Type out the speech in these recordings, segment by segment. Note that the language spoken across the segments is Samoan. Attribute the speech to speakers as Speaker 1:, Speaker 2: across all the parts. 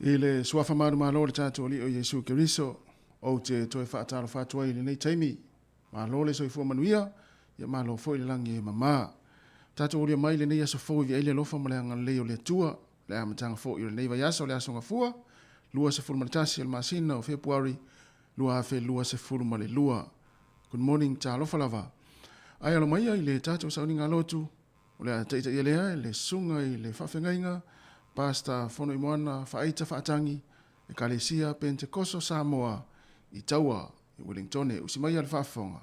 Speaker 1: I le suafa manumalo o le tatou Alii o Iesu Keriso, ou te toe faatalofa atu ai i lenei taimi. Malo le soifua manuia, ia malo foi le lagi e mama. Tatou aulia mai lenei aso fou i viai le alofa ma le agalelei o le Atua, le amataga foi o lenei vaiaso, le Aso Gafua, 21 o le masina o Fepuari 2022. Good morning, talofa lava. Ae alo maia i le tatou sauniga lotu, o le a taitaia lea e le susuga i le faafeagaiga, Pastor Fonoimoana Faaita Faatagi, Ekalesia Pentekoso Samoa i Taua i Wellingtone. Usi maia le faafofoga.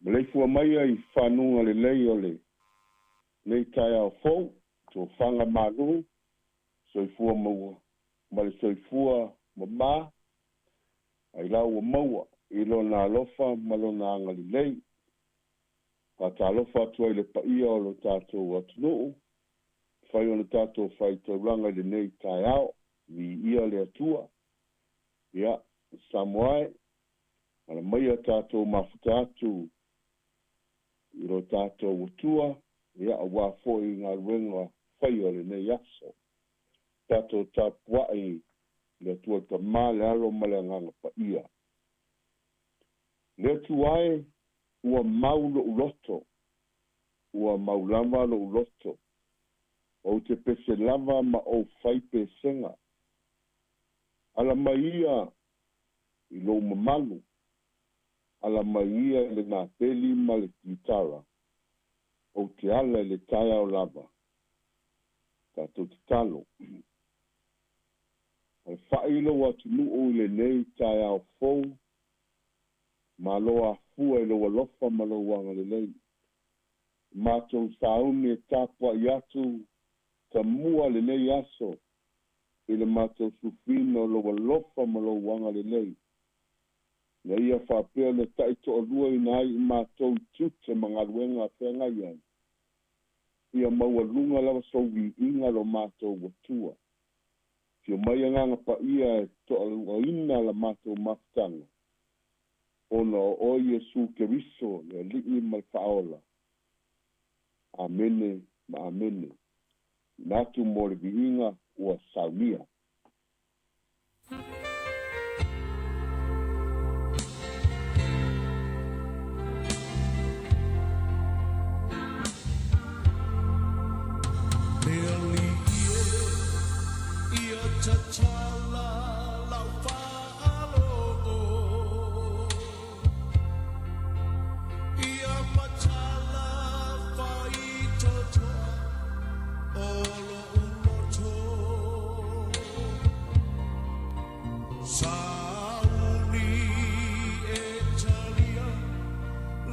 Speaker 2: Maleifua maia i fanuga lelei o lenei taeao fou, tofaga malu, soifua maua ma le soifua mamā, ai la ua maua i lona alofa ma lona agalelei. Faatalofa atu ai le paia o lo tatou atunuu, fai ona tatou faitaulaga i lenei taeao, viia le Atua. Ia, Samoa e, ala maia tatou mafuta atu i lo tatou Atua, ia auā foi galuega faia o lenei aso. Tatou tapuai le Atua Tamā, le Alo ma le Agaga Paia. Le Atua e, ua mau lou loto, ua mau lava lou loto, ou te pese lava ma ou fai pesega. Ala mai ia i lou mamalu, ala mai ia i le napeli ma le kitara, ou te ala i le taeao lava. Tatou tatalo. Alafai lou atunuu i lenei taeao fou, malo afua i lou alofa ma lou agalelei. Matou sauni e tapuai atu tamua lenei aso i le matou sufiina o lou alofa ma lou agalelei. Na ia faapea ona taitoaluaina ai i matou i tiute ma galuega a feagai ai. Ia maualuga lava sou viiga lo matou Atua. Afio mai Agaga Paia e toaluaina la matou mafutaga, ona o oe Iesu Keriso le Alii ma le Faaola. Amene ma amene. Tuuina atu mo le viiga ua saunia.
Speaker 3: Le alii e, ia tatala lau faalogo, Ia matala faitotoa o lo'u loto. Sauni e talia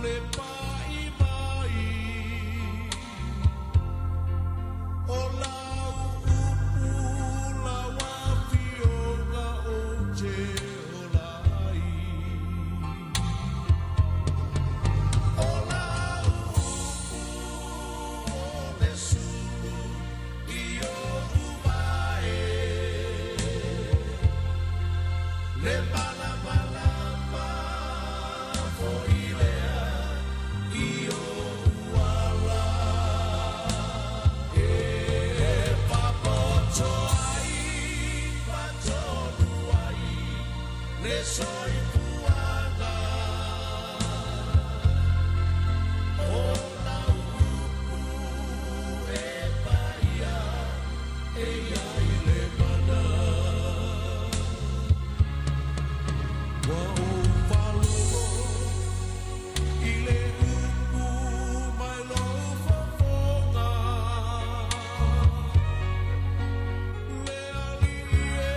Speaker 3: le paʻi mai o lau upu lau afioga ou te ola ai. O lau upu o le sulu i oʻu wae, Le malamalama foi lea i oʻu ala, E faapoto ai, faatonu ai le soifuaga. O lau upu e paia e i ai le mana. Ua ou faalogo i le upu mai lou fofoga, Le Alii e,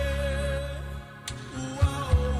Speaker 3: ua ou.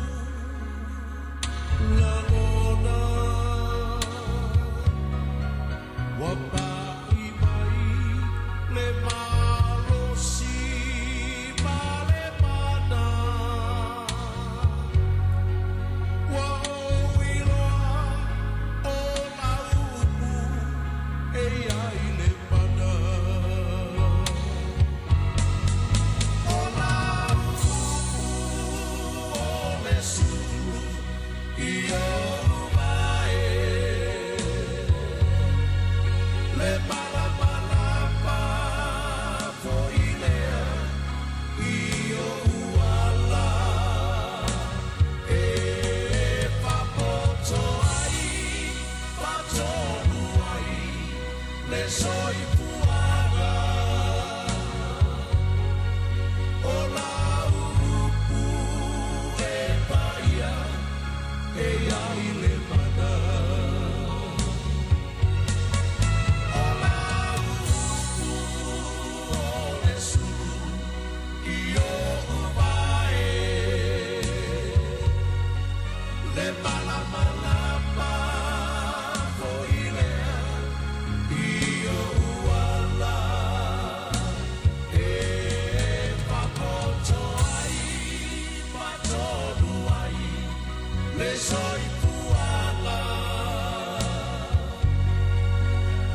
Speaker 3: Le soifuaga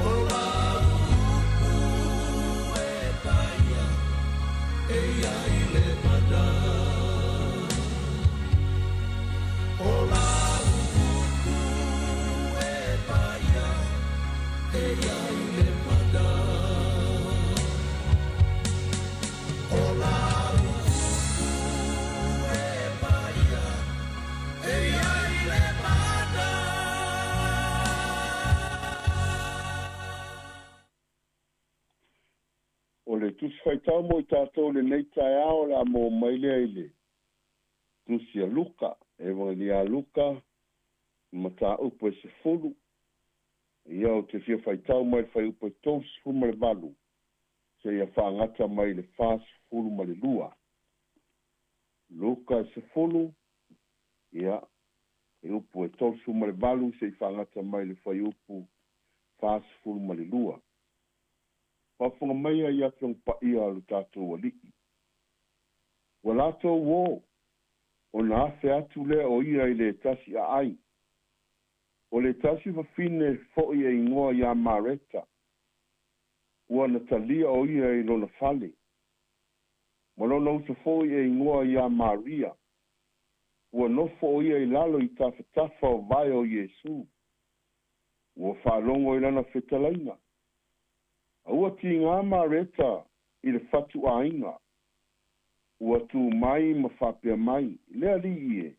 Speaker 3: o lau upu e paia e iai le mana. O lau upu e paia e iai le mana. O lau upu e paia e iai le mana.
Speaker 2: O le Tusi Faitau mo i tatou i lenei taeao o le a maua mai lea i le Tusi a Luka, Evagelia a Luka, mataupu e 10. Ia ou te fia faitau mai le fuaiupu e 38 seia faagata mai le 42. Luka 10, ia, fuaiupu e 38 seia faagata mai le fuaiupu 42. Faafofoga maia i Afioga Paia a lo tatou Alii. Ua latou ō, ona afe atu lea o ia i le tasi aai. O le tasi fafine foʻi e igoa iā Mareta, ua na talia o ia i lona fale. Ma lona uso foʻi e igoa iā Maria, ua nofo o ia i lalo i tafatafa o vae o Iesu. Ua faalogo i lana fetalaiga. A ua tigā Mareta i le fatuaiga, ua tu mai ma faapea mai, Le Alii e,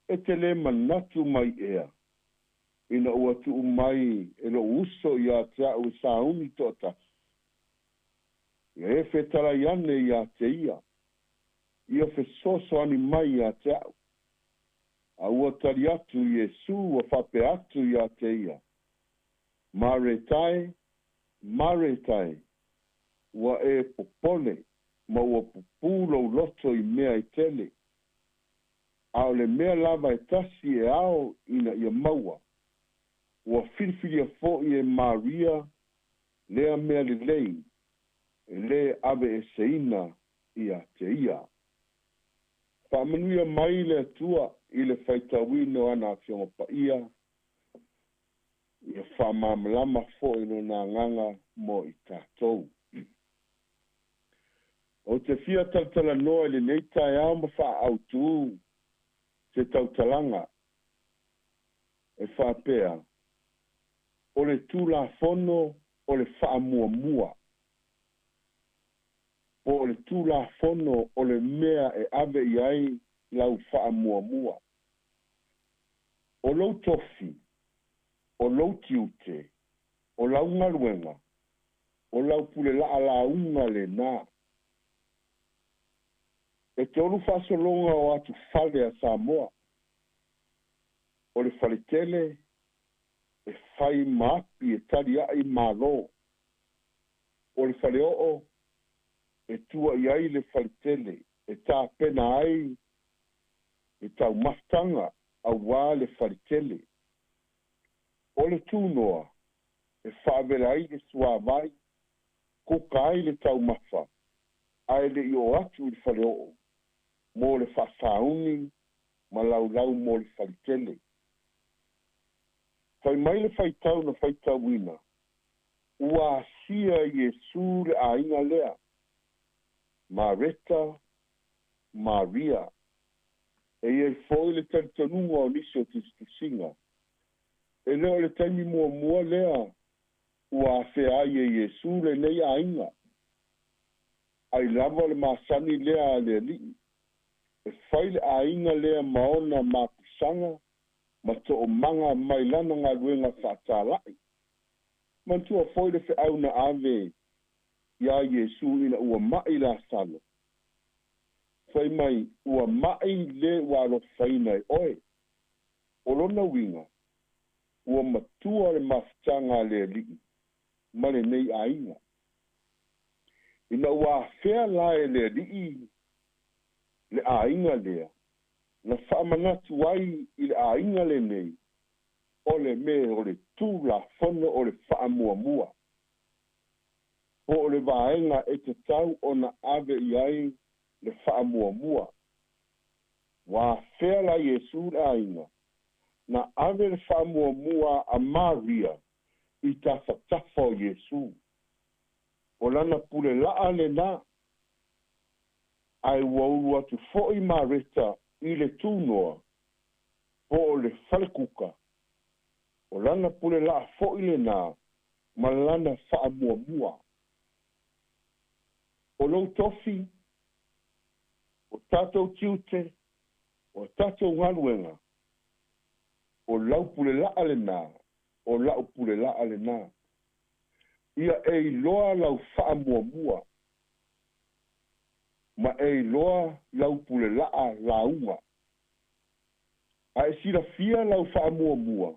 Speaker 2: e te lē manatu mai ea, ina ua tuu mai e loʻu uso iā te aʻu e sauni toatasi. Ia e fetalai ane iā te ia, ia fesoasoani mai iā te aʻu. A ua tali atu Iesu ua faapea atu iā te ia, Mareta e, Mareta e, ua e popole ma ua pupū lou loto i mea e tele, a o le mea lava e tasi e ao ina ia maua, ua filifilia foʻi e Maria lea mea lelei e lē aveeseina iā te ia. Faamanuia mai le Atua i le faitauina o ana Afioga Paia, ia faamalamalama foʻi Lona Agaga mo i tatou. Ou te fia talatalanoa i lenei taeao ma faaautu se tautalaga e faapea, o le Tulafono o le faamuamua, po o le Tulafono o le mea e ave i ai lau faamuamua. O lou tofi, o lou tiute, o lau galuega, o lau pule laalauga lenā. E tolu faasologa o atufale a Samoa. O le faletele e fai ma api e taliaʻi Malo. O le faleoo e tua i ai le faletele e tapena ai le taumafataga auā le faletele. O le tunoa e faavela ai le suāvai, kuka ai le taumafa ae le i oo atu i le faleoo mo le faasauni ma laulau mo le faletele. Fai mai le faitau na faitauina, ua asia Iesu le aiga lea, Mareta, Maria. E i ai foi le talitonuga o nisi o tusitusiga, e le o le taimi muamua lea ua afea ai e Iesu lenei aiga. Ai lava o le masani lea a le Alii, e fai le aiga lea ma ona mapusaga ma toomaga mai lana galuega faatalai. Manatua foi le feau na ave iā Iesu ina ua maʻi Lasalo, fai mai, Ua maʻi le ua alofaina e oe. O lona uiga, ua matua le mafutaga a le Alii ma lenei aiga. Ina ua afea la e le Alii le aiga lea, na faamanatu ai i le aiga lenei, o le me o le Tulafono o le faamuamua, po o le vaega e tatau ona ave i ai le faamuamua. Ua afea la Iesu le aiga na ave le faamuamua a Maria i tafatafa o Iesu. O lana pulelaa lenā, ae ua ulu atu foʻi Mareta i le tunoa po o le falekuka. O lana pulelaa foʻi lenā ma lana faamuamua. O lou tofi, o tatou tiute, o tatou galuega, o lau pulelaa lenā, o la'u pulelaa lenā. Ia e iloa lau faamuamua ma e iloa lau pulelaa lauga. A e silafia lau faamuamua,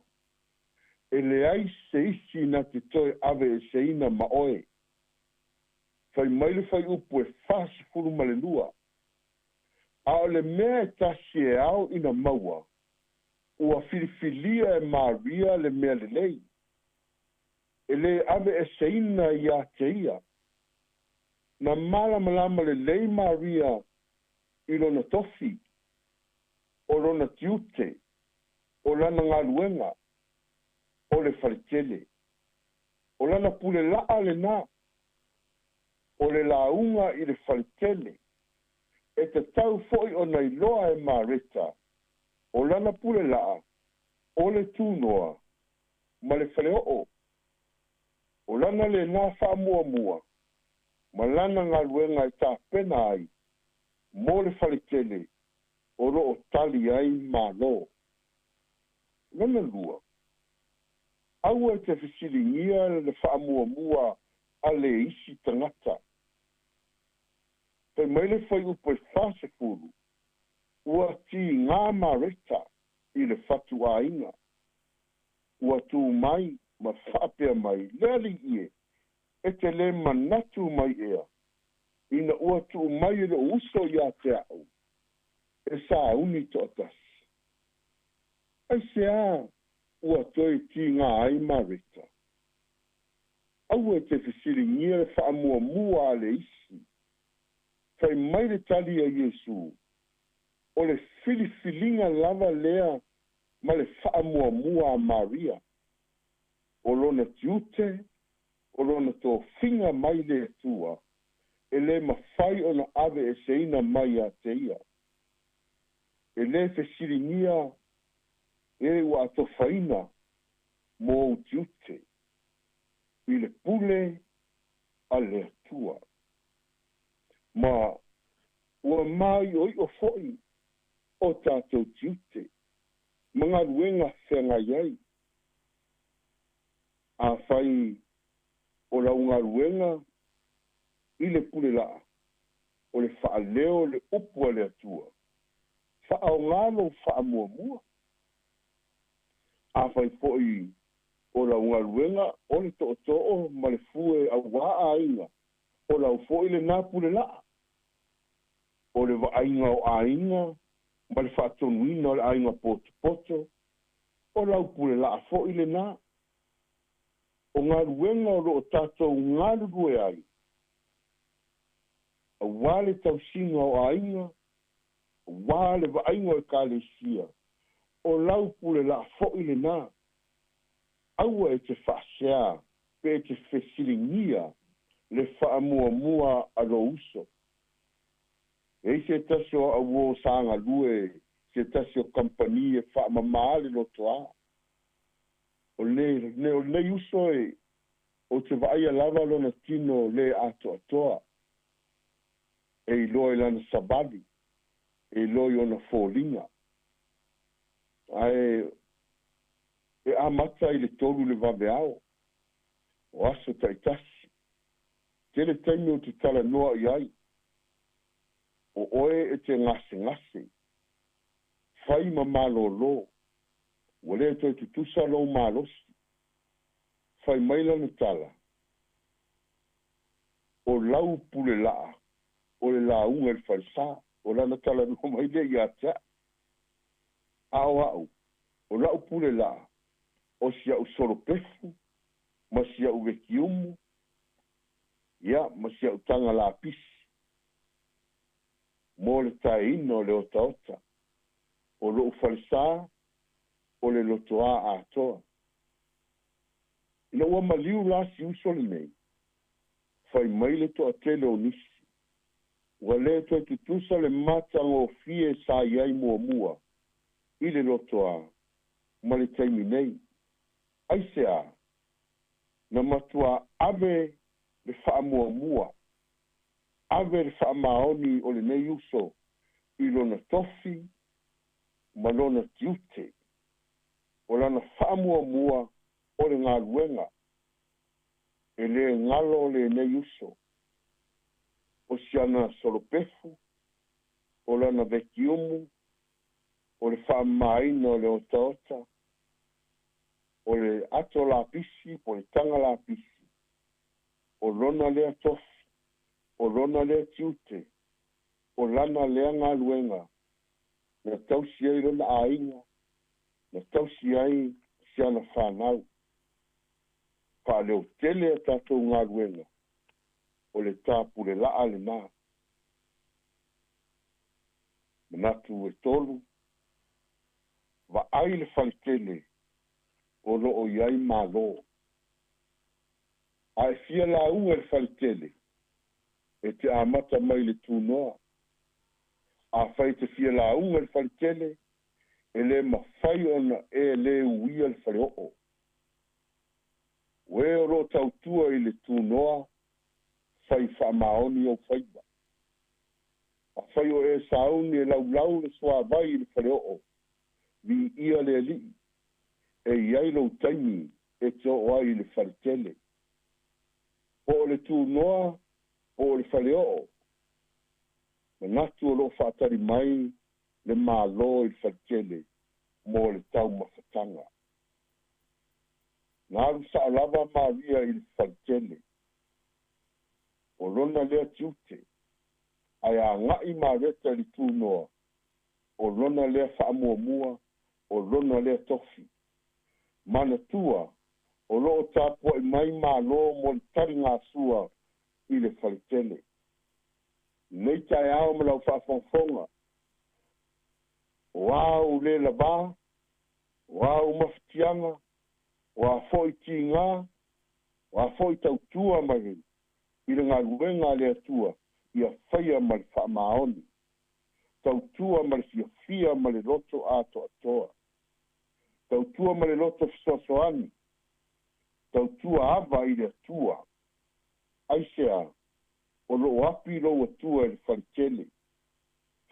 Speaker 2: e leai se isi na te toe aveeseina ma oe. Fai mai le fuaiupu e 42, A o le mea e tasi e ao ina maua, ua filifilia e Maria le mea lelei, e lē aveeseina iā te ia. Na malamalama lelei Maria i lona tofi, o lona tiute, o lana galuega, o le faletele. O lana pulelaa lenā, o le lauga i le faletele. E tatau foʻi ona iloa e Mareta o lana pulelaa o le tunoa ma le faleoo. O lana lenā faamuamua ma lana galuega e tapena ai mo le faletele o loo tali ai Malo. Lona lua, aua e te fesiligia le faamuamua a le isi tagata. Fai mai le fuaiupu e 40, ua tigā Mareta i le fatuaiga. Ua tu mai ma faapea mai, Le Alii e, e te lē manatu mai ea, ina ua tuu mai e lo'u uso iā te a'u e sauni toatasi. Aisea ua toe tigā ai Mareta? Aua e te fesiligia le faamuamua a le isi. Fai mai le tali a Iesu, O le filifiliga lava lea ma le faamuamua a Maria. O lona tiute, o lona tofiga mai le Atua, e lē mafai ona aveeseina mai iā te ia. E lē fesiligia e ua atofaina mo ou tiute i le pule a le Atua. Ma ua māioio foʻi o tatou tiute ma galuega feagai ai. Afai o lau galuega i le pulelaa, o le faaleo le upu a le Atua, faaaogā lou faamuamua. Afai foʻi o lau galuega o le tootoo ma le fue auā aiga, o lau foʻi lenā pulelaa. O le vaaiga o aiga ma le faatonuina o le aiga potopoto, o lau pulelaa foʻi lenā. O galuega o loo tatou galulue ai auā le tausiga o aiga, auā le vaaiga o Ekalesia, o lau pulelaa foʻi lenā. Aua e te faasea pe e te fesiligia le faamuamua a lou uso. E i ai se tasi o au uō sa galue i se tasi o kamupani e faamamā le lotoā. O le o lenei uso e ou te vaaia lava lona tino lē atoatoa, e iloa i lana savali, e iloa i ona foliga. Ae e amata i le 3 le vaveao o aso taitasi. Tele taimi ou te talanoa i ai, o oe e te gasegase, fai ma malōlō, ua lē toe tutusa lou malosi. Fai mai lana tala, O lau pulelaa o le lauga i le falesā. O lana talanoa mai lea iā te a'u. A o a'u, o la'u pulelaa, o si a'u solopefu ma si a'u vekiumu, ia, ma si a'u taga lapisi mo le taeina o le otaota. O lo'u falesā o le lotoā atoa. Ina ua maliu la si uso lenei, fai mai le toatele o nisi, ua lē toe tutusa le matagofie sa i ai muamua i le lotoā ma le taimi nei. Aisea? Na matuā ave le faamuamua, ave le faamaoni o lenei uso i lona tofi ma lona tiute. O lana faamuamua o le galuega. E lē galo lenei uso. O si ana solopefu, o lana vekiumu, o le faamamaina o le otaota, o le ato lapisi po o le taga lapisi, o lona lea tofi, o lona lea tiute, o lana lea galuega na tausi ai lona aiga, na tausi ai si ana fanau. Faaleotele a tatou galuega, o le tapulelaa lenā. Manatu e tolu, vaai le faletele o lo o i ai Malo. A e fia lauga i le faletele, e te amata mai i le tunoa. Afai e te fia lauga i le faletele, e le mafai ona e lē uia le faleoo. O e o lo o tautua i le tunoa, fai faamaoni ou faiva. Afai o e sauni e laulau le suavai i le faleoo, viia le Alii, e i ai lou taimi e te oo ai i le faletele. Po o le tunoa, po o le faleoo, manatu o lo o faatali mai le Malo i le faletele mo le taumafataga. Na alu sao lava Maria i le faletele. O lona lea tiute. Ae agai Mareta i le tunoa, o lona lea faamuamua, o lona lea tofi. Manatua, o lo o tapuai mai Malo mo le taligasua i le faletele. Lenei taeao ma lau faafogafoga, o a ou lē lavā, o a ou mafatiaga, o a foi tigā, o a foi tautua mai i le galuega a le Atua, ia faia ma le faamaoni, tautua ma le fiafia ma le loto atoatoa, tautua ma le loto fesoasoani, tautua ava i le Atua. Aisea? O lo o api lou Atua i le faletele.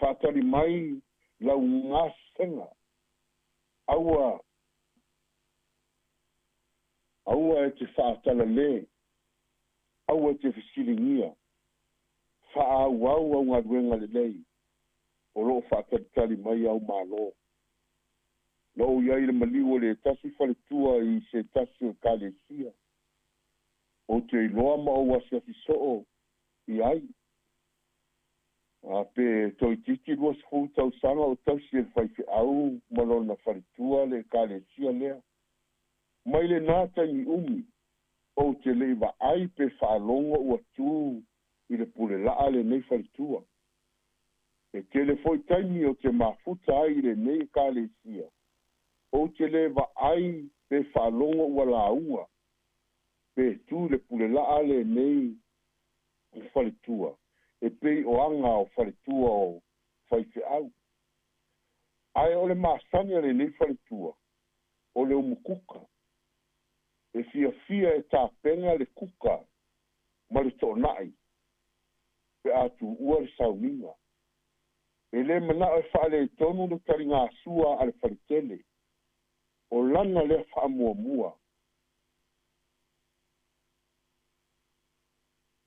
Speaker 2: Faatali mai lau gasega. Aua, aua e te faatalale, aua e te fesiligia. Faaauau au galuega lelei, o lo o faatalitali mai au Malo. Na ou i ai i le maliu o le tasi faletua i se tasi o Ekalesia. Ou te iloa ma ou asiasi soo i ai. A pe toeitiiti 20 tausaga o tausi e le faifeau ma lona faletua le Ekalesia lea. Mai lenā taimi umi, ou te le i vaai pe faalogo ua tu i le pulelaa lenei faletua. E tele foi taimi ou te mafuta ai i lenei Ekalesia, ou te le vaai pe faalogo ua lauga pe tu i le pulelaa lenei faletua e pei o aga o faletua o faifeau. Ae o le masani a lenei faletua, o le umu kuka. E fiafia e tapena le kuka ma le toonai pe a tuua le sauniga. E le manao e faaletonu le taligasua a le faletele. O lana lea faamuamua.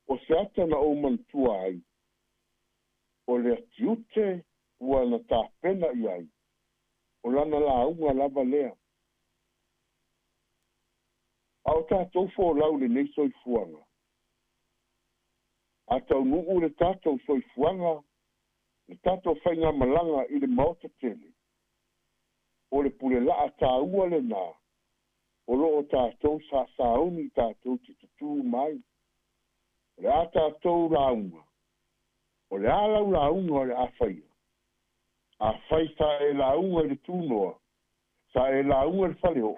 Speaker 2: O se ata na ou manatua ai, o le atiute ua na tapena i ai, o lana lauga lava lea. A o tatou folau i lenei soifuaga, a taunuu le tatou soifuaga, le tatou faigamalaga i le Maota tele, o le pulelaa taua lenā o lo o tatou saasauni tatou te tutū mai. O le a tatou lauga, o le a lau lauga o le a faia? Afai sa e lauga i le tunoa, sa e lauga i le faleoo,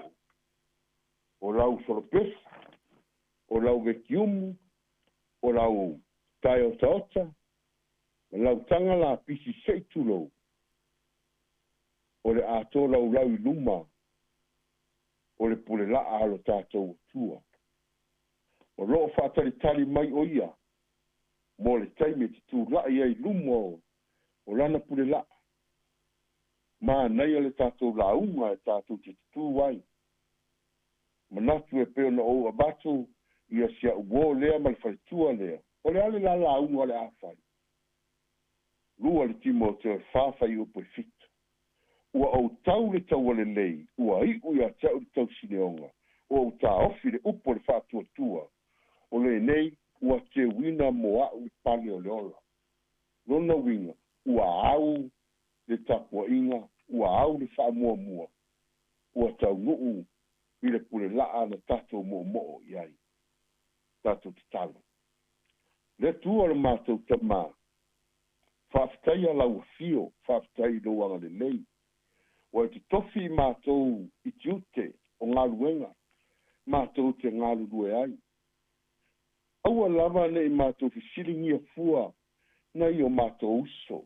Speaker 2: o lau solopefu, o lau vekiumu, o lau tae otaota, ma lau taga lapisi se i tulou, o le a tolaulau i luma o le pulelaa a lo tatou Atua. O lo o faatalitali mai o ia mo le taimi e tutulai ai i luma o lana pulelaa. Manaia le tatou lauga e tatou te tutū ai. Manatu e pei ona ou avatu ia si a'u uō lea ma le faletua lea, o le a le la lauga o le a fai? 2 le Timoteo e 4 fuaiupu e 7. Ua ou tau le taua lelei, ua iʻu ia te a'u le tausileoga, ua ou taofi le upu o le faatuatua, o lenei ua teuina mo a'u i pale o le ola. Lona uiga, ua au le tapuaiga, ua au le faamuamua, ua taunuu i le pulelaa na tatou moomoo i ai. Tatou tatalo. Le Atua lo matou Tamā, faafetaia lau afio, faafetai i lou agalelei. Ua e totofi i matou i tiute o galuega matou te galulue ai. Aua lava ne i matou fesiligia fua nai o matou uso,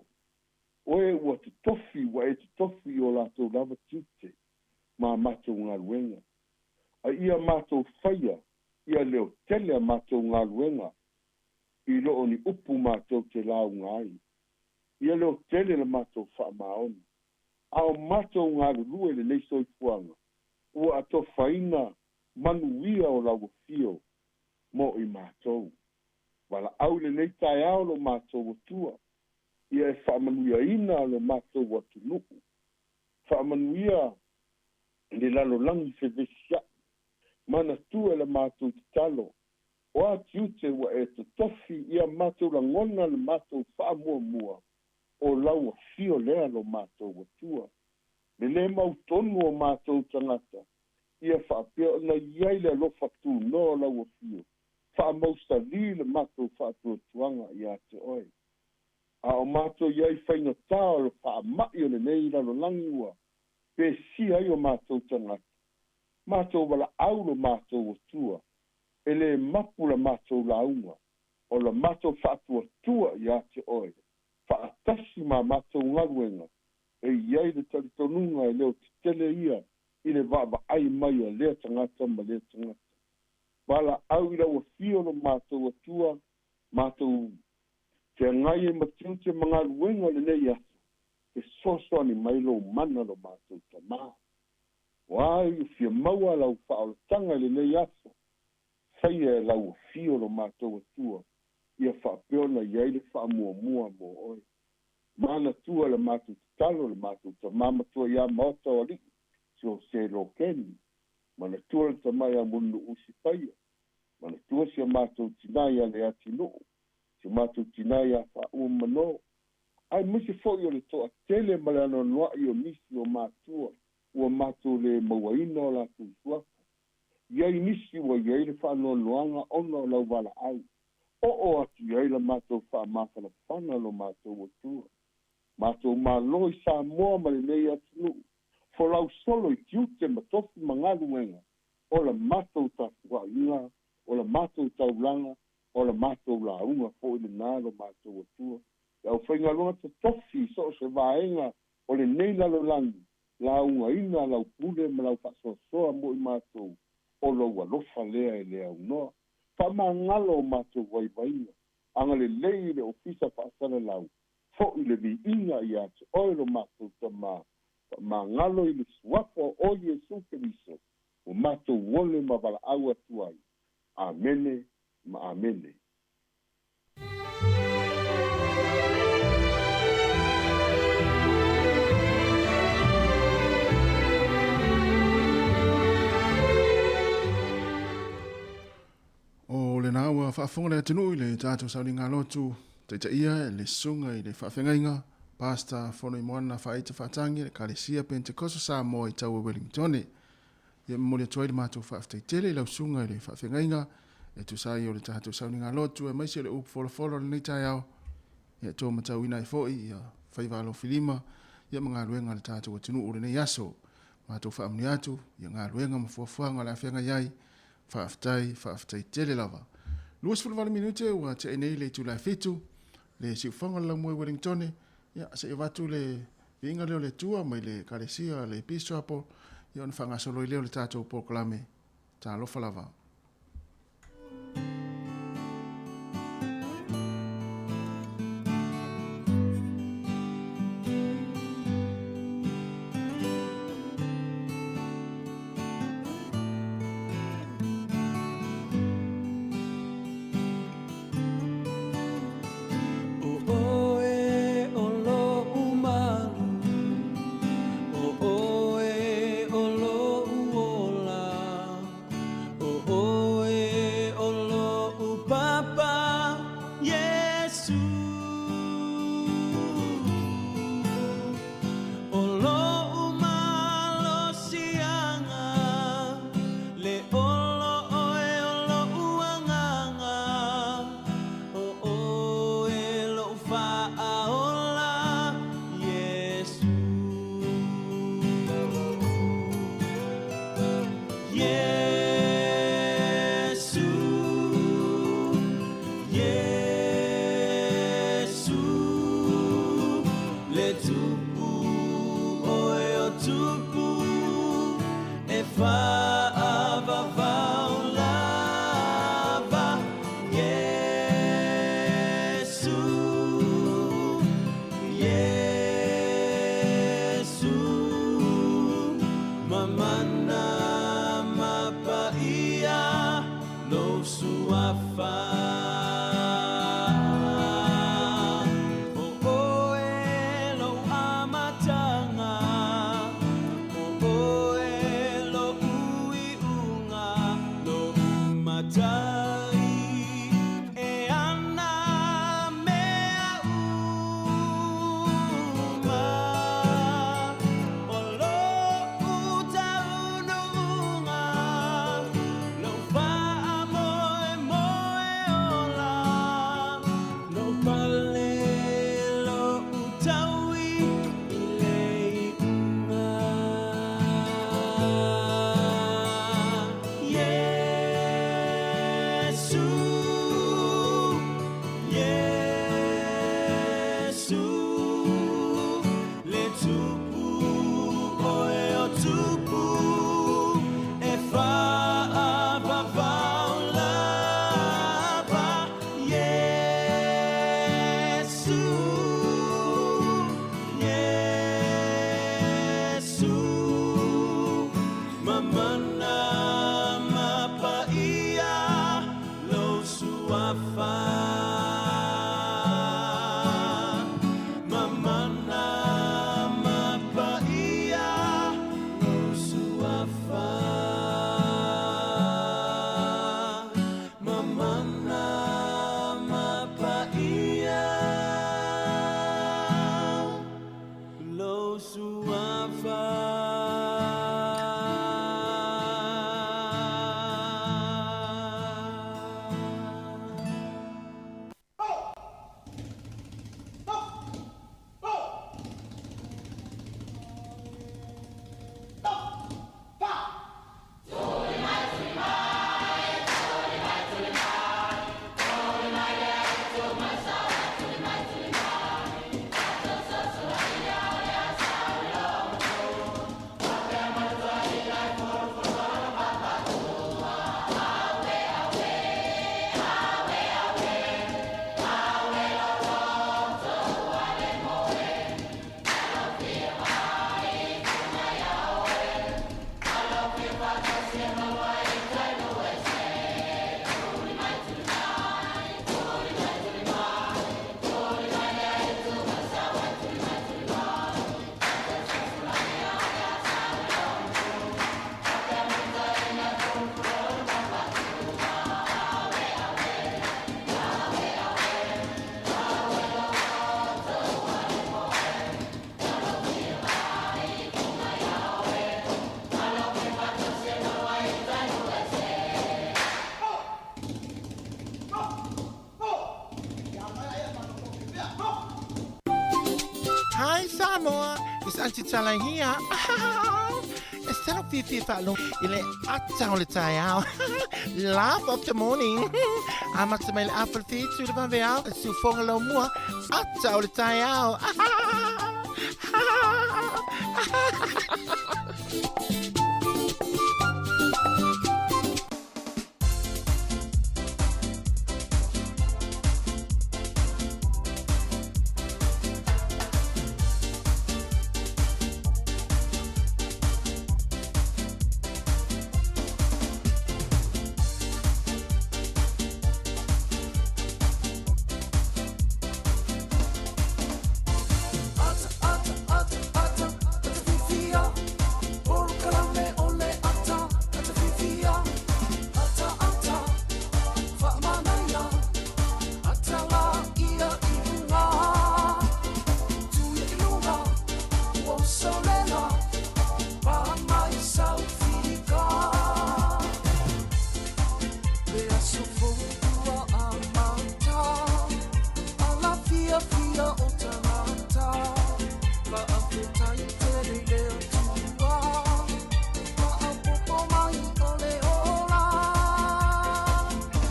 Speaker 2: o e ua totofi, ua e totofi i o latou lava tiute ma matou galuega. A ia matou faia ia leotele a matou galuega i loo ni upu matou te lauga ai. Ia leotele la matou faamaoni. A o matou galulue lenei soifuaga, ua atofaina manuia o lau afio mo i matou. Valaau i lenei taeao lo matou Atua, ia e faamanuiaina lo matou atunuu. Faamanuia le lalolagi fevesia'i. Manatua e la matou tatalo, o a tiute ua e totofi ia matou lagona le matou faamuamua, o lau afio lea lo matou Atua. Le lē mautonu o matou tagata, ia faapea ona i ai le alofa tunoa o lau afio, faamausalī le matou faatuatuaga iā te oe. A o matou i ai faigata o le faama'i o lenei lalolagi ua pesia ai o matou tagata, matou valaau lo matou Atua, e lē mapu la matou lauga, o la matou faatuatua iā te oe, faatasi ma matou galuega, e i ai le talitonuga e leotetele ia i le vaavaai mai a lea tagata ma lea tagata. Valaau i lau afio lo matou Atua, matou feagai ai ma tiute ma galuega o lenei aso, fesoasoani mai lou mana lo matou Tamā. Ua ai fia maua lau faaolataga i lenei aso, faia e lau afio lo matou Atua, ia faapea ona i ai le faamuamua mo oe. Manatua le matou tatalo, le matou tamā matua iā Maota o Alii, Siose Lokeni. Manatua le tama ia Mulinuu Sipaia. Manatua si o matou tinā ia Leatinuu, si o matou tinā ia Faaua Manō. Aemaise foi o le toatele ma le anoanoai o nisi o matua ua matou le mauaina o latou suafa. I ai nisi ua i ai le faanoanoaga ona o lau valaau. Oo atu i ai la matou faamafanafana lo matou Atua. Matou malo i Samoa ma lenei atunuu, folau solo i tiute ma tofi ma galuega, o la matou tapuaiga, o la matou taulaga, o la matou lauga foi lenā lo matou Atua. Le aufaigaluega totofi i so o se vaega o lenei lalolagi, laugaina lau pule ma lau faasoasoa mo i matou, o lou alofa lea e le aunoa. Faamagalo o matou vaivaiga, agalelei i le Ofisa Faasalalau, foʻi le viiga iā te oe lo matou Tamā, faamagalo i le suafa o Iesu Keriso, ua matou ole ma valaau atu ai. Amene ma Amene.
Speaker 1: O lena ua faafofoga le atunuu i le tatou sauniga lotu taitaia e le susuga i le faafeagaiga Pastor Fonoimoana Faaita Faatagi le Ekalesia Pentekoso Samoa i Taua Wellingtone. Ia momoli atu ai le matou faafetai tele i lau susuga i le faafeagaiga e tusa ai o le tatou sauniga lotu aemaise o le upu folafolo o lenei taeao. Ia tou matauina ai foi ia faiva alofilima. ia ma galuega a le tatou atunuu o lenei aso. Matou faamanuia atu ia galuega ma fuafuaga o le a feagai ai. Faafetai, faafetai tele lava. 28 minute ua tea nei le itula e 7, le siufaga o le laumua i Wellingtone, ia se i avatu le viiga lea o le Atua mai le Ekalesia le Peace Chapel, ia ona faagasolo ai lea o le tatou polokalame. Talofa lava.
Speaker 4: Samoa, it's Aunty Tala here. E salo fiafia faalogo i le ata o le taeao. Laugh of the morning. Amata mai le afa le fitu le vaveao, e siufoga lau mua, ata o le taeao.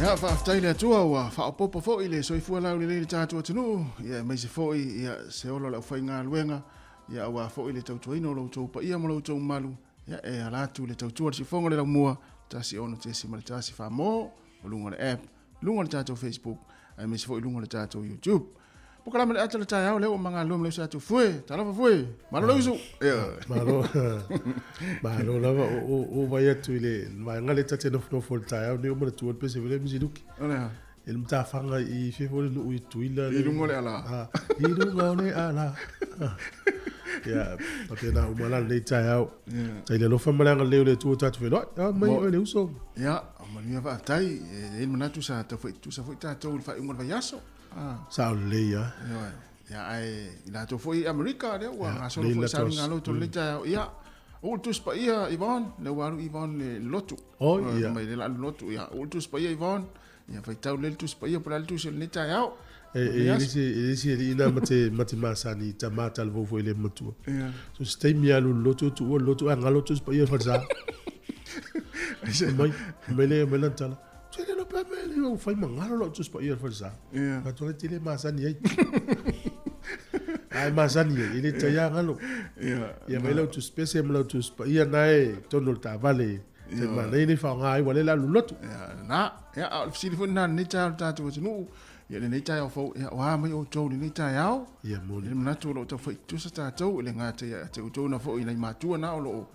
Speaker 1: Ia, faafetai i le Atua ua faaopoopo foi le soifua laulelei i le tatou atunuu, ia aemaise foi ia se ola o le aufaigaluega, ia aua foi le tautuaina o lo outou paia ma lo outou mamalu, ia e ala atu i le tautua a le siufofoga o le laumua, 1 6.1 Famo, o luga o le app, luga o le tatou Facebook, aemaise foi luga o le tatou YouTube. Polokalame le ata le taeao lea ua magalua ma le uso atu Fue, talofa Fue, malo le uso.
Speaker 5: Malo, malo lava o vai atu i le vaega lea ta te nofonofo i le taeao nei o manatua le pese foi lea Misiluki.
Speaker 1: O le a?
Speaker 5: I le matafaga i fea foi le nuu i Tutuila.
Speaker 1: I luga o le ala.
Speaker 5: I luga o le ala. Ia, faapena uma la lenei taeao. Tai le alofa ma le agalelei o le Atua tatou feiloai. Ah, mai oe le uso.
Speaker 1: Ia, manuia faafetai. E i ai le manatu sa tau tusa foi tatou i le faaiuga o le vaiaso.
Speaker 5: Sao lelei lava.
Speaker 1: Ioe. Ia, ae i latou foi i Amerika lea ua gasolo foi sa alu galo tolu lenei taeao. Ia, uu le Tusi Paia Yvonne, lea ua alu Yvonne i le lotu.
Speaker 5: Oh, ia.
Speaker 1: Mai le la alu lotu. Ia, uu le Tusi Paia Yvonne. Ia, faitau lelei le Tusi Paia po o le a le tusi o lenei taeao.
Speaker 5: E i ai le isi alii na ma te masani i tama talavou foi le matua.
Speaker 1: Ia.
Speaker 5: So se taimi alu i le lotu, tuua le lotu ae galo Tusi Paia i le falesa. Mai, mai le mai lana tala. Tele lo pe me le fai mangalo lo Tusi Paia i le falesa.
Speaker 1: Ia.
Speaker 5: Ka tole tele masani ai. Ai masani ai, e le taia galo.
Speaker 1: Ia.
Speaker 5: Ia mai lau Tusi Pese ma lau Tusi Paia na e tonu o le taavale. Te manai nei faaaoga ai ua le la alu lotu.
Speaker 1: Ia, na. Ia, a o le fesili foi lena i lenei taeao i le tatou atunuu. Ia, lenei taeao fou, ia, o a mai outou i lenei taeao?
Speaker 5: Ia, moni.
Speaker 1: I le manatu o lo o tau tutusa tatou, e le gata ia te outou na foi i nai matua na o lo o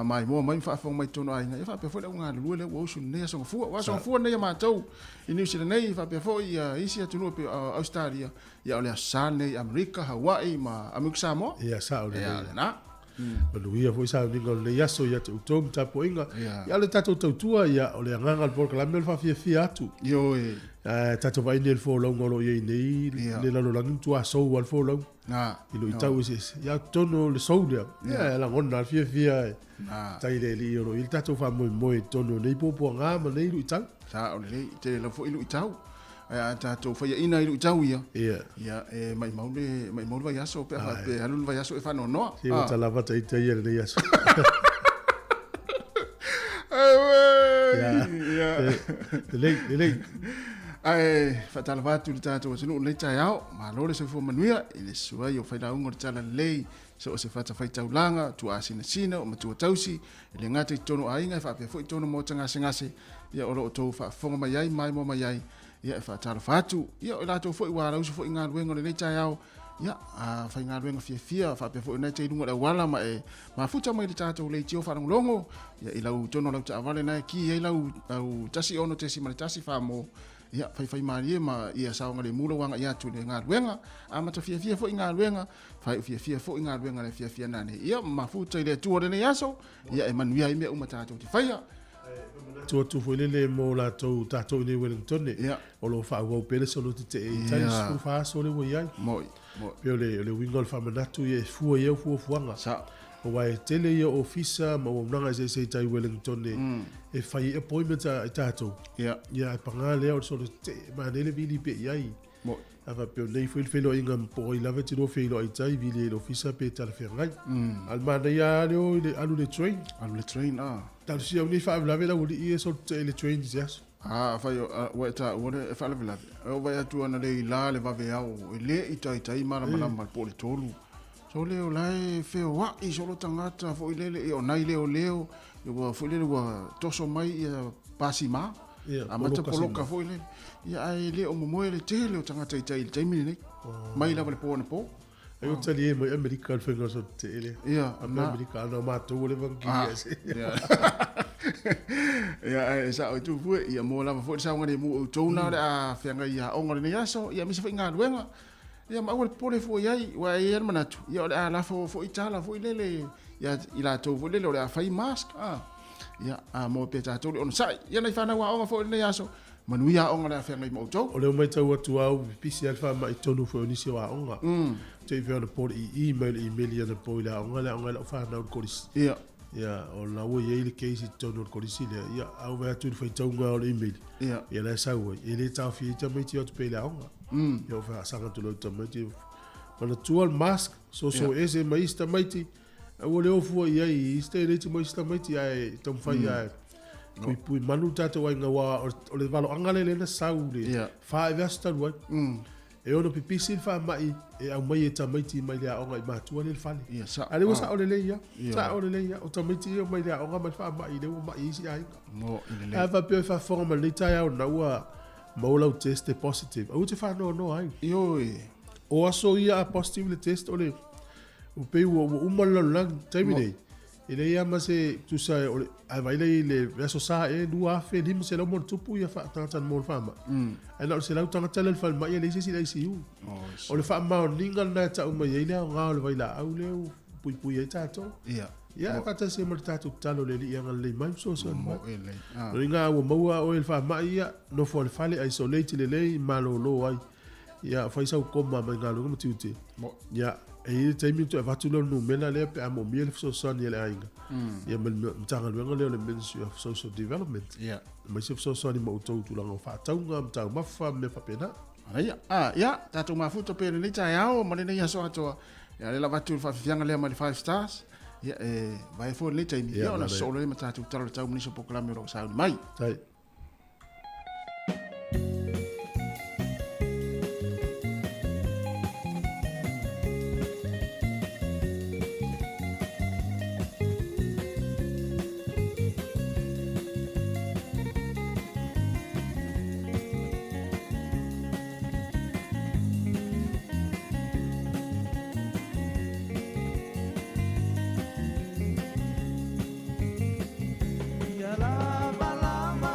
Speaker 1: maimoa mai ma faafofoga mai i totonu o aiga, ia faapea foi le au galulue lea ua usu i lenei aso Gafua. Ua aso Gafua lenei a matou i Niu Sila nei, faapea foi ia isi atunuu e pei o Ausetalia, ia o le Aso Sa lenei i Amerika, Hawaii ma Amerika Samoa.
Speaker 5: Ia, sao lelei.
Speaker 1: Ia, lena.
Speaker 5: Manuia foi sauniga o lenei aso ia te outou ma tapuaiga.
Speaker 1: Ia.
Speaker 5: Ia, o le tatou tautua, ia, o le agaga o le polokalame o le faafiafia atu.
Speaker 1: Ioe.
Speaker 5: Ae tatou vaai nei i le folauga o lo o i ai nei
Speaker 1: Ia.
Speaker 5: le lalolagi matua sou lava le folauga.
Speaker 1: Na.
Speaker 5: I luitau eseese. Ia, totonu o le sou lea, ia, e lagona lava le fiafia e
Speaker 1: Na.
Speaker 5: tai le alii o lo o i ai le tatou faamoemoe i totonu o nei puapuaga ma nei luitau.
Speaker 1: Sao lelei, tele lava foi luitau. Ae a tatou faiaina i luitau ia,
Speaker 5: Ia.
Speaker 1: ia e maimau le maimau le vaiaso pe a faapea e alu le vaiaso e faanoanoa.
Speaker 5: Se ua talava taita ia i lenei aso.
Speaker 1: Auē! Ia.
Speaker 5: Lelei, lelei.
Speaker 1: Ae faatalofa atu i le tatou atunuu i lenei taeao, malo le soifua manuia i le susu ai o failauga o le Talalelei, so o se fatafaitaulaga, tuaasinasina, o matua tausi, e le gata i totonu o aiga, e faapea foi i totonu o maota gasegase, ia o lo o outou faafofoga mai ai, maimoa mai ai, ia e faatalofa atu. Ia o i latou foi ua alausu foi i galuega o lenei taeao, ia a faigaluega fiafia, faapea foi o na e te i luga o le auala ma e mafuta mai i le tatou leitio faalogologo, ia i lau totonu o lau taavale na e ki ai lau, lau 16.1 Famo, ia faifaimalie ma ia saogalemu lou agai atu i le galuega, amata fiafia foi i galuega, Faaiu fiafia foi galuega le fiafia nane. Ia mafuta i le Atua lenei aso, ia e manuia ai mea uma tatou te faia.
Speaker 5: Tu atu foi lele mo latou tatou i nei Wellington,
Speaker 1: Ia.
Speaker 5: o lo o faaauau pea le solo tetee i tai
Speaker 1: Ia.
Speaker 5: 14 aso lea ua i ai.
Speaker 1: Moi, moi.
Speaker 5: Pei o le, o le uiga o le faamanatu ia e fua i au fuafuaga.
Speaker 1: Sao.
Speaker 5: Aua e tele ia ofisa ma auaunaga eseese i tai Wellington e fai ai appointments a i tatou.
Speaker 1: Ia.
Speaker 5: Ia ae paga lea o le solo tetee, manaia le vili pea i ai.
Speaker 1: Moi.
Speaker 5: A faapea o lenei foi le feiloaiga ma po o ai lava e te lua feiloai i tai, vili ai i le ofisa pe talafeagai. A o le manaia lava lea o i le alu i le train.
Speaker 1: Alu i le train, a.
Speaker 5: Talosia au nei faalavelave le aualii ia e solo tetee i le train i se aso.
Speaker 1: A, afai o, a, ua e taua le faalavelave, e oo vaai atu ana le i la le vaveao e le i taitai malamalama po o le 3. Sole o la e feoai solo tagata foi lele, ia o nai leoleo, ia ua foi lele ua toso mai ia pasima,
Speaker 5: Ia,
Speaker 1: amata
Speaker 5: poloka
Speaker 1: poloka
Speaker 5: sima.
Speaker 1: foi lele. Ia ae le o momoe le tele o tagata i tai i le taimi lenei. Mai lava le po anapo.
Speaker 5: Ai o talie mai Amerika le faiga o solo tetee lea.
Speaker 1: Ia,
Speaker 5: A
Speaker 1: na.
Speaker 5: Amerika, ana o matou ua leva ona
Speaker 1: Ah,
Speaker 5: kili ese.
Speaker 1: ia. Ia, ae sao i tufue, ia mo lava foi le saogalemu o outou na o le a feagai i aoga o lenei aso, ia aemaise foi galuega. Ia ma aua le popole fua i ai, aua e i ai le manatu, ia o le a lafo foi tala foi lele ia i latou foi lele o le a fai mask. Ah. Ia, a mo pe tatou le onosai. Ia nai whanau aoga foi lenei aso, manuia aoga le a feagai ma outou.
Speaker 5: O lea ua matau atu lava ua pipisi lava le faamai tonu foi o nisi o aoga. Te i fea ona po le ii mai le imeli ana po i le aoga, le aoga e lau whanau le kolisi.
Speaker 1: Ia.
Speaker 5: Ia, o la ua i ai le case i totonu o le kolisi lea. Ia, a ua vaai atu i le faitauga o le imeli.
Speaker 1: Ia.
Speaker 5: Ia la e sau ai. E le taofia ai tamaiti o atu pea i le aoga. Ia, o faasaga atu loa i tamaiti. Manatua le mask, soso ese mai isi tamaiti. Aua le ofua i ai i isi te leiti mai isi tamaiti ae taumafai ae puipui manu le tatou aiga aua o le valoaga lea lea na sau le
Speaker 1: Ia.
Speaker 5: 4 aso talu ai. E ono pipisi le faamai e aumai e tamaiti mai le aoga i matua lea i le fale.
Speaker 1: Ia, sao.
Speaker 5: A lea ua sao lelei ia.
Speaker 1: Ia.
Speaker 5: Sao lelei ia. O tamaiti ia mai le aoga mai le faamai lea ua mai isi aiga.
Speaker 1: Mo i lelei.
Speaker 5: A faapea e faafofoga mai lenei taeao na ua maua lau test e positive. Aua te faanoanoa ai.
Speaker 1: Ioe.
Speaker 5: O aso ia a positive le test o le o pei ua ua uma le lalolagi taimi nei. E leai lava ma se tusa o le a vaai lea i le aso sa e 2500 ma ona tupu ia tagata mo le faamai. Ae na o le 100 tagata lea i le falemai e leai se isi i le ICU. O le faamaoniga lena e tau mai ai le aoga o le vailaau lea ua puipui ai tatou.
Speaker 1: Ia.
Speaker 5: Ia, e faatasi ai ma le tatou tatalo i le Alii agalelei mai ma fesoasoani mai.
Speaker 1: Mo e lelei. Ah.
Speaker 5: O inā ua maua oe le faamai ia, nofo i le fale, isolate lelei, malolo ai. Ia, fai sau koma mai galuega ma tiute.
Speaker 1: Mo.
Speaker 5: Ia, e i ai le taimi ona toe avatu lea o le numera lea pe a moomia le fesoasoani a le aiga. Ia ma le Matagaluega lea o le Ministry of Social Development.
Speaker 1: Ia.
Speaker 5: Aemaise fesoasoani ma outou i tulaga o faatauga, ma taumafa, ma mea faapena.
Speaker 1: Manaia. Ah, ia, tatou mafuta pea i lenei taeao ma lenei aso atoa. Ia, lea lava atu le faafiafiaga lea mai le Five Stars. Ia, e vae foi lenei taimi.
Speaker 5: Ia,
Speaker 1: Ia, ona
Speaker 5: manaia.
Speaker 1: sosoo loa lea ma tatou tala o le tau ma nisi o polokalame o lo o sauni mai.
Speaker 5: Tai.
Speaker 3: Ia lava lava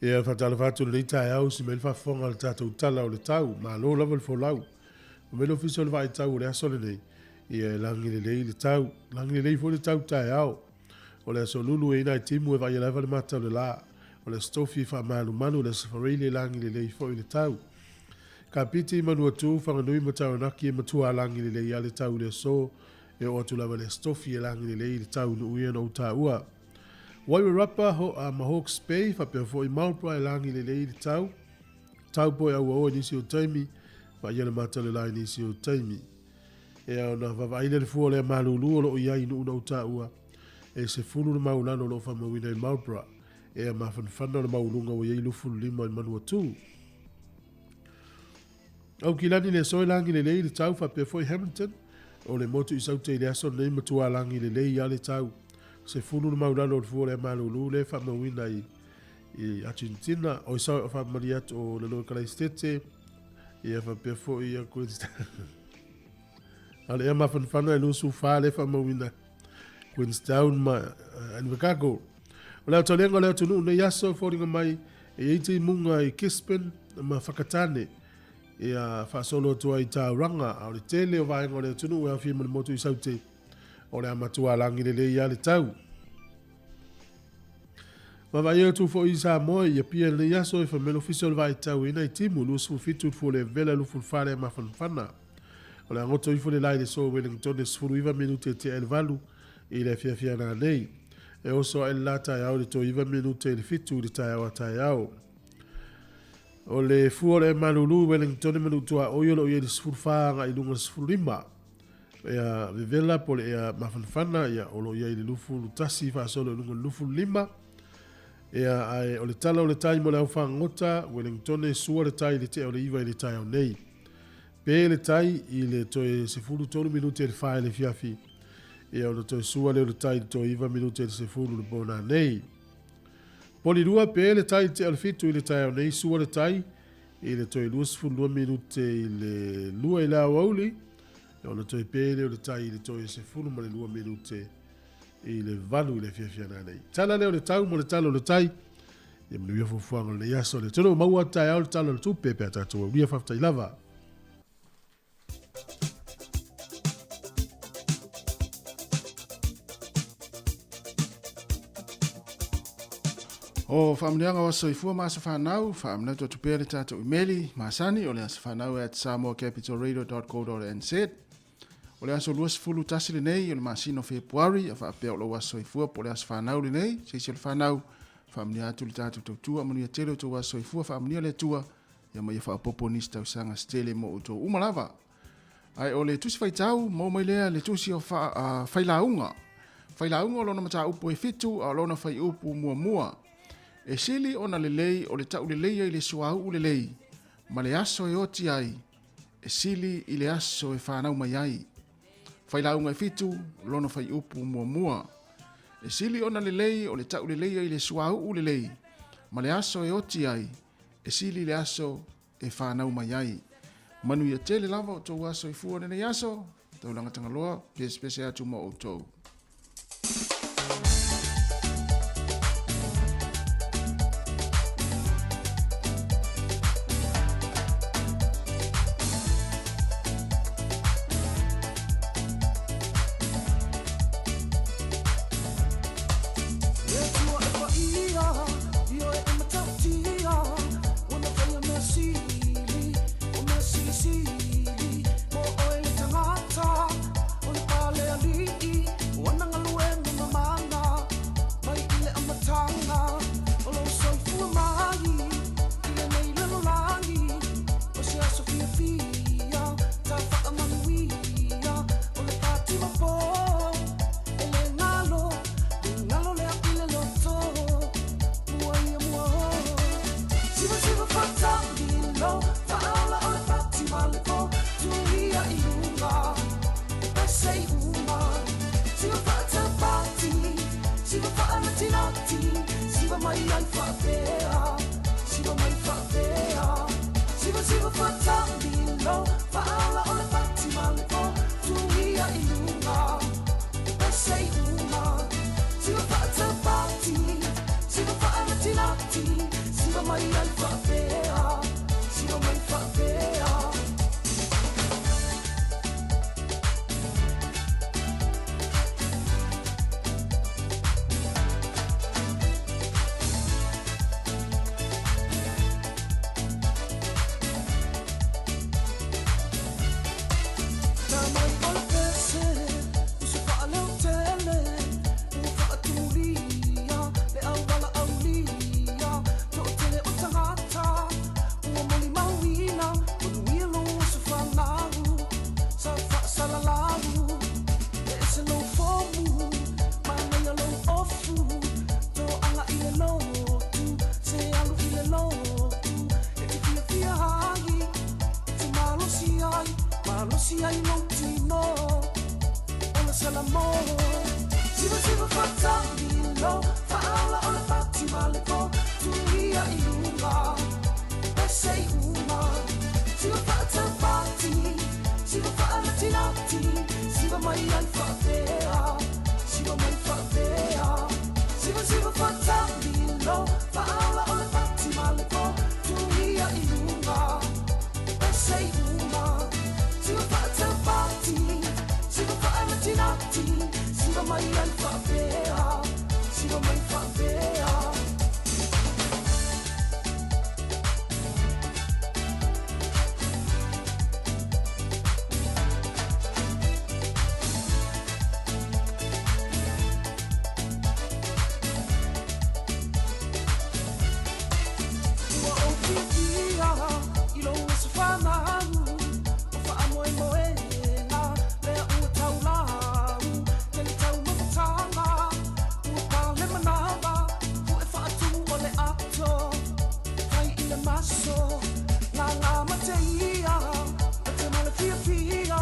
Speaker 5: Ia faatalofa atu i lenei taeao i si mea le faafofoga o le tatou Tala o le Tau. Malo lava le folau. O mea le ofisa o le vaai tau o le aso lenei, ia e lagi lelei le tau. Lagi lelei foi le tau taeao. O le aso Lulu e i nai timu e vaai lava le mata o le la. O le aso Tofi e faamalumalu, o le aso Faraile e lagi lelei foi le tau. Kapiti, Manuatu, Whanganui ma Taranaki e matua lagi lelei a le tau i le aso. E oo atu lava i le aso Tofi e lagi lelei le tau nuu ia na ou taua. Wairarapa, ho, a ma Hawke's Bay, faapea foi Marlborough e lagi lelei le tau. Taupo e auaoa i nisi o taimi, vaaia le mata o le la i nisi o taimi. Ea ona vaavaai lea le fua o lea malulu o loo i ai i nuu na ou taua, e 10 le maulalo o loo faamauina i Marlborough. Ea mafanafana o le maualuga ua i ai 25 i Manuatu. Aukilani le aso e lagi lelei le tau faapea foi Hamilton o le motu i Saute i le aso lenei matua lagi lelei a le tau. 10 le maulalo o le fua o lea malulu lea faamauina i i Argentina o i sau faamalie atu o le Loe Kalaisitete ia faapea foi ia Queenstown. A le ea mafanafana e 24 lea faamauina Queenstown ma Invercargill. O le aotelega o le atunuu nei aso e foliga mai e i ai timuga i Gisborne ma Whakatane ia faasolo atu ai i Tauranga, a o le tele o vaega o le atunuu e aofia ma le motu i Saute o le a matua lagi lelei a le tau. Vaavaai atu foi i Samoa i Apia i lenei aso e famelo ofisa o le vaitau i nai timu 27 le fua le vela 24 le mafanafana. O le agoto ifo le la i le so Wellington e 19 minute e tea i le 8 i le afiafi ana nei. E oso ae le la taeao i le toe 9 minute i le 7 i le taeao a taeao. O le fua o le malulu i Wellington e manu tuaoi o loo i ai le 14 agai i luga le 15. Ea vevela po o le ea mafanafana ia o loo i ai le 21 faasolo i luga le 25. Ea ae o le tala o le tai mo le au fagota Wellington e sua le tai i le tea o le 9 i le taeao nei. Pe le tai i le toe 13 minute i le 4 i le afiafi. Ia ona toe sua lea o le tai i le toe 9 minute i le 10 le pona nei. Polirua pe le tai i le tea o le 7 i le taeao nei, sua le tai i le toe 22 minute i le 2 i le aoauli. Ia ona toe pe lea o le tai i le toe 12 minute i le 8 i le afiafi ana nei. Tala lea o le tau mo le tala o le tai. Ia manuia fuafuaga o lenei aso. Le atunuu maua taeao le tala o le tupe pe a tatou aulia faafetai lava.
Speaker 1: O faamanuiaga o aso soifua ma aso fanau, faamanatu atu pea le tatou imeli masani o le aso fanau at samoacapitalradio.co.nz. O le aso 21 lenei o le masina o Fepuari, a faapea o lou aso soifua po o le aso fanau lenei, se isi o le fanau, faamanuia atu le tatou tautua, manuia tele o tou aso soifua, faamanuia le Atua, ia ma ia faaopoopo nisi tausaga se tele mo outou uma lava. Ae o le tusi faitau, maua mai lea le tusi o fa, failauga. Failauga o lona mataupu e 7, a o lona faiupu muamua. E sili ona lelei o le tauleleia i le suauu lelei, ma le aso e oti ai, e sili i le aso e fanau mai ai. Failauga e 7, lona faiupu muamua. E sili ona lelei o le tauleleia i le suauu lelei, ma le aso e oti ai, e sili i le aso e fanau mai ai. Manuia tele lava o tou aso i fua lenei aso, taulaga Tagaloa, pesepese atu ma outou.
Speaker 3: Malosi ai lou tino o le salamo. Siva siva faatamilo faaola o le pati ma le po tuia i luga pese i uma. Siva faataupati siva faanatinati siva mai ai faapea siva mai faapea. Siva siva faatamilo faaola o le pati ma le po tuia i luga pese i uma. Siva faataupati siva faanatinati siva mai ai faapea siva mai faapea. Ua ou fiafia i lou aso fanau o faamoemoega lea ua taulau tele taumafataga ua pale manava puʻe faatumu o le ato fai i le maso gaga mateia mate ma le fiafia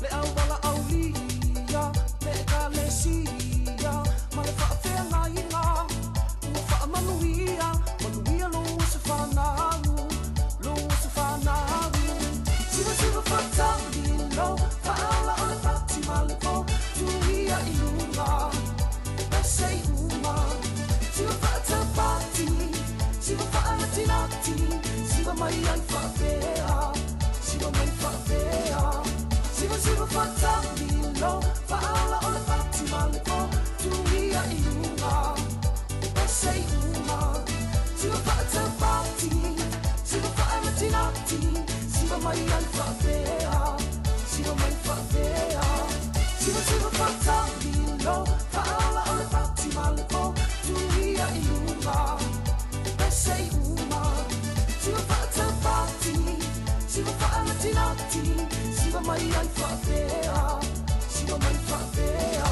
Speaker 3: le auala aulia le ekalesia ma le faafeagaiga ua faamanuia manuia lou aso fanau lou aso fanau. Siva siva faatamilo faaola o le pati ma le po tuia i luga pese i uma. Siva faataupati siva faanatinati siva mai ai faapea siva mai faapea. Siva siva faatamilo faaola o le pati ma le po tuia i luga pese i uma. Siva faataupati siva faanatinati siva mai ai faapea siva mai faapea. Siva siva faatamilo faaola o le pati ma le po tuia i luga pese i uma. Siva faataupati siva faanatinati siva mai ai faapea siva mai faapea.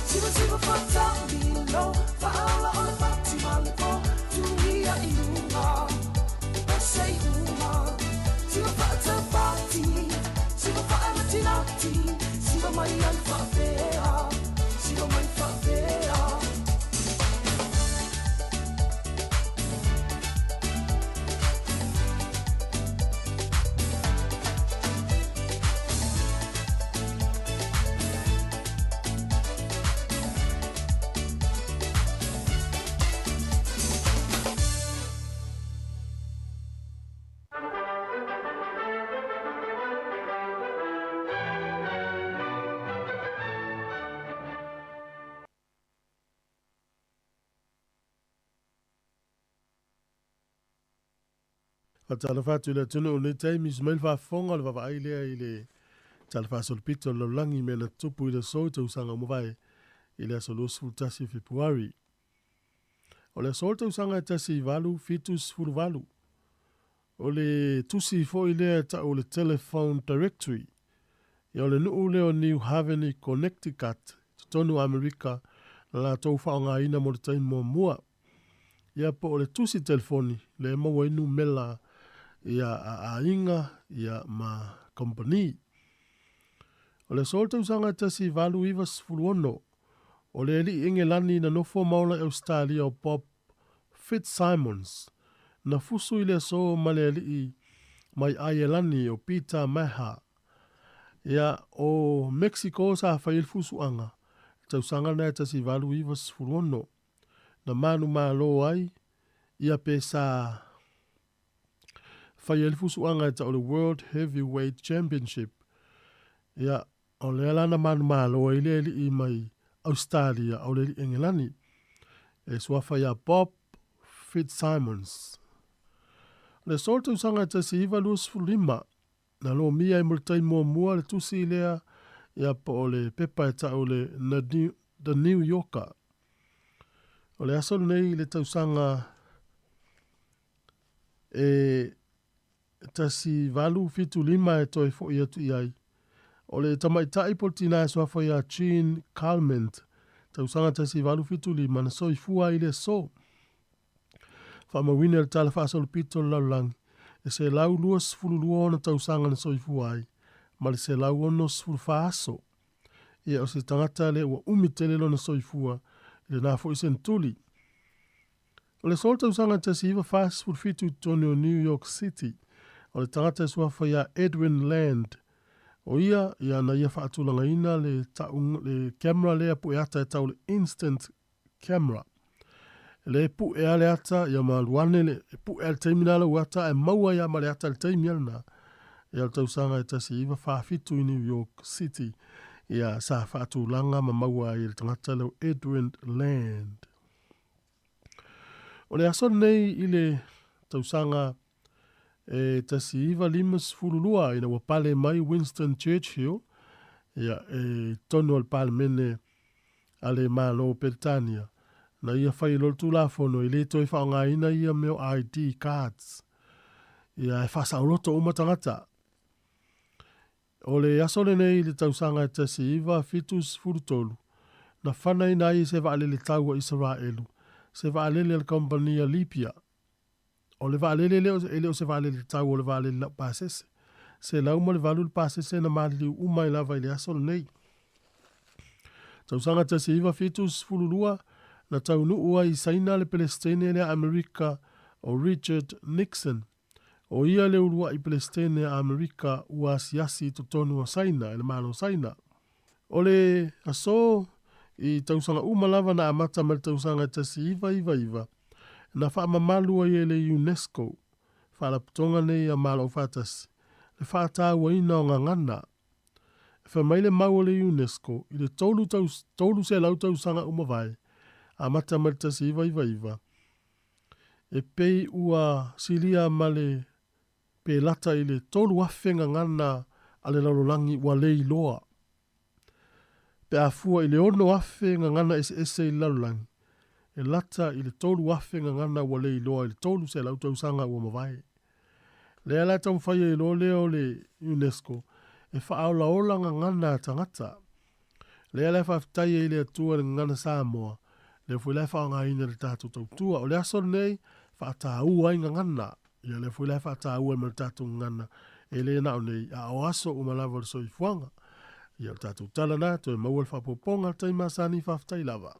Speaker 3: Siva siva faatamilo faaola o le pati ma le po tuia i luga pese i uma. Siva faataupati siva faanatinati siva mai ai faapea siva mai faapea.
Speaker 5: Faatalofa atu i le atunuu o lenei taimi sumai le faafofoga o le vaavaai lea i le tala faasolopito o le lalolagi mea na tutupu i le aso i tausaga ua mavae i le aso 21 Fepuari. O le aso o le tausaga e 1878 o le tusi foʻi lea e taʻu o le Telephone Directory. Ia o le nuu lea o New Haven i Connecticut totonu o Amerika na latou faaaogaina mo le taimi muamua. Ia po o le tusi telefoni le e maua ai numela ia a aiga ia ma kompani. O le aso o le tausaga e 1896 o le alii Engelani na nofo ma ola i Australia o Bob Fitzsimons na fusu i le aso ma le alii mai Aielani o Peter Maha. Ia o Mexico sa fai ai le fusuaga tausaga lena e 1896 na manu malo ai ia pe sa fai ai le fusuaga e tau o le World Heavyweight Championship. Ia o lea la na manu malo ai le alii mai Australia o le alii Engelani e suafa ia Bob Fitzsimons. O le aso o le tausaga e 1925 na lomia ai mo le taimi muamua le tusi lea ia po o le pepa e tau le The New Yorker. O le aso lenei i le tausaga e 1875 e toe foʻi atu i ai. O le tamaitai po o le tinā e suafa iā Jean Calment tausaga 1875 na soifua ai i le aso. Faamauina i le tala faasolopito o le lalolagi e 122 ona tausaga na soifua ai ma le 164 aso. Ia o se tagata lea ua umi tele lona soifua i lenā foi senetuli. O le aso le tausaga 1947 i totonu o New York City, o le tagata e suafa ia Edwin Land, o ia, ia na ia faatulagaina le ta'u le camera lea pu'e ata e tau le instant camera. Le pu'e a le ata ia ma alu ane le pu'e a le taimi na lau ata ae maua ai a ma le ata i le taimi a lena. Ia o le tausaga e 1947 i New York City ia sa faatulaga ma maua ai e le tagata leo Edwin Land. O le aso lenei i le tausaga e 1952 ina ua pale mai Winston Churchill ia e tonu o le Palemene a le Malo o Peretania na ia fai loa le Tulafono e le toe faaaogaina ia mea o ID cards ia e faasaoloto uma tagata. O le aso lenei i le tausaga e 1973, na fanaina ai e se vaalele tau a Isaraelu se vaalele a le kamupani a Libya. O le vaalele lea e le o se vaalele tau o le vaalele laupasese. 108 le pasese na maliliu uma ai lava i le aso lenei. Tausaga 1972, na taunuu ai i Saina le Pelesitene lea Amerika o Richard Nixon. O ia le uluai Pelesitene a Amerika ua asiasi i totonu o Saina e le Malo o Saina. O le aso i tausaga uma lava na amata mai le tausaga e 1999, na faamamalu ai e le UNESCO, Faalapotopotoga nei a Malo Aufaatasi, le faatauaina o gagana. E fai mai le mau a le UNESCO i le 300 tausaga ua mavae, amata mai le 1999, e pei ua silia ma le pe lata i le 3,000 gagana a le lalolagi ua le iloa. Pe a fua i le 6,000 gagana eseese i le lalolagi, e lata i le 3,000 gagana ua le iloa i le 300 tausaga ua mavae. Lea la e taumafai ai loa lea o le UNESCO e faaolaola gagana a tagata. Lea la e faafetai ai le Atua i le gagana Samoa, lea foi la e faaaogaina i le tatou tautua. O le aso lenei, faataua ai gagana. Ia lea foi la e faataua ai ma le tatou gagana, e le na o nei, a o aso uma lava o le soifuaga. Ia o le tatou tala na, toe maua le faaopoopoga, le taimi masani, faafetai lava.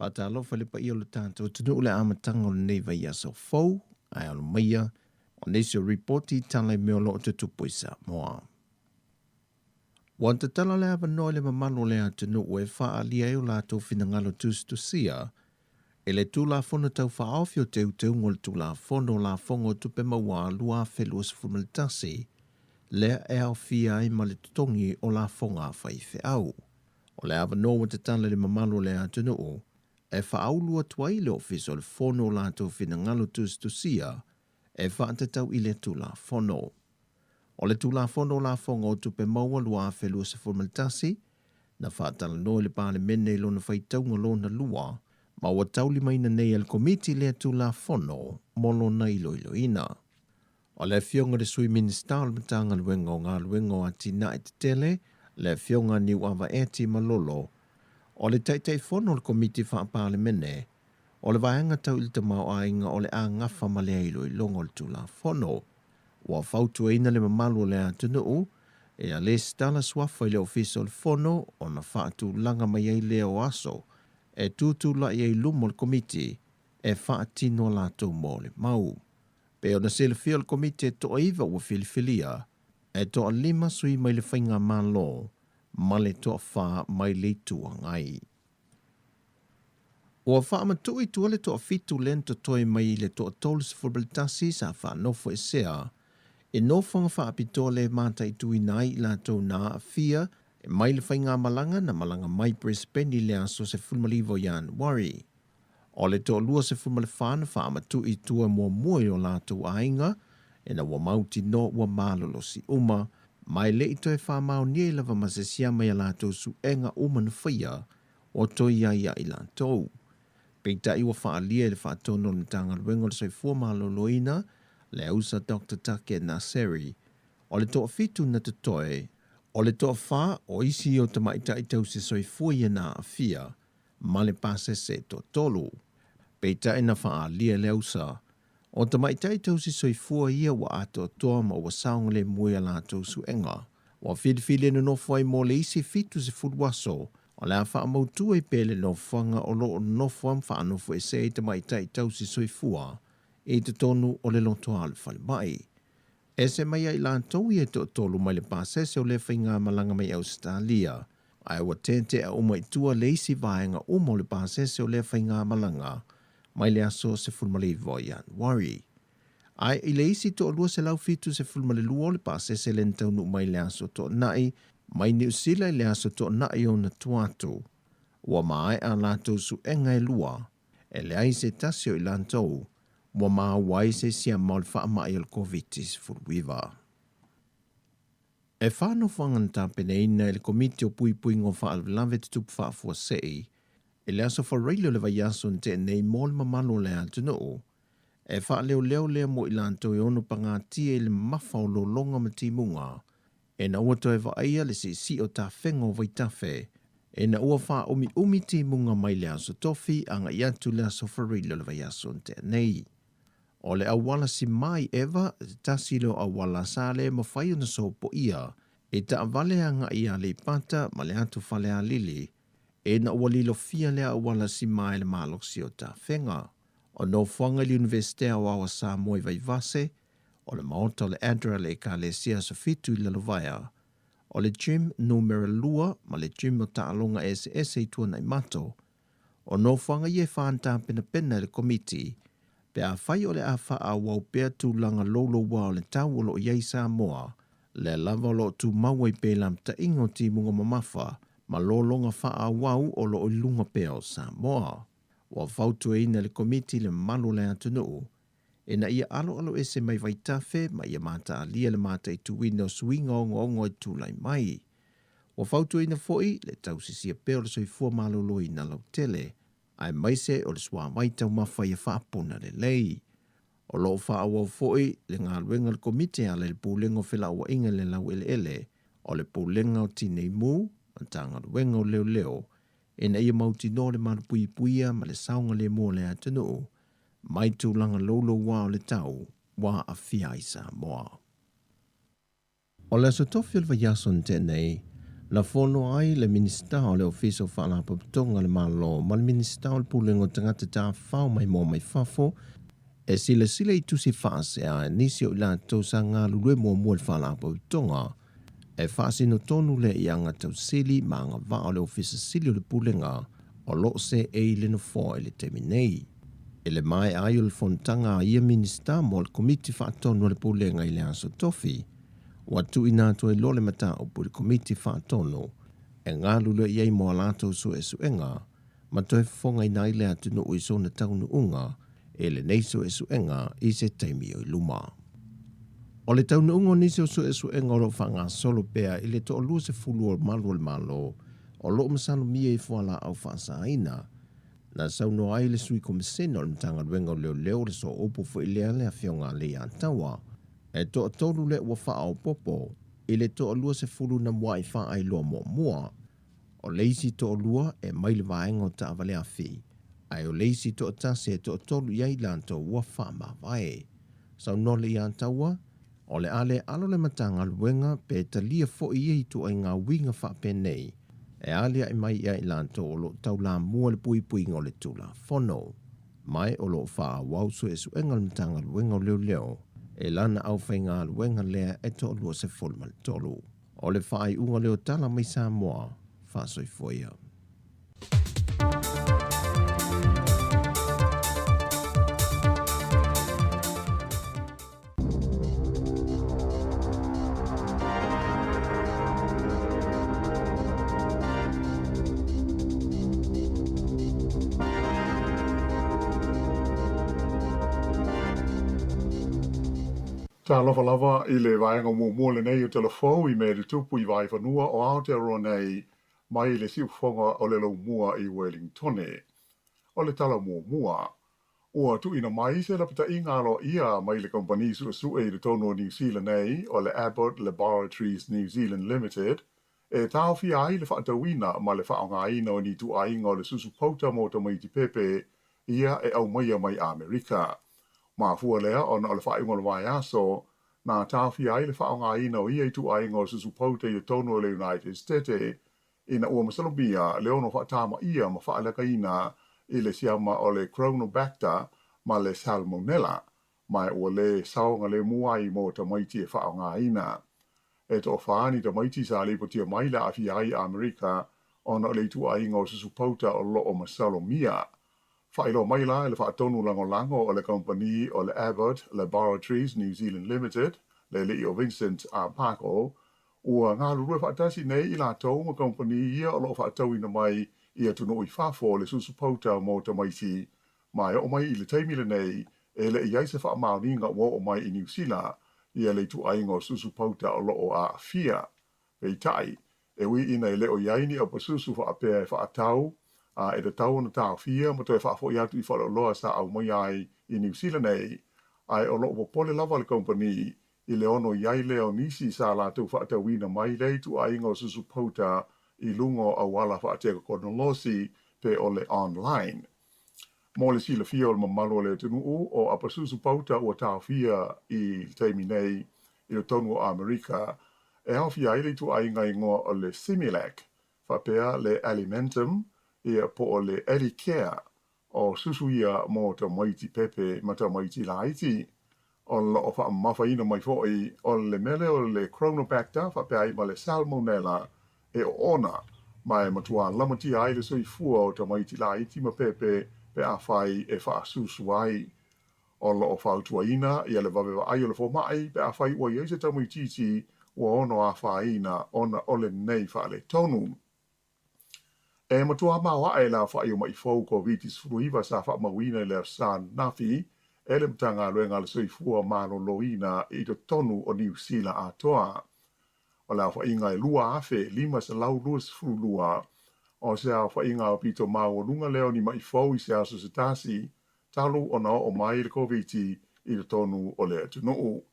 Speaker 6: Faatalofa i le paia o le tatou atunuu i le amataga o lenei vaiaso fou, ae alo maia o nisi o ripoti i tala i mea o lo o tutupu i Samoa. Ua tatala le avanoa i le mamalu o le atunuu e faaalia ai o latou finagalo tusitusia i le Tulafono Tau Faaofi o Teuteuga o le Tulafono o Lafoga o Tupe Maua 2021, lea e aofia ai ma le totogi o lafoga a faifeau. O le avanoa ua tatala i le mamalu o le atunuu e faaulu atu ai i le Ofisa o le Fono o latou finagalo tusitusia e faatatau i le Tulafono. O le Tulafono o Lafoga o Tupe Maua 2021, na faatalanoa i le Palemene i lona faitauga lona lua, ma ua taulimaina nei e le Komiti lea Tulafono mo lona iloiloina. O le Afioga i le Sui Minisita o le Matagaluega o Galuega o Atinae Tetele, le Afioga a Niuava Eti Malolo, o le Taitaifono o le Komiti Faa-Palemene o le Vaega Tau i le Tamaoaiga o le a gafa ma lea iloiloga o le Tulafono. Ua fautuaina le mamalu o le atunuu ia lesitala suafa i le Ofisa o le Fono ona faatulaga mai ai lea o aso e tutulai ai i luma o le Komiti e faatino a latou molimau. Pei ona silafia o le Komiti e toaiva ua filifilia, e toalima sui mai le Faigamalo ma le toafa mai le Itu Agai. Ua faamatuu i tua le toafitu lea na totoe mai i le toa-31 sa faanofoesea i nofoaga faapitoa le mataituina ai i latou na aafia mai le faigamalaga na malaga mai Brisbane i le aso 19 o Ianuari. O le toa-24 na faamatuu i tua muamua i o latou aiga ina ua mautinoa ua malolosi uma, ma e le i toe faamaonia ai lava ma se siama i a latou suega uma na faia o toe i ai ia i latou. Peitai ua faaalia i le faatonu o le Matagaluega o le Soifua Maloloina le ausa Doctor Take Naseri, o le toafitu na totoe, o le toafa o isi o tamaitai tausi soifua ia na aafia ma le pasese e toatolu. Peitai na faaalia e le ausa, o tamaitai tausi soifua ia ua atoatoa ma ua saogalemu ai a latou suega. Ua filifili e nonofo ai mo le isi 70 aso, o le a faamautu ai pea le nofoaga o lo o nonofo ma faanofoesea ai tamaitai tausi soifua i totonu o le lotoa o le falemai. Ese mai ai latou ia e toatolu mai le pasese o lea faigamalaga mai Ausetalia, ae ua teetea uma i tua le isi vaega uma o le pasese o lea faigamalaga mai le aso 19 o Ianuari. Ae i le isi 272 o le pasese lea na taunuu mai i le aso Toonai mai Niu Sila i le aso Toonai ona tua atu, ua maea a latou suega e lua, e leai se tasi o i latou ua maua ai se siama o le faamai o le Koviti-19. E fa nofoaga na tapenaina e le Komiti o Puipuiga o Faalavelave Tutupu Faafuasei i le aso Faraile o le vaiaso na tea nei mo le mamalu o le atunuu, e faaleoleo lea mo i latou e ono pagatia i le mamafa o lologa ma timuga ina ua toe vaaia le siisii o tafega o vaitafe, ina ua faaumiumi timuga mai le Aso Tofi agai atu i le Aso Faraile o le vaiaso na tea nei. O le auala simā i ʻEva, se tasi lea o auala sa le mafai ona sopoia i taavale agai i Aleipata ma le atu Falealili, ina ua lilofia lea auala simā e le malosi o tafega. O nofoaga i le Iunivesite Aoao a Samoa i Vaivase, o le Maota o le ADRA le Ekalesia Aso Fitu i Lalovaea, o le Gym Numera 2 ma le Gym o Taaloga Eseese i Tuanaimato. O nofoaga ia e fa na tapenapena e le Komiti pe afai o le a faaauau pea tulaga louloua o le tau o lo o i ai Samoa, lea lava o lo o tumau ai pea i lamataʻiga o timuga mamafa ma lologa faaauau o lo o i luga pea o Samoa. Ua fautuaina e le Komiti le mamalu o le atunuu ina ia aloaloese mai vaitafe ma ia mataalia le mataituina o suiga ogaoga i tulai mai. Ua fautuaina foi le tausisia pea o le soifua maloloina lautele, aemaise o le suavai taumafa ia faapuna lelei. O lo o faaauau foi le galuega a le Komiti e ala i le Pulega o Felauaiga i le Laueleele, o le Pulega o Tinei Mu, Matagaluega o Leoleo, ina ia mautinoa le malupuipuia ma le saogalemu o le atunuu mai tulaga louloua o le tau ua aafia ai Samoa. O le Aso Tofi o le vaiaso na tea nei, Na fono ai le Minisita o le Ofisa o Faalapotopotoga a le Malo ma le Minisita o le Pulega o Tagata Tafafao Maimoa mai Fafo e silasila i tusi faasea e nisi o i latou sa galulue muamua i le Faalapotopotoga e faasino tonu lea i aga tausili ma agavaa o le Ofisa Sili o le Pulega o lo o seei i le nofoa i le taimi nei. I le maea ai o le fonotaga a ia Minisita mo le Komiti Faatonu a le Pulega i le Aso Tofi, ua tuuina atu ai loa le mataupu i le Komiti Faatonu e galulue i ai mo a latou suesuega ma toe fofogaina ai le atunuu i sona taunuuga i lenei suesuega i se taimi o i luma. O le taunuuga o nisi o suesuega o lo o faagasolo pea i le toa-20 o malu o le Malo o lo o masalomia i fualaau faasaina, na saunoa ai le Sui Komisena o le Matagaluega o Leoleo o le Sooupu foi lea le Afioga a Leiataua, e toatolu lea ua faaopoopo i le toa-20 na muai faailoa muamua. O le isi toalua e mai le vaega o taavale afi, ae o le isi toatasi e toatolu i ai latou ua faamavae. Saunoa Leiataua, o le a le alo le Matagaluega pe talia foi ia ituaiga uiga faapenei e aliae mai ia i latou o lo o taulamua le puipuiga o le Tulafono. Ma o lo o faaauau suesuega a le Matagaluega o Leoleo i lana aufaigaluega lea e toa-23. O le faaiuga lea o Tala mai Samoa, faasoifua ia.
Speaker 7: Talofa lava i le vaega muamua lenei o Tala Fou i mea tutupu i Vaaifanua o Aotearoa nei mai le siufofoga o le Laumua i Wellingtone. O le tala muamua, ua tuuina mai se lapataiga aloaia mai le kamupani suesue i totonu o Niu Sila nei o le Abbott Laboratories New Zealand Limited e taofia ai le faatauina ma le faaaogaina o ni ituaiga o le susu pauta mo tamaiti pepe ia e aumaia mai Amerika. Mafua lea ona o le faaiuga o le vaiaso na taofia ai le faaaogaina o ia ituaiga o le susu pauta i totonu o le United States ina ua masalomia le ono faatamaia ma faalekaina i le siama o le Cronobacter ma le Salmonella, ma ua le saogalemu ai mo tamaiti e faaaogaina. E toafa ni tamaiti sa lipotia mai le aafia ai Amerika ona o le ituaiga o susu pauta o lo o masalomia. Faailoa mai la e le faatonu lagolago o le kamupani o le Abbott Laboratories New Zealand Limited, le alii o Vincent Arbuckle, ua galulue faatasi nei i latou ma kamupani ia o lo o faatauina mai i atunuu i fafo le susu pauta mo tamaiti ma e oo mai i le taimi lenei e le i ai se faamaoniga ua oo mai i Niu Sila ia le ituaiga o susu pauta o lo o aafia. Peitai, e ui ina e le o i ai ni apasusu faapea e faatau, a e tatau ona taofia ma toe faafoi atu i faleoloa sa aumaia ai i Niu Sila nei, ae o lo o popole lava le kamupani i le ono i ai lea o nisi sa latou faatauina mai lea ituaiga o susu pauta i luga o auala faatekonolosi pe o le online. Mo le silafia o le mamalu o le atunuu, o apasusu pauta ua taofia i le taimi nei i totonu o Amerika, e aofia ai le ituaiga igoa o le Similac, faapea le Alimentum, ia po o le Elicare, o susu ia mo tamaiti pepe ma tamaiti laiti. O lo o faamamafaina mai foi o le mele o le Cronobacter faapea ai ma le Salmonella e oona, ma e matua lamatia ai le soifua o tamaiti laiti ma pepe pe afai e faasusu ai. O lo o fautuaina ia le vave vaai o le fomai pe afai ua i ai se tamaitiiti ua ono afaina ona o lenei faaletonu. E matua maoae le aofai o ma'i fou Koviti-19 sa faamauina i le Aso Sa ananafi e le Matagaluega a le Soifua Maloloina i totonu o Niu Sila atoa. O le aofaiga e 2,522 o se aofaiga aupito maualuga lea o ni ma'i fou i se aso se tasi talu ona oo mai le Koviti i totonu o le atunuu.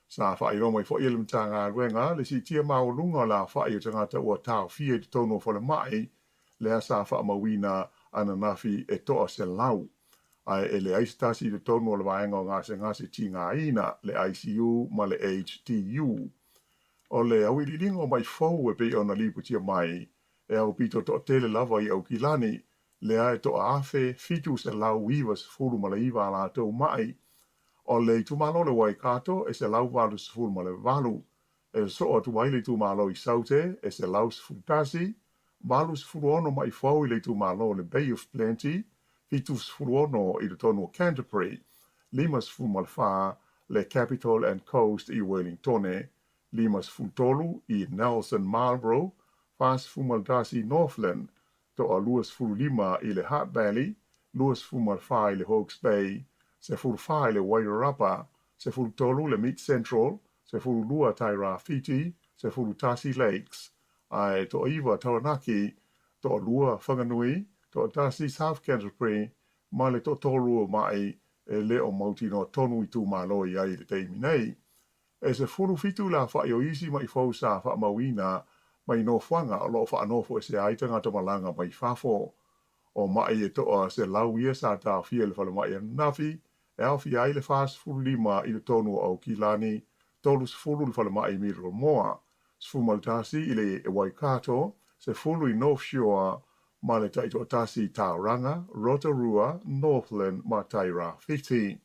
Speaker 7: Sa faailoa mai foi e le Matagaluega le siitia maualuga o le aofai o tagata ua taofia i totonu o falemai lea sa faamauina ananafi e 100, ae e leai se tasi i totonu o le vaega o gasegase tigaina, le ICU ma le HDU. O le auiliiliga o maʻi fou e pei ona lipotia mai, e aupito toatele lava i Aukilani, lea e 1,799 a latou maʻi. O le itumalo o le Waikato e 188, e sosoo atu ai le itumalo i Saute e 111, 86 maʻi fou i le itumalo o le Bay of Plenty, 76 i totonu o Canterbury, 54 le Capital and Coast i Wellingtone, 53 i Nelson Marlborough, 41 i Northland, toa 25 i le Hutt Valley, 24 i le Hawke's Bay, 14 i le Wairarapa, 13 le Mid Central, 12 Tairāwhiti, 11 Lakes, ae toa-iva Taranaki, toa-lua Whanganui, toa-tasi South Canterbury, ma le toatolu o maʻi e le o mautinoa tonu itumalo i ai i le taimi nei. E 17 le afaʻi o isi maʻi fou sa faamauina mai nofoaga o lo o faanofoesea ai tagata malaga mai fafo. O maʻi e toa 100 ia sa taofia i le falemai ananafi, e aofia ai le 45 i totonu o Aukilani, 30 i le falemai i Middlemoa, 11 i le Waikato, 10 i North Shore ma le taitoatasi i Tauranga, Rotorua, Northland ma Tairāwhiti.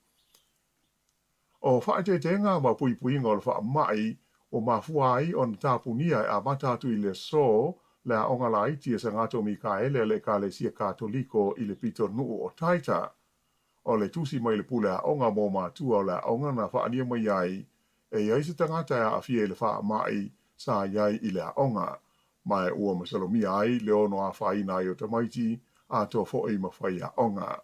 Speaker 7: O faaeteetega ma puipuiga o le faamai ua mafua ai ona tapunia e amata atu i le aso le aoga laiti a Sagato Mikaele a le Ekalesia Katoliko i le pitonuu o Taita. O le tusi mai le pule aoga mo matua o le aoga na faaalia mai ai e i ai se tagata e aafia i le faamai sa i ai i le aoga, ma ua masalomia ai le ono afaina ai o tamaiti atoa foi ma faiaoga.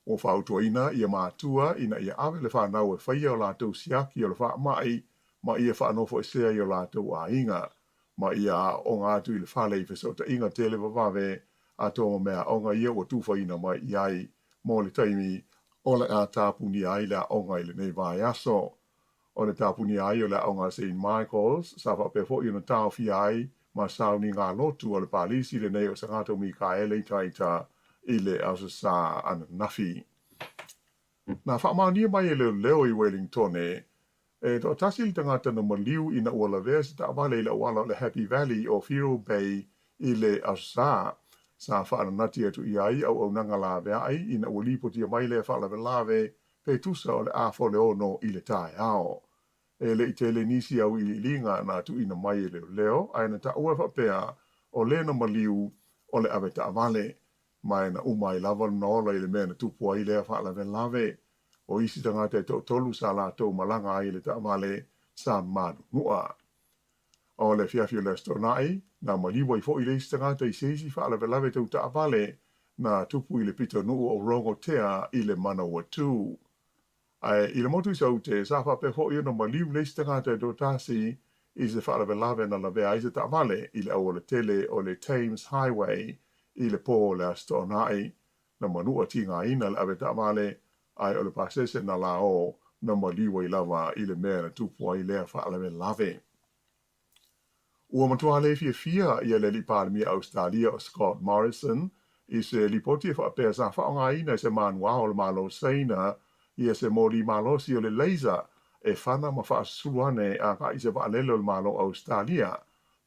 Speaker 7: Ua fautuaina ia matua ina ia ave le fanau e faia o latou siaki o le faamai ma ia faanofoesea i o latou aiga, ma ia aooga atu i le fale i fesootaiga televavave atoa ma meaaoga ia ua tufaina mai i ai mo le taimi o le a tapunia ai le aoga i lenei vaiaso. O le tapunia ai o le aoga a Saint Michael's sa faapea foi ona taofia ai ma sauniga lotu a le palisi lenei o Sagato Mikaele i Taita i le Aso Sa ananafi. Na faamaonia mai e leoleo i Wellingtone, e toatasi le tagata na maliu ina ua lavea se taavale i le auala o le Happy Valley o Whiro Bay i le Aso Sa. Sa faananati atu i ai auaunaga laveai ina ua lipotia mai lea faalavelave pe tusa o le afa o le ono i le taeao. E le i tele nisi auiliiliga na tuuina mai e leoleo, ae na taua e faapea, o le na maliu, o le ave taavale. Ma e na uma ai lava lona ola i le mea na tupu ai lea faalavelave. O isi tagata e toatolu sa latou malaga ai i le taavale, sa manunua. O le afiafi o le Aso Toonai, na maliu ai foi le isi tagata i se isi faalavelave tau taavale na tupu i le pitonuu o Rongotea i le Manawatū. Ae i le motu i Saute, sa faapea foi ona maliu le isi tagata e toatasi i se faalavelave na lavea ai se taavale i le auala tele o le Thames Highway i le pō o le Aso Toonai. Na manua tigaina le ave taavale, ae o le pasese na laō na maliu ai lava i le mea na tupu ai lea faalavelave. Ua matua le fiafia ia le Alii Palemia Ausetalia o Scott Morrison i se lipoti e faapea sa faaaogaina e se manuao o le Malo Saina ia se moli malosi o le laser e fana ma faasusulu ane agai i se vaalele o le Malo Ausetalia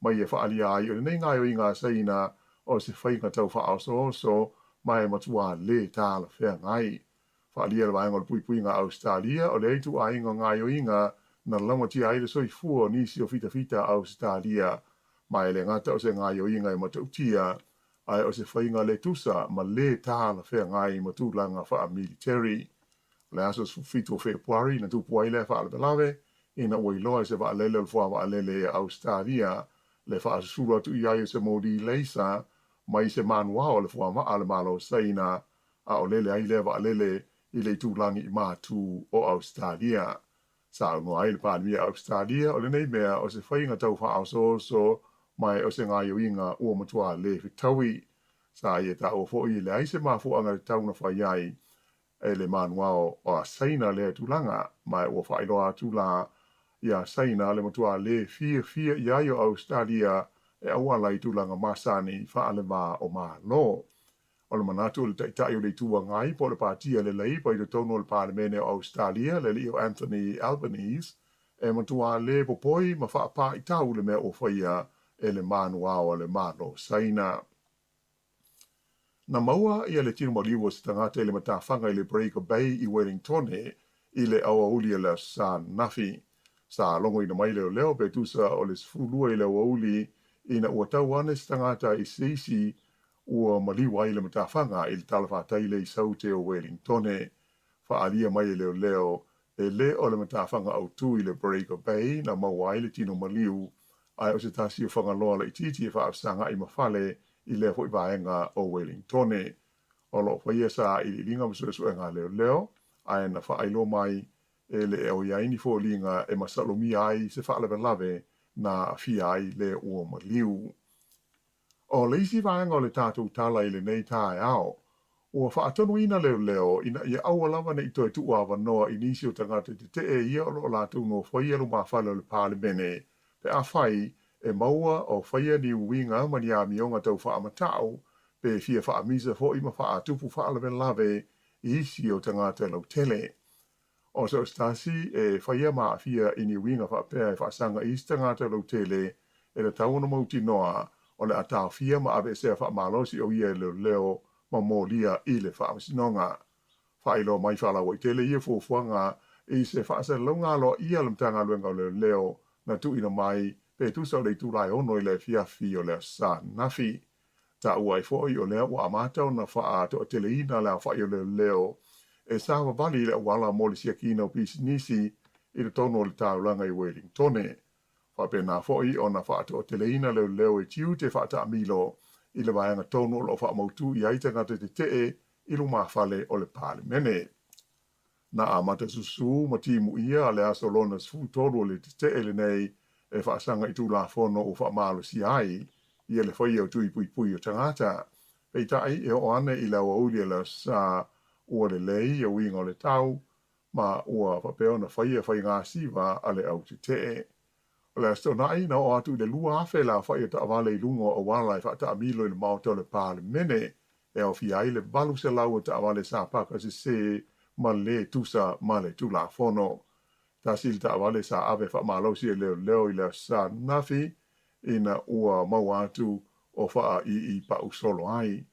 Speaker 7: ma ia faaalia ai o lenei gaoioiga a Saina o se faiga tau faaosooso ma e matua le talafeagai. Faaalia le Vaega o le Puipuiga a Ausetalia, o lea ituaiga gaoioiga na lamatia ai le soifua o nisi o fitafita a Ausetalia, ma e le gata o se gaoioiga e matautia, ae o se faiga le tusa ma le talafeagai ma tulaga faamiliteri. O le aso 17 o Fepuari na tupu ai lea faalavelave, ina ua iloa e se vaalele o le Fuavaalele a Ausetalia le faasusulu atu i ai o se moli leisa mai se manuao o le fuavaa a le Malo o Saina a o lele ai lea vaalele i le itulagi i Matu o Ausetalia. Saunoa ai le Palemia Ausetalia o lenei mea o se faiga tau faaosooso ma e o se gaoioiga ua matua le fetaui. Sa ia taua foi e leai se mafuaaga tatau na fai ai e le manuao a Saina lea tulaga, ma ua faailoa atu la iā Saina le matua le fiafia i ai o Ausetalia e auala i tulaga masani faaleva o Malo. O le manatu o le Taitai o le Itu Agai po o le Pātia le Leipa i totonu o le Palemene o Ausetalia, le alii o Anthony Albanese, E matuā lē popoi ma faapāitau le mea ua faia e le manuao a le Malo o Saina. Na maua ia le tino maliu o se tagata i le matafaga i le Breaker Bay i Wellingtone i le aoauli o le Aso Sa ananafi. Sa logoina mai leoleo pe tusa o le 12 i le aoauli ina ua tau ane se tagata i se isi ua maliu ai le matafaga i le talafatai lea i Saute o Wellingtone. Faaalia mai e leoleo e le o le matafaga autū i le Breaker Bay na maua ai le tino maliu, ae o se tasi o Fagaloa laitiiti e faafesagaʻi ma fale i lea foi vaega o Wellingtone. O lo o faia sailiiliga ma suesuega a leoleo, ae na faailoa mai e le o i ai ni foliga e masalomia ai se faalavelave na aafia ai le ua maliu. O le isi vaega o le tatou tala i lenei taeao, ua faatonuina leoleo ina ia aua lava ne i toe tuu avanoa i nisi o tagata tetee ia o lo o latou nofoia lumafale o le Palemene pe afai e maua o faia ni uiga ma ni amioga tau faamatau pe fia faamisa foi ma faatupu faalavelave i isi o tagata lautele. O so o se tasi e faia ma aafia i ni uiga faapea e faasaga i isi tagata lautele e tatau ona mautinoa o le a taofia ma aveesea faamalosi o ia e leoleo ma molia i le faamasinoga. Faailoa mai faalauaitele ia fuafuaga i se faasalalauga aloaia a le Matagaluega o Leoleo na tuuina mai pe tusa o le itula e 6 i le afiafi o le Aso Sa ananafi. Taua ai foi o lea ua amata ona faatoateleina le aofai o leoleo e savavali i le auala mo le siakiina o pisinisi i totonu o le taulaga i Welingtone. Faapena foi ona faatoateleina leoleo e tiute faataamilo i le vaega tonu o lo o faamautu i ai tagata tetee i lumafale o le Palemene. Na amata susū ma timuia a le aso lona 13 o le tetee lenei e faasaga i Tulafono ua faamalosia ai ia le faia o tui puipui o tagata. Peitai, e oo ane i le aoauli o le Aso Sa ua lelei ia uiga o le tau ma ua faapea ona faia faigasiva a le au tetee. O le Aso Toonai, na oo atu i le 2,000 le aofai o taavale i luga o auala e faataamilo i le Maota o le Palemene, e aofia ai le 800 o taavale sa paka sesē ma lē tusa ma le Tulafono. Tasi le taavale sa ave faamalosi e leoleo i le Aso Sa ananafi ina ua maua atu o faaii pau solo ai.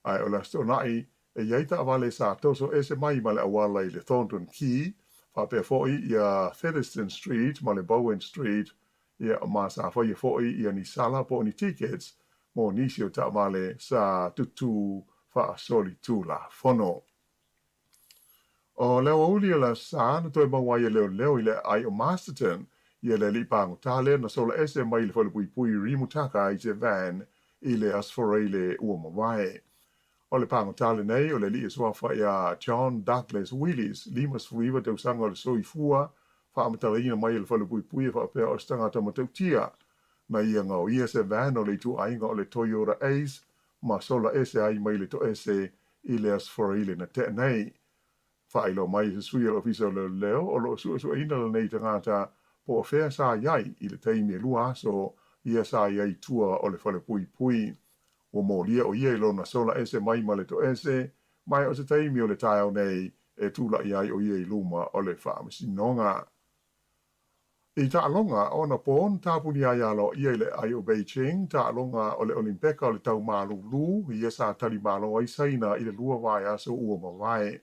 Speaker 7: Ae o le Aso Toonai, E i ai taavale sa toso ese mai ma le auala i le Thornton Quay, faapea foi ia Featherston Street ma le Bowen Street, ia ma sa faia foi ia ni sala po o ni tickets mo nisi o taavale sa tutū faasolitulafono. O le aoauli o le Aso Sa na toe maua ai e leoleo i le aai o Masterton ia le alii pagota lea na sola ese mai le falepuipui Rimutaka i se van i le Aso Faraile ua mavae. O le pagota lenei o le alii e suafa iā John Douglas Willis, 59 tausaga o le soifua, faamatalaina mai e le falepuipui e faapea o se tagata matautia. Na ia gaoia se van o le ituaiga o le Toyota Ace ma sola ese ai mai le toese i le Aso Faraile na tea nei. Faailoa mai e se sui o le Ofisa o Leoleo o lo o suesueina lenei tagata po o fea sa i ai i le taimi e lua aso ia sa i ai i tua o le falepuipui. Ua molia o ia i lona sola ese mai ma le toese, ma e o se taimi o le taeao nei e tulaʻi ai o ia i luma o le faamasinoga. I taaloga anapo na tapunia ai aloaia i le aai o Beijing, taaloga o le Olimpeka o le Tau Malūlū, ia sa tali malo ai Saina i le lua vaiaso ua mavae.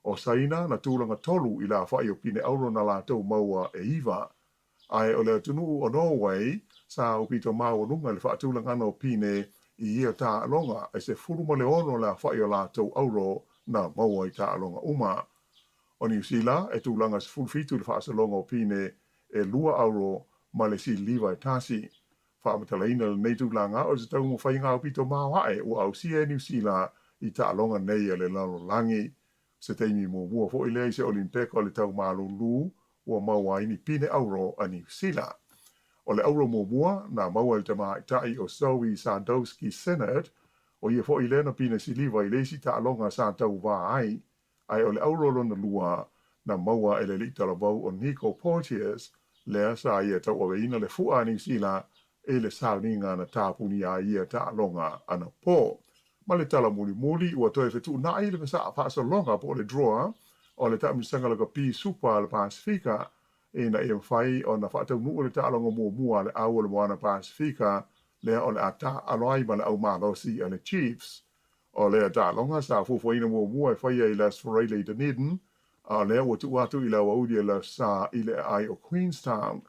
Speaker 7: ʻO Saina na tulaga tolu i le aofai o pine auro na latou maua e iwa. Ae o le atunuu o Norway sa aupito maualuga i le faatulagana o pine i ia taaloga e 16 le aofai o latou auro na maua i taaloga uma. O Niu Sila e tulaga 17 i le faasologa o pine e lua auro ma le siliva e tasi. Faamatalaina lenei tulaga o se taumafaiga aupito maoae ua ausia e Niu Sila i taaloga nei a le lalolagi. Se taimi muamua foi lea i se Olimpeka o le Tau Malūlū ua maua ai ni pine auro a Niu Sila. O le auro muamua na maua e le tamaitai o Zoe Sadowski Synnott, o ia foi lea na pine siliva i le isi taaloga sa tauvā ai Ae o le auro lona lua na maua e le alii talavou o Nico Porteous, lea sa ia tauaveina le fua a Niu Sila i le sauniga na tapunia ai ia taaloga anapo. Ma le tala mulimuli ua toe fetuunai le faasologa po o le draw o le taamilosaga lakapi Supa a le Pasefika. ina ia mafai ona faataunuu le taaloga muamua a le Au o le Moana Pasefika lea o le a taaalo ai ma le au malosi a le Chiefs. O lea taaloga sa fuafuaina muamua e faia i le Aso Faraile i Dunedin, a o lea ua tuu atu i le aoauli o le Aso Sa i le aai o Queenstown.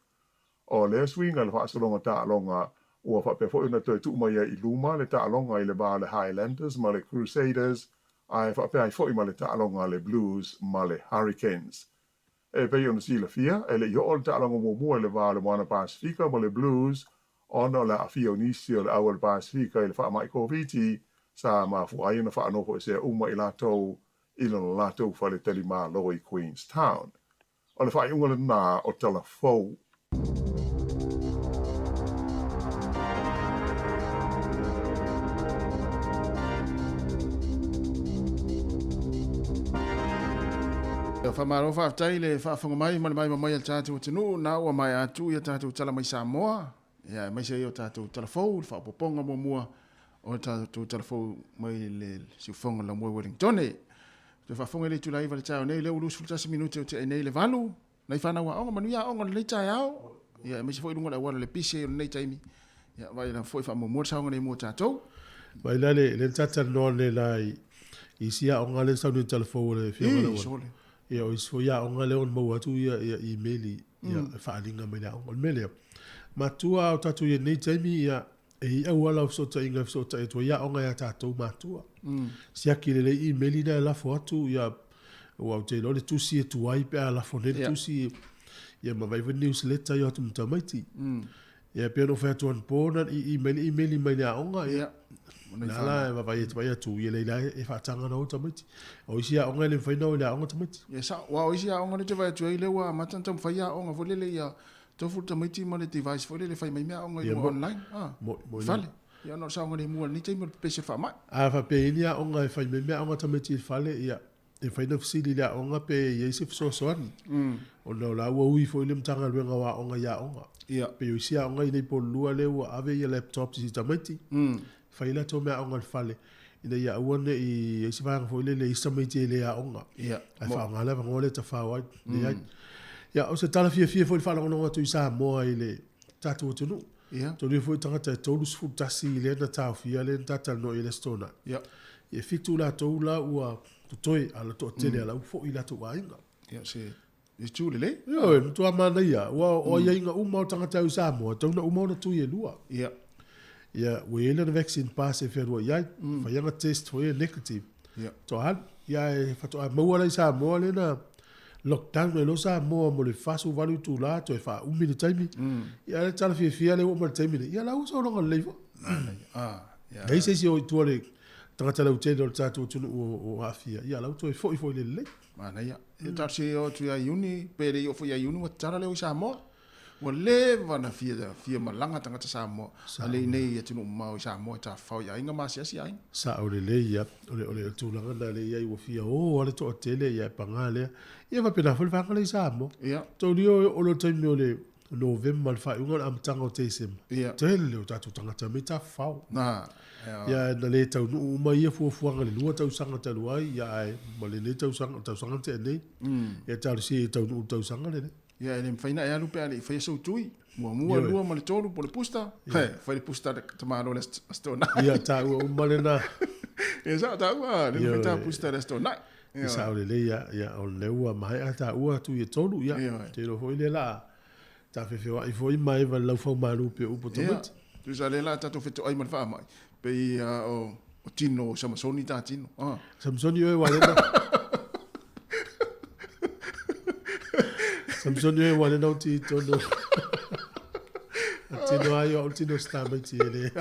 Speaker 7: O lea suiga i le faasologa taaloga ua faapea foi ona toe tuu mai ai i luma le taaloga i le va o le Highlanders ma le Crusaders, ae faapea ai foi ma le taaloga a le Blues ma le Hurricanes. E pei ona silafia, e le i oo le taaloga muamua i le va o le Moana Pasefika ma le Blues ona o le aafia o nisi o le au a le Pasefika i le faamai Koviti sa mafua ai ona faanofoesea uma i latou i lona latou faletalimalo i Queenstown. O le faaiuga lena o Tala Fou.
Speaker 1: Faamalo faafetai i le faafofoga mai ma le maima mai a le tatou atunuu na ua maea atu ia tatou tala mai Samoa ia aemaise ai o tatou tala fou le faaopoopoga muamua o le tatou tala fou mai le siufofoga o le Laumua i Wellingtone. Toe faafofoga i le itula 9 i le taeao nei lea ua 21 minute o tea ai nei le 8 nai fanau aoga manuia aoga o lenei taeao ia aemaise foi i luga o le auala o le pisi ai o lenei taimi ia vaai la foi faamuamua le saoga nei mo tatou.
Speaker 5: Vaai la le le talatalanoa nei la i isi aoga lea na sau nei i Talafou o le Afioga i le Auala. Ia o isi foi aoga lea ua maua atu ia ia email ia faaaliga mai le aoga. O le mea lea, matua a o tatou i ai nei taimi ia E i ai auala o fesootaiga e fesootai atu ai aoga ia tatou matua. Siaki lelei imeli na e lafo atu, ia, aua ou te iloa le tusi e tuai pe a lafo nei le tusi, ia ma vaai foi newsletter ia o atu ma tamaiti. Ia e pei ona ou fai atu anapo na i i mai le imeli mai le aoga, ia, lea la e vaavaai atu vaai atu, ia leai la e faataga na o tamaiti. O isi aoga e le mafai ona o i le aoga tamaiti.
Speaker 1: Ia sao, aua o isi aoga lea ou te vaai atu ai lea ua amata ona taumafai aoga foi lele ia Tofu le tamaiti ma le device foi lele e fai mai mea aoga i luga online. Ah, fale. Ia ona o le saogalemu o lenei taimi o le pepesi o le faamai.
Speaker 5: A faapea e i ai ni aoga e fai mai mea aoga a tamaiti i le fale, ia, e mafai ona fesili i le aoga pe i ai se fesoasoani. Ona o la ua ui foi le Matagaluega o Aoga i aoga.
Speaker 1: Ia.
Speaker 5: Pei o isi aoga i inei i Pololua lea ua ave ia laptops i tamaiti, fai a latou mea aoga i le fale, ina ia aua ne i i ai se vaega foi lele i isi tamaiti e le aoga.
Speaker 1: Ia.
Speaker 5: Ae faaaoga le avanoa lea e tafao ai, leai. Ia, o se tala fiafia foi i le faalogologo atu i Samoa i le tatou atunuu.
Speaker 1: Ia.
Speaker 5: Taulia foi tagata e 31 lea na taofia lea na talatalanoa i ai le Aso Toonai.
Speaker 1: Ia.
Speaker 5: E fitu latou la ua totoe, a o le toatele la ua foi i latou aiga.
Speaker 1: Ia, se itu lelei.
Speaker 5: Ioe, matua manaia, aua o aiaiga uma o tagata e o i Samoa, e tatau ona uma ona tui e lua.
Speaker 1: Ia.
Speaker 5: Ia, ua i ai lana vaccine pass e fealuai ai, fai ana test foi e negative.
Speaker 1: Ia.
Speaker 5: Faatoa alu. Ia, ae faatoa maua la i Samoa lea na lockdown ai loa Samoa mo le 48 itula, toe faaumi le taimi. Ia, le tala fiafia lea ua oo mai i le taimi nei, ia la ua sologa lelei foi.
Speaker 1: Manaia. Ah, ia.
Speaker 5: Leai se isi o i tua o le tagata lautele o le tatou atunuu o aafia, ia la ua toe foi foi i le lelei.
Speaker 1: Manaia. Ia talosia ia oo atu ia Iuni, pe le i oo foi ia Iuni ua tatala lea i Samoa. Ua leva ona fia, fia malaga tagata Samoa, a le i nei i atunuu mamao i Samoa e tafafao i aiga ma asiasi aiga.
Speaker 5: Sao lelei ia, o le, o le tulaga lena lea i ai ua fia o lava le toatele ia e paga lea. Ia faapena foi le vaega lea i Samoa.
Speaker 1: Ia.
Speaker 5: Taulia o le taimi o le Novema le faaiuga o le amataga o Tesema.
Speaker 1: Ia.
Speaker 5: Tele o tatou tagata mea tafafao.
Speaker 1: Na, ia.
Speaker 5: Ia na le taunuu uma ia fuafuaga i le 2 tausaga talu ai, ia ae ma lenei tausaga, tausaga na tea nei. Ia talosia ia taunuu le tausaga lenei.
Speaker 1: Ia e le mafai na e alu pe a le i faia sou tui. Muamua,
Speaker 5: Ioe.
Speaker 1: lua ma le tolu po o le booster. He, fai le booster le tamalo le Aso Toonai.
Speaker 5: Ia taua uma lena.
Speaker 1: Ia sao taua, le mafai ta
Speaker 5: Ioe.
Speaker 1: booster le Aso Toonai.
Speaker 5: E sao lelei ia, ia o lea ua maea taua atu ia tolu, ia,
Speaker 1: Ioe.
Speaker 5: te iloa foi lea la tafefeoai foi ma eva le laufau malu pei o upu a
Speaker 1: Ia,
Speaker 5: tamaiti.
Speaker 1: tusa lea la tatou fetoai ma le faamai, pei o, o tino o Samasoni ta tino. Ah.
Speaker 5: Samsoni oe ua lena. Samsoni oe ua lena o ti tonu. A tino ai o tino sta tamaiti e le.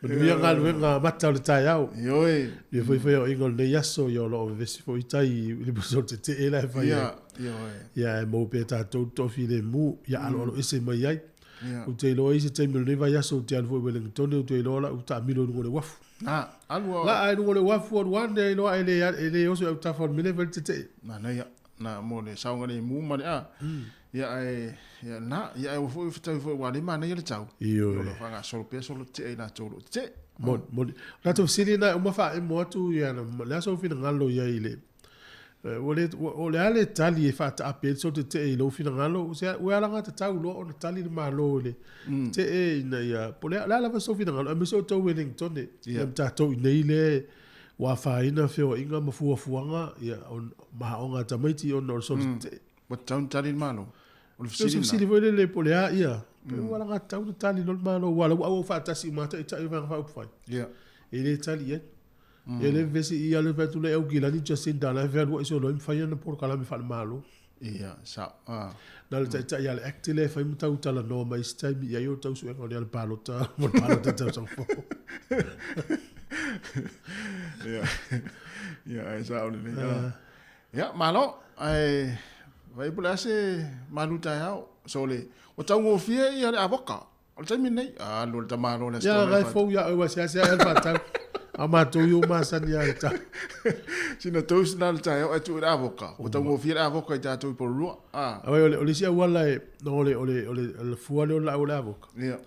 Speaker 5: Manuia galuega mata o le taeao.
Speaker 1: Ioe.
Speaker 5: Ia foi foi o ingo lenei aso, ia o lo o vevesi foi tai i le puso o le tetee la e fai ai.
Speaker 1: Ia, ioe.
Speaker 5: Ia e maua pea tatou le toafilemu, ia aloalo ese mai ai.
Speaker 1: Ia.
Speaker 5: Ou te iloa i se taimi o lenei vaiaso ou te alu foi i Wellington, ou te iloa la u taamilo i luga o le uafu.
Speaker 1: Na, alu a.
Speaker 5: La a i luga o le uafu alu ane ai loa e le, e le oso i autafa o le mea lea e fai le tetee.
Speaker 1: Manaia. Na, mo le saogalemu ma le a. Ia ae, ia na, ia ae ua foi fetaui foi ua le manaia le tau.
Speaker 5: Ioe.
Speaker 1: O lo o faagasolo pea solo tetee i latou o lo o tetee.
Speaker 5: Moni, moni. O tatou fesili lena e uma faaemo atu ia le a sou finagalo i ai i le Ua le, o le a le tali e faataape ai le solo tetee i lou finagalo? Ua alagatatau loa ona tali le Malo i le tetee ina ia, po o le a lava sou finagalo, aemaise o outou Wellingtone, ia ma tatou i inei lea ua afaina feoaiga ma fuafuaga ma aoga a tamaiti ona o le solo tetee.
Speaker 1: Ua tatau ona tali le Malo?
Speaker 5: O le fesili lena. O se fesili foi lele po o le a ia, pe ua alagatatau ona tali loa le Malo, aua o la ua auau faatasi uma lava Taitai o Vaega Faaupufai. E le tali i ai. Ia le vevesi i alu fai atu le au kilani Jacinda la e fealuai solo ai ma fai ana polokalame faale-Malo.
Speaker 1: Ia, sao. Ah.
Speaker 5: Na le taitai a le Act lea e fai ma tau talanoa mai isi taimi i ai o tau suega o le ala palota mo le palota tausaga fou.
Speaker 1: Ia, ia, ai sao lelei. Ah. Ia, malo. Ae, vai po o le a se malu taeao. So le, ua taugofie ia le avoka. O le taimi lenei, alu o le tamaloa le
Speaker 5: Ia, ae fou ia oe ua seasea ea le faatau. A o matou i o masani lava i le tau.
Speaker 1: Sina toast na le taeao ae tuu i le avoka. Ua taugofie le avoka i tatou i Porirua.
Speaker 5: Ah. Ae o le isi auala e, no, o le, o le, o le, o le fua lea o le laau o le avoka.
Speaker 1: Ia.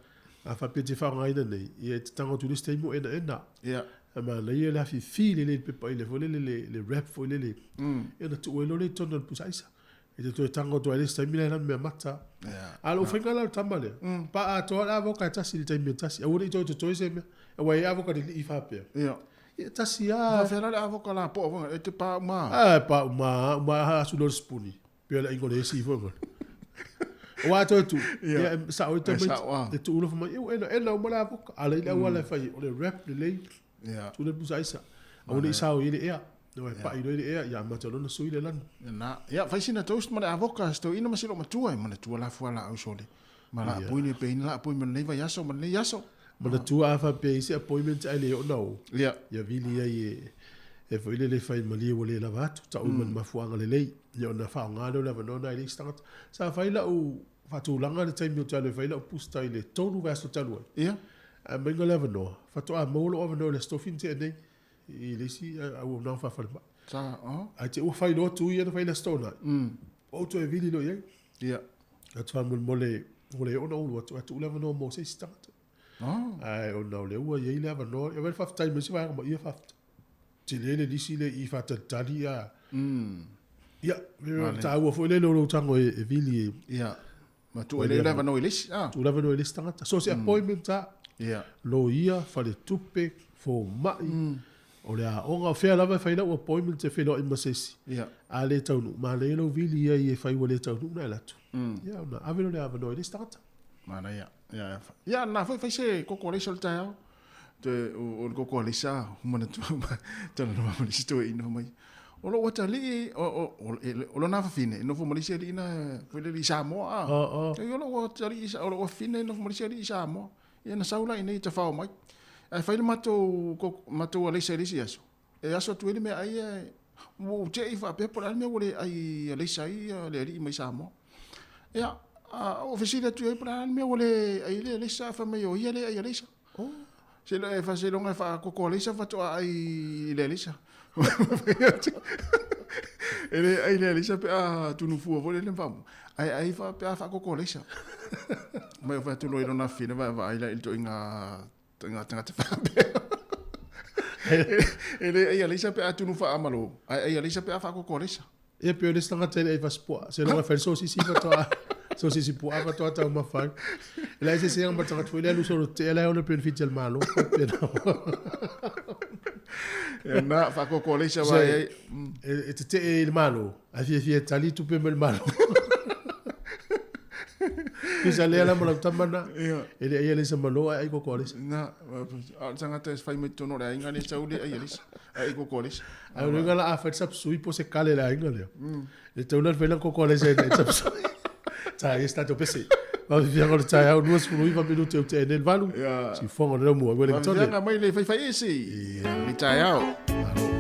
Speaker 5: A faapea e te faaaogaina nei, ia e te tago atu i le isi taimi o enaena.
Speaker 1: Ia.
Speaker 5: E manaia le afifi lelei i le pepa i le foi lele, le, le wrap foi lele. Ia ona tuu ai loa lea i totonu o le pusa aisa. E te toe tago atu ai i le isi taimi la e lanu meamata. A o lou faiga la o le tama lea, paa atoa le avoka e tasi i le taimi e tasi, aua ne i toe totoe se mea. Aua e i ai avoka lilii faapea.
Speaker 1: Ia.
Speaker 5: Ia tasi lava.
Speaker 1: E faafefea la le avoka lapoa foi, e te pā uma
Speaker 5: lava? A, e pā uma lava, uma lava asu loa le sipuni, pei o le aiga o le esi foi ngole. Aua a toe tuu, ia e sao ai tamaiti, e tuu loa fai mai, ua enaena uma le avoka. A o la e i ai le auala e fai ai, o le wrap lelei, Tuu le pusa aisa. Aua ne i sao i ai le ea. Aua e pai loa i le ea, ia amata loa ona sui le lanu.
Speaker 1: Na, ia, fai sina toast ma le avoka, se toeaina ma si loomatua e manatua la fualaau sole. Ma la apoi ne pe ina la apoi ma lenei vaiaso ma lenei aso.
Speaker 5: Manatua a faapea i se appointment ae le oo na o.
Speaker 1: Ia.
Speaker 5: Ia vili ai e, e foi lele fai malie ua le lava atu, tau ma le mafuaaga lelei. Ia ona faaaoga lea o le avanoa na i le isi tagata. Sa fai lau faatulaga le taimi ou te alu e fai lau booster i le 3 vaiaso talu ai.
Speaker 1: Ia.
Speaker 5: Ae maiga le avanoa, faatoa maua lou avanoa i le Aso Tofi na tea nei, i le isi auaunaga faafalemai.
Speaker 1: Sa, oh.
Speaker 5: Ae te ua fai loa tui ia na fai i le Aso Toonai. Ua ou toe vili loa i ai.
Speaker 1: Ia.
Speaker 5: Atu faamolemole, ua le oo ona ou alu atu, ae tuu le avanoa mo se isi tagata.
Speaker 1: Oh.
Speaker 5: Ae ona o lea ua i ai le avanoa, ia faafetai mai se vaega ma ia faafetai. Tele le lisi le i faatalitali ia. Ia, taua foi le lou tago e vili
Speaker 1: e. Ia. Ma tuu ai le avanoa i le isi.
Speaker 5: Ah. Tuu le avanoa i le isi tagata. So se appointment a.
Speaker 1: Ia.
Speaker 5: Loia, faletupe, fomai, o le aoga, o fea lava e fai lau appointment e feiloai ma se isi.
Speaker 1: Ia.
Speaker 5: A le taunuu, manaia lou vili ia e fai ua le taunuu ona e alu atu. Ia, ona ave lea o le avanoa i le isi tagata.
Speaker 1: Manaia. Ia, ia na foi fai se koko alaisa o le taeao. Toe, o le koko alaisa, o manatua ma talanoa ma le isi toeaina mai. O lou atalii, o lona afafine, e nofo ma le isi alii na, foi lele i Samoa, a. O lou atalii, o lou afafine e nofo ma le isi alii i Samoa. Ia na sau la i inei e tafao mai. Ae fai le matou, matou alaisa i le isi aso. E aso atu ai le meaai ae ua ou tei faapea po o le a le mea ua le ai alaisa ai le alii mai Samoa. Ia, a ou fesili atu i ai po o le a le mea ua le ai le alaisa ae fai mai o ia le ai alaisa.
Speaker 5: Oh.
Speaker 1: Se e seiloga e faakoko alaisa faatoa ai i le alaisa. E le ai le alaisa pe a tunu fua foi lele ma faamu. Ae ai pe a faakoko alaisa. Mai o fai atu loa i lona afafine vaavaai la i le toaiga Ngā tangata whaapea. E le ai alaisa pe a tunu whaamalo, ae ai alaisa pe a whaakoko alaisa.
Speaker 5: Ia pe o le isi tagata e le ai fasipuaa, seiloga e fai le sosisi faatoa, sosisi puaa faatoa taumafa ai. E leai se eseesega ma le tagata foi lea e alu solo tetee la e ona benefit a le Malo. Faapena.
Speaker 1: Ia na, whaakoko alaisa wa ai.
Speaker 5: E tetee i le Malo, ae fiafia e tali tupe mai le Malo. Tusa lea la ma lau tama na. E le ai alaisa malo ae ai koko alaisa.
Speaker 1: Na, a o le tagata e fai mai totonu o le aiga lea sau le ai alaisa, ae ai koko alaisa.
Speaker 5: Ae o le uiga la a fai le sapsui po o se kale i le aiga lea. E tatau la ona fai lana koko alaisa e sapsui. Ta ia se tatou pese. Vaafiafiaga o le taeao 29 minute ua tea nei le 8. Siufofoga o le Laumua i Wellington.
Speaker 1: Vaafiafiaga mai le faifaiese i le taeao.
Speaker 5: Malo.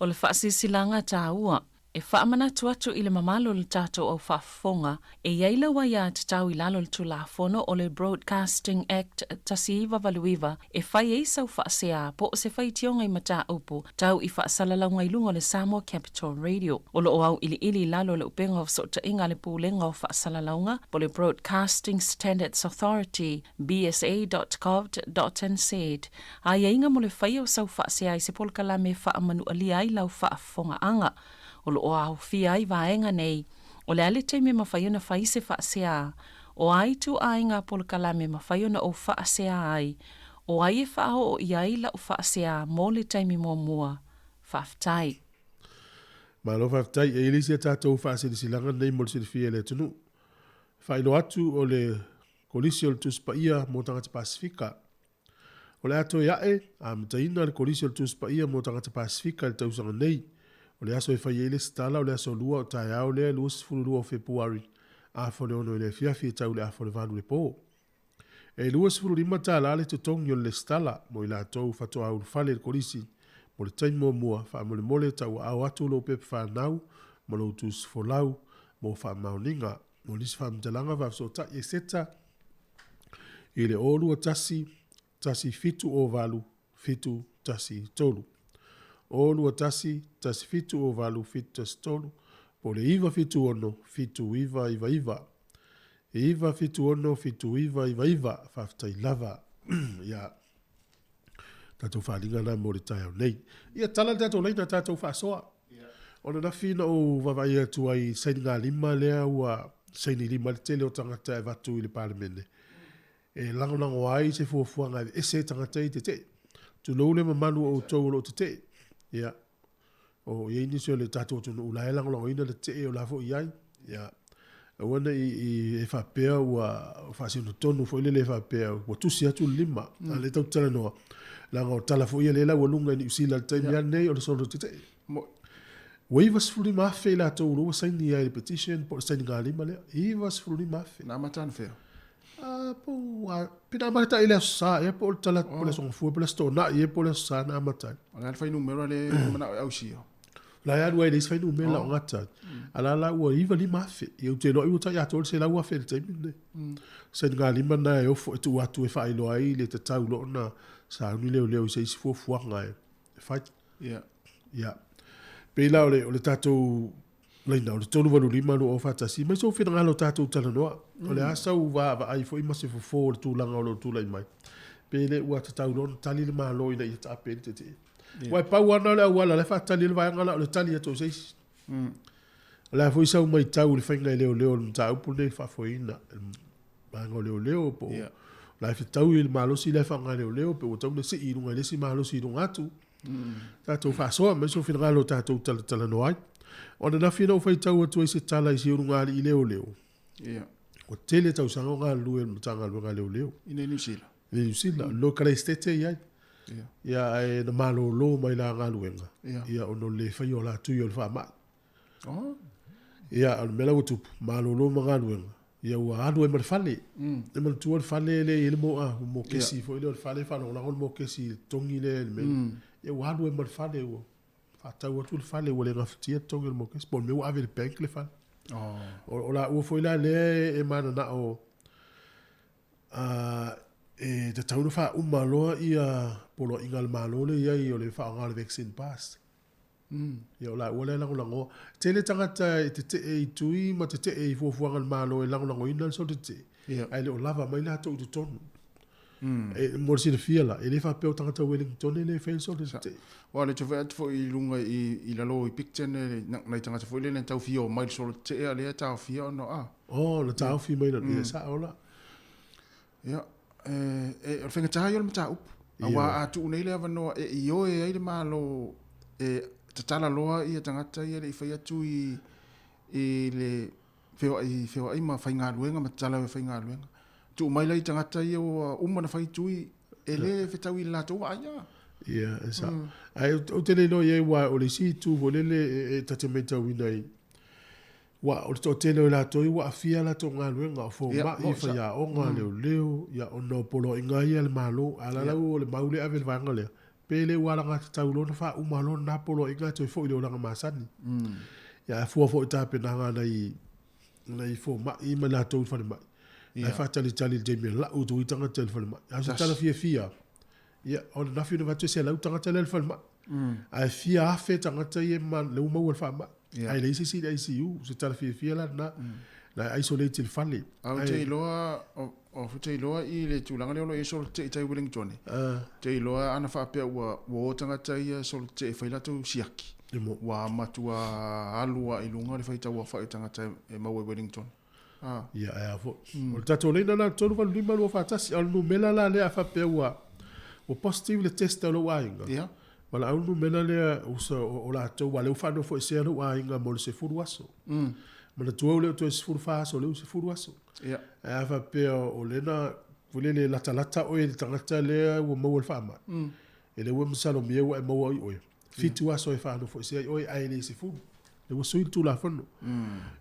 Speaker 8: O le faasilasilaga taua e faamanatu atu i le mamalu o le tatou au faafofoga, e i ai lau aiatatau i lalo o le Tulafono o le Broadcasting Act 1989 e fai ai sau faasea po o se faitioga i mataupu tau i faasalalauga i luga o le Samoa Capital Radio. O lo o auiliili i lalo o le upega o fesootaiga a le Pulega o Faasalalauga po o le Broadcasting Standards Authority, bsa.govt.nz, aiaiga mo le faia o sau faasea i se polokalame e faamanualia ai lau faafofogaaga. O lo o aofia ai vaega nei, o le a le taimi e mafai ona fai se faasea, o a ituaiga polokalame e mafai ona ou faasea ai, o ai e faaoo i ai lau faasea mo le taimi muamua. Faafetai.
Speaker 5: Malo faafetai. E i ai le isi a tatou faasilasilaga lenei mo le silafia e le atunuu. E faailoa atu o le Kolisi o le Tusi Paia mo Tagata Pasifika. O le a toe aʻe, amataina le Kolisi o le Tusi Paia mo Tagata Pasifika i le tausaga nei. O le aso e fai ai le isi tala o le aso Lua o taeao lea 22 o Fepuari, afa o le ono i le afiafi e tau i le afa o le valu i le po. E 25 tala le totogi o le lesitala mo i latou faatoa ulufale i le Kolisi mo le taimi muamua, faamolemole tauaao atu lou pepa fanau ma lou tusi folau mo faamaoniga. Mo nisi faamatalaga faafesootai etc. I le 0 2 1 1 7 0 8 7 1 3. 0 2 1 1 7 0 8 7 1 3 po o le 9 7 6 7 9 9 9. 9 7 6 7 9 9 9. Faafetai lava. Ia, tatou faaaliga na mo le taeao nei. Ia, tala le tatou laina, tatou faasoa. O ananafi na ou vaavaai atu ai i sainigalima lea ua saini lima le tele o tagata e avatu i le Palemene e lagolago ai se fuafuaga e aveese ai tagata ia i tetee. Tulou le mamalu o outou o lo o tetee. Ia, o i ai nisi o le tatou atunuu la e lagolagoina le tetee o la foi i ai. Ia, aua ne i e faapea ua faasino tonu foi lele e faapea ua tusi atu le lima. A o lea tatou te talanoa, leaga o tala foi ia lea e laualuga i Niu Sila i le taimi lava lenei o le solo tetee. Ua 95,000 i latou o lea ua saini ai i le petition po o le sainigalima lea. 95,000.
Speaker 1: Na amata anafea?
Speaker 5: Ah, po o pe na amata i le Aso Sa ea po o le tala po o le Aso Gafua po o le Aso Toonai ea po o le Aso Sa na amata ai.
Speaker 1: O le a le fuainumera lea e manao e ausia?
Speaker 5: La e alu ai i le isi fuainumera o gata ai. A la la ua 95,000. Ia ou te iloa ai ua tai atoa le 100,000 i le taimi lenei. Sainigalima lena e ofo e tuu atu e faailoa ai le tatau loa ona sauni leoleo i se isi fuafuaga e fai.
Speaker 1: Ia.
Speaker 5: Ia. Pei la o le, o le tatou laina, o le 385 2041, mai sou finagalo tatou talanoa. O le a sau vaavaai foi ma se fofo o le tulaga o lo o tulai mai. Pe le ua tatau loa ona tali le Malo ina ia taape ai le tetee. Aua e pau lava lena o le auala la e faatali ai le vaega la o le tali atu o se isi. O le a foi sau matau i le faiga e leoleo o le mataupu lenei i le faafoeina e le vaega o leoleo po o la e fetaui le malosi la e faaaoga e leoleo pe ua tatau ona sii i luga i le isi malosi i luga atu. Tatou faasoa mai sou finagalo tatou talatalanoa ai. O ananafi na ou faitau atu ai se tala i si ulugalii leoleo.
Speaker 1: Ia.
Speaker 5: Ua tele tausaga o galulue i le Matagaluega a Leoleo.
Speaker 1: I nei Niu Sila.
Speaker 5: I nei Niu Sila. Mm. Kalaistete i ai.
Speaker 1: Ia.
Speaker 5: Ia, ae na malolo mai la galuega.
Speaker 1: Ia.
Speaker 5: Ia, ona o le le faia o la tui o le faamai.
Speaker 1: Oh.
Speaker 5: Ia, o le mea la ua tupu, malolo ma galuega. Ia, ua alu ai ma le fale. E manatua le fale lea e i ai le mokesi
Speaker 1: yeah.
Speaker 5: foi lea o le fale e faalagolago le mokesi i le togi lea i le mea. Ia, ua alu ai ma le fale, ua faatau atu le fale, ua le gafatia le togi o le mokesi. Po o le mea ua ave i le bank le fale.
Speaker 1: Oh.
Speaker 5: O laua foi la lea e mananao e tatau ona faauma loa ia poloaiga a le Malo lea e i ai o le faaaoga o le vaccine pass. Ia o laua lea e lagolagoa. Tele tagata e tetee i tui ma tetee i fuafuaga a le Malo e lagolagoina le solo tetee, ae le o lava mai latou i totonu. E, mo le silafia la, e le faapea o tagata Wellingtone lea e fai le solo tetee.
Speaker 1: Aua o lea e fai atu foi i luga i lalo i Picton, nai tagata foi lea na tau fia omai i le solo tetee, a o lea e taofia ona, a.
Speaker 5: Oh, na taofi mai na, ia sao la.
Speaker 1: Ia, e, e, o le faigata ia o le mataupu. Aua a tuu nei le avanoa e ioe ai le Malo e tatala loa ia tagata ia le i fai atu i, i le feoai, feoai ma faigaluega ma tatala e faigaluega. Tuu mai la i tagata ia ua uma na fai tui, e le fetaui i le latou vaai a.
Speaker 5: Ia, e sao. Ae ou te le iloa i ai, aua o le isi itu foi lele e ta te matauina i, Aua o le toatele o i latou ia ua aafia a latou galuega, o fomai, faiaoga, leoleo, ia ona o poloaiga ia a le Malo. A o la la ua o le mau lea e ave i le vaega lea, Pe le ua alagatatau loa ona faauma loa lena poloaiga e toe foi i le olaga masani. Ia, a fua foi i tapenaga a nai, nai fomai ma i latou i le falemai, la e faatalitali i le taimi e lau atu ai tagata i le falemai. A o se tala fiafia, ia, o le nafi ona avatu e 100 tagata lea i le falemai. Ae fia afe tagata ia ma, lea ua maua i le faamai. Ae leai se isi i le ICU. O se tala fiafia la lena. La e isolate i le fale.
Speaker 1: Ae ou te iloa, o ou te iloa i le tulaga lea o lo o i ai solo tetee i tai Wellington, ou te iloa ana faapea ua o tagata ia solo tetee e fai latou siaki, ua matua alu lava i luga le faitau aofai o tagata e maua i Wellington.
Speaker 5: Ia, ae a foi. O le tatou laina la 385 241, a o le numera la lea a faapea ua ua positive le test a lou aiga,
Speaker 1: Ia.
Speaker 5: valaau le numera lea uso o latou, aua o lea ua faanofoesea lou aiga mo le 10 aso. Manatua ua le o toe 14 aso, o lea ua 10 aso.
Speaker 1: Ia.
Speaker 5: Ae a faapea o lea na foi lele latalata oe i le tagata lea ua maua i le faamai, e le ua masalomia ua e maua ai oe. 7 aso e faanofoesea ai oe ae le 10. Lea ua sui le Tulafono.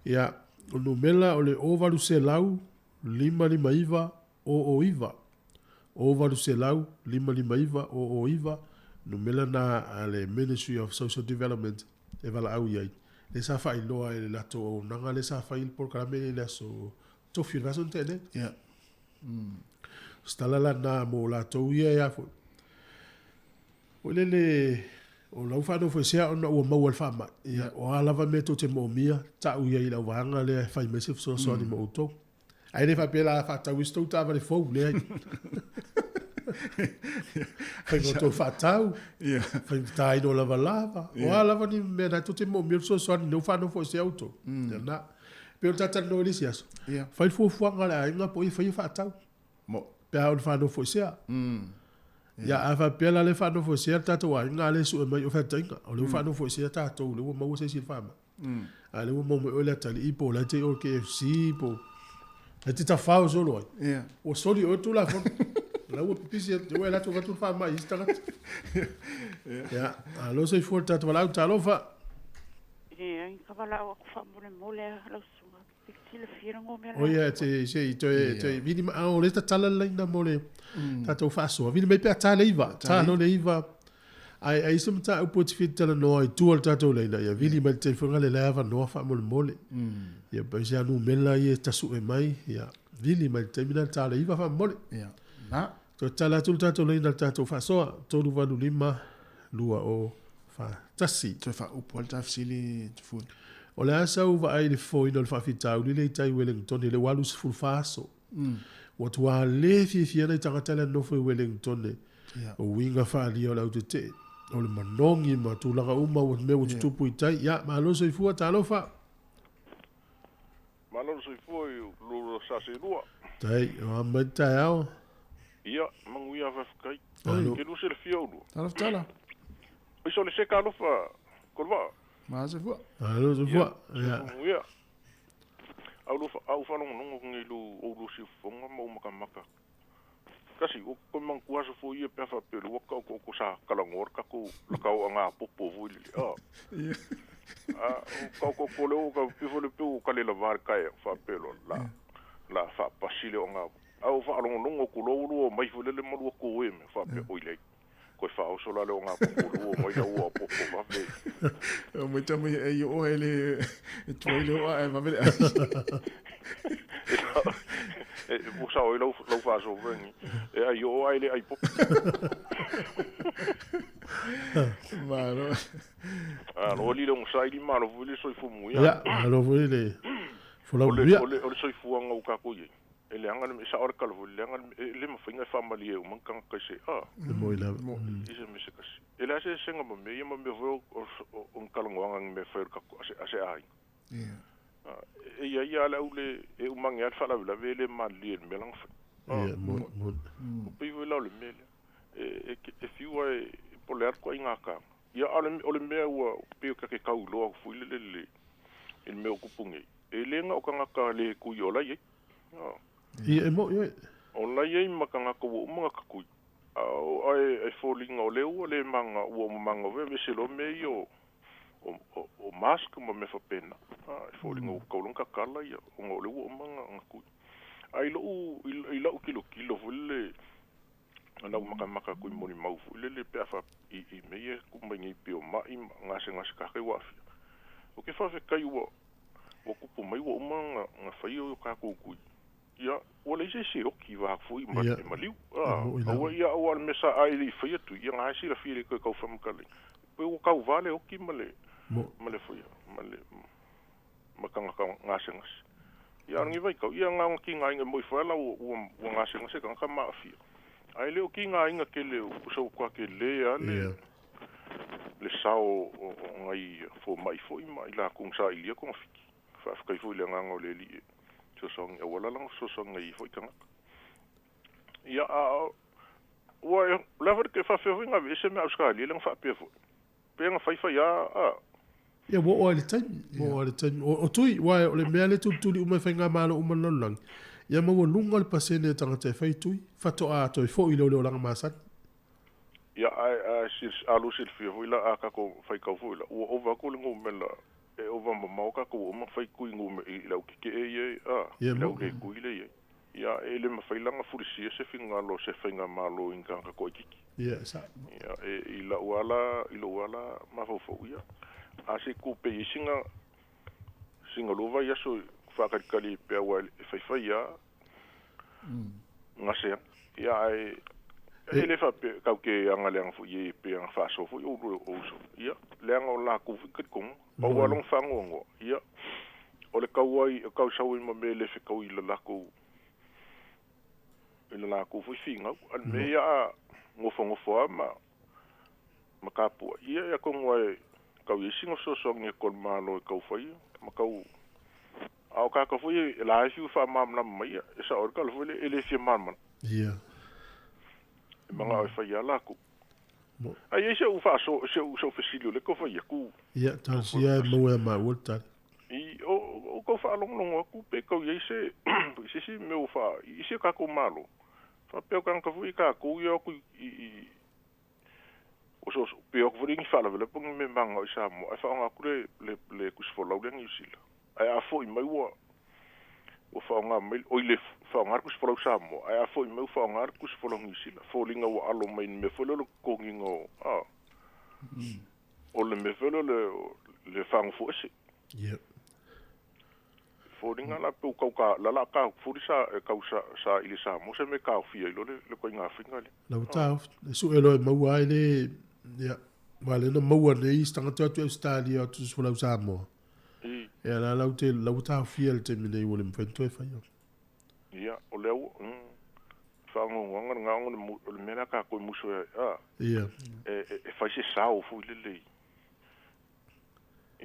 Speaker 5: Ia, o le numera o le 0800 559 009. 0800 559 009, numera lena a le Ministry of Social Development e valaau i ai. Lea sa faailoa e le latou auaunaga lea sa fai le polokalame lea i le aso Tofi o le vaiaso na tea nei.
Speaker 1: Ia.
Speaker 5: O se tala la lena mo latou ia e a foi. Foi lele, o lau faanofoesea ona ua maua e le faamai. Ia, o a lava mea tou te moomia, tau i ai i lau vaega lea e fai mai se fesoasoani mo outou. Ae le faapea la faatau ai se tou taavale fou, leai. Faiga o tou faatau, faigataina o lavalava, o a lava ni mea na tou te moomia le fesoasoani lea ua faanofoesea outou. Ia lena. E pei ona ta talanoa i le isi aso, fai le fuafuaga a le aiga po o ai e faia faatau.
Speaker 1: Mo.
Speaker 5: Pe a ona faanofoesea. Ia, a faapea la lea e faanofoesea le tatou aiga, a lea e sue mai o feataiga, o lea ua faanofoesea tatou, o lea ua maua se isi i le faamai. A o lea ua maua mai oe le atalii po o la e te i o i le KFC po o la e te tafao solo ai. Ua soli oe le Tulafono. O la ua pipisi atu, ua e alu atu avatu le faamai i isi tagata. Ia, malo soifua le tatou valaau, talofa.
Speaker 9: Leai, ka valaau atu faamolemole a lau susuga.
Speaker 5: O ia te se i toe toe vili ma o le tatala le laina mo le tatou faasoa. Vili mai pe a ta le iva, ta no le iva. Ai ai se mataupu e te fia talanoa i tua o le tatou laina, ia vili mai le telefono le la avanoa faamolemole. Ia pe se anu mela ia tasue mai, ia vili mai le taimi na ta le iva faamolemole.
Speaker 1: Ia. Na.
Speaker 5: Toe tatala atu le tatou laina le tatou faasoa, 385 2 0 41.
Speaker 1: Toe faaupu lava le ta fesili Tufuni.
Speaker 5: O le a sau vaai i le fofoina o le faafitauli lea i tai Welengtone lea ua alu 14 aso. Ua tuā le fiafia nai tagata lea nofo i Welengtone. O uiga faaalia o le autetee, o le manogi ma tulaga uma ua mea ua tutupu i tai. Ia, malo le soifua, talofa!
Speaker 10: Malo le soifua i lo sa selua.
Speaker 5: Tai, o a mai le taeao.
Speaker 10: Ia, manuia faafetai.
Speaker 5: Oi.
Speaker 10: Ke lua silafia ulua.
Speaker 1: Talofa tala.
Speaker 10: Oi so le seka alofa Kolevaa.
Speaker 1: Malo soifua.
Speaker 5: Malo soifua. Ia.
Speaker 10: Manuia. Au lua au faalogologo nei lu o lua siufofoga ma ou makamaka. Kasi, o koe manatua aso foi ia pe a faapea o le ua ka o sa talanoa le tatou la ka oaga popo foi lele a. A o ka o le o ka pifo le peu o ka le lava le taeao faapea loa la la faapasi le oaga a o faalogologo atu loa ua lua omai foi lele ma lua toe mea faapea oi leai koe faaoso la le oaga popo lua omai la ua popo vave.
Speaker 1: Omai tama ia e oe le e tuai le oa e vave le ai.
Speaker 10: E ua sao ai lau lau faasoa foi ni. E ai oo ai le ai popo.
Speaker 1: Malo.
Speaker 10: Alo ali le ogasai li malo foi le soifua muia.
Speaker 5: Ia, malo foi le folau
Speaker 10: O le
Speaker 5: muia.
Speaker 10: o le o le soifuaga ua tatou i ai, e leaga le mea, e sao le tala foi, e leaga le mea, e le mafai ona e faamalie uma ni tagata i se a.
Speaker 5: E moi lava.
Speaker 10: I se mea se kasi. E leai se eseesega ma mea ia ma mea foi o o ni talanoaga ni mea e fai o le tatou a se a se aiga. E i ai lava le au le e uma ane lava le faalavelave e le malilie i le mea lana fai.
Speaker 5: Ia, moni, moni.
Speaker 10: O pei foi la o le mea lea. E, e, e fiu lava e, po o le a le ituaiga tala. Ia, a o le, o le mea ua pei o ke tau iloa atu foi lele i le, i le mea o tupu nei, e le na o tagata le tui o la e i ai.
Speaker 5: Ia, e moni oe.
Speaker 10: O la e i ai ma tagata ua uma ona tatui. A o, ae, e foliga o lea ua le maga, ua uma maga vevese loa mea ia o, o mask ma mea faapena, e foliga ua tatau loa ona tatala ia ona o lea ua uma ona tui. Ae i lou i lau tilotilo foi lele Na ua makamaka aku i molimau foi lele pe a fa i i mea ia ku mai nei pei o ma'i ma gasegase kaka ua aafia. Ou te faafetai ua ua tupu mai ua uma ona ona fai o tatou tui. Ia, ua leai se isi e oti va atu foi ma
Speaker 5: Ia,
Speaker 10: e maliu.
Speaker 5: e
Speaker 10: A,
Speaker 5: mo'i lava.
Speaker 10: aua ia aua o le mea sa a e le i faia tui, ia na e silafia e le toe tau faamatalaina. Pei ua tauvā le oti ma le
Speaker 5: Mo'i.
Speaker 10: ma le foi ma le ma tagata gasegase. Ia, a o lenei vaitau, ia na ona tigaina moi foi lava la ua ua ua gasegase tagata ma aafia. Ae le o tigaina tele o sa ua telē lava le
Speaker 5: Ia.
Speaker 10: le sao o nai fomai foi ma i latou na sailia togafiti. Faafetai foi i le agaga o le Alii e fesoasoani auala lana fesoasoani ai foi tagata. Ia, a ua e, o le a foi le faafefea foi ona aveese mea Ausetalia lea na faapea foi. Pe na faifai lava a.
Speaker 5: Ia, ua oo lava i le taimi, ua oo lava i le taimi. O Tui, aua o le mea lea e tulituli uma e faigamalo uma le lalolagi, ia maualuga le pasene o tagata e fai tui, faatoa toe foi lea o le olaga masani.
Speaker 10: Ia, ae a a lua silafia foi la, a tatou faitau foi la, ua ova atu le numera e ova mamao tatou ua uma ona fai tui i le au tetee ia a,
Speaker 5: Ia,
Speaker 10: i le au
Speaker 5: mo'i.
Speaker 10: le tui lea e i ai. Ia, e le mafai la ona fulisia se finagalo o se faigamalo i ni tagata toaitiiti.
Speaker 5: Ia, e sa'o.
Speaker 10: Ia, e i la'u lava la, i lou lava la mafaufau, ia, a se i tu pea i ai sina, sina lua vaiaso e faatalitali ai pea aua e faifai lava gasea. Ia, ae e le faapea tatou te agaleaga foi i ai pei ona faasoa foi oulua e o uso. Ia, leaga o latou foi talitonuga. Pau lava lona faanoanoa, ia, o le tau ai, tau sau ai ma mea e le fetaui i le latou i le latou foi finau. A o le mea ia a nofonofo lava ma ma tapuai, ia, atonu lava e tau i ai sina fesoasoani a le Malo e tau fai ma tau. A o tagata foi e la e fiu e faamalamalama mai, ia, e sao ai le tala foi lea, e le fia malamalama.
Speaker 5: Ia.
Speaker 10: E manao e fai lava latou. Ae i ai si ou faaso, si ou, si ou fesili o lea e tau fai atu.
Speaker 5: Ia, talosia e maua ia maua le tali.
Speaker 10: I, o, o tau faalogologo atu pe tau i ai se, se isi mea ua faa, i si o tatou Malo, faapea o tagata foi tatou ia o atu i, i, i o so, pe o atu foi lea i ni faalavelave po o ni mea manao i Samoa, ae faaaoga atu le, le, le tusi folau lea Niu Sila. Ae a foi mai ua, ua faaaoga mai, oi le faaaoga le tusi folau Samoa, ae a foi mai ua faaaoga le tusi folau Niu Sila. Foliga ua alo mai i le mea foi lea o le totogiina o, a, o le mea foi lea o le, le faanofoese.
Speaker 5: Ia.
Speaker 10: Foliga la pe ua tau ta, la la taofuli sa, e tau sa, saili e Samoa se mea e taofia ai loa le, le ituaiga faiga lea.
Speaker 5: Lau taofi, e sue loa e maua ai le, ia, aua lea na maua nei isi tagata o atu i Ausetalia o atu i folau Samoa.
Speaker 10: I.
Speaker 5: Ia la lau te, lau ua taofia i le taimi nei ua le mafai ona toe faia.
Speaker 10: Ia, o lea ua, mm, faanoanoaga lena ona o le mu, o le mea lea a tatou e musu ai, a,
Speaker 5: Ia.
Speaker 10: e, e, e fai se sao foi lele i,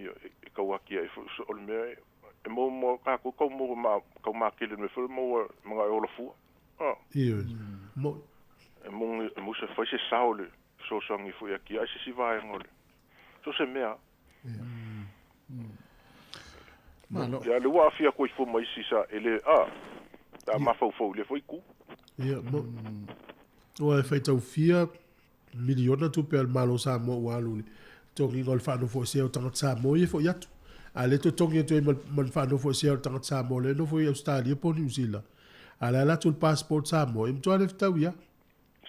Speaker 10: ia, e, e tau atiae foi, o le mea e, e maua mo tatou tau maua ma, tau makele i le mea foi lea maua, manao e ola fua, a.
Speaker 5: Ioe, mo'i.
Speaker 10: E moni, e musu e fai se sao i le fesoasoani foi e atiae se isi vaega o le, so o se mea lava.
Speaker 1: Malo.
Speaker 10: Ia, lea ua aafia atu ai fua ma isi sa e le, a, pe a mafaufau i lea foi itu.
Speaker 5: Ia, mo, ua e faitau fia miliona tupe a le Malo o Samoa ua alu i le totogiina o le faanofoesea o tagata Samoa ia e foi atu. A lea e totogi atu ai ma, ma le faanofoesea o le tagata Samoa lea e nofo i Ausetalia po o Niu Sila. A le ala atu le passport Samoa, e matua le fetau ia.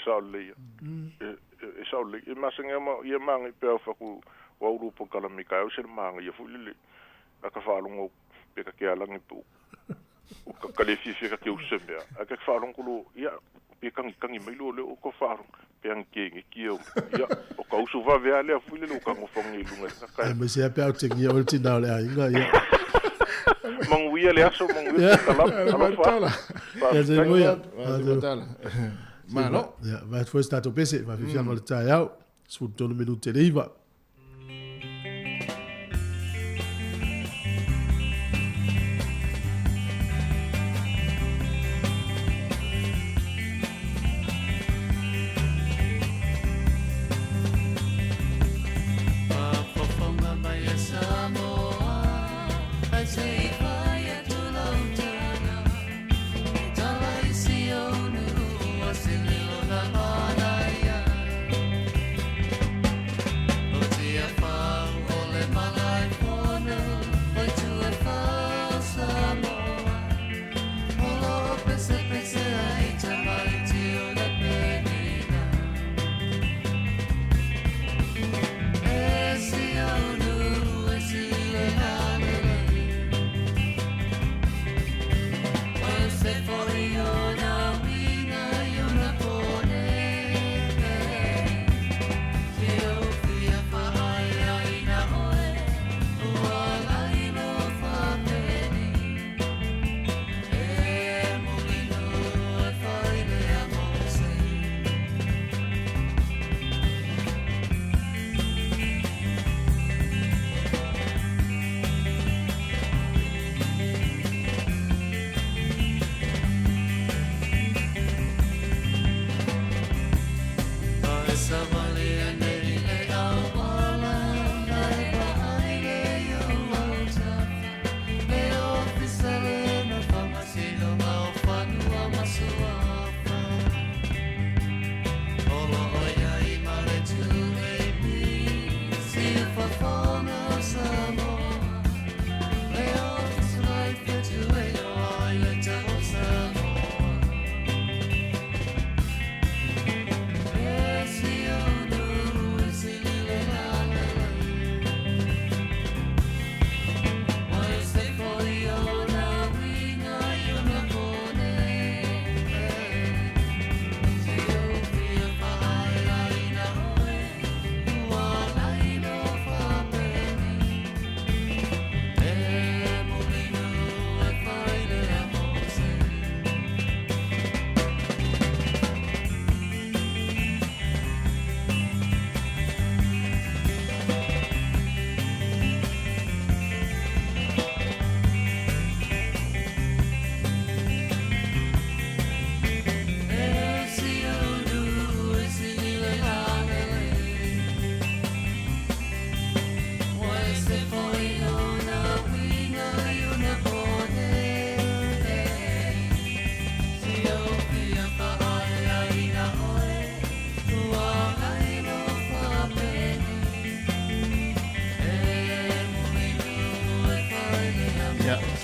Speaker 10: Sao lelei ia. E, e sao lelei. E masani lava ma ia magai pe a fai atu o au lu polokalame i taeao se le magaia foi lele a ka faalogo pe ka ke alagi pe o ka ka le fiafia ka ke usu se mea ae ka faalogo lo ia pe kagikagi mai lo lea o ka faalogo pe agikegeki ia ia o ka usu vave lava lea foi lele o ka nofoaga i luga i le kaka e.
Speaker 5: Aemaise lava pe a otegia oe le tina o le aiga ia.
Speaker 10: Manuia le aso manuia polokalame alofa.
Speaker 5: Ia se
Speaker 10: Faafetai.
Speaker 5: moia.
Speaker 1: Malo.
Speaker 5: Ia, vai atu foi se tatou pese, faafiafiaga o le taeao, 13 minute le iva.
Speaker 3: Faafofoga mai e Samoa, ae se i fai atu lau tala, e tala i si ou nuu o se leo na manaia.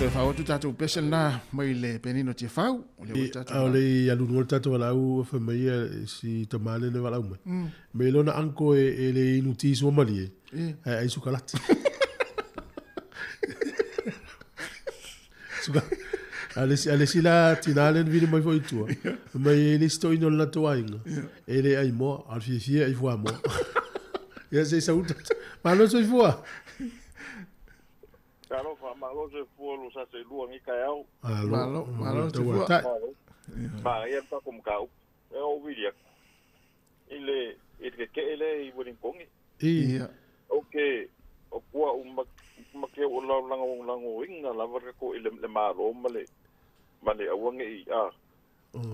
Speaker 1: Toe faaoo atu tatou pese lena mai le penino Tiafau. O lea ua tatou.
Speaker 5: A o le i alu luga le tatou valaau fai mai ia si tama lea na valaau mai. Mai lona uncle e le inu ti suamalie ae ai sukalati. Suka a le a le isi la tina lea na vili mai foi i tua. Fai mai e le isi toeaina o le latou aiga e le ai moa, a o le fiafia e ai fuamoa. Ia se i sau tatou. Malo soifua.
Speaker 10: Talofa, malo soifua lo sa seilua lenei taeao.
Speaker 5: Malo,
Speaker 1: malo soifua.
Speaker 10: Manaia le tatou mataupu. E ou vili atu i le i le keke'e lea i Welingtoni.
Speaker 5: Ia.
Speaker 10: Ou te o kua u ma ke o lau lagolagoina lava le tatou i le Malo ma le ma le aua ne'i a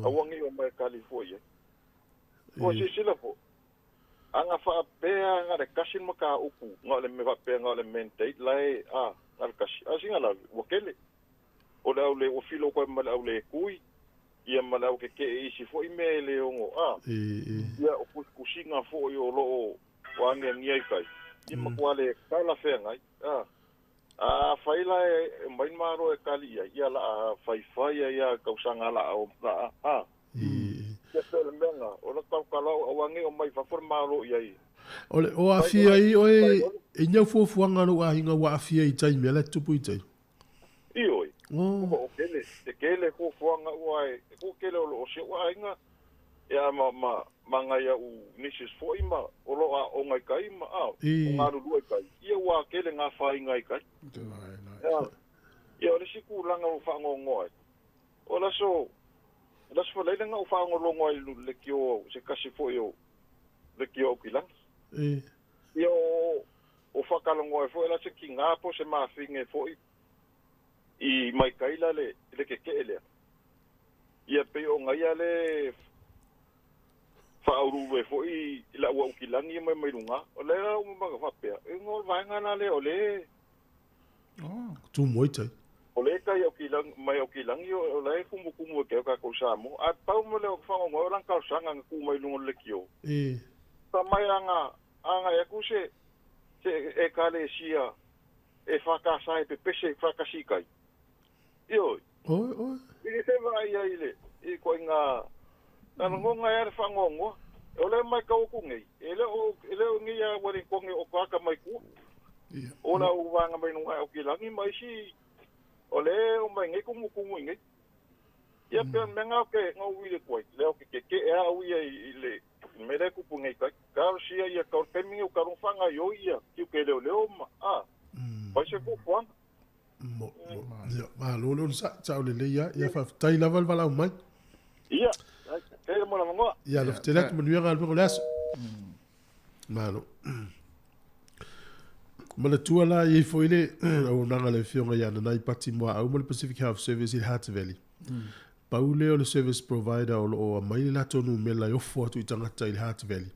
Speaker 10: aua ne'i omai e kali fua i ai. Ua silasila foi A na faapea na o le tasi le mataupu, na o le mea faapea na o le mandate la e, a, na o le tasi, a o sina lave, ua tele. O le au le, ua filo atu ai ma le au le tui, ia ma le au tetee i isi foi mea e le ono, a, ia o tusitusiga foi o lo o agiagia i tai, ia matua le talafeagai, a. A afai la e aumai le Malo e tali i ai, ia la a faifai ai lava i tausaga la a, la a, a. Ia pei o le mea lena, o le tautala aua ne i omai i fafo le Malo i ai.
Speaker 5: O le, o aafia ai oe i ni au fuafuaga a lou aiga ua aafia i tai mea la e tutupu i tai?
Speaker 10: Ioe. Ua o tele, e tele fuafuaga ua e, e tele o lo o si ou aiga, ia ma, ma, ma nai au nieces foi ma o lo o aoga i tai ma, a, o galulue i tai, ia ua tele ngā whāinga i tai. Ia, ia o le isi tulaga ua faanoanoa ai, o le aso, le aso Faraile na ou faalogologo ai i le lekiō, se tasi foi o lekiō Aukilani. Ia o, o faatalanoa ai foi la se tinā po o se mafine foi i mai tai la le, le keke'e lea. Ia pei ona ia le faauluulu ai foi i lau Aukilani mai mai luga. O lea la ua ma faapea, e no le vaega la lea o le
Speaker 5: Tumu ai tai.
Speaker 10: O le tai Aukilani, mai Aukilani o la e tumutumu e keu tatou Samoa. Ae pau mo le faanoanoa o lana talosaga na tu mai luga o le lekiō. Fai mai ana agai atu se se ekalesia e whakasa e pepese e whakasi kai. Ioi.
Speaker 5: Oi, oi.
Speaker 10: I te vaai ai le, i koe ngā, nā ngonga e are whangongoa. E ole mai ka oku nei. E le o, e le o ngi a wari konge o kaka mai kua. O la u wanga mai nunga o ki langi mai si, o le o mai nei kumu kumu i nei. Ia pea me ngā ke ngā uile kuai. Le o ke ke ke e a uia i le, me le kupu nei kai. Ka o sia ia ka o te mingi o ka ronga whanga i o ia, ki o ke leo leo ma, a. Pai se fuafuaga.
Speaker 5: Mo, mo, ia, malo le onosai, tau lelei lava, ia faafetai lava le valaau mai.
Speaker 10: Ia, tele mo le avanoa.
Speaker 5: Ia, alofa tele atu, manuia galuega o le aso. Malo. Manatua la i ai foi le auaunaga a le Afioga ia Nanai Pati Muaau ma le Pacific Health Service i le Hutt Valley. Pau lea o le service provider o lo o aumai le latou numela e ofo atu i tagata i le Hutt Valley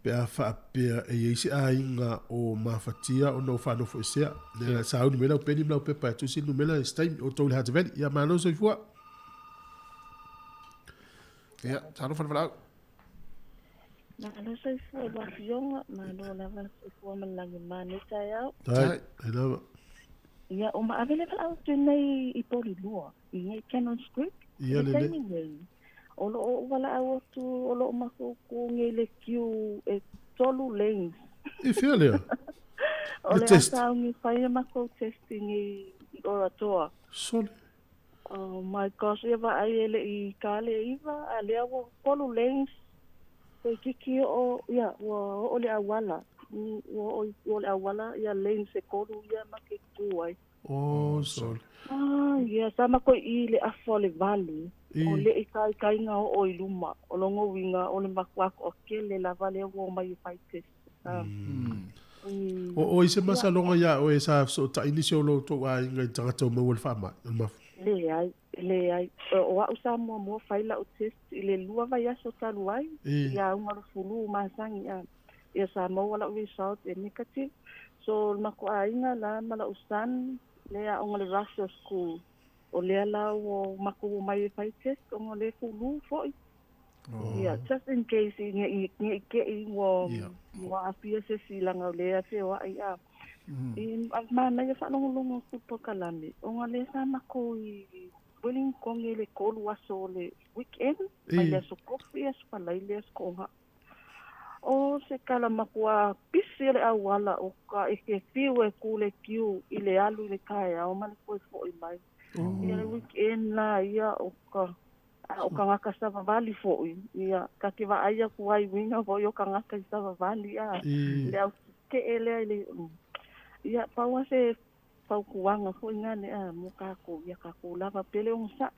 Speaker 5: pe a faapea e i ai se aiga o mafatia ona ua faanofoesea. Lea sauni mai lau peni ma lau pepa e tusi le numela i se taimi o tou i le Hutt Valley. Ia malo soifua.
Speaker 1: Ia, talofa le valaau.
Speaker 9: Malo soifua i lau afioga, malo lava le soifua ma le lagima i lenei taeao.
Speaker 5: Tai, e lava.
Speaker 9: Ia, o maave le valaau atu nei i Polilua, i nei Cannons Creek.
Speaker 5: Ia,
Speaker 9: I le
Speaker 5: lelei.
Speaker 9: taimi nei, o lo o ou valaau atu, o lo o matou tu nei i le queue e tolu lanes.
Speaker 5: I fea lea?
Speaker 9: O
Speaker 5: Le
Speaker 9: le
Speaker 5: test?
Speaker 9: asauni fai a matou testing i Oratoa.
Speaker 5: Sole.
Speaker 9: Oh my gosh, ia vaai e le i ka le iva, a lea ua tolu lanes, toeitiiti oo, ia, ua oo le auala, ua oo i tua o le auala, ia lanes e tolu ia ma ke tu ai.
Speaker 5: Oh, sole.
Speaker 9: Ah, ia, sa matou i i le afa o le valu, o
Speaker 5: I.
Speaker 9: le i taitaiga oo i luma, o lona uiga o le matua toatele lava lea ua omai e fai test. Ah, i,
Speaker 5: O, o ai se
Speaker 9: ia.
Speaker 5: masaloga iā oe sa fesootai nisi o lo outou aiga i tagata ua maua i le faamai, o le mafu?
Speaker 9: Leai, leai. O au sa muamua fai lau test i le lua vaiaso talu ai,
Speaker 5: I.
Speaker 9: ia auga o le fulu masani a ia sa maua lau result e negative. So o le matou aiga la ma lau son lea aoga i le Russia School. O lea la ua matou omai e fai test ona o lea e fulu foi. Ia, just in case i ne i ne i te i ua ua aafia se isi leaga o lea e feoai a. I manaia faalogologo atu i le polokalame ona lea sa matou i Wellington i le 3 aso o le weekend mai le aso Tofi, aso Faraile, aso Toga. O se tala matua pisi o le auala o ka e te fiu e tu le queue i le alu i le taeao ma le toe foi mai. Ia le weekend la ia o ka a o tagata savavali foi ia ta te vaai atu ai uiga foi o tagata i savavali a le au tetee lea i le ia pau lava se fautuaga foi na lea mo tatou ia tatou lava pea le onosai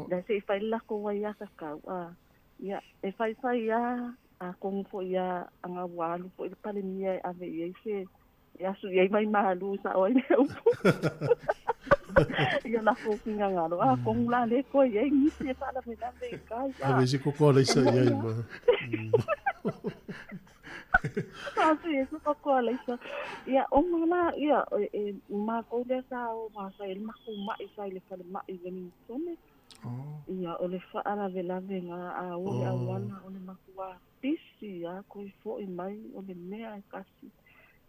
Speaker 9: lea se i fai le latou aiatatau a ia e faifai lava atonu foi a ana ua alu foi le Palemia e ave i ai se e asu i ai vaimalu e sao ai le upu. Ia latou finagalo, atonu la le toe i ai nisi e faalavelave i tai.
Speaker 5: Ave i se koko alaisa i ai ma.
Speaker 9: Asu i ai se koko alaisa. Ia, ona la, ia, e, matou lea sa o ma sa i le matou mai sa i le falemai i Wellingtone. Ia, o le faalavelave na a o le auala o le matua pisi a toe foi mai o le mea e tasi.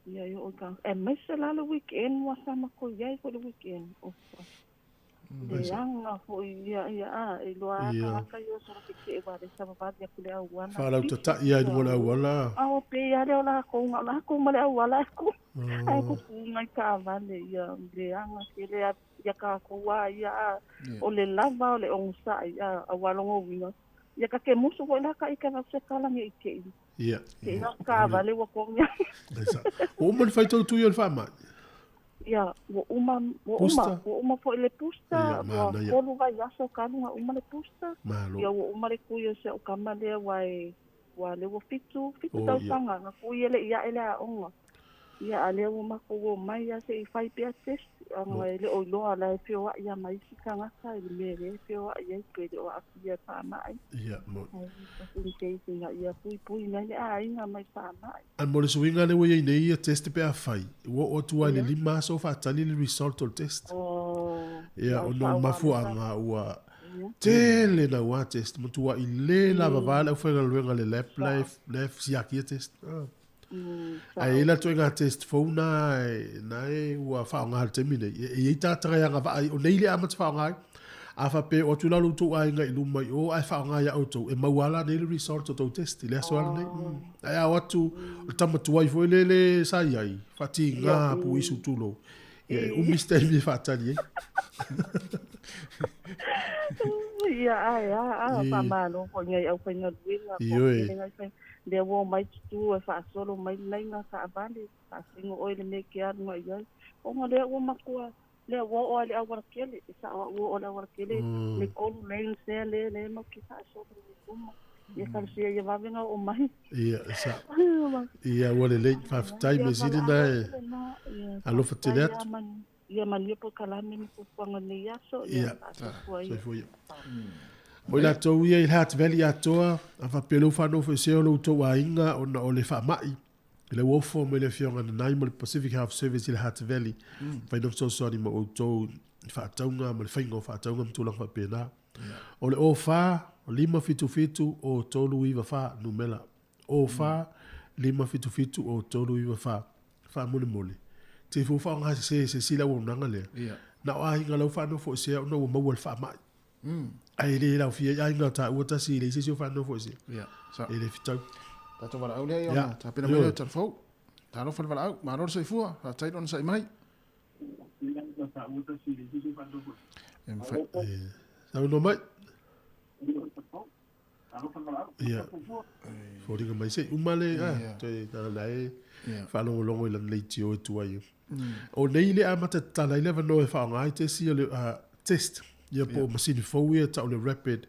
Speaker 9: Ia e oo i ka, aemaise la le weekend ua sa matou i ai foi le weekend. Oka. Leaga foi ia, ia a, e iloa a tagata ia o sola tetee ua le savavali atu le auala.
Speaker 5: Faalautatai lava i luga o le auala.
Speaker 9: A o pei lava lea o latou, na o latou ma le auala ae tu, ae tutu nai taavale ia leaga tele a ia tatou a ia a, o le lava o le onosai a, aua lona uiga, ia ta te musu foi la ta ike avatu se tala ne i te i.
Speaker 5: Ia.
Speaker 9: Te i taavale ua togi ai.
Speaker 5: Ua uma ona fai tou tui o le faamai?
Speaker 9: Ia, ua uma, ua uma, ua uma foi le booster, ua 3 vaiaso talu ona uma le booster.
Speaker 5: Malo.
Speaker 9: Ia ua uma le tui o si au tama lea aua e Ua lea ua fitu, fitu tausaga na tui e le i ae le aoga. Ia a lea ua matou omai lava se i fai pea test, ona e le o iloa la e feoai lava ma isi tagata i le mea lea e feoai ai pe le o aafia i faamai.
Speaker 5: Ia, mo.
Speaker 9: Ae just in case ina ia puipui mai le aiga mai faamai.
Speaker 5: Ae mo le suiga lea ua i ai nei ia test pe afai, ua oo atu lava i le 5 aso o faatali le result o le test.
Speaker 9: Oh.
Speaker 5: Ia, ona o le mafuaaga ua Tele naua test, matuai le lavava le aufaigaluega le lab la e, la e siakia test. Ae i ai la ituaiga test fou na e, na e ua faaaoga i le taimi nei. E i ai tagata e agavaa ai, o nei le amata faaaoga ai. A faapea e oo atu la lo outou aiga i luma i o ae faaaoga ia outou, e maua lava la nei le result o tou test i le aso lava lenei. Ae a o atu o le tama tuai foi lele sa i ai, faatiga puisu tulou, Ia, e umi se taimi e faatali ai.
Speaker 9: Ia, ae a, a, faamalo foi nai aufaigaluega.
Speaker 5: Ioe.
Speaker 9: Lea ua omai tutu e faasolo mai le laina taavale, faasino oe i le mea e te alu agai i ai. Ona lea ua matua, lea ua oo lava i le aualatele, e sao au ua oo i le aualatele, le 3 lanes ea lea lea matou te faasolo ai i luma. Ia talosia ia vave ona oo mai.
Speaker 5: Ia, e sao. Ia, ua lelei. Faafetai, mea sili lena e alofa tele atu.
Speaker 9: Ia manuia polokalame ma fuafuaga o lenei aso.
Speaker 5: Ia, soifua ia. Mo i latou ia i le Hutt Valley atoa, a faapea lea ua faanofoesea lo outou aiga ona o le faamai, i le uofo mai le Afioga Nanai ma le Pacific Health Service i le Hutt Valley, mafai ona fesoasoani ma outou i faatauga ma le faiga o faatauga ma tulaga faapena. O le 04 577 0394 numera. 04 577 0394. Faamolemole, te ifo faaaoga sese se isi le auaunaga lea. Na o aiga la ua faanofoesea ona ua maua i le faamai. Ae e le laofia ai aiga o taua tasi e leai se isi o faanofoesea. E le fetau.
Speaker 1: Tatou valaau lea ona tapena mai lea o le talafou. Talofa le valaau, malo le soifua, faafetai le onosai mai. E mafai.
Speaker 5: Saunoa mai. Ia. Foliga mai se i uma le toe na e faalogologo i lana leitio e tuai. O nei le amata tatala ai le avanoa e faaaoga ai tesi o le test ia po o masini fou ia tau le rapid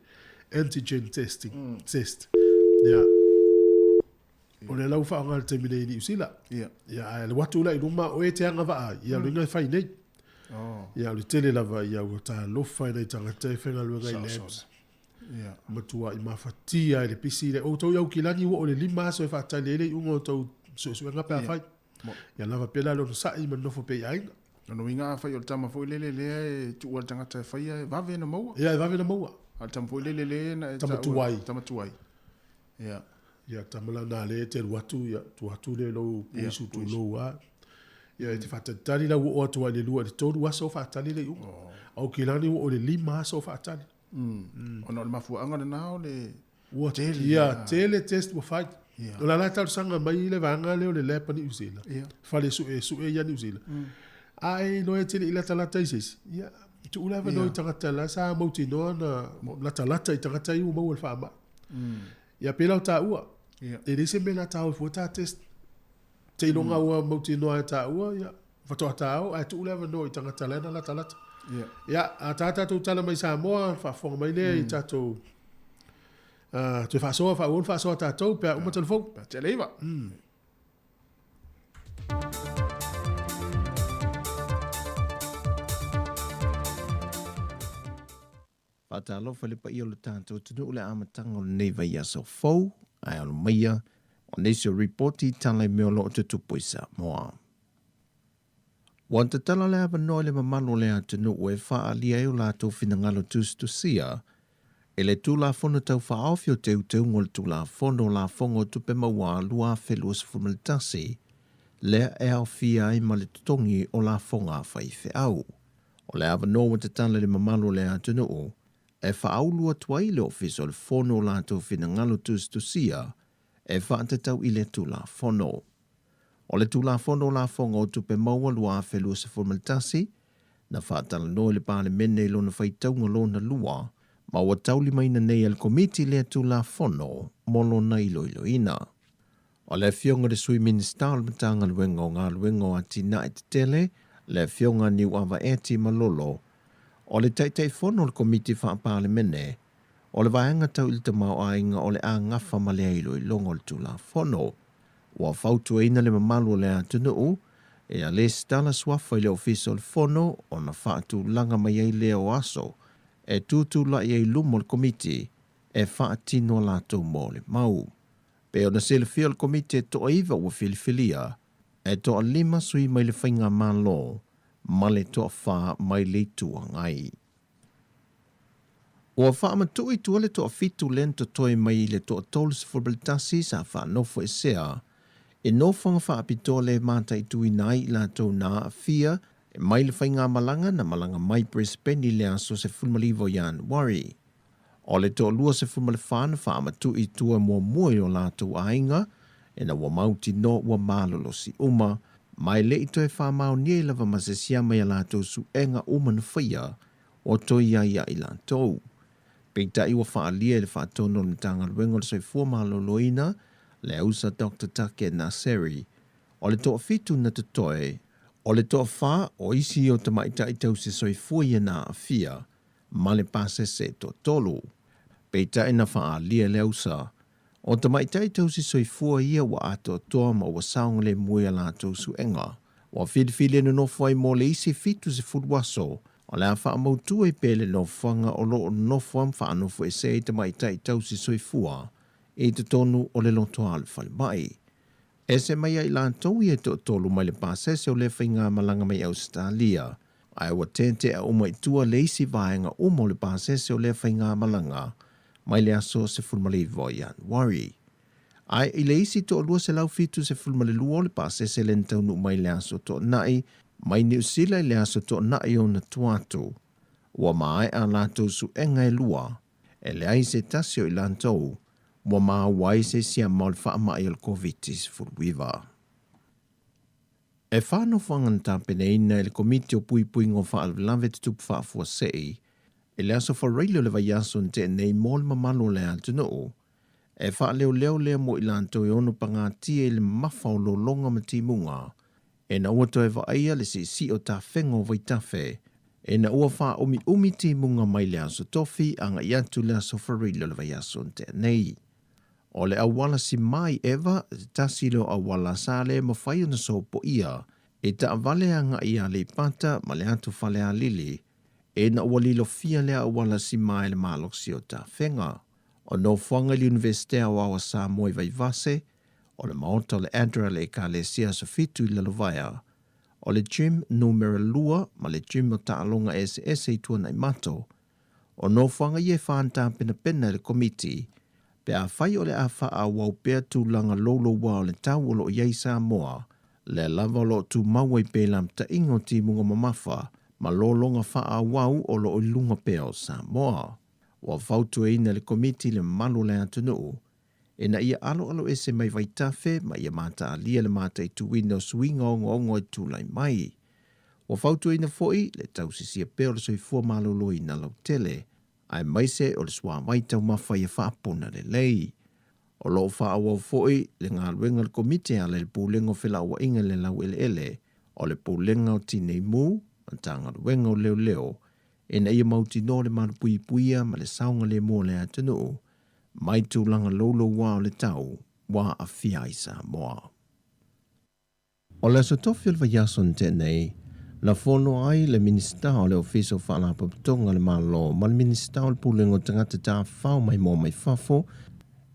Speaker 5: antigen testing test. Ia. O lea la ua faaaoga i le taimi nei i Niu Sila.
Speaker 1: Ia.
Speaker 5: Ia, ae alu atu la i luma, o e te agavaa ai, ia, o le uiga e fai nei.
Speaker 1: Oh.
Speaker 5: Ia, o le tele lava, ia, ua talofa i nai tagata e faigaluega i labs.
Speaker 1: Ia.
Speaker 5: Matuai mafatia ai le pisi le outou i Aukilani ua oo i le 5 aso e faatali ai le iuga o tou suesuega pe afai. Ia lava pea la le onosai ma nofo pea i aiga.
Speaker 1: Lona uiga afai o le tama foi lele lea e tuua i le tagata e faia e vave ona maua.
Speaker 5: Ia, e vave ona maua.
Speaker 1: A o le tama foi lele lea na e
Speaker 5: Tama tuai.
Speaker 1: Tama tuai. Ia.
Speaker 5: Ia, tama la na lea e te alu atu, ia, tuu atu lea i lou puisu tulou lava. Ia e te faatalitali la ua oo atu ai i le 2 i le 3 aso o faatali le iuga. Aukilani ua oo i le 5 aso o faatali.
Speaker 1: Ona o le mafuaaga lena o le
Speaker 5: Ua tele, ia, tele test ua fai. O la la talosaga mai le vaega lea o le lab a Niu Sila, fale sue sue ia Niu Sila. Ae iloa e te le i latalata i se isi, ia, tuu le avanoa i tagata la sa mautinoa na latalata i tagata ia ua maua i le faamai. Ia pei la o taua, e leai se mea la ta o ai fua ta test. Seiloga ua mautinoa e taua, ia, faatoa ta o, ae tuu le avanoa i tagata la na latalata. Ia, a ta tatou tala mai Samoa, faafofoga mai lea i tatou toe faasoa, faaauau le faasoa a tatou pe a uma telefou.
Speaker 1: Pe a tele iva.
Speaker 6: Faatalofa i le paia o le tatou atunuu i le amataga o lenei vaiaso fou, ae alo maia o nisi o ripoti i tala i mea o lo o tutupu i Samoa. Ua tatala le avanoa i le mamalu o le atunuu e faaalia ai o latou finagalo tusitusia i le Tulafono Tau Faaofi o Teuteuga o le Tulafono o Lafoga o Tupe Maua 2021, lea e aofia ai ma le totogi o lafoga a faifeau. O le avanoa ua tatala i le mamalu o le atunuu e faaulu atu ai le Ofisa o le Fono o latou finagalo tusitusia e faatatau i le Tulafono. O le Tulafono o Lafoga o Tupe Maua 2021, na faatalanoa i le Palemene i lona faitauga lona lua, ma ua taulimaina nei e le Komiti lea Tulafono mo lona iloiloina. O le Afioga i le Sui Minisita o le Matagaluega o Galuega o Atinae Tetele, le Afioga Niuava Eti Malolo, o le Taitaifono o le Komiti Faa-Palemene o le Vaega Tau i le Tamaoaiga o le a gafa ma lea iloiloga o le Tulafono. Ua fautuaina le mamalu o le atunuu ia lesitala suafa i le Ofisa o le Fono ona faatulaga mai ai lea o aso e tutulai ai luma o le Komiti e faatino a latou molimau. Pei ona silafia o le Komiti e toaiva ua filifilia, e toalima sui mai le Faigamalo ma le toafa mai le Itu Agai. Ua faamatuu i tua le toafitu lea na totoe mai i le toa 31 sa faanofoesea i nofoaga faapitoa le mataituina ai i latou na aafia mai le faigamalaga na malaga mai Brisbane i le aso 19 o Ianuari. O le toalua 14 na faamatuu i tua muamua i o latou aiga, ina ua mautinoa ua malolosi uma, ma e le i toe faamaonia ai lava ma se siama i a latou suega uma na faia, ua toe i ai ia i latou. Peitai ua faaalia i le faatonu o le Matagaluega o le Soifua Maloloina, le ausa Doctor Take Naseri, o le toafitu na totoe, o le toafa o isi o tamaitai tausisoifua ia na aafia, ma le pasese toatolu. Peitai na faaalia e le ausa, o tamaitai tausi soifua ia ua atoatoa ma ua saogalemu ai a latou suega. Ua filifili e nonofo ai mo le isi 70 aso, o le a faamautu ai pea le nofoaga o lo o nonofo ma faanofoesea ai tamaitai tausi soifua i totonu o le lotoa o le falemai. Ese mai ai latou ia e toatolu mai le pasese o lea faigamalaga mai Ausetalia, ae ua tētea uma i tua le isi vaega uma o le pasese o lea faigamalaga mai le aso 19 o Ianuari. Ae i le isi toalua 172 o le pasese lea na taunuu mai le aso Toonai mai Niu Sila i le aso Toonai ona tua atu, ua maea a latou suega e lua, e leai se tasi o i latou ua maua ai se siama o le faamai o le Koviti-19. E fa nofoaga na tapenaina e le Komiti o Puipuiga o Faalavelave Tutupu Faafuasei i le aso Faraile o le vaiaso na tea nei mo le mamalu o le atunuu, e faaleoleo lea mo i latou e ono pagatia i le mamafa o lologa ma timuga ina ua toe vaaia le siisii o tafega o vaitafe ina ua faaumiumi timuga mai le aso Tofi agai atu i le aso Faraile o le vaiaso na tea nei. O le auala simā i ʻEva, se tasi lea o auala sa le mafai ona sopoia i taavale agai i Aleipata ma le atu Falealili, ina ua lilofia lea auala simā e le malosi o tafega. O nofoaga i le Iunivesite Aoao a Samoa i Vaivase, o le maota o le ADRA le Ekalesia Aso Fitu i Lalovaea, o le Gym Numera 2 ma le Gym o Taaloga Eseese i Tuanaimato, O nofoaga ia e fa na tapenapena e le Komiti pe afai o le a faaauau pea tulaga louloua o le tau o lo o i ai Samoa. Lea lava o lo o tumau ai pea i lapataiga o timuga mamafa ma lologa faaauau o lo o i luga pea o Samoa. Ua fautuaina e le Komiti le mamalu o le atunuu ina ia aloaloese mai vaitafe ma ia mataalia le mataituina o suiga ogaoga e tulai mai. Ua fautuaina foi le tausisia pea o le soifua maloloina lautele, aemaise o le suavai taumafa ia faapuna lelei. O lo o faaauau foi le galuega a le Komiti e ala i le Pulega o Felauaiga i le Laueleele, o le Pulega o Tinei Mu, Matagaluega o Leoleo, ina ia mautinoa le malupuipuia ma le saogalemu o le atunuu mai tulaga louloua o le tau ua aafia ai Samoa. O le Aso Tofi o le vaiaso na tea nei, na fono ai le Minisita o le Ofisa o Faalapotopotoga a le Malo ma le Minisita o le Pulega o Tagata Tafafao Maimoa Mai Fafo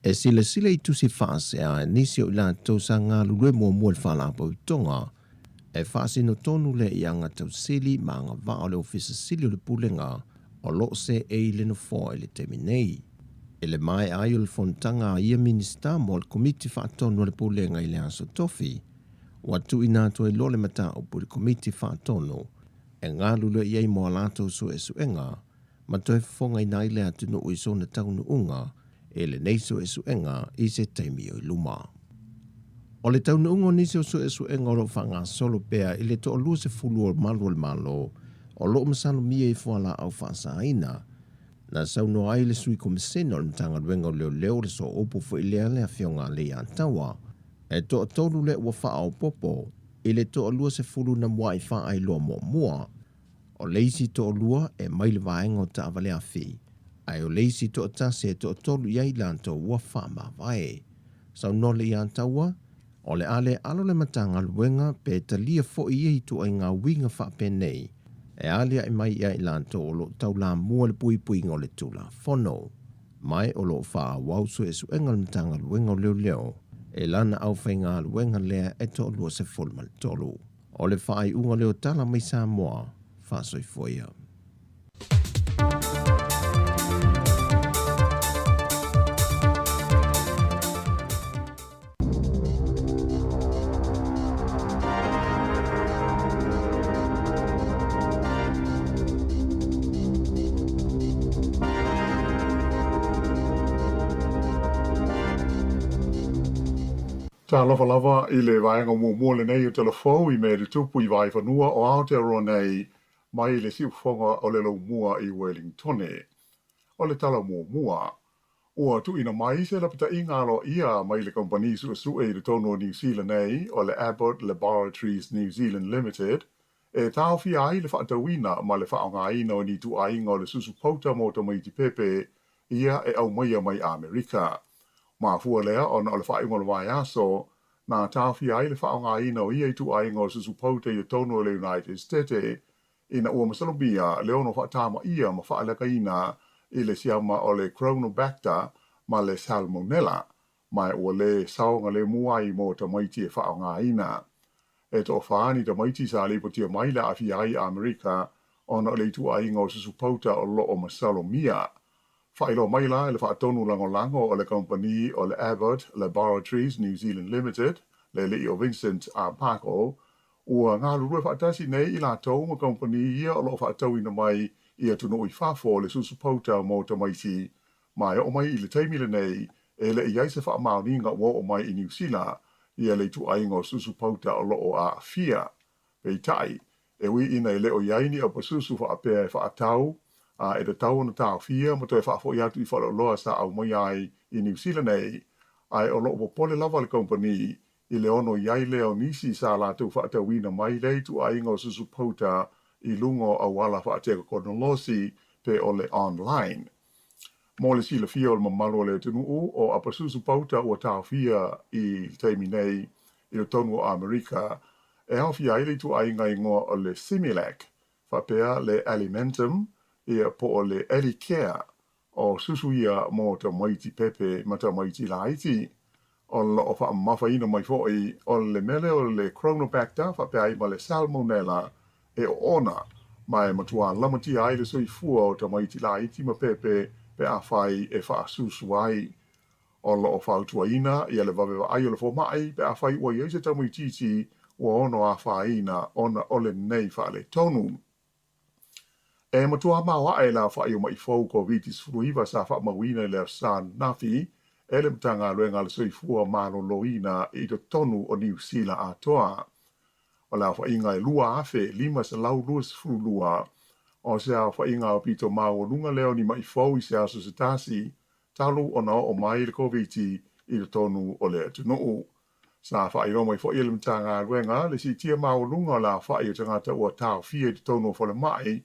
Speaker 6: e silasila i tusi faasea e nisi o i latou sa galulue muamua i le Faalapotopotoga e faasino tonu lea i aga tausili ma agavaa o le Ofisa Sili o le Pulega o lo o seei i le nofoa i le taimi nei. I le maea ai o le fonotaga a ia Minisita mo le Komiti Faatonu a le Pulega i le Aso Tofi, ua tuuina atu ai loa le mataupu i le Komiti Faatonu e galulue i ai mo a latou suesuega ma toe fofogaina ai le atunuu i sona taunuuga i lenei suesuega i se taimi o i luma. O le taunuuga o nisi o suesuega o lo o faagasolo pea i le toa-20 o malu o le Malo o lo o masalomia i fualaau faasaina, na saunoa ai le Sui Komisena o le Matagaluega o Leoleo o le Sooupu foi lea le Afioga a Leiataua, e toatolu lea ua faaopoopo i le toa-20 na muai faailoa muamua. O le isi toalua e mai le vaega o taavale afi, ae o le isi toatasi e toatolu i ai latou ua faamavae. Saunoa Leiataua, o le a le alo le Matagaluega pe talia foi ia ituaiga uiga faapenei e aliae mai ia i latou o lo o taulamua le puipuiga o le Tulafono. Ma o lo o faaauau suesuega a le Matagaluega o Leoleo i lana aufaigaluega lea e toa-23. O le faaiuga lea o Tala mai Samoa, faasoifua ia.
Speaker 7: Talofa lava i le vaega muamua lenei o Tala Fou i mea tutupu i Vaefanua o Aotearoa nei mai le siufofoga o le Laumua i Wellingtone. O le tala muamua, ua tuuina mai se lapataiga aloaia mai le kamupani suesue i totonu o Niu Sila nei o le Abbott Laboratories New Zealand Limited e taofia ai le faatauina ma le faaaogaina o ni ituaiga o le susu pauta mo tamaiti pepe ia e aumaia mai Amerika. Mafua lea ona o le faaiuga o le vaiaso na taofia ai le faaaogaina o ia ituaiga o le susu pauta i totonu o le United States ina ua masalomia le ono faatamaia ma faalekaina i le siama o le Cronobacter ma le Salmonella, ma ua le saogalemu ai mo tamaiti e faaaogaina. E toafa ni tamaiti sa lipotia mai le aafia ai Amerika ona o le ituaiga o susu pauta o lo o masalomia. Faailoa mai la e le faatonu lagolago o le kamupani o le Abbott Laboratories New Zealand Limited, le alii o Vincent Arbuckle, ua galulue faatasi nei i latou ma kamupani ia o lo o faatauina mai i atunuu i fafo le susu pauta mo tamaiti ma e oo mai i le taimi lenei e le i ai se faamaoniga ua oo mai i Niu Sila ia le ituaiga o susu pauta o lo o aafia. Peitai, e ui ina e le o i ai ni apasusu faapea e faatau, a e tatau ona taofia ma toe faafoi atu i faleoloa sa aumaia ai i Niu Sila nei, ae o lo o popole lava le kamupani i le ono i ai lea o nisi sa latou faatauina mai lea ituaiga o susu pauta i luga o auala faatekonolosi pe o le online. Mo le silafia o le mamalu o le atunuu, o apasusu pauta ua taofia i le taimi nei i totonu o Amerika, e aofia ai le ituaiga igoa o le Similac, faapea le Alimentum, ia po o le Elicare, o susu ia mo tamaiti pepe ma tamaiti laiti. O lo o faamamafaina mai foi o le mele o le Cronobacter faapea ai ma le Salmonella e oona, ma e matua lamatia ai le soifua o tamaiti laiti ma pepe pe afai e faasusu ai. O lo o fautuaina ia le vave vaai o le fomai pe afai ua i ai se tamaitiiti ua ono afaina ona o lenei faaletonu. E matua maoaʻe le aofaʻi o maʻi fou Koviti-19 sa faamauina i le Aso Sa ananafi e le Matagaluega a le Soifua Maloloina i totonu o Niu Sila atoa. O le aofaʻiga e 2,522, o se aofaʻiga aupito maualuga lea o ni maʻi fou i se aso se tasi talu ona oo mai le Koviti i totonu o le atunuu. Sa faailoa mai foi e le Matagaluega le siitia maualuga o le aofaʻi o tagata ua taofia i totonu o falemai,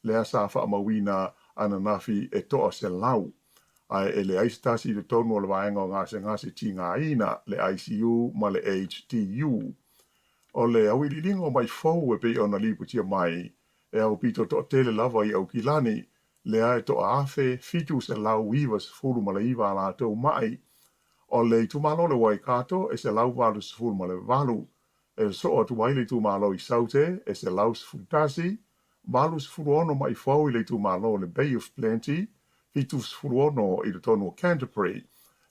Speaker 7: lea sa faamauina ananafi e 100. Ae e leai se tasi i totonu o le vaega o gasegase tigaina, le ICU ma le HDU. O le auiliiliga o maʻi fou e pei ona lipotia mai, e aupito toatele lava i Aukilani, lea e 1,799 a latou maʻi. O le itumalo o le Waikato e 188. E sosoo atu ai le itumalo i Saute e 111, 86 maʻi fou i le itumalo o le Bay of Plenty, 76 i totonu o Canterbury,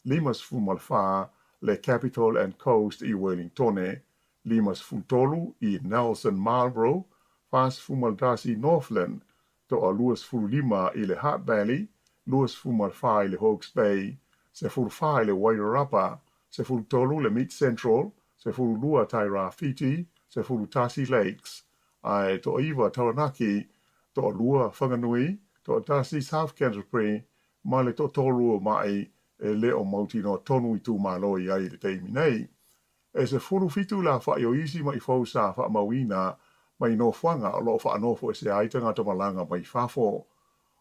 Speaker 7: 54 le Capital and Coast i Wellingtone, 53 i Nelson Marlborough, 41 i Northland, toa 25 i le Hutt Valley, 24 i le Hawke's Bay, 14 i le Wairarapa, 13 le Mid Central, 12 Tairāwhiti, 11 Lakes, ae toa 9 Taranaki, toa 2 Whanganui, toa 1 South Canterbury, ma le toatolu o maʻi e le o mautinoa tonu itumalo i ai i le taimi nei. E 17 le aofaʻi o isi maʻi fou sa faamauina mai nofoaga o lo o faanofoesea ai tagata malaga mai fafo.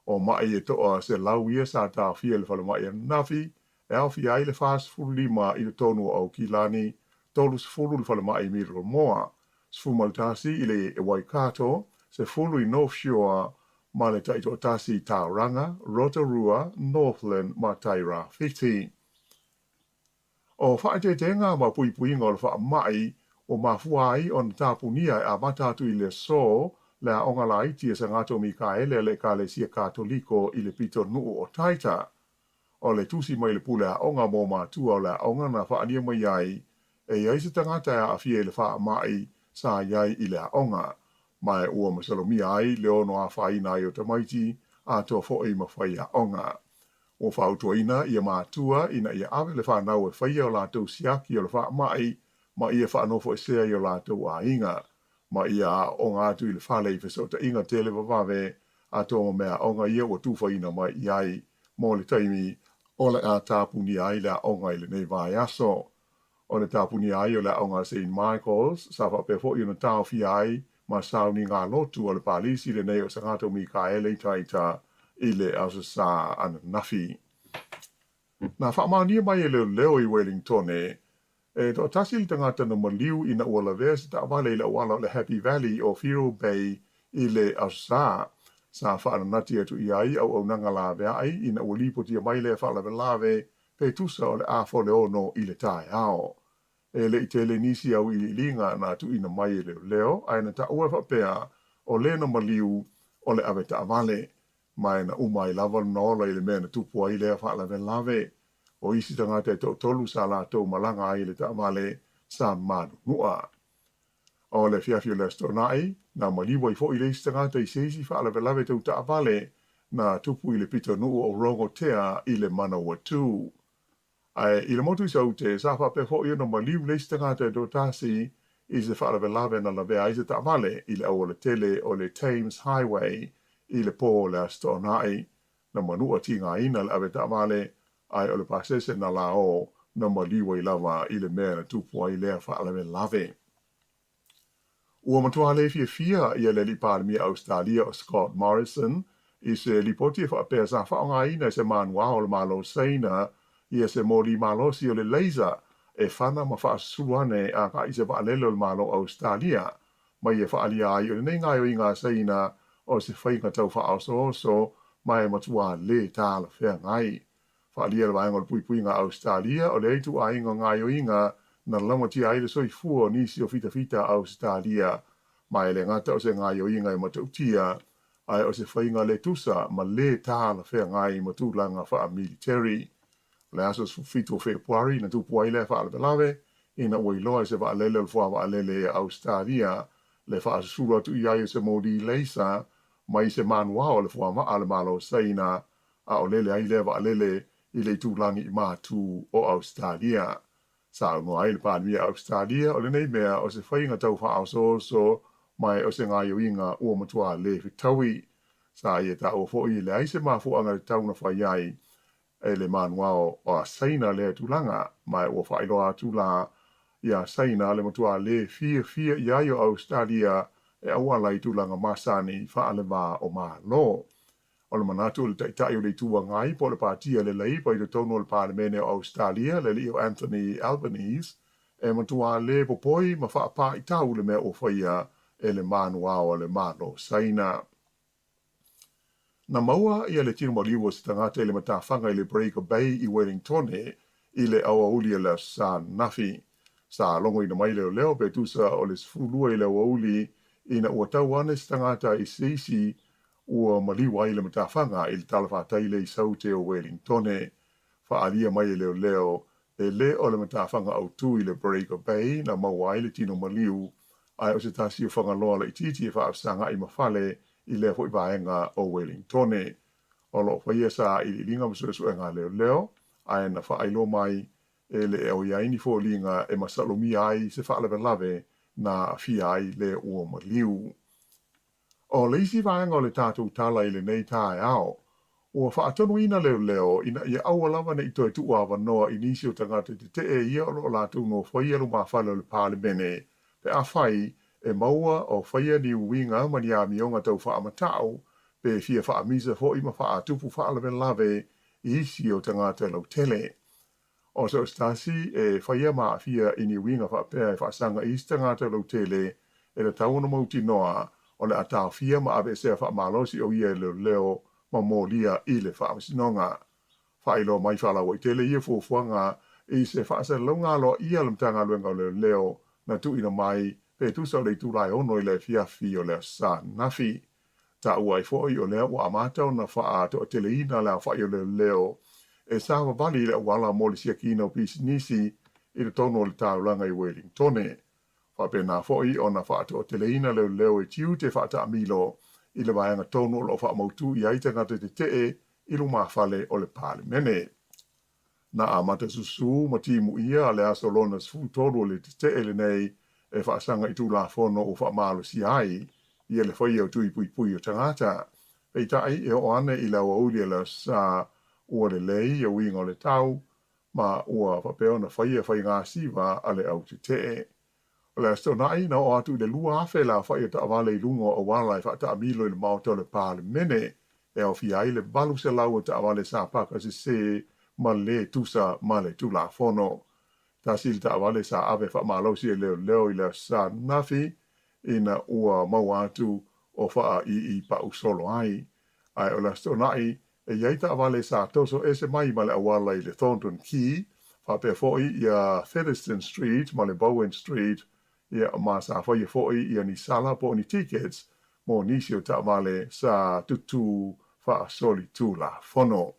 Speaker 7: O maʻi e 100 ia sa taofia i le falemai ananafi, e aofia ai le 45 i totonu o Aukilani, 30 i le falemai i Middlemoa, 11 i le Waikato, 10 i North Shore ma le taitoatasi i Tauranga, Rotorua, Northland ma Tairāwhiti. O faaeteetega ma puipuiga o le faamai ua mafua ai ona tapunia e amata atu i le aso le aoga laiti a Sagato Mikaele a le Ekalesia Katoliko i le pitonuu o Taita. O le tusi mai le pule aoga mo matua o le aoga na faaalia mai ai e i ai se tagata e aafia i le faamai sa i ai i le aoga, ma ua masalomia ai le ono afaina ai o tamaiti atoa foi ma faiaoga. Ua fautuaina ia matua ina ia ave le fanau e faia o latou siaki o le faamai ma ia faanofoesea i o latou aiga, ma ia aooga atu i le fale i fesootaiga televavave atoa ma meaaoga ia ua tufaina mai i ai mo le taimi o le a tapunia ai le aoga i lenei vaiaso. O le tapunia ai o le aoga a Saint Michael's sa faapea foi ona taofia ai ma sauniga lotu a le Palisi lenei o Sagato Mikaele i Taita i le Aso Sa ananafi. Na faamaonia mai e leoleo i Wellingtone, e toatasi le tagata na maliu ina ua lavea se taavale i le auala o le Happy Valley o Whiro Bay i le Aso Sa. Sa faananati atu i ai auaunaga laveai ina ua lipotia mai lea faalavelave pe tusa o le 5:30 i le taeao. E le i tele nisi auiliiliga na tuuina mai e leoleo, ae na taua e faapea o le na maliu o le ave taavale, ma e na uma ai lava lona ola i le mea na tupu ai lea faalavelave. O isi tagata e toatolu sa latou malaga ai i le taavale sa manunua. O le afiafi o le Aso Toonai, na maliu ai foi le isi tagata i se isi faalavelave tau taavale na tupu i le pitonuu o Rongotea i le Manawatū. Ae i le motu i Saute, sa faapea foi ona maliu le isi tagata e toatasi i se faalavelave na lavea ai se taavale i le auala tele o le Thames Highway i le pō o le Aso Toonai. Na manua tigaina le ave taavale, ae o le pasese na lao na maliu ai lava i le mea na tupu ai lea faalavelave. Ua matua le fiafia ia le alii Palemia Ausetalia o Scott Morrison i se lipoti e faapea sa faaaogaina e se manuao o le Malo Saina ia se moli malosi o le laser e fana ma faasusulu ane agai i se vaalele o le Malo Ausetalia ma ia faaalia ai o lenei gaoioiga a Saina o se faiga tau faaosooso ma e matua le talafeagai. Faaalia le Vaega o le Puipuiga a Ausetalia o lea ituaiga gaoioiga na lamatia ai le soifua o nisi o fitafita a Ausetalia, ma e le gata o se gaoioiga e matautia, ae o se faiga le tusa ma le talafeagai ma tulaga faamiliteri. O le aso 17 o Fepuari na tupu ai lea faalavelave. ina ua iloa e se vaalele o le fuavaalele a Ausetalia le faasusulu atu i ai o se moli leisa mai se manuao o le fuavaa a le Malo o Saina a o lele ai lea vaalele i le itulagi i matu o Ausetalia. Saunoa ai le Palemia o Ausetalia o lenei mea o se faiga tau faaosooso ma o se gaoioiga ua matua lē fetaui. Sa ia taua foi e leai se mafuaaga tatau na fai ai e le manuao a Saina lea tulaga, ma ua faailoa atu la iā Saina le matua lē fiafia i ai o Ausetalia e auala i tulaga masani faale-va o Malo. O le manatu o le Taitai o le Itu Agai po o le Pātia a le Leipa i totonu o le Palemene o Ausetalia, le alii o Anthony Albanese, e matua lē popoi ma faapāitau le mea ua faia e le manuao a le Malo o Saina. Na maua ia le tino maliu o se tagata i le matafaga i le Breaker Bay i Wellingtone i le aoauli o le Aso Sa ananafi. Sa logoina mai leoleo pe tusa o le 12 i le aoauli ina ua tau ane se tagata i se isi ua maliu ai le matafaga i le talafatai lea i Saute o Wellingtone. Faaalia mai e leoleo e lē o le matafaga autū i le Breaker Bay na maua ai le tino maliu, ae o se tasi o fagaloa laitiiti e faafesagaʻi ma fale i lea foi vaega o Wellingtone. O lo o faia sailiiliga ma suesuega a leoleo, ae na faailoa mai e le o i ai ni foliga e masalomia ai se faalavelave na aafia ai le ua maliu. O le isi vaega o le tatou tala i lenei taeao, ua faatonuina leoleo ina ia aua lava ne i toe tuu avanoa i nisi o tagata tetee ia o lo o latou nofoia lumafale o le Palemene pe afai e maua o faia ni uiga ma ni amioga tau faamatau pe fia faamisa foi ma faatupu faalavelave i isi o tagata lautele. O so o se tasi e faia ma aafia i ni uiga faapea e faasaga i isi tagata lautele e tatau ona mautinoa o le a taofia ma aveesea faamalosi o ia e leoleo ma molia i le faamasinoga. Faailoa mai faalauaitele ia fuafuaga i se faasalalauga aloaia a le Matagaluega o Leoleo na tuuina mai pe tusa o le itula e 6 i le afiafi o le Aso Sa ananafi. Taua ai foi o lea ua amata ona faatoateleina le aofai o leoleo e savavali i le auala mo le siakiina o pisinisi i totonu o le taulaga i Welingtone. Faapena foi ona faatoateleina leoleo e tiute faataamilo i le vaega tonu o lo o faamautu i ai tagata tetee i lumafale o le Palemene. Na amata susū ma timuia le aso lona 13 o le tetee lenei e faasaga i Tulafono ua faamalosia ai ia le faia o tui puipui o tagata. Peitai, e oo ane i le aoauli o le Aso Sa ua lelei ia uiga o le tau ma ua faapea ona faia faigasiva a le au tetee. O le Aso Toonai, na oo atu i le 2,000 le aofai o taavale i luga o auala e faataamilo i le Maota o le Palemene, e aofia ai le 800 o taavale sa paka sesē ma lē tusa ma le Tulafono. Tasi le taavale sa ave faamalosi e leoleo i le Aso Sa ananafi ina ua maua atu o faaii pau solo ai. Ae o le Aso Toonai, E i ai taavale sa toso ese mai ma le auala i le Thornton Quay, faapea foi ia Featherston Street ma le Bowen Street, ia ma sa faia foi ia ni sala po o ni tickets mo nisi o taavale sa tutū faasolitulafono.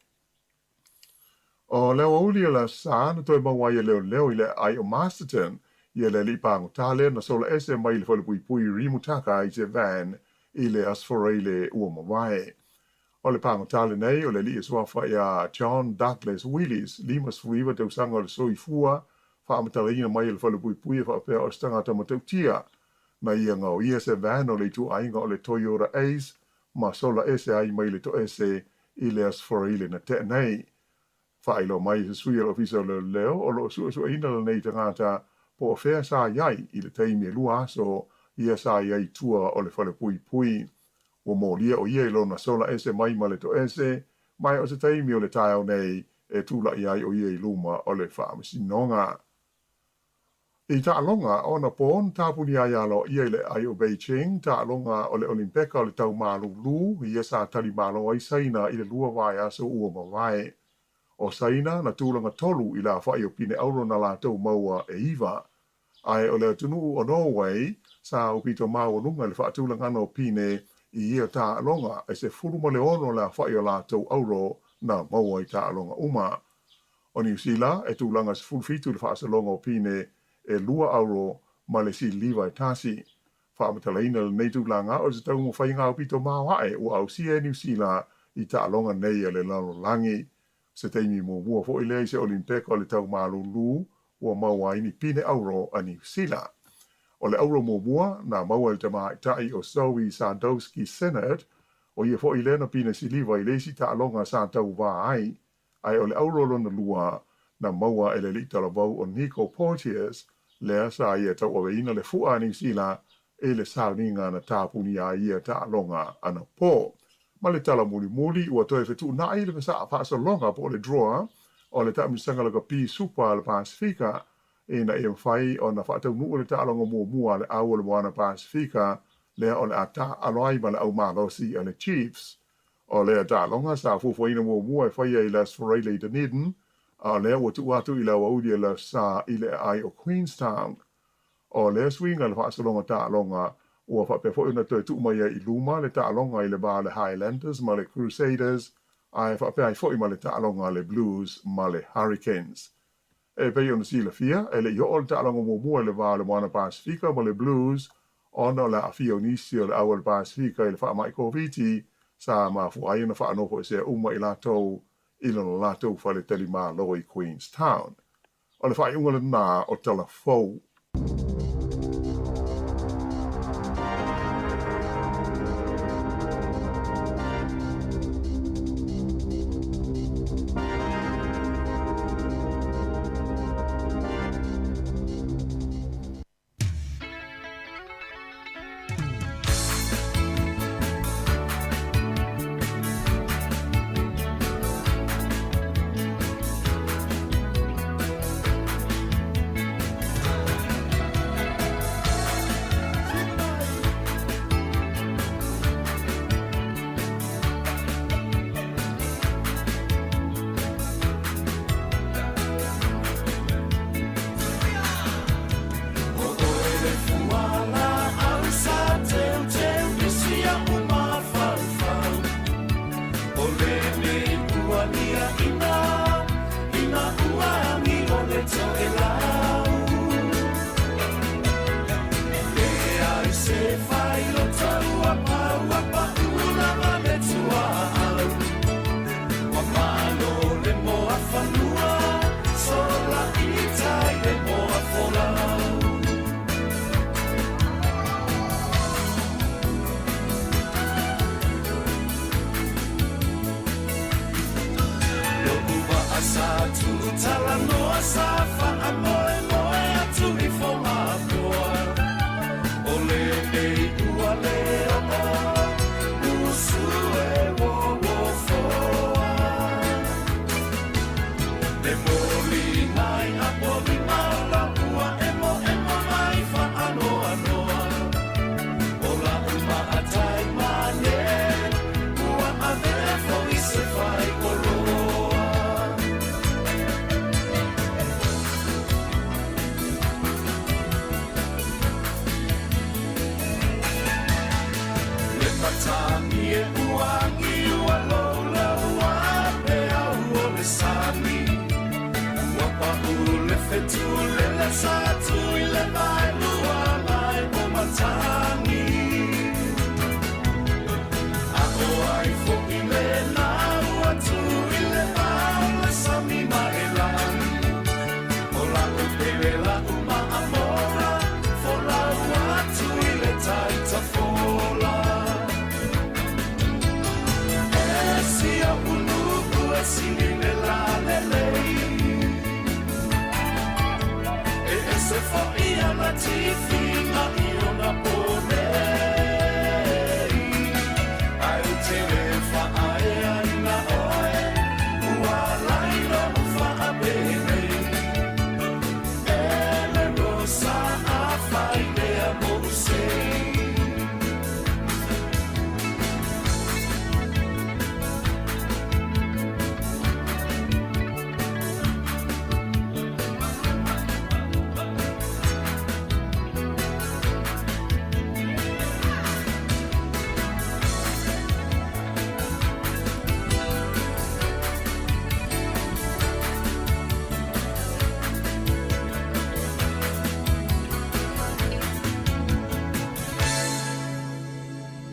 Speaker 7: O le aoauli o le Aso Sa na toe maua ai e leoleo i le aai o Masterton ia le alii pagota lea na sola ese mai le falepuipui Rimutaka i se van i le Aso Faraile ua mavae. O le pagota lenei o le alii e suafa iā John Douglas Willis, 59 tausaga o le soifua, faamatalaina mai e le falepuipui e faapea o se tagata matautia. Na ia gaoia se van o le ituaiga o le Toyota Ace ma sola ese ai mai le toese i le Aso Faraile na tea nei. Faailoa mai e se sui o le Ofisa o Leoleo o lo o suesueina lenei tagata po o fea sa i ai i le taimi e lua aso ia sa i ai i tua o le falepuipui. Ua molia o ia i lona sola ese mai ma le toese, ma o se taimi o le taeao nei e tulaʻi ai o ia i luma o le faamasinoga. I taaloga anapo na tapunia ai aloaia i le aai o Beijing, taaloga o le Olimpeka o le Tau Malūlū, ia sa tali malo ai Saina i le lua vaiaso ua mavae. O Saina na tulaga tolu i le aofai o pine auro na latou maua e iva. Ae o le atunuu o Norway sa aupito maualuga i le faatulagana o pine i ia taaloga e 16 le aofai o latou auro na maua i taaloga uma. O Niu Sila e tulaga 17 i le faasologa o pine e 2 auro ma le siliva e tasi. Faamatalaina lenei tulaga o se taumafaiga aupito maoae ua ausia e Niu Sila i taaloga nei a le lalolagi. Se taimi muamua foi lea i se Olimpeka o le tau malūlū ua maua ai ni pine auro a Niu Sila. O le auro muamua na maua e le tamaitai o Zoi Sadowski-Synnott, o ia foi lea na pine siliva i le isi taaloga sa tauvā ai, ae o le auro lona lua na maua e le alii talavou o Nico Porteous, lea sa ia tauaveina le fu'a a Niu Sila i le sauniga na tapunia ai ia taaloga anapo. Ma le tala mulimuli, ua toe fetuunai le faasologa po o le draw o le taamilosaga lakapi Supa a le Pasefika ina ia mafai ona faataunuu le taaloga muamua a le au o le Moana Pasefika lea o le a taaalo ai ma le au malosi a le Chiefs. O lea taaloga sa fuafuaina muamua e faia i le Aso Faraile i Dunedin, a o lea ua tuu atu i le aoauli o le Aso Sa i le aai o Queenstown. O lea suiga i le faasologa taaloga ua faapea foi ona toe tuu mai ai i luma le taaloga i le va o le Highlanders ma le Crusaders, ae faapea ai foi ma le taaloga a le Blues ma le Hurricanes. E pei ona silafia, e le i oo le taaloga muamua i le va o le Moana Pasefika ma le Blues ona o le aafia o nisi o le au a le Pasefika i le faamai Koviti sa mafua ai ona faanofoesea uma i latou i lona latou faletalimalo i Queenstown. O le faaiuga lena o Tala Fou.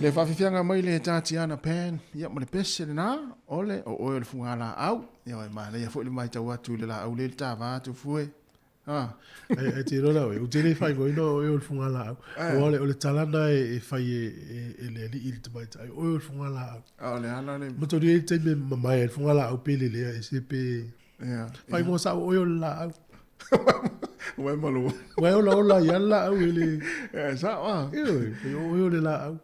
Speaker 1: Le faafiafiaga mai le Tatiana Pan, ia ma le pese lena, o le o oe o le fugalaau. Ia e manaia foi le matau atu i le laau le tava atu fue. Ah.
Speaker 5: Ai te iloa la oe, ou te le faaigoaina o oe o le fugalaau. Aua o le tala lena e fai e le alii i le tamaitai, o oe o le fugalaau.
Speaker 1: A o le ala le...
Speaker 5: Manatua e i ai le taimi e mamae ai le fugalaau pe lelea ese pe...
Speaker 1: Ia.
Speaker 5: Faaigoa sao o oe o le laau.
Speaker 1: Ua e malu.
Speaker 5: Ua e olaola ai lava le laau e le...
Speaker 1: Ia, e sao a.
Speaker 5: Ioe, o oe o le laau.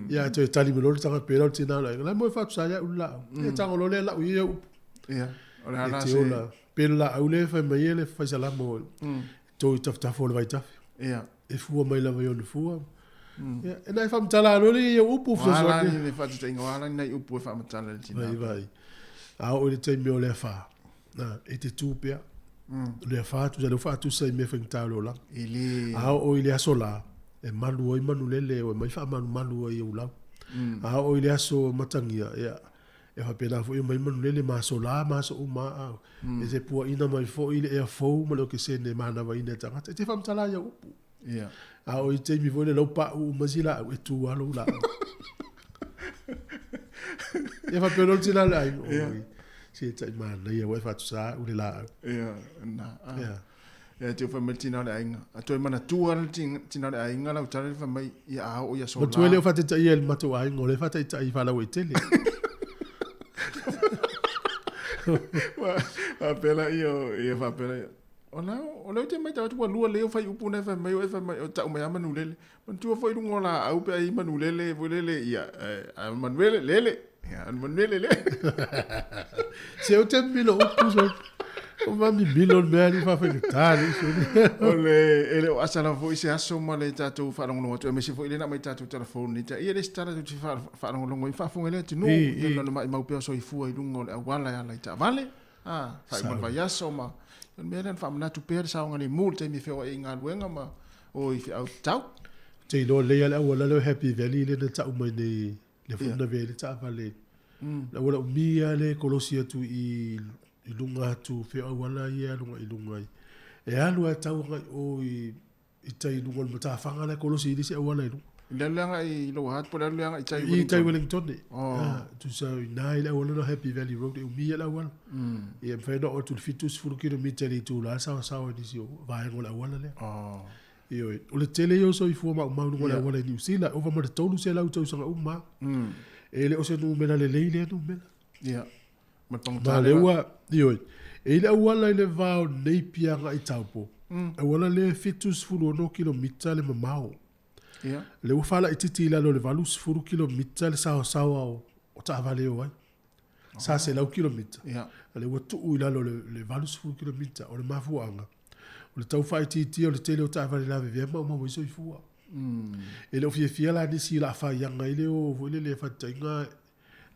Speaker 5: Ia, toe tali mai loa le tagata pe la o le tina o le aiga. La e moe faatusa ai au i le laau. Ia, tago loa lea lau ia upu.
Speaker 1: Ia, o le ala
Speaker 5: se... E te ola. Pe le laau lea e fai mai ai le faisalamo to i tafatafa o le vaitafe.
Speaker 1: Ia.
Speaker 5: E fua mai lava i ona fua. Ia, e nai faamatala loa lea i au upu
Speaker 1: fesoasoani. O a la le faataitaiga, o a la ni nai upu e faamatala i le tina.
Speaker 5: Vai, vai. A oo i le taimi o le afa, na, e te tu pea. O le afa, tusa lea ua faatusa i mea faigata o le olaga.
Speaker 1: E le...
Speaker 5: A oo i le aso la, e malu ai manulele, e omai faamalumalu ai i ou lau. A oo i le aso matagia, ia, E faapena foi omai manulele ma aso la ma aso uma a e te puaina mai foi le ea fou ma le okesene e manavaina e tagata. E te faamatala ai au upu.
Speaker 1: Ia.
Speaker 5: A o i taimi foi le lau pauu uma si laau, e tu lava lou laau. Ia faapea loa le tina o le aiga, oi, se tai manaia ua e faatusa au le laau.
Speaker 1: Ia, na. Ia. Ia te fai mai le tina o le aiga. A toe manatua le tina o le aiga lau tala le fai mai, ia a oo i aso la.
Speaker 5: Matua e le o faataitaia i le matou aiga, o lea e faataitai faalauaitele.
Speaker 1: Faapea laia, ia faapea laia. O la, o lea ou te matau atu ua lua lelei o fuaiupu na e fai mai, e fai mai, o tau mai lava manulele. Manatua foi luga o laau pe a i ai manulele foi lele, ia, a manuele, lele. Ia, a manuele, lele.
Speaker 5: Se ou te mimilo upu, so. O ma mimilo le mea ni faafaigata le uso ni.
Speaker 1: O le, e le o asa lava foi se aso ma le tatou faalogologo atu, aemaise foi lea na aumai tatou telefoni. Ia le isi tala tou te faalogologo ai, faafofoga i le atunuu, ia ona maumau pea o soifua i luga o le auala e ala i taavale. A, faaiuga o le vaiaso ma o le mea lea na faamanatu pea le saogalemu i le taimi e feoai ai i galuega ma o i feau tatau.
Speaker 5: Ou te iloa lelei lava le auala lea o Happy Valley lea na tau mai nei, lea foi na avea ai le taavale. Le auala umi lava lea e kolosi atu i i luga atu, fea o auala ia e alu agai i luga i. E alu lava e tau agai i o i i tai i luga o le matafaga la e kolosi ai le isi auala i luga.
Speaker 1: I le alu lea agai i Lower Hutt po o le alu lea agai i tai
Speaker 5: i Wellington? I tai Wellington. Oh. Ah, tusa i ina i le auala na Happy Valley Road e umi ai le auala. Ia e mafai ona oo atu i le 70 kilomita i le itula e saoasaoa i nisi o vaega o le auala lea.
Speaker 1: Oh.
Speaker 5: Ioe. O le tele ia o soifua maumau i luga o le auala i Niu Sila, e ova ma le 300 tausaga uma lava. E le o se numera lelei lea numera.
Speaker 1: Ia. Ma le
Speaker 5: pagota Ma lea ua, ioe, e i le auala i le va o Napier agai i Taupo, auala lea e 76 kilomita le mamao.
Speaker 1: Ia.
Speaker 5: Lea ua faalaitiiti i lalo o le 80 kilomita le saoasaoa o taavale e o ai. Sa 100 kilomita.
Speaker 1: Ia.
Speaker 5: A lea ua tuu i lalo o le 80 kilomita. O le mafuaaga, o le tau faaitiitia o le tele o taavale lavevea ma maumau ai soifua. E le o fiafia la nisi i le afaina ai lea o foi lele faataitaiga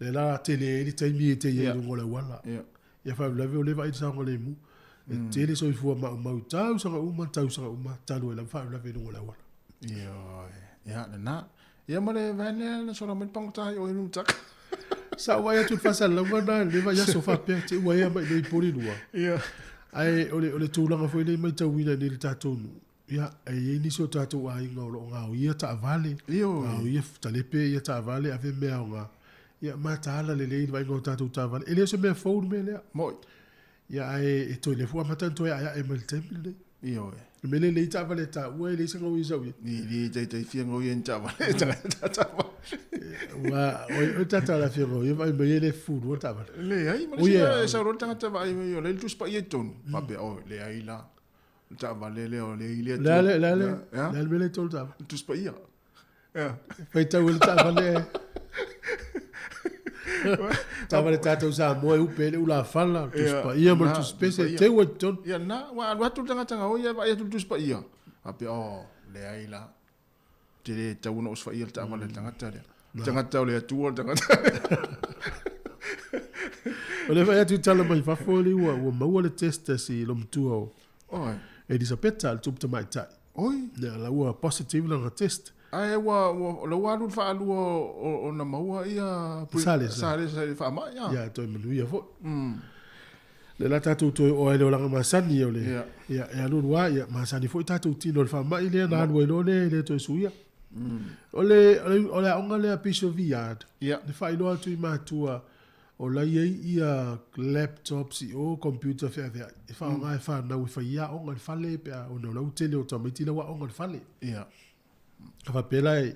Speaker 5: Lea la tele ai le taimi e te i ai i luga o le auala. Ia faalavelave o lea e vaai i le saogalemu. E tele soifua maumau i tausaga uma tausaga uma talu ai lava faalavelave i luga o le auala.
Speaker 1: Ioe. Ia, lena. Ia ma le vae lea na sola mai le pagota i o i Lumutaka.
Speaker 5: Sa ou vaai atu i le faasalalauga lena i lenei vaiaso faapea te ua ea mai i inei i Porirua.
Speaker 1: Ia.
Speaker 5: Ae o le tulaga foi lea e matauina i inei i le tatou nuu, Ia, e i ai nisi o tatou aiga o lo o gaoia taavale, gaoia talepe ia taavale, ave mea aoga. Ia, mataala lelei le vaaiga o tatou taavale. E le o se mea fou le mea lea.
Speaker 1: Moi.
Speaker 5: Ia, ae e toe lea foi ua amata ona toe aeae mai i le taimi lenei.
Speaker 1: Ioe.
Speaker 5: O le mea lea e leai taavale e taua, e leai se gaoia sau i ai.
Speaker 1: E le taitai fia gaoia i ni taavale, tagata taavale.
Speaker 5: Aua, o le tata o le afioga o ia vaai mai e le fufulua le taavale.
Speaker 1: Leai, ma le isi mea e sau loa le tagata vaai mai o la e i le Tusi Paia i totonu, faapea, oi, leai la. Le taavale lea o le i le
Speaker 5: Le le le le le le mele tolu taavale.
Speaker 1: Tusi Paia. Ia.
Speaker 5: Faitau i le taavale. Taavale tatou Samoa e upe ai le ulafala, le Tusi Paia ma le Tusi Pese, e teu ai totonu.
Speaker 1: Ia lena, ua alu atu le tagata gaoi ae vaai atu i le Tusi Paia. Faapea, oh, leai la. Ou te le tatau ona osofaia le taavale a le tagata lea. Le tagata o le Atua le tagata.
Speaker 5: O le vaai atu i tala mai fafo le ua, ua maua le test a si lomtua o
Speaker 1: Oi.
Speaker 5: Elisapeta, le tupu tamaitai.
Speaker 1: Oi.
Speaker 5: Ia, la ua positive lana test.
Speaker 1: Ae ua, ua, la ua alu le faalua ona maua ia...
Speaker 5: Sale,
Speaker 1: sale, sale faamai, a.
Speaker 5: Ia, toe manuia foi. Lea la tatou toe oo ai i le olaga masani o le, ia, e alualu lava, ia, masani foi tatou tino i le faamai lea na alu ai loa lea e le toe suia. O le, o le, o le aoga lea Piece of Yard,
Speaker 1: Ia.
Speaker 5: le faailoa atu i matua, o la i ai ia laptops i o computer feaveai, e faaaoga e fanau e fai ai aoga i le fale pe a ona o la ua tele o tamaiti la ua aoga i le fale.
Speaker 1: Ia.
Speaker 5: A faapea la e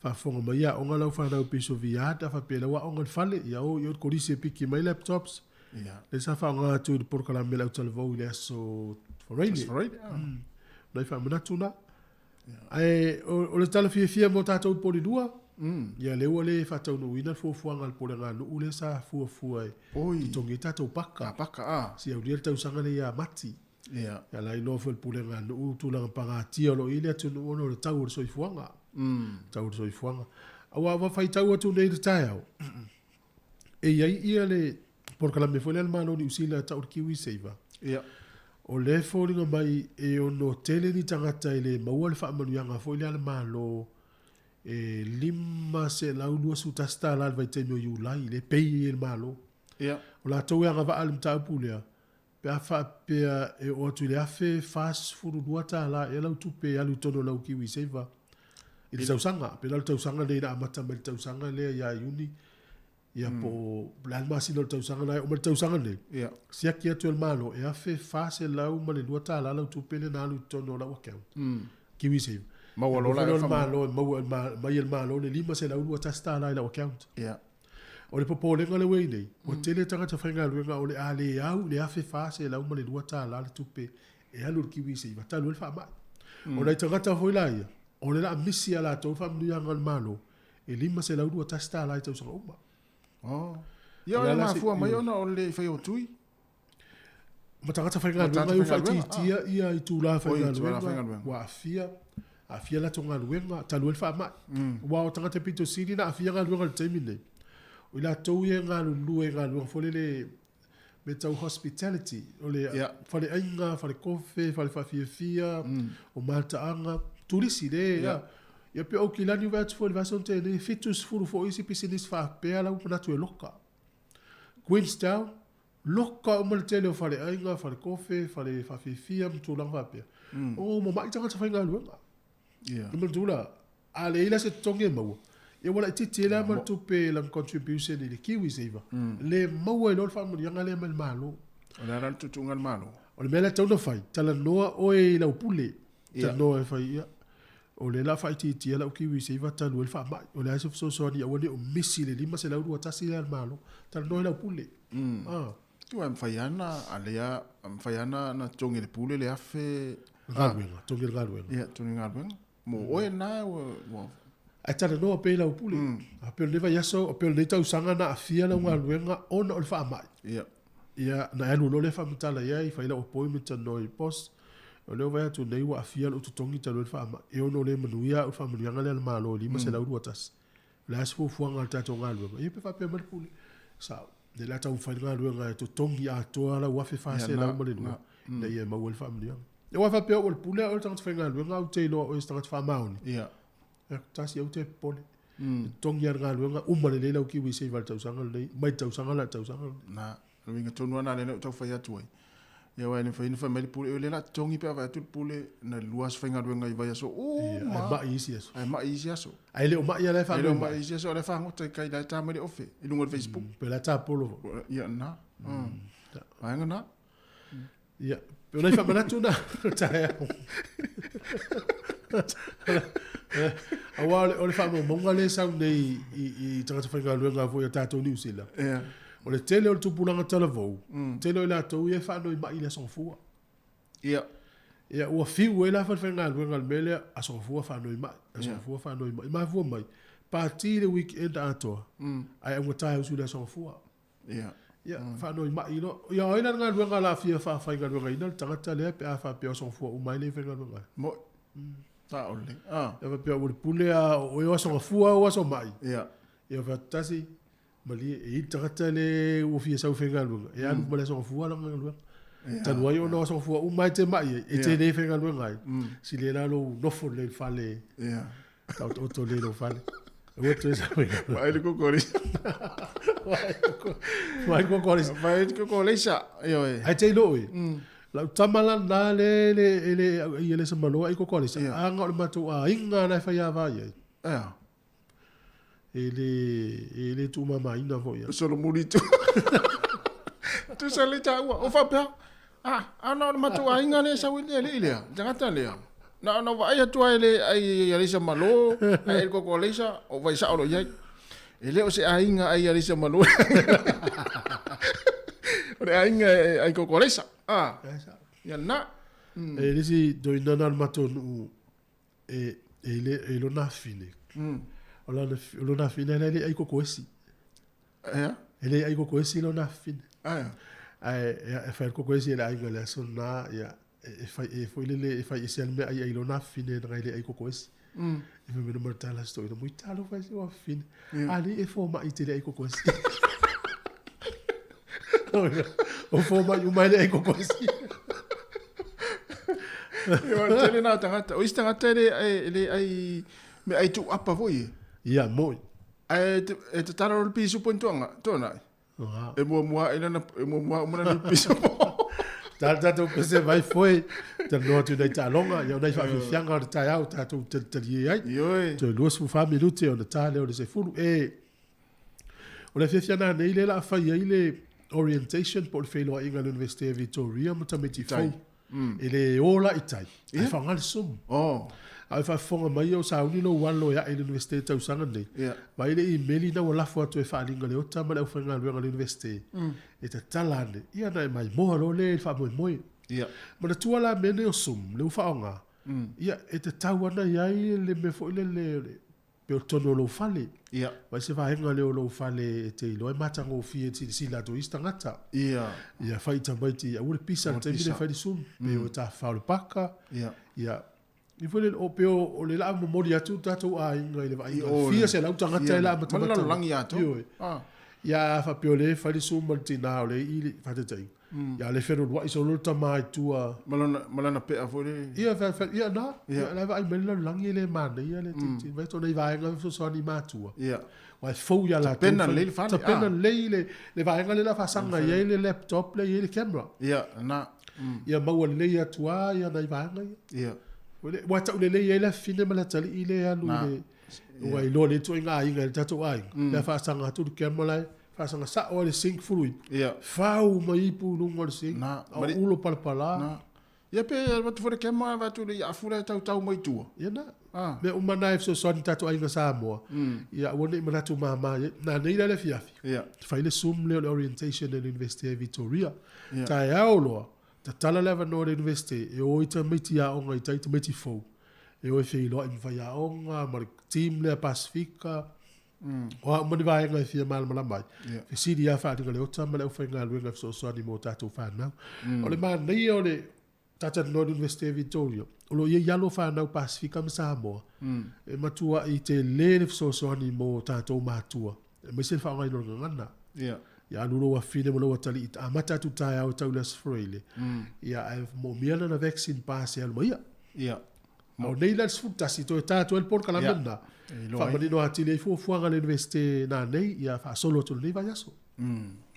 Speaker 5: faafofoga mai ia aoga lau fanau Piece of Yard, a faapea la ua aoga i le fale, ia o i o i le kolisi e piki mai laptops,
Speaker 1: Ia.
Speaker 5: lea sa faaaoga atu i le polokalame a le autalavou i le aso Faraile.
Speaker 1: Aso Faraile, ah.
Speaker 5: Nai faamanatu na. Ae o le tala fiafia mo tatou i Polilua, ia lea ua le faataunuuina le fuafuaga a le Puleaganuu lea sa fuafua e totogi ai tatou paka.
Speaker 1: Ah, paka, ah.
Speaker 5: Se i aulia le tausaga lea ia Mati.
Speaker 1: Ia.
Speaker 5: Ia la iloa foi e le Puleaganuu tulaga pagatia o lo o i ai le atunuu ona o le tau o le soifuaga. Tau o le soifuaga. Aua ua faitau atu nei i le taeao, e i ai ia le polokalame foi lea a le Malo o Niu Sila e tau o le Kiwi Saver.
Speaker 1: Ia.
Speaker 5: O lea e foliga mai e ono tele ni tagata e le maua le faamanuiaga foi lea a le Malo e $521 i le vaitaimi o Iulai, lea e pay ai e le Malo.
Speaker 1: Ia.
Speaker 5: O latou e agavaa i le mataupu lea, pe a faapea e oo atu i le $1,042 ea lau tupe e alu i totonu o lau Kiwi Saver i le tausaga. Pe na o le tausaga lenei na amata mai i le tausaga lea ia Iuni, ia po o le a le masina o le tausaga lena e oo mai i le tausaga lenei, siaki atu e le Malo e $1,402 lau tupe lea na alu i totonu o lau account, Kiwi Saver.
Speaker 1: Maua loa la
Speaker 5: E le Malo e maua mai e le Malo le $521 i lau account. O le popolega lea ua i ai nei, ua tele tagata faigaluega o le a le au i le $1,402 le tupe e alu i le Kiwi Saver talu ai le faamai. O nai tagata foi la ia, o le a misi ia latou le faamanuiaga a le Malo e $521 i tausaga uma.
Speaker 1: Oh. Ia, o le mafua mai ona o le le fai o tui.
Speaker 5: Ma tagata faigaluega ua faaitiitia ia itula faigaluega, ua aafia, aafia latou galuega talu ai le faamai. Aua o tagata pito sili ona aafia galuega i le taimi lenei, o i latou ia e galulue i galuega foi lele mea tau hospitality, o le faleaiga, falekofe, fale faafiafia, o mataaga, turisi le, ia pei o Aukilani ua vaai atu foi i le vaiaso na tea nei, e 70 foi isi pisinisi faapea la ua manatu e loka. Queenstown, loka uma le tele o faleaiga, falekofe, fale faafiafia ma tulaga faapea. O mamai tagata faigaluega.
Speaker 1: Ia.
Speaker 5: E manatua la, a leai la se totogi e maua, ia ua laitiiti ai la ma le tupe lana contribution i le Kiwi Saver, le maua ai loa le faamanuiaga lea mai le Malo.
Speaker 1: O le a la le tuutuuga a le Malo?
Speaker 5: O le mea lea e tatau ona fai, talanoa oe i lau pule, talanoa e fai, ia, o lea o le a faaitiitia lau Kiwi Saver talu ai le faamai, o le a se fesoasoani aua ne i o misi le 521 lea a le Malo. Talanoa i lau pule. Ah.
Speaker 1: Aua e mafai lava ona, a lea, e mafai lava ona totogi e le pule le afe.
Speaker 5: Galuega, totogi e le galuega.
Speaker 1: Ia, totogi e le galuega. Mo oe lena ua.
Speaker 5: Ae talanoa pea i lau pule. A pei o lenei vaiaso, a pei o lenei tausaga na aafia lau galuega ona o le faamai.
Speaker 1: Ia.
Speaker 5: Ia, ona e alu loa lea faamatala i ai, fai lau appointment, talanoa i boss. O lea ua vaai atu nei ua aafia lou totogi talu ai le faamai. E ono le manuia au i le faamanuiaga lea a le Malo e 521. O le a se fuafuaga a le tatou galuega? Ia pe faapea mai le pule. Sao. Lea o le a taumafai le galuega e totogi atoa lau 1402 ina ia maua ai le faamanuiaga. Aua e faapea ua le pule au e le tagata faigaluega ou te iloa o oe o se tagata faamaoni.
Speaker 1: Ia.
Speaker 5: Tasi aua te popole. E totogi lava le galuega, uma lelei lau kiwi saver i le tausaga lenei, mai le tausaga la i le tausaga lenei.
Speaker 1: Na, o le uiga tonu lava lena lea na ou tau fai atu ai. Ia aua e le mafai ona fai mai le pule, o lea o le a totogi pe a vaai atu le pule na o le 2 aso faigaluega i vaiaso uma.
Speaker 5: Ae mai isi aso.
Speaker 1: Ae mai isi aso.
Speaker 5: Ae le o mai a la e
Speaker 1: faanoi mai. E le o mai isi aso, a o la e fagota i kai la e ta mai le ofe i luga o le Facebook.
Speaker 5: Pe la e tapolo foi.
Speaker 1: Ia na. Vaega na.
Speaker 5: Ia, pe o nai faamanatu na taeao. Aua o le faamaumauga lea e sau nei i tagata faigaluega foi a tatou Niu Sila.
Speaker 1: Yeah.
Speaker 5: O le tele o le tupulaga talavou, tele o i latou ia e faanoi mai i le Aso Gafua.
Speaker 1: Ia.
Speaker 5: Ia, ua fiu ai la falefaigaluega i le mea lea, Aso Gafua faanoi mai, Aso Gafua faanoi mai. Mafua mai, pati le weekend atoa, ae augata e usu i le Aso Gafua.
Speaker 1: Ia.
Speaker 5: Ia, faanoi mai loa. Ia, o ai la le galuega o le a fia faafaigaluegaina le tagata lea pe a faapea o Aso Gafua uma ai lea e faigaluega ai?
Speaker 1: Mo'i. Sao lelei. Ah.
Speaker 5: Ia faapea ua le pule a o oe o Aso Gafua o Aso Mai.
Speaker 1: Ia.
Speaker 5: Ia faatasi, malie, e i ai le tagata le ua fia sau e faigaluega, e alu ma le Aso Gafua lana galuega. Talu ai ona o Aso Gafua uma e te mai ai, e te le faigaluega ai, sili ai la lou nofo lelei i le fale.
Speaker 1: Ia.
Speaker 5: Taotooto lelei i lou fale. Aua toe sau faigaluega.
Speaker 1: Vaai le kokolesa.
Speaker 5: Vaai le kokolesa.
Speaker 1: Vaai le kokolesa. Ioe.
Speaker 5: Ae te iloa oe, Lau tama la lena lea e le e le auai e le Samaloa ai koko alesa,
Speaker 1: Ia.
Speaker 5: aga o le matou aiga la e faiava i ai.
Speaker 1: Ea.
Speaker 5: E le e le tuumamaina foi ia.
Speaker 1: Solomuli tu. Tusa le taua. O faapea, ah, ana o le matou aiga lea e sau i le alii lea, le tagata lea. Na ona ou vaai atu lava e le ai Aleisa Malo, ai le koko Aleisa, o vai sao loa i ai. E le o se aiga ai Aleisa Malo. O le aiga e ai koko Aleisa. Ah, ia na.
Speaker 5: E le isi toeaina na o le matou nuu e e le e lona afine. O lana o lona afine la e le ai koko esi.
Speaker 1: Ea?
Speaker 5: E le ai koko esi lona afine.
Speaker 1: Ae.
Speaker 5: Ae e fai le koko esi e le aiga i le aso lena, ia e fai e foi lele e fai ese lava le meaai ai lona afine leaga e le ai koko esi. E fai mai ma le tala a si toeaina, Mui talofa e si ou afine. A lei e fomai i te le ai koko esi. O fomai uma e le ai koko esi.
Speaker 1: Ia, o le tele na o tagata. O isi tagata e le, e le ai meaai tuuapa foi e.
Speaker 5: Ia, moi.
Speaker 1: Ae e tatalo loa le pisupo i ni toanai. E muamua ae lana, e muamua uma lana pisupo.
Speaker 5: Tala tatou pese mai foe, talanoa atu i nai taaloga, ia o nai faafiafiaga o le taeao tatou talitalie ai.
Speaker 1: Ioe.
Speaker 5: Toe 24 minute ona ta lea o le 10. E, o le afiafi ananei lea o le a fai ai le orientation po o le feiloaiga a le Universite o Victoria ma tamaiti fou. E le o la i tai, ae faaaoga le Zoom. A o e faafofoga mai o sauni lou alo e ae i le Universite i le tausaga lenei, vaai le imeli na ua lafo atu e Faaaliga Leota ma le aufaigaluega a le Universite e tatala ane, ia ona e maimoa loa lea i le faamoemoe. Manatua la mea nei o Zoom lea ua faaaoga, ia e tatau lava ona i ai le mea foi lele Pe o totonu o lou fale.
Speaker 1: Ia.
Speaker 5: Vaai se vaega lea o lou fale e te iloa e matagofie e te silasila atu ai isi tagata.
Speaker 1: Ia.
Speaker 5: Ia fai i tamaiti aua le pisa i le taimi lea e fai le Zoom. Pe o e tafafao i le paka.
Speaker 1: Ia.
Speaker 5: Ia. I foi le, o pe o, o le laa momoli atu le tatou aiga i le vaaiga. Fia selau tagata e laa matamata.
Speaker 1: Ma le lalolagi atoa.
Speaker 5: Ioe. Ia a faapea o lea e fai le Zoom ma le tina o lea i i faataitaiga. Ia le fealualuai solo le tama i tua.
Speaker 1: Ma lona, ma lana pea foi le.
Speaker 5: Ia, fa, fa, ia na. Ia, la e vaai mai le lalolagi e le manaia le mm. Vai tona i vaega fesoasoani i matua.
Speaker 1: Ia.
Speaker 5: Ua e fou ia latou.
Speaker 1: Tapena lelei le fale.
Speaker 5: Tapena lelei le, le vaega lea la faasaga i ai le laptop lea i ai le camera.
Speaker 1: Ia, na.
Speaker 5: Ia maua lelei atu lava ia nai vaega ia.
Speaker 1: Ia.
Speaker 5: Ua tau lelei ai le afafine ma le atalii lea e alu i le, ua iloa lelei ituaiga aiga i le tatou aiga. Lea faasaga atu le camera la e Faasaga sao ai le sink fulu ipu.
Speaker 1: Ia.
Speaker 5: Fau mai ipu i luga o le sink.
Speaker 1: Na.
Speaker 5: A o ulo palapala.
Speaker 1: Na. Ia pe alu atu foi le camera avatu i le afu la e tautau mai tua.
Speaker 5: Ia na.
Speaker 1: Ah.
Speaker 5: Mea uma na e fesoasoani i tatou aiga Samoa. Ia aua ne i manatu mama i ai. Na nei la le afiafi.
Speaker 1: Ia.
Speaker 5: Fai le Zoom lea o le orientation a le Universite e Victoria.
Speaker 1: Ia.
Speaker 5: Taeao loa, tatala le avanoa o le Universite e o ai tamaiti aoga i tai, tamaiti fou. E o e feiloai ma faiaoga ma le team lea Pasifika. O a uma ni vaega e fia malamalama ai, fesili lava Faaaliga Leota ma le aufaigaluega e fesoasoani mo tatou fanau. O le manaia o le Talatalanoa i le Universite o Victoria, o lo o i ai alo fanau Pasifika ma Samoa, e matuai tele le fesoasoani mo tatou matua, aemaise le faaaogaina o le gagana. Ia alu lou afine ma lou atalii, amata atu taeao e tau i le Aso Faraile, ia ae moomia lana vaccine pass e alu ma ia. A o nei la le 11, toe ta atu ai le polokalame lena, faamanino atili ai fuafuaga a le Iunivesite nanei, ia faasolo atu i lenei vaiaso.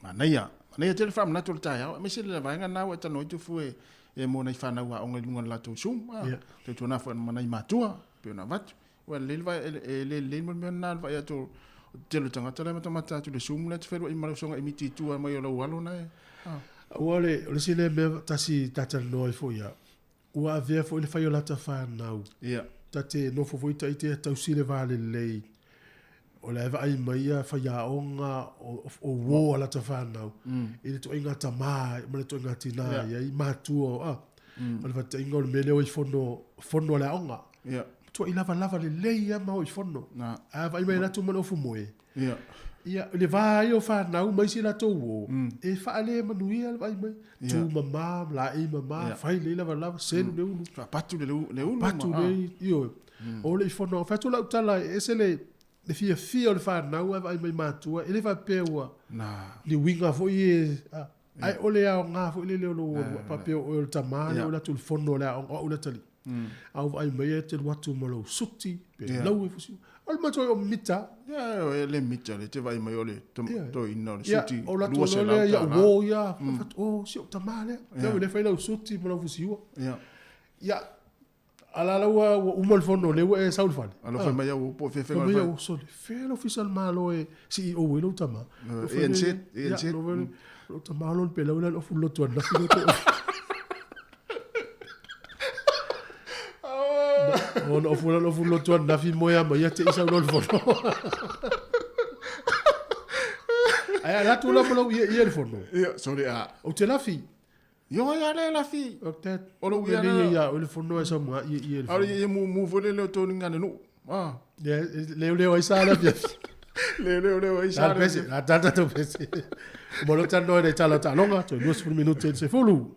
Speaker 1: Manaia. Manaia tele le faamanatu o le taeao, aemaise le vaega lena ua e talanoa ai Tufu e mo nai fanau aoga i luga o le latou Zoom, tautuana foi ma nai matua, e pei ona avatu. Ua lelei le vae, e le lelei mo le mea lena le vaai atu o le tele o tagata la e matamata atu i le Zoom lea e te feiloai ma le usoga i miti i tua mai o lou alo na e.
Speaker 5: Aua o le isi lea mea tasi ta talanoa ai foi ia, Ua avea foi le fai o lata fanau.
Speaker 1: Ia.
Speaker 5: Ta te nofo foi ita ia tausi le va lelei. O la e vaai mai ia faiaoga o, o uo a lata fanau i le ituaiga tamā ma le ituaiga tinā i ai matua o, a. O le faataitaiga o le mea lea o i fono, fono a le aoga.
Speaker 1: Ia.
Speaker 5: Matuai lavalava lelei lava ma o i fono.
Speaker 1: Na.
Speaker 5: A vaai mai latou ma le ofu moe.
Speaker 1: Ia.
Speaker 5: Ia, le va ai o fanau ma isi latou uo, e faalemanuia le vaai mai. Tu mama, laei mama, fai lelei lavalava, selu le ulu.
Speaker 1: Faapatu le ulu.
Speaker 5: Patu le, ioe. O le i fono, fai atu lau tala, e ese le, le fiafia o le fanau ae vaai mai matua, e le faapea ua, ni uiga foi e, ae o le aoga foi lele o lou, faapea o oe o le tama lea o alu atu i le fono a le aoga, o au le atalii. A ou vaai mai e te alu atu ma lou suti pe lau e fusiua. O le matou o mita.
Speaker 1: Ia e le mita le te vaai mai o le toeaina o le suti
Speaker 5: o latou lea ia uo ia o si ou tama lea. Lea le fai lau suti ma lau fusiua.
Speaker 1: Ia.
Speaker 5: Ia ala la ua uma le fono lea ua e sau i le fale.
Speaker 1: Alo fai mai au po o fea
Speaker 5: fai mai au sole fea le ofisa o le Malo e CEO ai lou tama.
Speaker 1: ANZ ANZ.
Speaker 5: Lou tama lona pelau le ofu lotu ananafi. Ona ofu la ofu lotu ananafi moe ama ia te isa lo le fono. Ai ala tu la mo ia ia le fono.
Speaker 1: Ia sorry a.
Speaker 5: O te lafi.
Speaker 1: Io ia le lafi.
Speaker 5: O te
Speaker 1: o lo ia
Speaker 5: ia o le fono e sa mo ia ia le
Speaker 1: fono. Ari ia mu mu fole le to ninga nu. Ah.
Speaker 5: Le le le o isa la fia.
Speaker 1: Le le le o isa.
Speaker 5: La pese, la tata to pese. Mo lo tano e tala talonga, to 20 minute se fulu.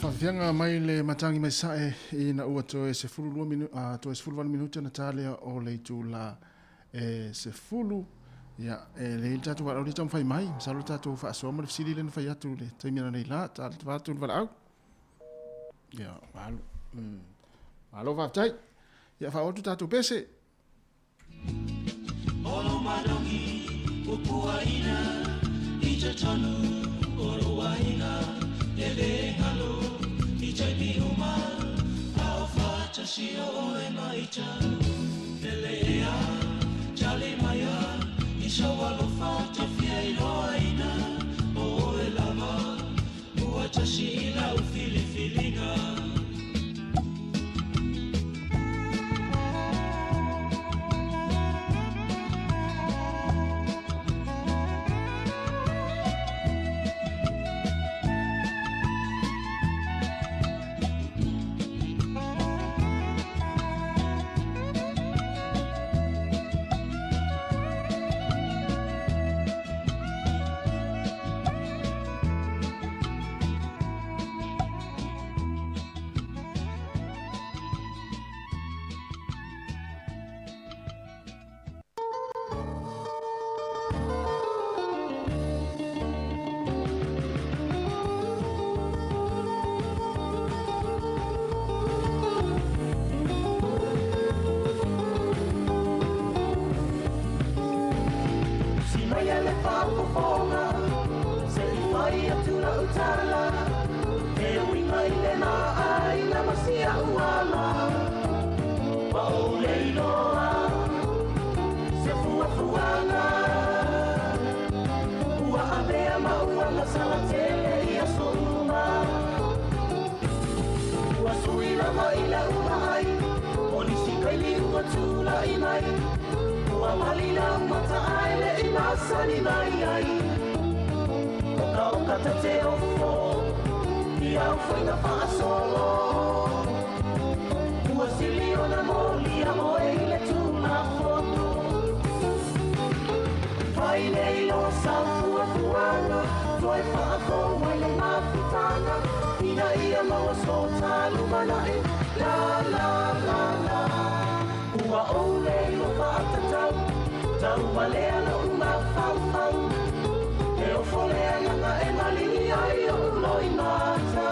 Speaker 1: Faafeaga mai le matagi mai sae ina ua toe 12 minu, toe 18 minute na talea o le itula e 10. Ia, e le tatou valaau le taumafai mai, masalo tatou faasoa ma le fesili lea na fai atu le taimi ananei la, ta atu le valaau. Ia, malo. Malo faafetai. Ia, faaoo atu tatou pese.
Speaker 3: faafofoga Se i fai atu lau tala E uiga i lena aiga ma si a'u ala Ua ou le iloa se fuafuaga Ua avea ma ou agasala tele i aso uma Ua sui lava i lau vaai O nisi kaimi ua tula'i mai Ua pali lau mata ae le'i masani mai ai Okaoka ta te ofo I au faiga faasolo Ua sili ona molia oe i le Tulafono Fai nei loa sau fuafuaga Toe faafou ai le mafutaga Ina ia maua so ta lumana'i La la la la Ua ou le iloa faatatau Tauvalea lo'u mafaufau E ofo le agaga e maligi ai o'u loimata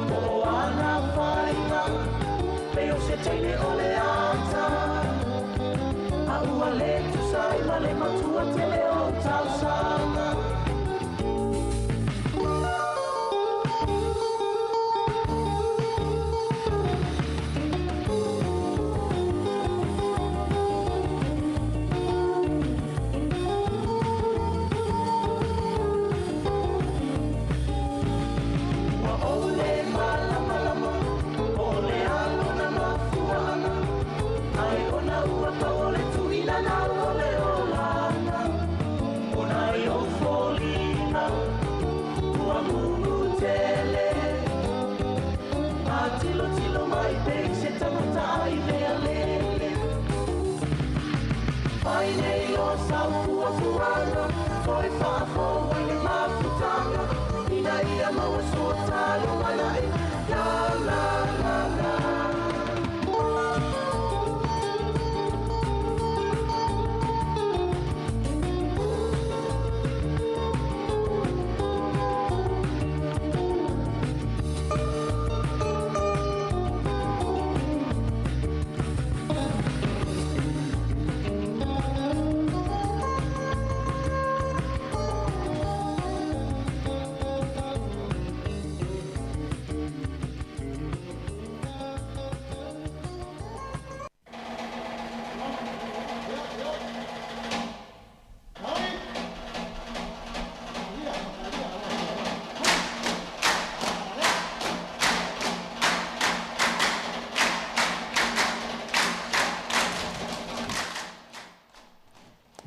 Speaker 3: Po o ana faiga Pei o se teine o le ata A ua le tusa ai ma le matua tele o ou talosaga. Ua ou le malamalama po o le a lona mafuaaga, ae ona ua pau o le tuuina nau o le olaga. O nai ou foliga ua mumu tele, a tilotilo mai pei se tagata ai mea lele. Fai nei loa sau fuafuaga, toe faafou ai le mafutaga, ina ia maua so ta lumanai. La la la la.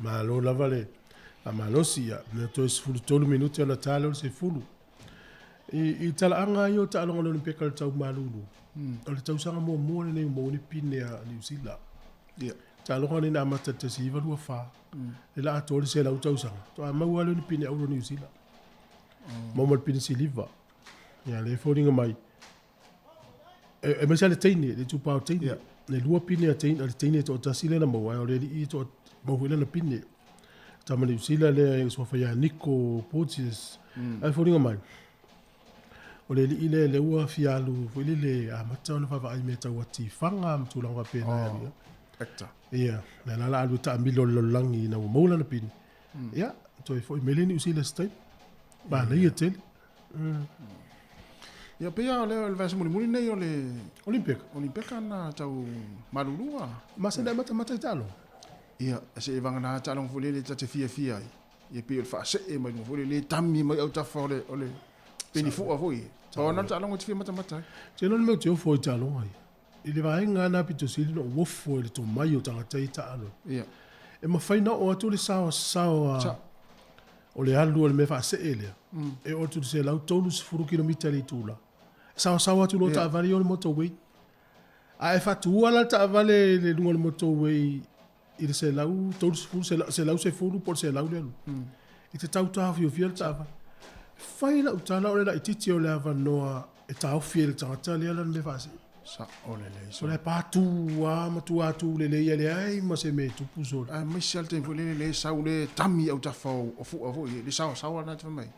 Speaker 5: Malo lava le faamalosi, ia, na toe 13 minute ona ta lea o le 10. I, i talaaga ia o taaloga o le Olympeka i le tau malulu, o le tausaga muamua lenei ua maua ni pine a Niu Sila.
Speaker 1: Ia.
Speaker 5: Taaloga nei na amata i le 1924, le la atoa le 100 tausaga, faatoa maua lea o ni pine auro Niu Sila. Maua ma le pine siliva. Ia, lea e foliga mai, e, aemaise lava le teine, le itupa o teine.
Speaker 1: Ia.
Speaker 5: Le lua pine a teine, a le teine e toatasi lea na maua, ae o le alii e toa, maua foi lana pine. Tama Niu Sila lea e suafa ia Nico Porteous. Ae foliga mai, o le alii lea lea ua fia alu foi lele amata ona vaavaai i mea tau atifaga ma tulaga faapena.
Speaker 1: Oh, actor.
Speaker 5: Ia, lea la la alu e taamilo i le lalolagi ina ua maua lana pine. Ia, toe foi mai lea i Niu Sila se taimi. Manaia tele.
Speaker 1: Ia, pei lava o le vaiaso mulimuli lenei o le
Speaker 5: Olympeka.
Speaker 1: Olympeka na tau malulua.
Speaker 5: Masani ai matamata i taaloga.
Speaker 1: Ia, se i vagana taaloga foi lele ta te fiafia ai. Ia pei o le faasee mai luga foi lele, tami mai autafa o le, o le penifua foi. Pau lena o le taaloga e te fia matamata ai.
Speaker 5: Te iloa le mea ou te ofo ai i taaloga ia. I le vaega lena aupito sili ona ou ofo i le tomai o tagata ia i taaloga.
Speaker 1: Ia.
Speaker 5: E mafai ona oo atu le saosaoa
Speaker 1: Sa.
Speaker 5: o le alu o le mea faasee lea, e oo atu i le 130 kilomita i le itula. E saosaoa atu loa taavale ia o le motorway. A e faatuua la le taavale i le luga o le motorway i le 130, 110 po o le 100 le alu, i te tau taofiofia le taavale. E fai lau tala o le laitiiti o le avanoa e taofi ai le tagata lea lana mea faasee.
Speaker 1: Sao lelei.
Speaker 5: So la e patu lava ma tua atu lelei e leai ma se mea e tupu sole.
Speaker 1: Aemaise lava le taimi foi lele le sau le tami autafa o fua foi, le saosaoa lena e te fai mai.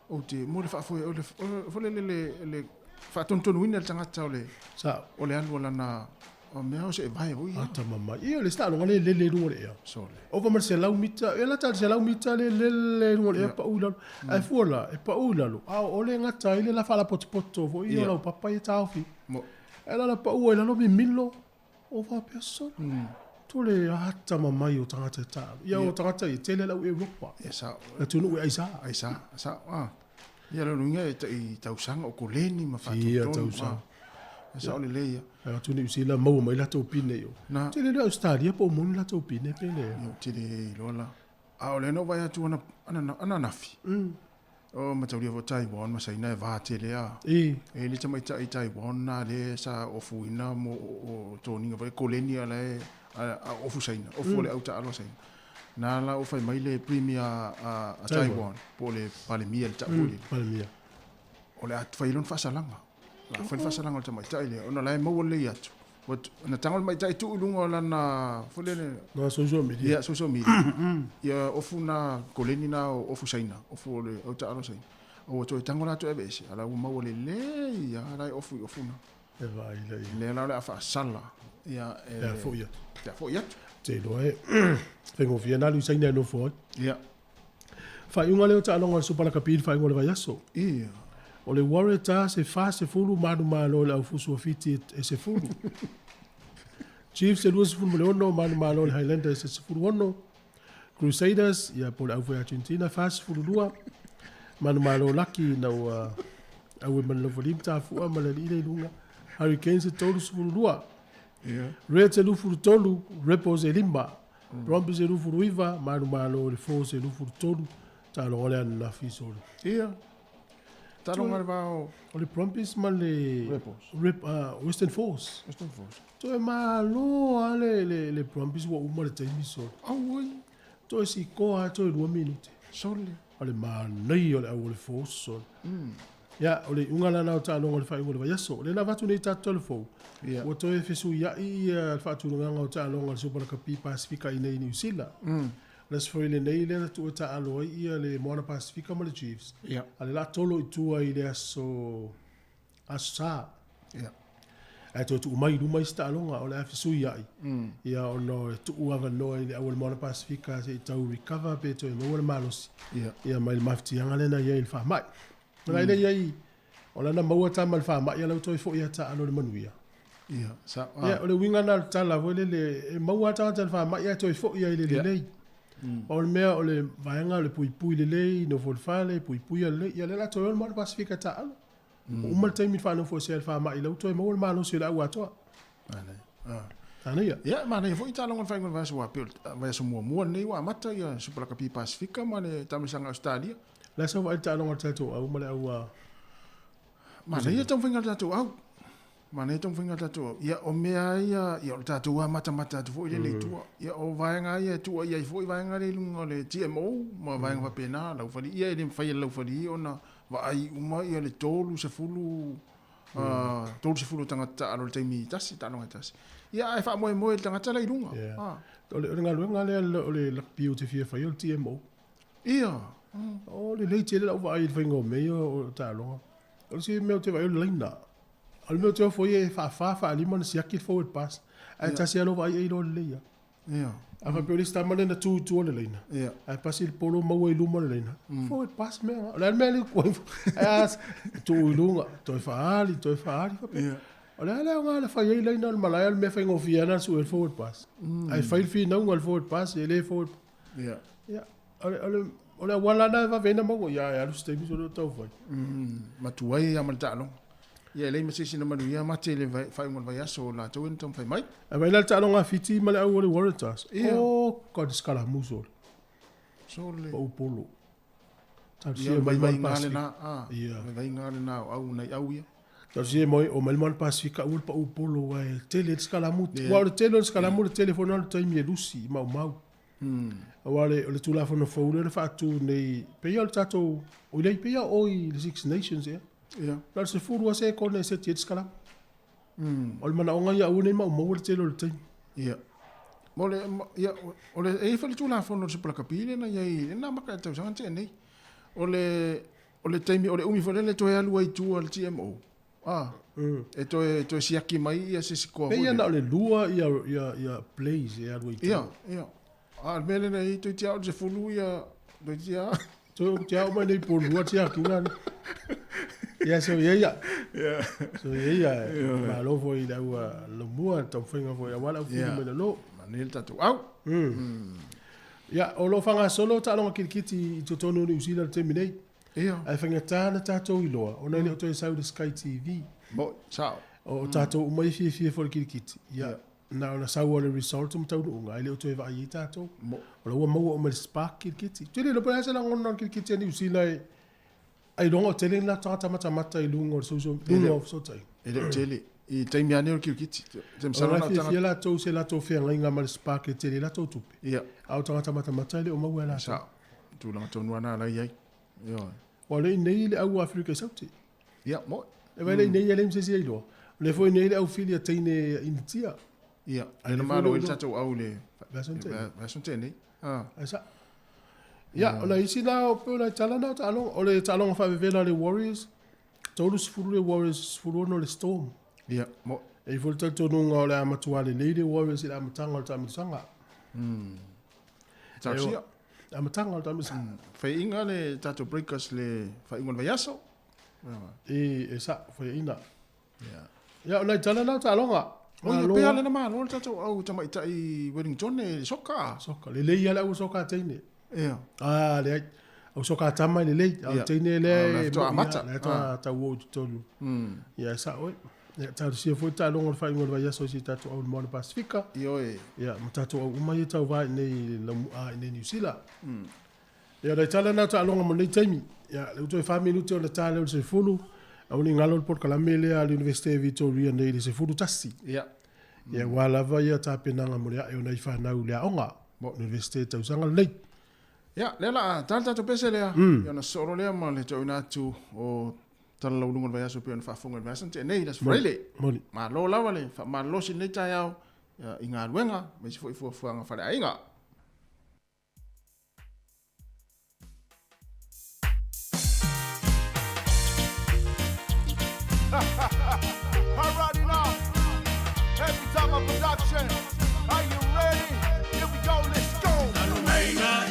Speaker 1: Ou te mo le faafoe o le foi lele le faatonutonuina le tagata o le
Speaker 5: Sao.
Speaker 1: o le alu o lana O mea o se e vae oi.
Speaker 5: Ata mamai. Ia, le isi taaloga lea e lele i luga o le ea.
Speaker 1: Sole.
Speaker 5: Ova ma le 100 mita, ia lata i le 100 mita lea e lele i luga o le ea pau i lalo. Ae fua la, e pau i lalo, a o le gata ai le la faalapotopoto foi ia o laupapa ia e taofi. Ae la la pau ai i lalo mimilo, o faapea sole. Tole ata mamai o tagata e taalo. Ia o tagata ia, e tele lau Europa.
Speaker 1: Ia sao.
Speaker 5: Le atunuu e aisa.
Speaker 1: Aisa, sao. Ah. Ia lona uiga e tai tausaga o koleni ma
Speaker 5: Fia
Speaker 1: faatotonu.
Speaker 5: tausaga.
Speaker 1: Ah. E sao lelei ia.
Speaker 5: Ae atu Niu Sila maua mai latou pine i o.
Speaker 1: Na.
Speaker 5: Tele le Australia po o moni latou pine pe le.
Speaker 1: Ia ou te le iloa la. A o lea na ou vaai atu ana, ana, ana nafi. O mataulia foi Taiwan ma Saina e va tele a.
Speaker 5: E.
Speaker 1: E le tamaitai Taiwan na lea sa ofuina mo o toniga foi koleni a la e a, a ofu Saina, ofu o le au taalo a Saina. Na la o fai mai le premier a, a Taiwan, po o le Palemia le tau foi lele.
Speaker 5: Palemia.
Speaker 1: O le a fai lona faasalaga. O le a fai le faasalaga o le tamaitai lea, ona la e maua lelei atu. Ua na tago le tamaitai tuu i luga o lana foi lele
Speaker 5: Na social media.
Speaker 1: Ia, social media. Ia ofu na koleni na o ofu Saina, ofu o le au taalo Saina. O ua toe tago latou e aveese, a la ua maua lelei lava la e ofu i ofu na.
Speaker 5: E vaai la ia.
Speaker 1: Lea la o le a faasala. Ia, e
Speaker 5: Le a foi atu.
Speaker 1: Le a foi atu.
Speaker 5: Te iloa e faigofie na alu i Saina e nofo ai.
Speaker 1: Ia.
Speaker 5: Faaiuga lea o taaloga o le Supa Lakapi i le faaiuga o le vaiaso.
Speaker 1: Ia.
Speaker 5: O le Waratahs e 40 manumalo i le aufusu o Fiti e 10. Chiefs e 26 manumalo i le Highlanders e 16. Crusaders, ia po o le au foi Argentina, 42 manumalo laki ina ua aue ma le Nofolima Tafua ma le alii le i luga. Hurricanes e 32.
Speaker 1: Ia.
Speaker 5: Reds e 23, Rebels e 5. Brumbies e 29, manumalo i le Force e 23. Taaloga lea ananafi solo.
Speaker 1: Ia. Taaloga le va o
Speaker 5: O le Brumbies ma le
Speaker 1: Rebels.
Speaker 5: Rep, Western Force.
Speaker 1: Western Force.
Speaker 5: Toe malo lava le, le, le Brumbies ua uma le taimi solo.
Speaker 1: Auoi.
Speaker 5: Toe sikoa lava toe 2 minute.
Speaker 1: Sole.
Speaker 5: O le manaia o le au o le Force solo. Ia, o le iuga la lena o taaloga o le faaiuga o le vaiaso. O lea na avatu nei tatou tala fou,
Speaker 1: Ia.
Speaker 5: ua toe fesuiai ia le faatulagaga o taaloga a le Super Lakapi Pasifika i inei i Niu Sila. Le aso foi lenei lea na tuu e taaalo ai ia le Moana Pasifika ma le Chiefs.
Speaker 1: Ia.
Speaker 5: A le la tolo i tua i le aso aso Sa.
Speaker 1: Ia.
Speaker 5: Ae toe tuu mai i luma isi taaloga o le a fesuiai. Ia ona e tuu avanoa i le au o le Moana Pasifika se i tau recover pe toe maua le malosi.
Speaker 1: Ia.
Speaker 5: Ia mai le mafatiaga lea na i ai i le faamai. Na i lea i ai o lana maua tama i le faamai a lau toe foi ia taaalo i le manuia.
Speaker 1: Ia, sa, ah.
Speaker 5: Ia, o le uiga lena o le tala foi lele, e maua lava tagata i le faamai ae toe foi ai i le lelei. Pau o le mea o le vaega o le puipui lelei, nofo i le fale, puipuia lelei, ia lea o le a toe o le Moana Pasefika e taaalo. Ua uma le taimi i le faanofoesea i le faamai, la ua toe maua le malosi o le au atoa.
Speaker 1: Manaia. Ah.
Speaker 5: Manaia.
Speaker 1: Ia, manaia foi taaloga o le faaiuga o le vaiaso aua pei o le vaiaso muamua lenei ua amata ia Super Lakapi Pasefika ma le taamilosaga a Ausetalia.
Speaker 5: La sa vaai le taaloga a le tatou au ma le au a
Speaker 1: Manaia le taumafaiga a le tatou au. Manaia le taumafaiga a le tatou au. Ia, o mea ia, ia o le tatou amatamata atu foi lele i tua. Ia, o vaega ia e tua i ai foi vaega lea i luga o le TMO ma vaega faapena, laufali. Ia, e le mafai e le laufali ona vaai uma ia le 30, 30 o tagata taaalo i le taimi tasi, taaloga e tasi. Ia, ae faamoemoe i le tagata la i luga.
Speaker 5: Yeah.
Speaker 1: Ah.
Speaker 5: O le, o le galuega lea o le lakapi ou te fia faia o le TMO.
Speaker 1: Ia.
Speaker 5: O lelei tele lau vaai i le faiga o mea ia o taaloga. O le isi mea ou te vaai o le laina. O le mea ou te ofo ai e faafa, faalima ona siaki le forward pass. Ae tasi lava lou vaai e iloa lelei lava.
Speaker 1: Ia.
Speaker 5: A faapea o le isi tama lea na tu i tua o le laina.
Speaker 1: Ia.
Speaker 5: Ae pasi le polo maua i luma o le laina. Forward pass mea nga. O le a le mea lea ua Ae a tuu i luga, toe faaali, toe faaali. Faapea.
Speaker 1: Ia.
Speaker 5: O le a le aoga na fai ai laina o le malae o le mea faigofie lava na sue le forward pass. Ae fai le finauga o le forward pass, e le forward.
Speaker 1: Ia.
Speaker 5: Ia, o le, o le, o le auala lena e vave ai ona maua, ia e alu se taimi solo o taufai.
Speaker 1: Matua ai lava ma le taaloga. Ia e leai ma se isi na manuia mate i le faaiuga o le vaiaso o latou e na taumafai mai.
Speaker 5: Ae vaai la le taaloga a Fiti ma le au o le Waratahs.
Speaker 1: Ia.
Speaker 5: Oh God, sikalamu solo.
Speaker 1: Sole.
Speaker 5: Pau polo.
Speaker 1: Ia,
Speaker 5: Talosia
Speaker 1: o le
Speaker 5: mai Moana
Speaker 1: vaivaiga
Speaker 5: Pasifika.
Speaker 1: lena, a.
Speaker 5: Ia.
Speaker 1: Vaivaiga lena o au nai au ia.
Speaker 5: Talosia mai o mai le Moana Pasifika aua le pau polo aua e tele ai le sikalamu.
Speaker 1: Ia.
Speaker 5: Aua o le tele o le sikalamu le tele foi lena o le taimi e lusi i maumau. Aua o le Tulafono fou lea na faatu nei, pei o le tatou, oi nei, pei o i le Six Nations ea.
Speaker 1: Ia.
Speaker 5: Na o le 10 lava sekone e seti ai le sikalamu. O le manaoga ia aua nei maumau le tele o le taimi.
Speaker 1: Ia. Mo le, ia, o le, e i ai foi le Tulafono o le Supalakapi lea na i ai, lea na amata i le tausaga na tea nei. O le, o le taimi, o le umi foi lea e toe alu ai i tua le TMO. A, e toe, toe siaki mai ia se sikoa
Speaker 5: Pei ia na o le lua ia, ia, ia plays e alu ai
Speaker 1: Ia, ia. A, le mea lena i toeitiiti lava o le sefulu ia, toeitiiti lava.
Speaker 5: Toe ou te ao mai nei po lua tiakiga ni. Ia so ia ia. So ia ia. Malo foi i le au lomua taumafaiga foi aua le au fili mai lalo.
Speaker 1: Manuia le tatou au.
Speaker 5: Ia, o lo o faagasolo taaloga kilikiti i totonu o Niu Sila i le taimi nei.
Speaker 1: Ia.
Speaker 5: Ae faigata na tatou iloa ona e le o toe sau i le Sky TV.
Speaker 1: Mo, sao.
Speaker 5: O tatou uma ia fiafia foi i le kilikiti. Ia, na ona sau o le result ma taunuuga, ae le o toe vaai ai tatou. O la ua maua uma e le Spark kilikiti. Ou te le iloa po o le a se lagona o le kilikiti a Niu Sila e ailoga o tele ni latou tagata matamata i luga o le social, luga o fesootaiga.
Speaker 1: E le o tele. I taimi lava nei o le kilikiti. Te masalo
Speaker 5: O la
Speaker 1: na o
Speaker 5: e fiafia
Speaker 1: tagata.
Speaker 5: latou i se latou feagaiga ma le Spark e tele ai latou tupe.
Speaker 1: Ia.
Speaker 5: A o tagata matamata e le o maua e latou.
Speaker 1: Sao. Tulaga tonu lava na la i ai. Ioe.
Speaker 5: Ua le i nei le au Afrika i Saute.
Speaker 1: Ia, moe.
Speaker 5: E vai le i nei e leai ma se isi e iloa. O lea foi nei le au fili a teine Initia.
Speaker 1: Ia,
Speaker 5: Ai
Speaker 1: lea na
Speaker 5: le
Speaker 1: malo ai le
Speaker 5: foi
Speaker 1: tatou au i le
Speaker 5: Vaiaso na tea nei.
Speaker 1: vaiaso na tea nei. Ah.
Speaker 5: Ai sa. Ia, o nai isi na o pei o nai tala na o taaloga. O le taaloga faavevela a le Warriors, 30 le Warriors, 16 le Storm.
Speaker 1: Ia, moe.
Speaker 5: E i ai foi le talitonuga o le a matua lelei le Warriors i le amataga o le taamilosaga.
Speaker 1: Talosia.
Speaker 5: E, amataga o le taamilosaga.
Speaker 1: Faiaina le tatou Breakers le faaiuga o le vaiaso.
Speaker 5: E, e sa, faiaina.
Speaker 1: Ia.
Speaker 5: Ia, o nai tala na o taaloga.
Speaker 1: O ia
Speaker 5: Malo
Speaker 1: pea
Speaker 5: a.
Speaker 1: lena malo le tatou au tamaitai Wellington e le soka.
Speaker 5: Soka. Lelei lava le au soka a teine.
Speaker 1: Ia.
Speaker 5: Ah, leai. Au soka a tama e lelei. A o
Speaker 1: Ia.
Speaker 5: teine
Speaker 1: Ah, o
Speaker 5: lea
Speaker 1: le
Speaker 5: e
Speaker 1: faatoa
Speaker 5: mo'i
Speaker 1: amata.
Speaker 5: lava, lea faatoa tau oo i totonu. Ia, e sao e. Ia, talosia foi taaloga o le faaiuga o le vaiaso i si tatou au i le Moana Pasifika.
Speaker 1: Ioe.
Speaker 5: Ia, ma tatou au uma ia tauva i inei i Laumu'a i inei i Niu Sila. Ia, o nai tala na o taaloga mo lenei taimi. Ia, lea ua toe fa minute ona ta lea o le 10, aua ne i galo le polokalame lea a le Iunivesite Victoria nei i le 11.
Speaker 1: Ia.
Speaker 5: Ia, aua lava ia tapenaga mo le ae o nai fanau i le aoga, Iunivesite i tausaga lenei.
Speaker 1: Ia, lea o le a ta le tatou pese lea, ia ona sosoo loa lea ma le toeaina atu o Tala Laualuga o le Vaiaso pei ona faafofoga i le vaiaso na tea nei, le Aso Faraile.
Speaker 5: Moni.
Speaker 1: Malo lava le faamalolosi i lenei taeao i galuega, aemaise foi fuafuaga faaleaiga.
Speaker 11: Alrighty now, Heavy Tama Production. Are you ready? Here we go, let's go.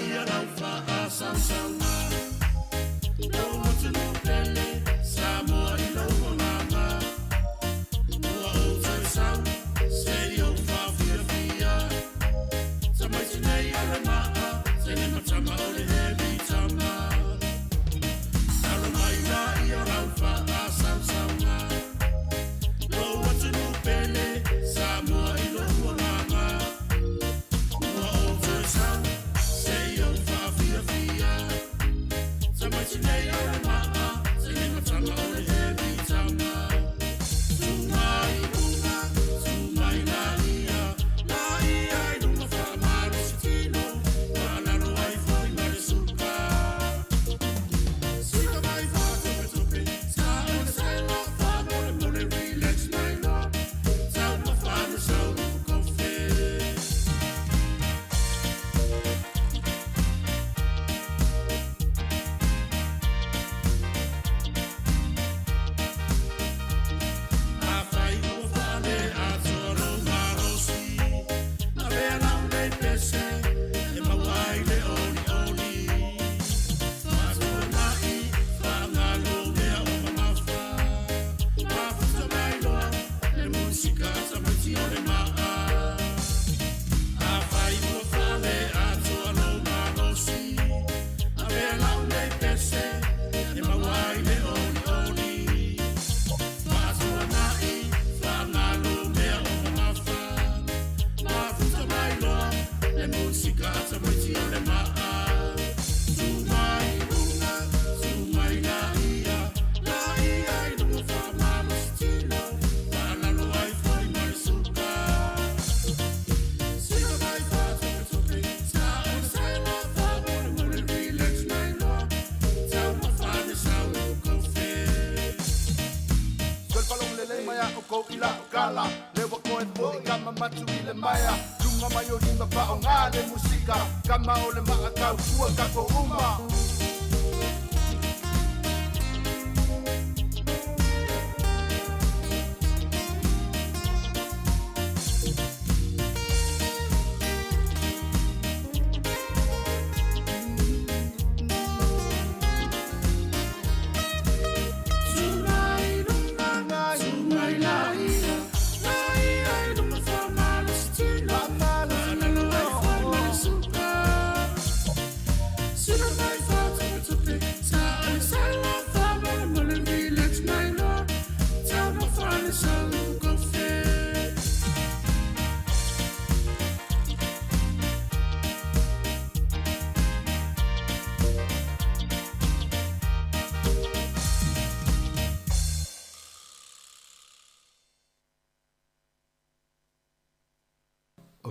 Speaker 11: Lelei mai a oukou i la'u kala, le ua koe fo'i kama matu i le maea, luga mai o lima fa'aogā le musika, kama o le ma'a taupua takou uma.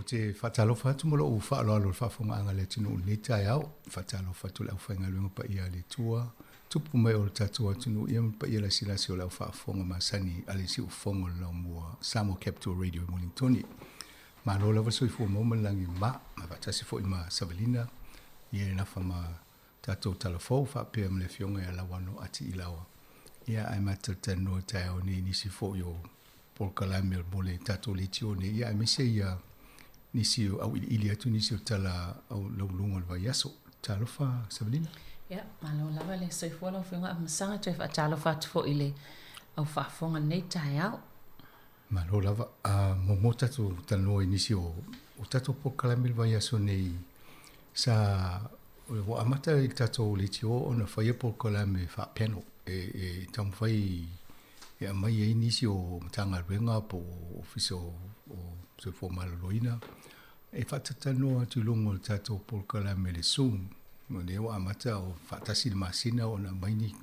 Speaker 12: Ou te faatalofa atu ma lou faaaloalo i le faafofogaaga a le atunuu i lenei taeao. Faatalofa atu i le aufaigaluega paia a le Atua, tupu mai o le tatou atunuu ia ma le paia lasilasi o le au faafofoga masani a le Siufofoga o le Laumua, Samoa Capital Radio i Wellingtone. Malo lava le soifua maua ma le lagi ma, ma faatasi foi ma Savalina ia e nafa ma tatou tala fou faapea ma le afioga ia Lauano Ati Ilaoa. Ia ae ma talatalanoa i taeao nei i nisi foi o polokalame mo le tatou leitio nei, ia aemaise ia nisi o auiliili atu nisi o tala au lauluga o le vaiaso. Talofa Savalina.
Speaker 8: Ia, malo lava le soifua lau Afioga Afamasaga, toe faatalofa atu foi i le au faafofoga i lenei taeao.
Speaker 12: Malo lava. A muamua tatou talanoa i nisi o o tatou polokalame i le vaiaso nei sa ua amata i le tatou leitio ona faia polokalame faa-panel e e taumafai e aumai ai nisi o Matagaluega po o Ofisa o Soifua Maloloina e faatatalanoa atu i luga o le tatou polokalame i le Zoom. O lea ua amata o faatasi i le masina ona aumai ni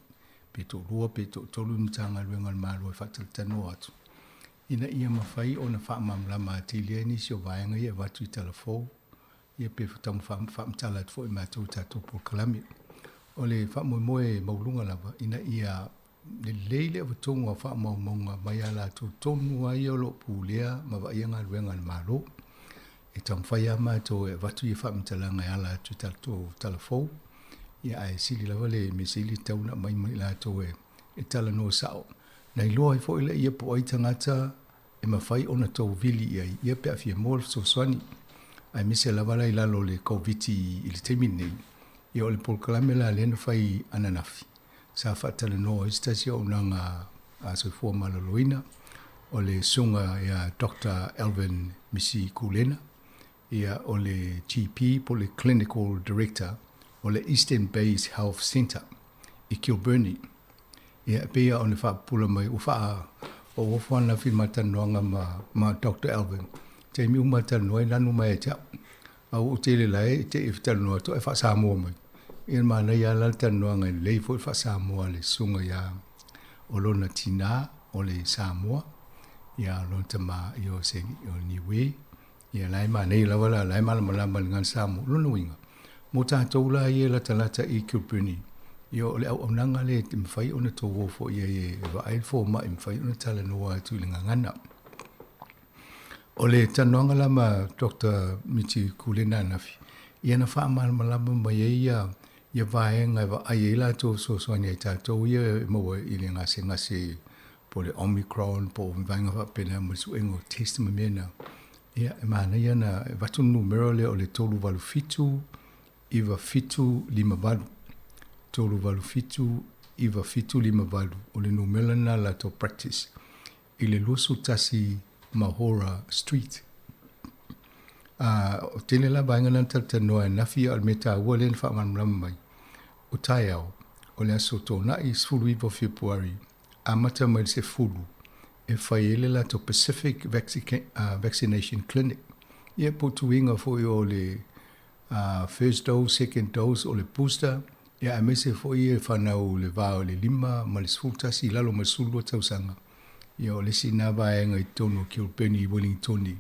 Speaker 12: pe toalua pe toatolu ni Matagaluega a le Malo e faatalatalanoa atu ina ia mafai ona faamalamalama atili ai nisi o vaega ia e avatu i tala fou ia pe taumafai faamatala atu foi e matou i tatou polokalame. O le faamoemoe maualuga lava ina ia lelei le avatuga o faamaumauga mai a latou tonu lava ia o lo o pulea ma vaaia galuega a le Malo. E taumafai lava matou e avatu ia faamatalaga e ala atu i tatou tala fou, ia ae sili lava le mea sili tatau ona aumai mai latou e talanoa sao. Na iloa ai foi laia po o ai tagata e mafai ona tou vili i ai ia pe a fia maua le fesoasoani, aemaise lava la i lalo o le Koviti i le taimi lenei. Ia o le polokalame la lea na fai ananafi, sa faatalanoa ai se tasi o auaunaga a Soifua Maloloina, o le Susuga ia Doctor Alvin Misi Kulena, ia o le GP po o le Clinical Director o le Eastern Bays Health Centre i Kilbirnie. Ia e pei lava ona faapupula mai, ua faaofo ananafi i le ma talanoaga ma, ma Doctor Alvin, taimi uma e talanoa ai nanu mai ia te au. A ua ou tele la e te i talanoa atu ae faa-Samoa mai. Ia manaia lava la le talanoaga e lelei foi le faa-Samoa a le susuga ia o lona tinā o le Samoa, ia o lona tamā ia o se o le Niue. Ia la e manaia lava la, la e malamalama i le gagana Samoa. O lona uiga, mo tatou la ia e latalata i Kilbirnie, ia o le auaunaga lea e mafai ona tou o foi i ai e vaai le fomai, e mafai ona talanoa atu i le gagana. O le talanoaga la ma Doctor Miti Kulena ananafi, ia na faamalamalama mai ai ia ia vaega e vaai ai latou fesoasoani ia i tatou ia e maua i le gasegase po o le Omicron po o vaega faapena ma le suega o test ma mea na. Ia e manaia ona avatu le numera lea o le 387 9758. 387 9758 o le numera lena a latou practice. i le 21 Mahora Street. Ā, o tele la vaega na na talatalanoa ananafi, a o le mea taua lea na faamalamalama mai, o taeao, o le aso Toonai 19 o Fepuari, amata mai le 10 e fai ai le latou Pacific Vaccination Clinic. Ia, po o tuiga foi o le first dose, second dose, o le booster, ia aemaise foi e fanau i le va o le 5 ma le 11 i lalo ma le 12 tausaga. Ia o le isi lena vaega i totonu o Kilbirnie i Wellingtone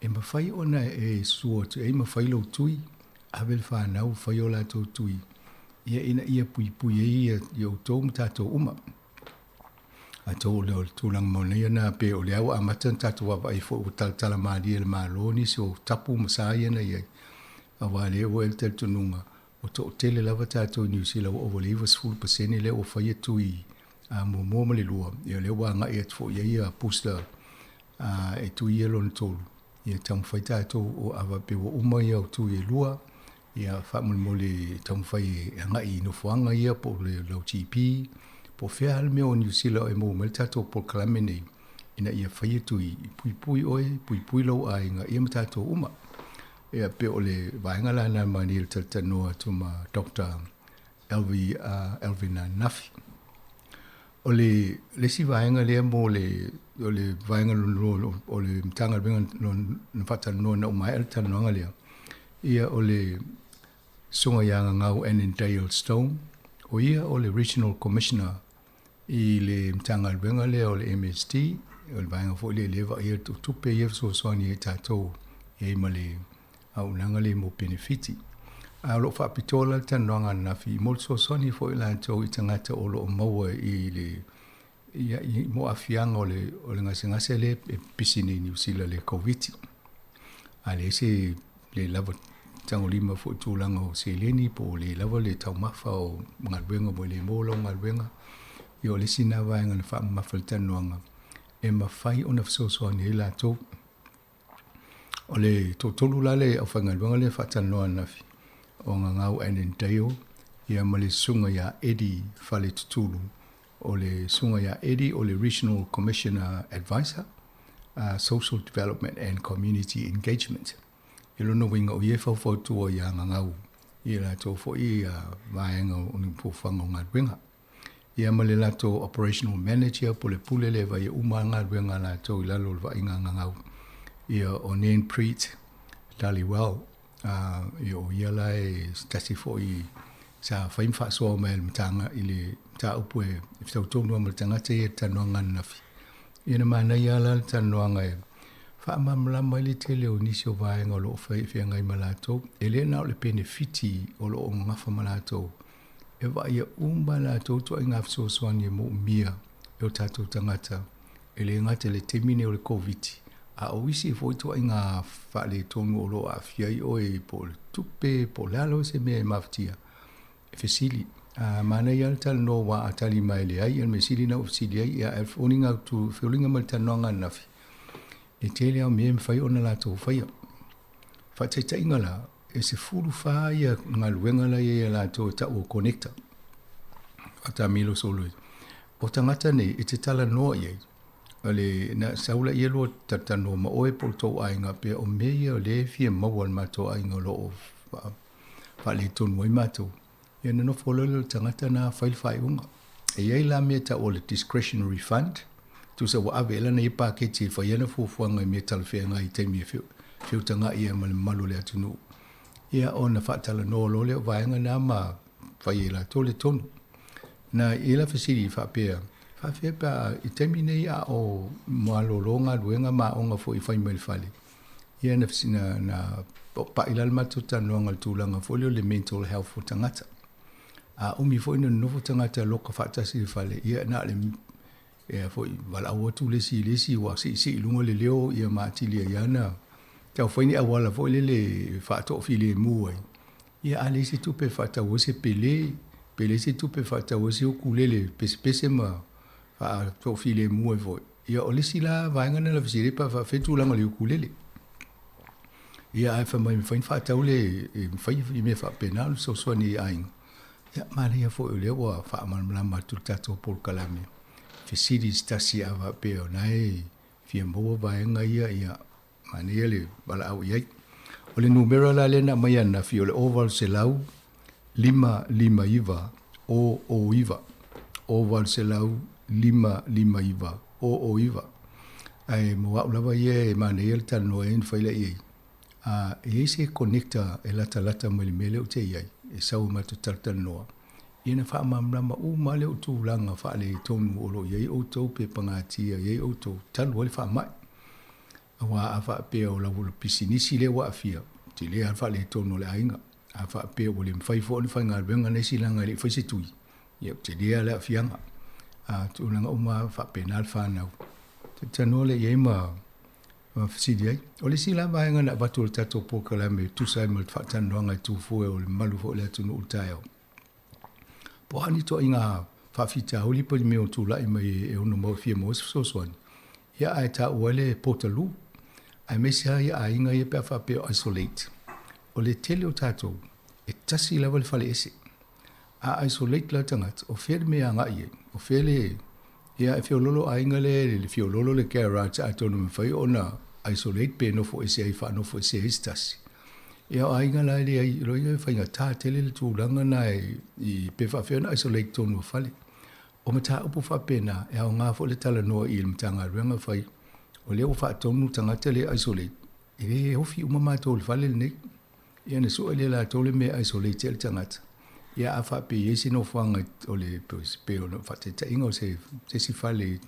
Speaker 12: e mafai ona e susu atu ai ma fai lou tui, ave le fanau fai o latou tui, ia ina ia puipui ai ia outou ma tatou uma. Atonu o le tulaga manaia lena pei o lea ua amata ona tatou vaavaai foi ua talatala malie e le Malo nisi o tapu ma sa ia na i ai, aua o lea ua i ai le talitonuga ua toatele lava tatou i Niu Sila ua ova i le 90% lea ua faia tui muamua ma le lua, ia o lea ua agai atu foi i ai ia booster e tui ia lona tolu, ia taumafai tatou o ava pe ua uma ia au tui e lua, Ia, faamolemole taumafai e agai i nofoaga ia po o le lau GP, po o fea lava le mea o Niu Sila e maua mai le tatou polokalame nei ina ia fai atu i puipui oe, puipui lou aiga ia ma tatou uma. Ia, pei o le vaega la lena manaia le talatalanoa atu ma Doctor Elvi, Elvin Nafi. O le isi vaega lea mo le, o le vaega lona lua o le Matagaluega na faatalanoa ina ua maea le talanoaga lea, ia o le Susuga ia Gagau Annandale Stone, o ia o le Regional Commissioner i le Matagaluega lea o le MSD, o le vaega foi lea e vaaia tupe ia fesoasoani ai tatou. i ai ma le auaunaga lea mo penefiti. A o lo o faapitoa la le talanoaga ananafi mo le fesoasoani foi latou i tagata o lo o maua i le ia, i, mo aafiaga o le, o le gasegase lea e pisi nei i Niu Sila le Koviti. A leai se le lava tagolima foi tulaga o seleni po o le lava le taumafa o galuega ua le maua lau galuega. Ia o le isi lena vaega na faamamafa i le talanoaga e mafai ona fesoasoani ai latou. O le toatolu la le aufaigaluega lea faatalanoa ananafi, o Gagau Annandale, ia ma le susuga ia Eddie Faletutulu. O le susuga ia Eddie o le Regional Commissioner Advisor, Social Development and Community Engagement. I lona uiga o ia e faufautua ia Gagau i latou foi vaega o ni fuafuaga o galuega. Ia ma le latou Operational Manager po o le pule lea e vaaia uma lava galuega a latou i lalo o le vaaiga a Gagau, ia o Nanpreet Dhaliwal. Ia o ia la e se tasi foi sa fai ma faasoa mai i le mataga i le mataupu e fetau tonu lava ma le tagata ia i le talanoaga ananafi. Ia na manaia lava la le talanoaga e faamalamalama ai le tele o nisi o vaega o lo o feagai ma latou. E le na o le penefiti o lo o gafa ma latou, e vaaia uma e latou ituaiga fesoasoani e moomia e o tatou tagata, e le gata i le taimi nei o le Koviti, a o isi foi ituaiga faaletonu o lo o aafia ai oe po o le tupe, po o le a lava se mea e mafatia, e fesili. A manaia lava le talanoa aua a tali mai e leai, ia le mea sili lena ua fesili ai, ia ae foliga atu, foliga mai le talanoaga ananafi, e tele lava o mea e mafai ona latou faia. Faataitaiga la, e 14 ia galuega la e i ai a latou e tau o connector, faatamilo solo ai. O tagata nei e te talanoa i ai, o le, na sau laia lua talatalanoa ma oe po o le tou aiga pea o mea ia o lea e fia maua e le matou aiga o lo o faaletonu ai matou. Ia ona nofo loa lea o le tagata lena fai le faaiuga. E i ai la mea e tau o le discretionary fund, tusa ua ave i ai lana ia paketi e fai ai ana fuafuaga i mea talafeagai i taimi e feutagai ai ma le mamalu o le atunuu. Ia ona faatalanoa loa lea o vaega na ma fai e latou le tonu. Na i ai la fesili faapea, faafefea pe a i taimi nei a o malolo galuega ma aoga foi e fai mai le fale, ia na, na, na pa'i la le matou talanoaga i le tulaga foi lea o le mental health o tagata. A umi foi ona nonofo tagata loka faatasi i le fale, ia na o le ia foi valaau atu le isi i le isi ua siisii i luga le leo ia ma atili ai lava ona tau fai ni auala foi lele e faatoafilemu ai. Ia a leai se tupe e faatau ai se pele, pe leai se tupe e faatau ai se ukulele pesepese ma faatoafilemu ai foi. Ia o le isi la vaega lena na fesili ai pe a faapefea tulaga o le ukulele. Ia ae fai mai e mafai ona faatau le, e mafai i mea faapena ona fesoasoani i aiga. Ia manaia foi o lea ua faamalamalama atu le tatou polokalame. Fesili i se tasi a faapea o na e fia maua vaega ia, ia manaia le valaau i ai. O le numera la lea na aumai ananafi o le 0800 559 009. 0800 559 009. Ae mo au lava ia e manaia le talanoa ai na fai lea i ai. A e i ai se connector e latalata mai le mea lea ou te i ai, e sau e matou talatalanoa, ia na faamalamalama uma lava lea o tulaga faaletonu o lo o i ai outou pe pagatia i ai outou talu ai le faamai. Aua a faapea o lau pisinisi lea ua aafia, tele lava le faaletonu o le aiga. A faapea ua le mafai foi ona faigaluega nisi leaga e le i fai se tui, ia ua tele lava le aafiaga. A tulaga uma lava faapena le fanau. Talanoa lea i ai ma fesili ai. O le isi la vaega na avatu e le tatou polokalame e tusa ai ma le faatalanoaga e tu fua o le mamalu foi o le atunuu i le taeao, Po o a ni ituaiga faafitauli po o ni mea o tulai mai e ono mau fia maua se fesoasoani, ia ae taua ai le portaloo, aemaise lava ia aiga ia pe a faapea o isolate. O le tele o tatou, e tasi lava le faleese. A isolate la le tagata, o fea le mea e agai i ai? O fea le... Ia e feololo aiga lea i le feololo le garage atonu e mafai ona isolate pe nofo ese ai faanofo ese ai se tasi. Ia o aiga la e leai, o lona uiga e faigata tele le tulaga na i pe faafefea ona isolate tonu o fale. O mataupu faapena e aoga foi le talanoa i le Matagaluega fai o lea ua faatonu tagata lea e isolate, e le ofi uma matou i le fale lenei. Ia ona sue lea e latou le mea e isolate ai le tagata. Ia a faapea e i ai se nofoaga o le pei o le faataitaiga o se isi fale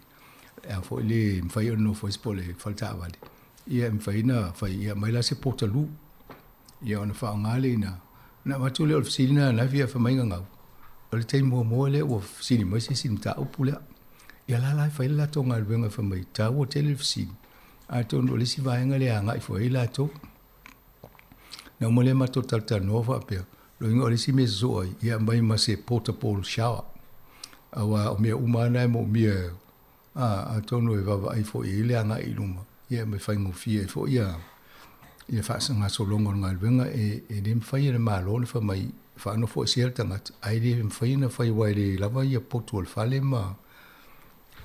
Speaker 12: a foi le mafai ona nofo ai po o le fale taavale. Ia e mafai ona fai, ia aumai la se portaloo, ia ona faaaoga lea i ina. Ona avatu lea o le fesili lena ananafi ae fai mai Gagau, o le taimi muamua lea ua fesili mai se isi i le mataupu lea. Ia la la e fai le latou galuega fai mai e taua tele le fesili, atonu o le isi vaega lea e agai foi i ai latou. Na uma lea matou talatalanoa faapea, lona uiga o le isi mea e sosoo ai, ia aumai ma se portable shower. Aua o mea uma lava na e moomia, a, atonu e vaavaai foi i ai le agai i luma, ia ma e faigofie ai foi ia ia faagasologa o le galuega. E, e le mafai e le Malo ona fai mai faanofoesea le tagata, ae le mafai ona fai aua e le lava ia potu o le fale ma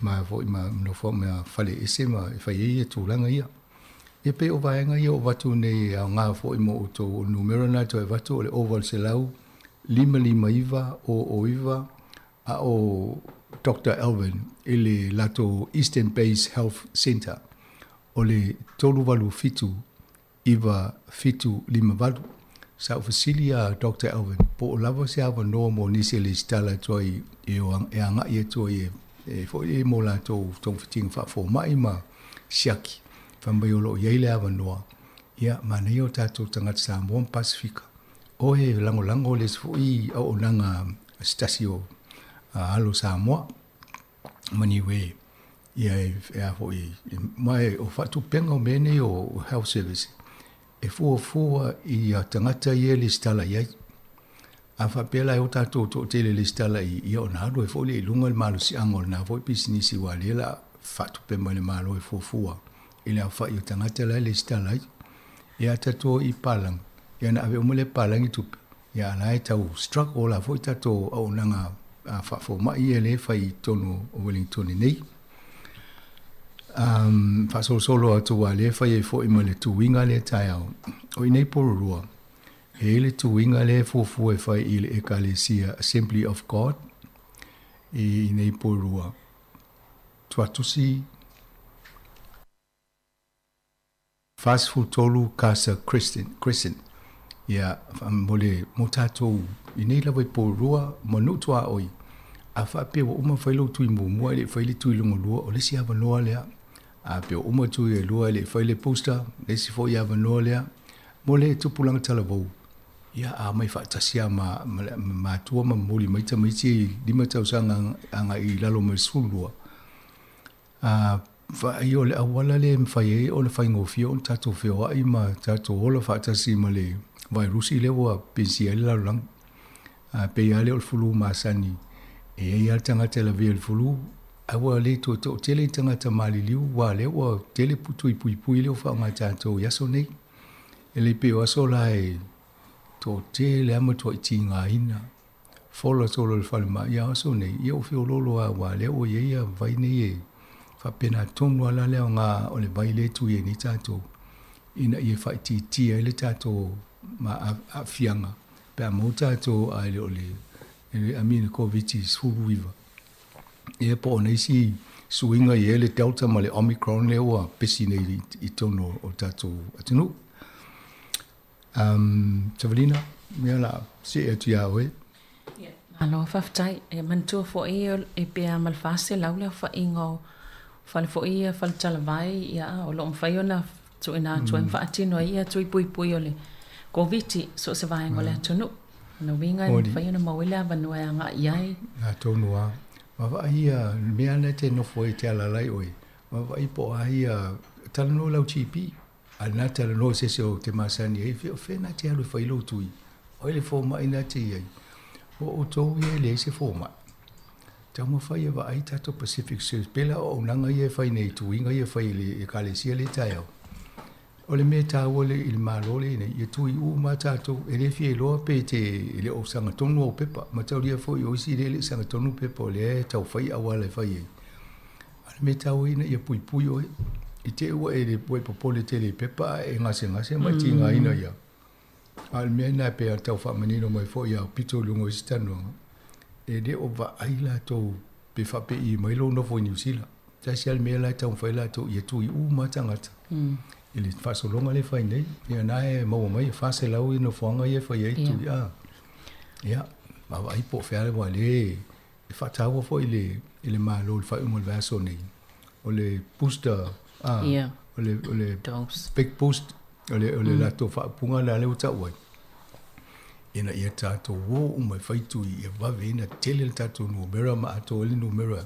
Speaker 12: ma foi ma nofo ma fale ese ma e fai ai ia tulaga ia. Ia pei o vaega ia ua avatu nei e aoga foi mo outou. O le numera lena e toe avatu o le 0800 559 009 a o Doctor Elvin i le latou Eastern Bays Health Centre o le 387 9758. Sa ou fesili iā Doctor Elvin po o lava se avanoa mo nisi e lesitala atu ai e e agai atu ai e foi e mo latou togafitiga faafomai ma siaki. Fai mai o lo o i ai le avanoa. Ia, manaia o tatou tagata Samoa ma Pasefika o e lagolago le isi foi auaunaga a se tasi o alo Samoa ma Niue. Ia e a foi, ma e o faatupega o mea nei o health service, e fuafua i tagata ia e lesitala i ai. A faapea la e o tatou toatele e lesitala i ia ona alu ai foi lea i luga le malosiaga o lena foi pisinisi aua o lea o le a faatupe mai le Malo e fuafua i le aofai o tagata la e lesitala ai. Ia a tatou o i palagi, ia ona ave uma lea e palagi tupe, ia a la e tau struggle la foi tatou auaunaga faafomai ia lea e fai i totonu o Wellington nei. Um, faasolosolo atu aua lea e fai ai foi ma le tuiga lea taeao. O i nei Porirua, e i ai le tuiga lea e fuafua e fai i le Ekalesia Assembly of God i nei Porirua. Tuatusi 43 Casa Crescent, Crescent. Ia, mo le, mo tatou, i nei lava i Porirua, ma nuu tuaoi, a faapea ua uma fai lou tui muamua e le i fai le tui lona lua, o le isi avanoa lea. A pea ua uma tui e lua e le i fai le booster, le isi foi avanoa lea. Mo le tupulaga talavou, ia, a omai faatasi lava ma, ma, ma matua ma momoli mai tamaiti e 5 tausaga agai i lalo mai le 12. A vaai o le auala lea e mafai ai ona faigofie ona tatou feoai ma tatou ola faatasi ma le vairusi lea ua pesia ai le lalolagi. A pei lava lea o le fulu masani, e i ai lava le tagata e lavea i le fulu, ae ua le toe toatele ni tagata maliliu aua o lea ua tele tui puipui lea ua faaaoga e tatou i aso nei. E le pei o aso la e toatele lava ma matuai tigaina. Fola solo i le falemai a o aso nei, ia ua feoloolo lava aua o lea ua i ai ia vai nei e faapena tonu lava la le aoga o le vai lea e tui ai nei tatou ina ia faaitiitia ai le tatou aafiaga pe a maua tatou ae le o le I mean le Koviti-19. Ia po o nisi suiga i ai le Delta ma le Omicron lea ua pesi nei i totonu o le tatou atunuu. Um, Savalina, ia la see atu iā oe.
Speaker 8: Malo, faafetai. E manatua foi e pe a ma le 400 le aofaiga o fale foi ia fale talavai, ia, o lo o mafai ona tuuina atu ai ma faatino ai ia tui puipui o le Koviti so o se vaega o le atunuu. O lona uiga e mafai ona maua ai le avanoa e agai i ai.
Speaker 12: Atonu lava. Vaavaai ia mea na e te nofo ai e te alaala ai oe, vaavaai po o a ia, talanoa i lau GP. A na talanoa i se isi ou te masani ai, o fea na te alu e fai lou tui? O ai le fomai na te i ai? O outou ia e leai se fomai. Taumafai e vaai tatou Pacific Service, pei la o auaunaga ia e fai nei, tuiga ia e fai e le Ekalesia lea taeao. O le mea e taua i le Malo lea nei, ia tui uma tatou, e le fia iloa pe te e le o sagatonu au pepa. Mataulia foi o isi lea e le i sagatonu pepa o lea e tau fai auala e fai ai. A o le mea taua ina ia puipui oe, i te i ua e ua e popole tele i pepa ae e gasegase ma e tigaina ia. A o le mea lena e pei ona tau faamanino mai foi ia Aupito i luga o isi talanoaga, e le o vaai latou pe faapei mai lou nofo i Niu Sila. Tasi lava le mea la e taumafai latou ia tui uma lava tagata i le faasologa lea e fai nei. Ia na e maua mai e 400 nofoaga ia e fai ai tui a. Ia, vaavaai po o fea aua lea E faataua foi i le Malo i le faaiuga o le vaiaso nei, o le booster o le, o le big boost, o le, o le latou faaupuga lea lea ua tau ai, ina ia tatou o uma e fai tui ia vave ai ona tele le tatou numera ma atoa ai le numera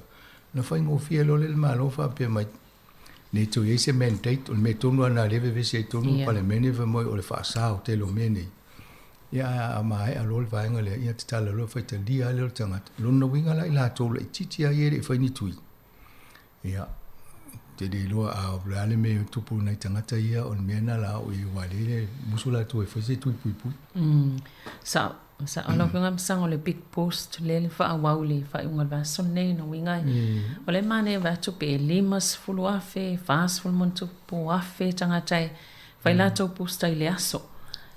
Speaker 12: ona faigofie loa lea i le Malo faapea mai, nei toe i ai se mandate, o le mea tonu lava lena o lea e vevesi ai tonu le Palemene fai mai o le faasa o tele o mea nei. Ia ae a maea loa le vaega lea, ia tatala loa faitalia lava lea o le tagata. O lona uiga la i latou laitiiti lava ia e le i fai ni tui, ia, ou te le iloa a o le a le mea e tupu i nai tagata ia, o le mea lena la o i aua o lea e musu latou e fai se tui puipui.
Speaker 8: Sao, sao lau Afioga Masaga o le big post lea le faaauau i le faaiuga o le vaiaso lenei, lona uiga o lea e manaia vaeatu pe 50,000, 40 ma ona tupu afe tagata e fai latou booster i le aso.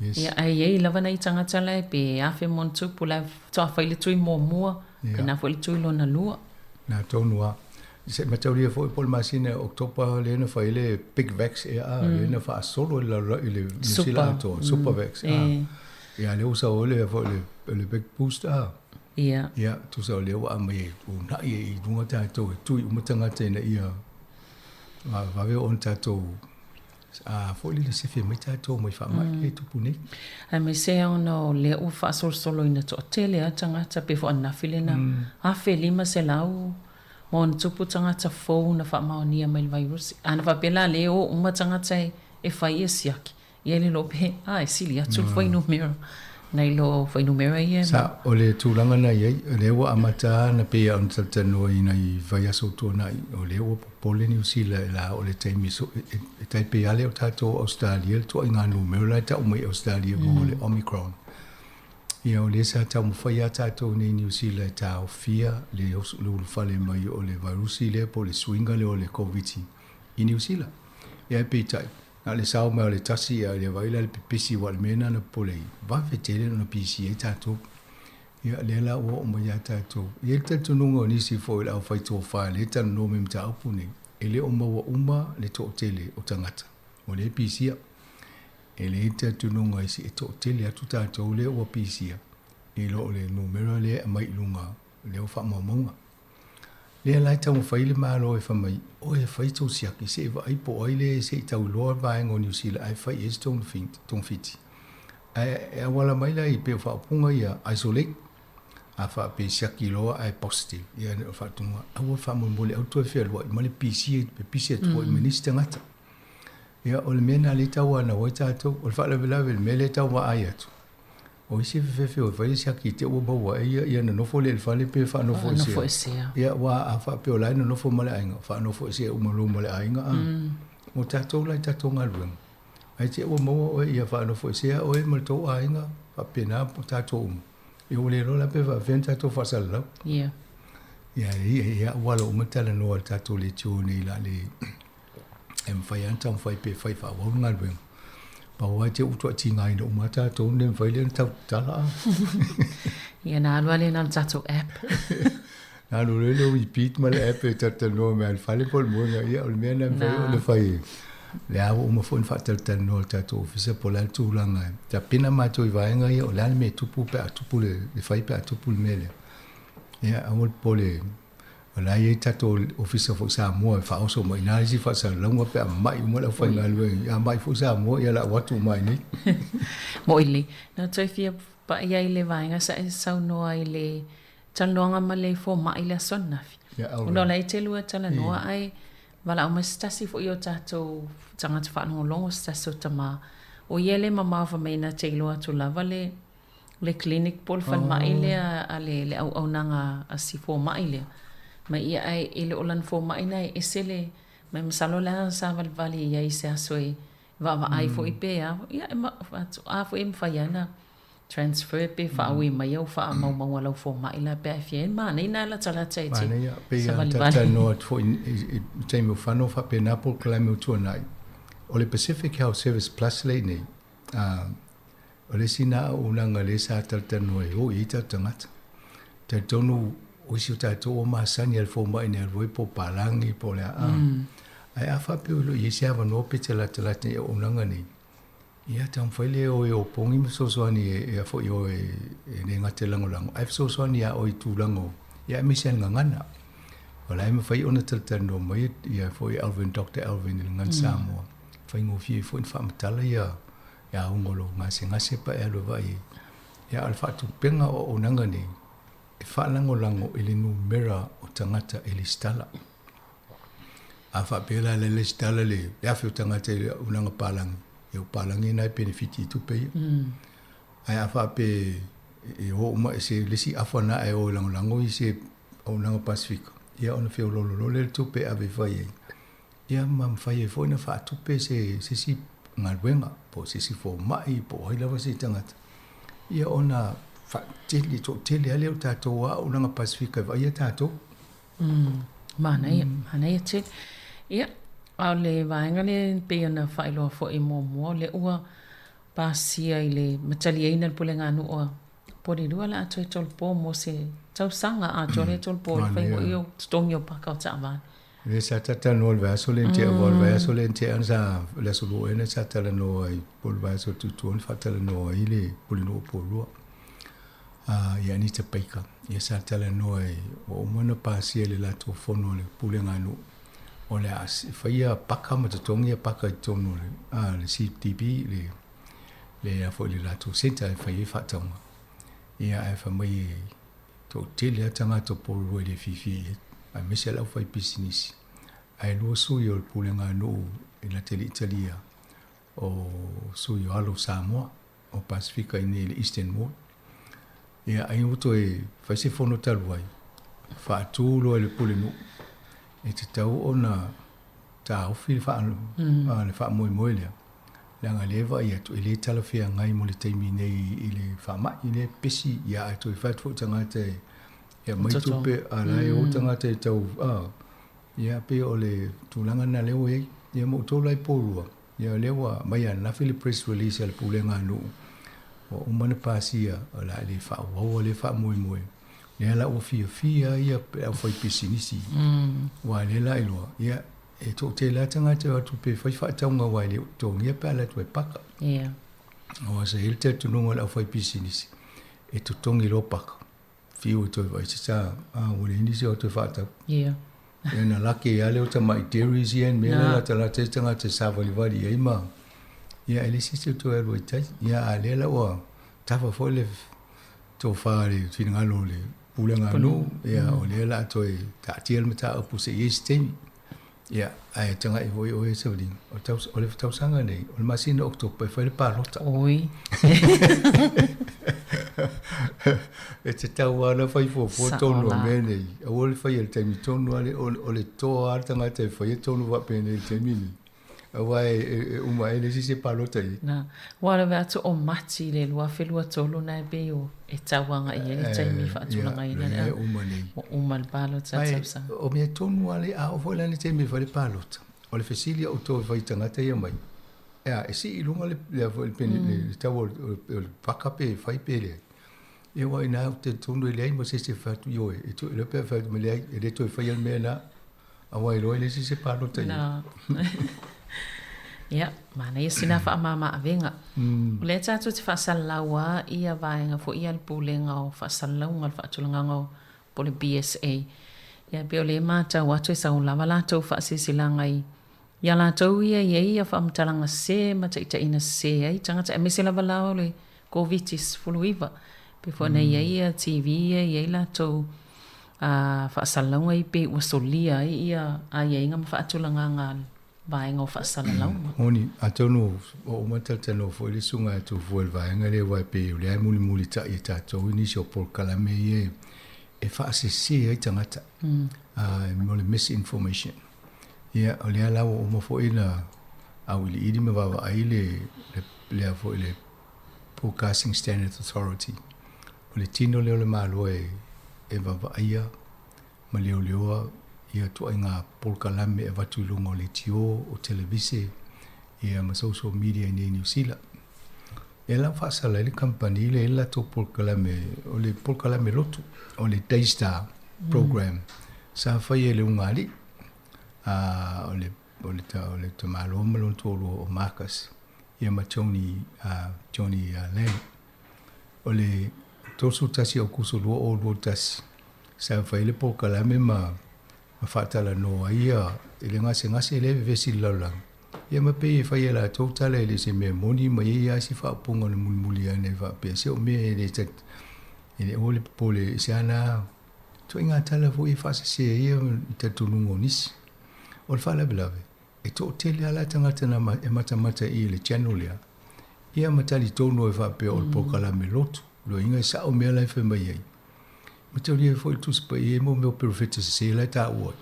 Speaker 12: Yes.
Speaker 8: Ia, ae i ai lava nai tagata la e pe afe ma ona tupu la e faatoa fai le tui muamua,
Speaker 12: Ia.
Speaker 8: pena foi le tui lona lua.
Speaker 12: Na tonu lava. Se i mataulia foi po o le masina o October lea na fai ai le Big Vax ea a, lea na faasolo i le lalolagi i le Niu Sila atoa, Super Vax a. Ia lea ua sau ai le foi le le Big Boost a.
Speaker 8: Ia.
Speaker 12: Ia, tusa o lea ua aumai e uunai ai i luga tatou e tui uma tagata ina ia vave ona tatou a foi lele sefe mai tatou mai faamai mm. e tupu nei.
Speaker 8: Aemaise ona o lea ua faasolosolo ina toatele a tagata pe foi ananafi lena 1500 ma ona tupu tagata fou na faamaonia mai le vairusi. Ana faapea la lea e o uma tagata e, e fai ia siaki, ia le iloa pe a e sili atu le fuainumera nai lo fuainumera ia.
Speaker 12: Sa, o le tulaga na i ai, o lea ua amata lava ona pei ona talatalanoa i nai vaiaso ua tuanai, o lea ua popole Niu Sila e la o le taimi e tai pei lava lea o tatou o Ausetalia le tuaiga numera la e tau mai i Ausetalia mo le Omicron. Ia o lea sa taumafai lava tatou nei i Niu Sila e taofia le ulufale mai o le vairusi lea po o le suiga lea o le Koviti i Niu Sila. Ia ae peitai, Na o le sao mai o le tasi a le vaai la le pipisi aua o le mea lena na popole ai, vave tele ona pisi ai tatou. Ia lea la ua oo mai ia tatou. E i ai le talitonuga o nisi foi o le aufai tofa lea e talanoa mai i mataupu nei, e le o maua uma le toatele o tagata o lea e pisia. E leai le talitonuga e toatele atu tatou lea ua pisia i lo le numera lea e aumai i luga lea o faamaumauga. Lea la e taumafai le Malo e fai mai, oe e fai tou siaki se i vaai po o ai le se i tau iloa le vaega o Niu Sila ae fai i ai se togafiti. Ae e auala mai la i pei o faaupuga ia isolate, a faapea e siaki loa ae positive, ia o le faatonuga, aua le faamolemole aua le toe fealuai ma le pisi, pepisi atu foi ma nisi tagata. Ia o le mea lena lea e tauanau ai tatou, o le faalavelave i le mea lea e tau vaai atu, O isi fefefe o fai le siaki te ua maua ai ia, ia nonofo lea i le fale pe faanofo esea. Ia aua a faapea o la e nonofo ma le aiga, faanofo esea uma loa ma le aiga a. Mo tatou la i tatou galuega, ae te ua maua oe ia faanofo esea oe ma le tou aiga, faapena tatou uma. Ia ua le iloa la pe faapefea ona tatou faasalalau.
Speaker 8: Ia.
Speaker 12: Ia, ia, ia ua alo uma talanoa i le tatou leitio nei la le e mafai lava ona taumafai pe fai faaauau le galuega. Pau lava te ua tigaina uma lava tatou le mafai lea ona tau tatala.
Speaker 8: Ia na alu lava lea na o le tatou app.
Speaker 12: Na alu loa le repeat ma le app e talatalanoa mai le fale po o le moega. Ia o le mea lena e mafai ona fai. Lea ua uma foi ona faatalatalanoa e le tatou ofisa po o le a le tulaga e tapena matou i vaega ia o le a le mea e tupu pe a tupu le fai pe a tupu le mea lea. Ia aua le popole O la e i ai tatou ofisa foi Samoa e faaoso mai i ina isi faasalalauga pe a mamai uma le aufaigaluega. A mai foi Samoa, ia lau atu uma ai nei.
Speaker 8: Moʻi lelei. Na toe fia paʻi ai i le vaega sa e saunoa i le talanoaga ma le fomai i le aso ananafi. Ona o la e te lua talanoa ae valaau mai se tasi foi o tatou tagata faalogologo, se tasi o tama, o ia le mamao fai mai na te iloa atu lava le le clinic po o le falemai lea a le le auaunaga a si fomai lea ma ia ae e le o lana fomai na e ese le ma masalo le a savalivali i ai i se aso e vaavaai foi pe a ia e a foi e mafai lava ona transfer pe faaui mai au faamaumauga a lau fomai la pe a e fia ai manaia na latalata e te
Speaker 12: Manaia, pei lava ona talatalanoa atu foi i le taimi o Fano faapena polokalame o tuanai. O le Pacific Health Service Plus lea i inei, O le isi lena auaunaga lea sa talatalanoa e o i ai tatou tagata. Talitonu o isi o tatou ua masani i le fomai na alu ai po o palagi po o le a. Ae a faapea o lo o i ai se avanoa pe te latalata i auaunaga nei, ia taumafai lea e o e opogi ma fesoasoani e a foi o e le gata e lagolago, ae fesoasoani ia oe i tulaga o, ia aemaise lava i le gagana. O la e mafai ona talatalanoa mai ia foi Alvin, Doctor Alvin i le Gagana Samoa, faigofie ai foi ona faamatala ia auga o lou gasegase pa e alu e vaai ai. Ia, a o le faatupega o auaunaga nei, e faalagolago i le numera o tagata e lesitala. A faapea la le lesitala le 1,000 o tagata i le auaunaga palagi, ia o palagi na e penefiti i tupe ia. Ae a faapea e o uma i se le isi afa na e o e lagolago i se auaunaga Pasefika, ia ona feoloolo loa lea o le tupe e ave e fai ai, ia ma mafai ai foi ona faatupe se se isi galuega po o se isi fomai po o ai lava se tagata, ia ona faatele, toatele lava lea o tatou auaunaga Pasefika e vaaia tatou.
Speaker 8: Manaia, manaia tele. Ia, a o le vaega lea e pei ona faailoa foi muamua, o lea ua pasia i le mataliaina le puleganuu a Polilua le a toe tolopo mo se tausaga atoa lea tolopo i le faiga o totogi o paka o taavale.
Speaker 12: Lea sa talatalanoa i le vaiaso lea na tea, aua o le vaiaso lea na tea na sa, le aso lua ea na sa talanoa ai, po o le vaiaso tutua na faatalanoa ai le Pulenuu o Polua ia Anita Baker. Ia sa talanoa ai, ua uma ona pasia i le latou fono a le Pulega a Nuu, o le a faia paka ma totogi paka i totonu o le, le CDB, le, le a foi le latou centre e fai ai faatauga. Ia ae fai mai e toatele lava tagata o Porirua e le fiafia i ai, aemaise le aufaipisinisi. Ae lua sui o le pulega a nuu i na te le i talia, o sui o alo o Samoa, o Pasefika i inei i le Eastern Ward. Ia, ai ua toe fai se fono talu ai, faatu loa e le pulenuu, e tatau ona taofi le faa, le faamoemoe lea, leaga lea e vaai atu e le talafeagai mo le taimi nei i le faamai lea e pesi, ia ae toe fai atu foi tagata e aumai tupe, a la e o tagata e tau, ia pei o le tulaga lena lea ua i ai. Ia ma outou la i Porirua, ia lea ua aumai ananafi le press release a le Pulega a nuu, ua uma ona pasia o le a le faaauaua lea faamoemoe. Lea la ua fiafia ai le aufaipisinisi, aua lea la iloa, ia, e toatele lava tagata e o atu pe fai faatauga aua e le o totogia pe a alu atu e paka.
Speaker 8: Ia.
Speaker 12: Aua sa i ai le talitonuga o le aufaipisinisi, e totogi loa paka, fiu e toe vaai se sa, a ua leai nisi o atu e faatau.
Speaker 8: Ia.
Speaker 12: Ia na laki ai lava lea o tamai dairies ia, mea la latalata ai tagata e savalivali i ai ma, ia e leai se isi o toe alu ai i tai. Ia a lea la ua tafa foi le tofa i le finagalo o le pulega a nuu, ia o lea o le a toe taatia le mataupu se i ai se taimi. Ia, ae tagai foi oe e Savalina, o le o le tausaga nei, o le masina o Oketopa e fai le palota.
Speaker 8: Oi.
Speaker 12: E tatau lava ona fai fuafua tonu o mea nei. Aua le faia i le taimi tonu lava lea, o le toa lava le tagata e faia tonu faapenei i le taimi lenei. Aua e uma ai le isi se palota i.
Speaker 8: Na, ua lave atu o Mati i le 2023 na e pei o e tau agai ai le taimi faatulagaina
Speaker 12: lea. E uma nei.
Speaker 8: Ua uma le palota tausaga.
Speaker 12: O mea tonu lava lea, a oo foi la i le taimi e fai le palota, o le fesili a outou e fai i tagata ia mai, e a, e sii i luga le, le, le, le tau o le paka pe fai pe leai. Ia aua inā ou te talitonu e leai ma se isi e fai atu, ioe, e iloa pe a fai atu mai leai, e le toe faia le mea lena. Aua e iloa e leai se isi e palota i ai.
Speaker 8: Ia, manaia sina faamama-avega. O lea tatou te faasalalau lava ia vaega foi ia a le Pulega o Faasalalauga o le Faatulagaga o po o le BSA. Ia pei o lea e matau atu e sau lava latou faasilasilaga i ia latou ia e i ai ia faamatalaga sese ma taitaiina sese ai tagata aemaise lava la o le Koviti-19. Pei foi ona i ai ia TV ia e i ai latou faasalalauga ia pei ua solia ai ia aiaiga ma faatulagaga a le vaega o faasalalauga.
Speaker 12: Moni, atonu ua uma talatalanoa foi le susuga ia Tufua i le vaega lea aua e pei o lea e mulimulitai e tatou i nisi o polokalame ia e faasese ai tagata, mo le misinformation. Ia, o lea la ua uma foi ona auiliili ma vaavaai le, le, foi le Broadcasting Standards Authority. O le tino lea o le Malo e, e vaavaaia ma leoleoa ia ituaiga polokalame e avatu i luga o leitio, o televise, ia ma social media i inei i Niu Sila. Lea la ua faasala ai le kamupani lea i le latou polokalame, o le polokalame lotu, o le Daystar program sa faia e le ugaalii, a o le, o le, o le tamaloa ma lona toalua o Marcus ia ma Tony, Johnny Lang. O le 31 Aokuso 2021, sa fai le polokalame ma ma faatalanoa ai ia i le gasegase lea e vevesi i le lalolagi. Ia ma pei e fai e latou tala e le o se mea moni ma e i ai lava si faaupuga na mulimuli ane e faapea, se o mea e le e le aua le popole i se ana ituaiga tala foi e faasese ai ia i talitonuga o nisi. O le faalavelave, e toatele lava la tagata na e matamata i le channel lea, ia ma talitonu ai faapea o le polokalame lotu, loiga e sao mea la e fai mai ai. Mataulia ai foi le Tusi Paia i mo mea o perofeta sese la e taua ai.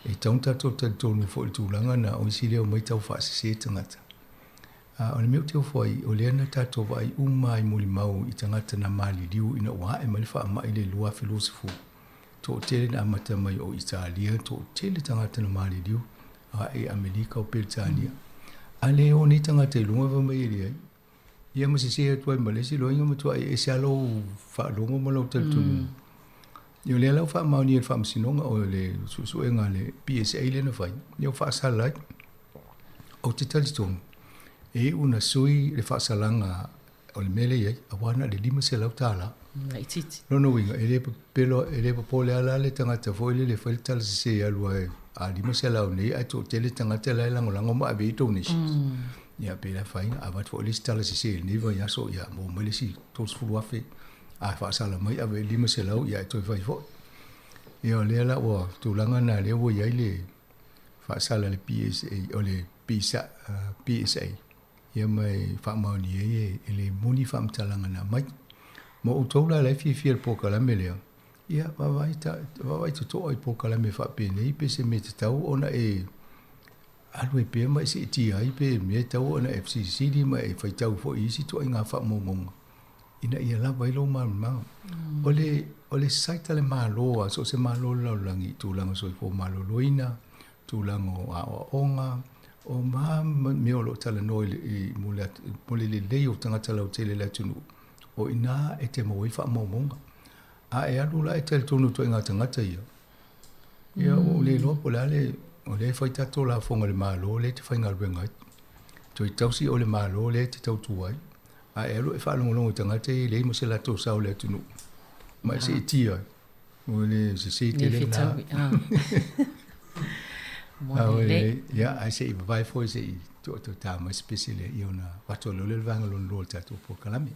Speaker 12: E tatau ona tatou talitonu foi i le tulaga na o isi lea omai tau faasese tagata. A o le mea ou te ofo ai, o lea na tatou vaai uma i molimau i tagata na maliliu ina ua ae mai le faamai le 2020. Toatele na amata mai o Italia, toatele tagata na maliliu ae i Amelika o Peretania. A le o nei tagata i luga fai mai e leai. Ia ma sese atu ai ma le isi loiga matuai ese lava lou faalogo ma lou talitonuga. Ia o lea la ua faamaonia e le Faamasinoga o le suesuega a le PSA lea na fai, ia ua faasala ai. Ou te talitonu, e iu na sui le faasalaga o le mea lea e i ai, aua na o le $500.
Speaker 8: Laitiiti.
Speaker 12: Lona uiga, e le pepelo, e le popole lava la le tagata foi lele e fai le tala sese e alu ai a $500 nei ae toatele tagata la e lagolago ma ave i ai donations. Ia pe le afaina, avatu foi le isi tala sese i lenei vaiaso, ia maua mai le isi $30,000, a faasala mai ave i $500, ia e toe fai foi. Ia o lea la ua tulaga na lea ua i ai le faasala a le PSA, o le PSA, PSA ia ma e faamaoni ai e le moni faamatalaga na aumai. Mo outou la la e fiafia i le polokalame lea, ia vaavaai ta, vaavaai totoa i polokalame faapenei pe se mea tatau ona e alu ai pea ma e seetia ai pe mea e tatau ona e fesilisili ma e faitau foi i isi ituaiga faamaumauga ina ia lava ai lou malamalama. O le, o le site a le Malo, a so o se Malo o le lalolagi i tulaga soifua maloloina, tulaga o aoaoga, o ma mea o lo o talanoa i le, i, mo le, mo le lelei o tagata lautele i le atunuu, o i ina e te maua ai faamaumauga. A e alu la e talitonu i ituaiga tagata ia, ia ua ou le iloa po o le a le, o lea e fai tatou lafoga i le Malo lea e te faigaluega ai. Toe tausi o le Malo lea e te tautua ai. A e alu e faalogologo i tagata ia e leai ma se latou sao i le atunuu, ma e seetia ai. Ua le sese tele lena. Ia, ae se i vavae foi se i tuu atu e ta mai se pese lea, ia ona avatu ai loa lea o le vaega lona lua o le tatou polokalame.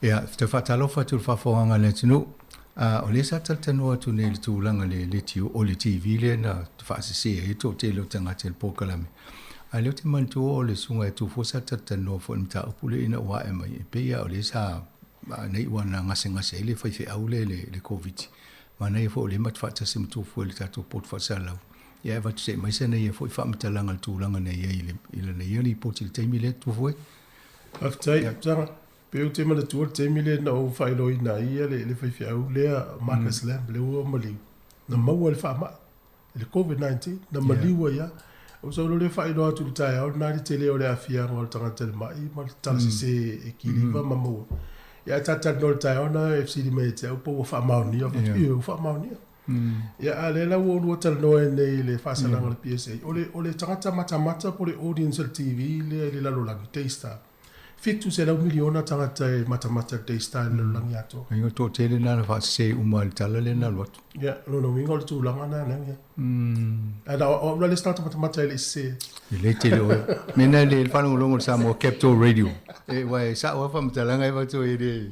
Speaker 12: Ia, toe faatalofa atu i le faafofogaaga a le atunuu. A, o lea sa talatalanoa atu nei i le tulaga le leitio, o le TV lea na faasese ai le toatele o tagata i le polokalame. A o lea ou te manatua o le susuga ia Tufua sa talatalanoa foi i le mataupu lea ina ua ae mai, e pei lava o lea sa nei ua na gasegase ai le faifeau lea i le Koviti. Manaia foi o lea ma te faatasi ma Tufua i le tatou poto faasalalau. Ia e avatu se i mai sana ia foi faamatalaga i le tulaga na i ai i lana ia lipoti i le taimi lea, Tufua.
Speaker 5: Faafetai, Sara. Pei ou te manatua le taimi lea na ou faailoaina ai le le faifeau lea Marcus Lamb lea ua maliu, na maua i le faamai, i le Covid-19, na maliu ai lava. Ou sau loa lea faailoa atu i le taeao lena le tele o le aafiaga o le tagata i le mai ma le tala sese e kiliva ma maua. Ia ae ta talanoa i le taeao lena e fesili mai ia te au po ua faamaonia. Ou fai atu, ioe ua faamaonia. Ia a o lea la ua oulua talanoa ai nei i le faasalaga o le PSA, o le tagata matamata po o le audience o le TV lea i le lalolagi, Daystar, 700 miliona tagata e matamata i le Daystar i le lalolagi atoa.
Speaker 12: Aiga o toatele na na faasese uma i le tala lea na alu atu.
Speaker 5: Ia, o lona uiga o le tulaga lena lea ua i ai. Ae na o au la le isi tagata matamata e le i sese.
Speaker 12: E le tele oe. Mea na e le faalogologo i le Samoa Capital Radio. E, aua e sao lava faamatalaga e avatu ai e le...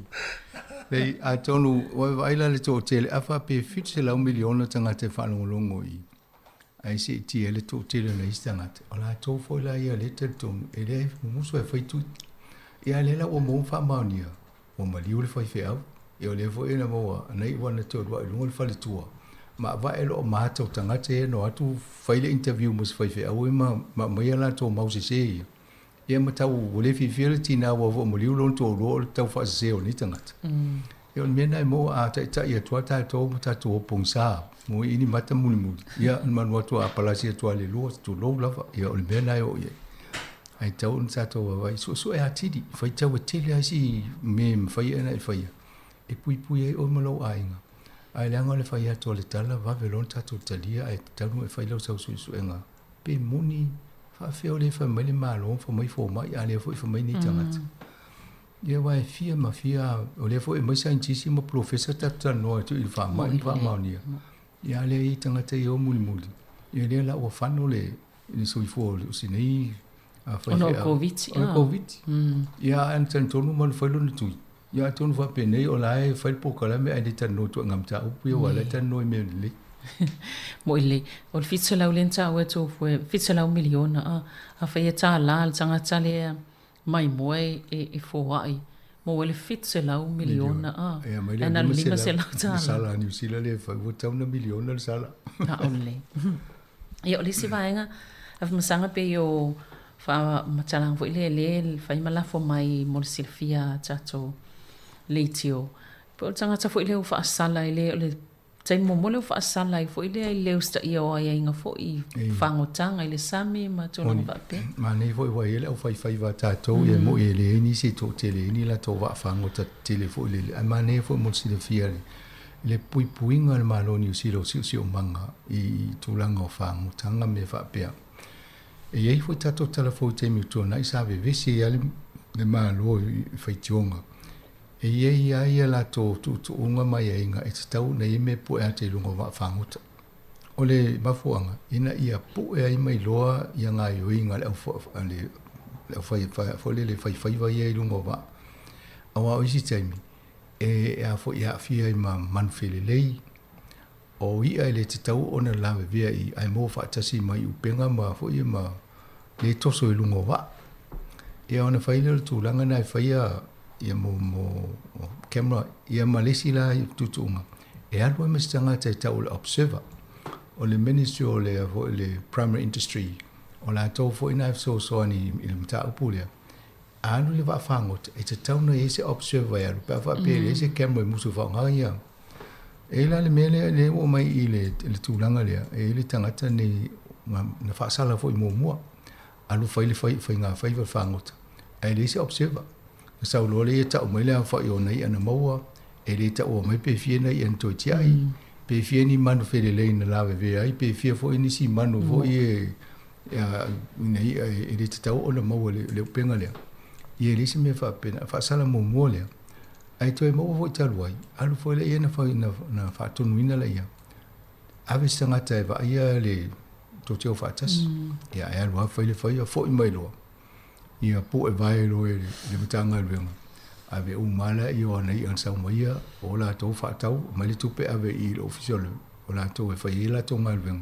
Speaker 12: Leai, atonu ua e vaai la i le toatele, a faapea e 700 miliona tagata e faalogologo i ae seetia ai le toatele o nai isi tagata, o latou foi la ia lea e talitonu, e leai mumusu ae fai tui. Ia a lea la ua maua ma faamaonia, ua maliu le faifeau, ia o lea foi na maua na iu ana toe alu i luga le faletua, ma avae loa ma ata o tagata ia na o atu fai le interview ma si faifeau ia ma aumai a latou mau sese ia. Ia ma tau ua le fiafia le tina aua ua maliu lona toalua o le tau faasese o nei tagata. Ia o le mea lena e maua a taitai atu lava tatou ma tatou o pogisa mo i ni mata mulimuli, ia ona manu atu a palasi atu lava i le lua, tulou lava, ia o le mea lena e oo i ai. Ae tatau ona tatou vaavaai, suesue atili, faitau e tele lava isi mea e mafai ona e faia e puipui ai oe ma lou aiga. Ae leaga o le fai atu o le tala, vave loa ona tatou talia ae tatau ona e fai lau sau suesuega Pe moni faafefea o lea e fai mai le Malo, fai mai fomai, a lea foi fai mai nei tagata. Ia aua e fia ma fia, o lea foi e aumai saienitisi ma polofesa tatou talanoa atu i le faamai ma faamaonia. Ia a lea e i ai tagata ia o mulimuli, ia lea la ua fano le le soifua o si nei
Speaker 8: faifeau. Ona o le Koviti.
Speaker 12: O le Koviti. Ia ae na talitonu ma na fai lona tui. Ia atonu faapenei o la e fai le polokalame ae le talanoa ituaiga mataupu ia aua o la e talanoa i mea lelei.
Speaker 8: Moʻi lelei. O le 700 lea na taua e tou foe, 700 miliona a. Afai e $1 le tagata lea maimoa e foai, maua ai le 700 miliona a.
Speaker 12: Ia mai le $500 le sala a Niu Sila lea e fai, ua tatau ona miliona le sala.
Speaker 8: Sao lelei. Ia o le isi vaega, Afamasaga pei o faamatalaga foi lea lea e fai ma lafo mai mo le silafia a tatou leitio. Po o le tagata foi lea ua faasala i le, o le taimi muamua lea ua faasala ai foi lea i le usitaia o aiaiga foi i fagotaga i le sami ma tulaga faapea.
Speaker 12: Manaia foi ua i ai le aufaifaiva a tatou, ia e moni e leai nisi e toatele ai ni latou vaafagota tetele foi lele, ae manaia foi mo le silafia le puipuiga a le Malo o Niu Sila o siosiomaga i tulaga o fagotaga ma mea faapea. E i ai foi tatou tala fou i taimi o tuanai sa vevesi ai lava le Malo i faitioga. E i ai lava ia latou tuutuuga ma aiaiga e tatau ona i ai mea pue ata i luga o vaa fagota. O le mafuaaga, ina ia pue ai ma iloa ia gaoioiga a le au faifaiva ia i luga o vaa. Aua o isi taimi, e a foi e aafia ai ma manu felelei, O i'a e le tatau ona lavevea i ae maua faatasi mai upega ma foi ma le toso i luga o vaa. Ia ona fai lea o le tulaga na e faia ia mo mo camera ia ma le isi la tuutuuga e alu ai ma se tagata e tau o le observer. O le Ministry o le foi le Primary Industry o latou foi na e fesoasoani i le mataupu lea. A alu i le vaa fagota, e tatau ona i ai se observer e alu pe a faapea e leai se camera e musu e faaaoga ia. E i ai la le mea lea, lea ua oo mai i le, le tulaga lea, e i ai le tagata nei na faasala foi muamua, alu fai le fai, faiga faiva le fagota, ae leai se observer. Na sau loa lea ia tau mai le aofai o ana i'a na maua, e le taua mai pe fia nai i'a na toe tiai, pe fia ni manu felelei na lavevea ai, pe fia foi nisi manu foi e, ina ia e le tatau ona maua le, le upega lea. Ia e leai se mea faapena, faasala muamua lea. Ae toe maua foi talu ai, alu foi lea na, fai, na, na faatonuina lea. Ave se tagata e vaaia le tou te o faatasi. Ia ae alu lava fai le faia, foi mai loa. Ia pue vae loa e le, le Matagaluega. Ave uma lava lea o ana i'a na sau mai ia, o latou faatau, aumai le tupe ave i le ofisa o, le, o latou e fai ai latou galuega.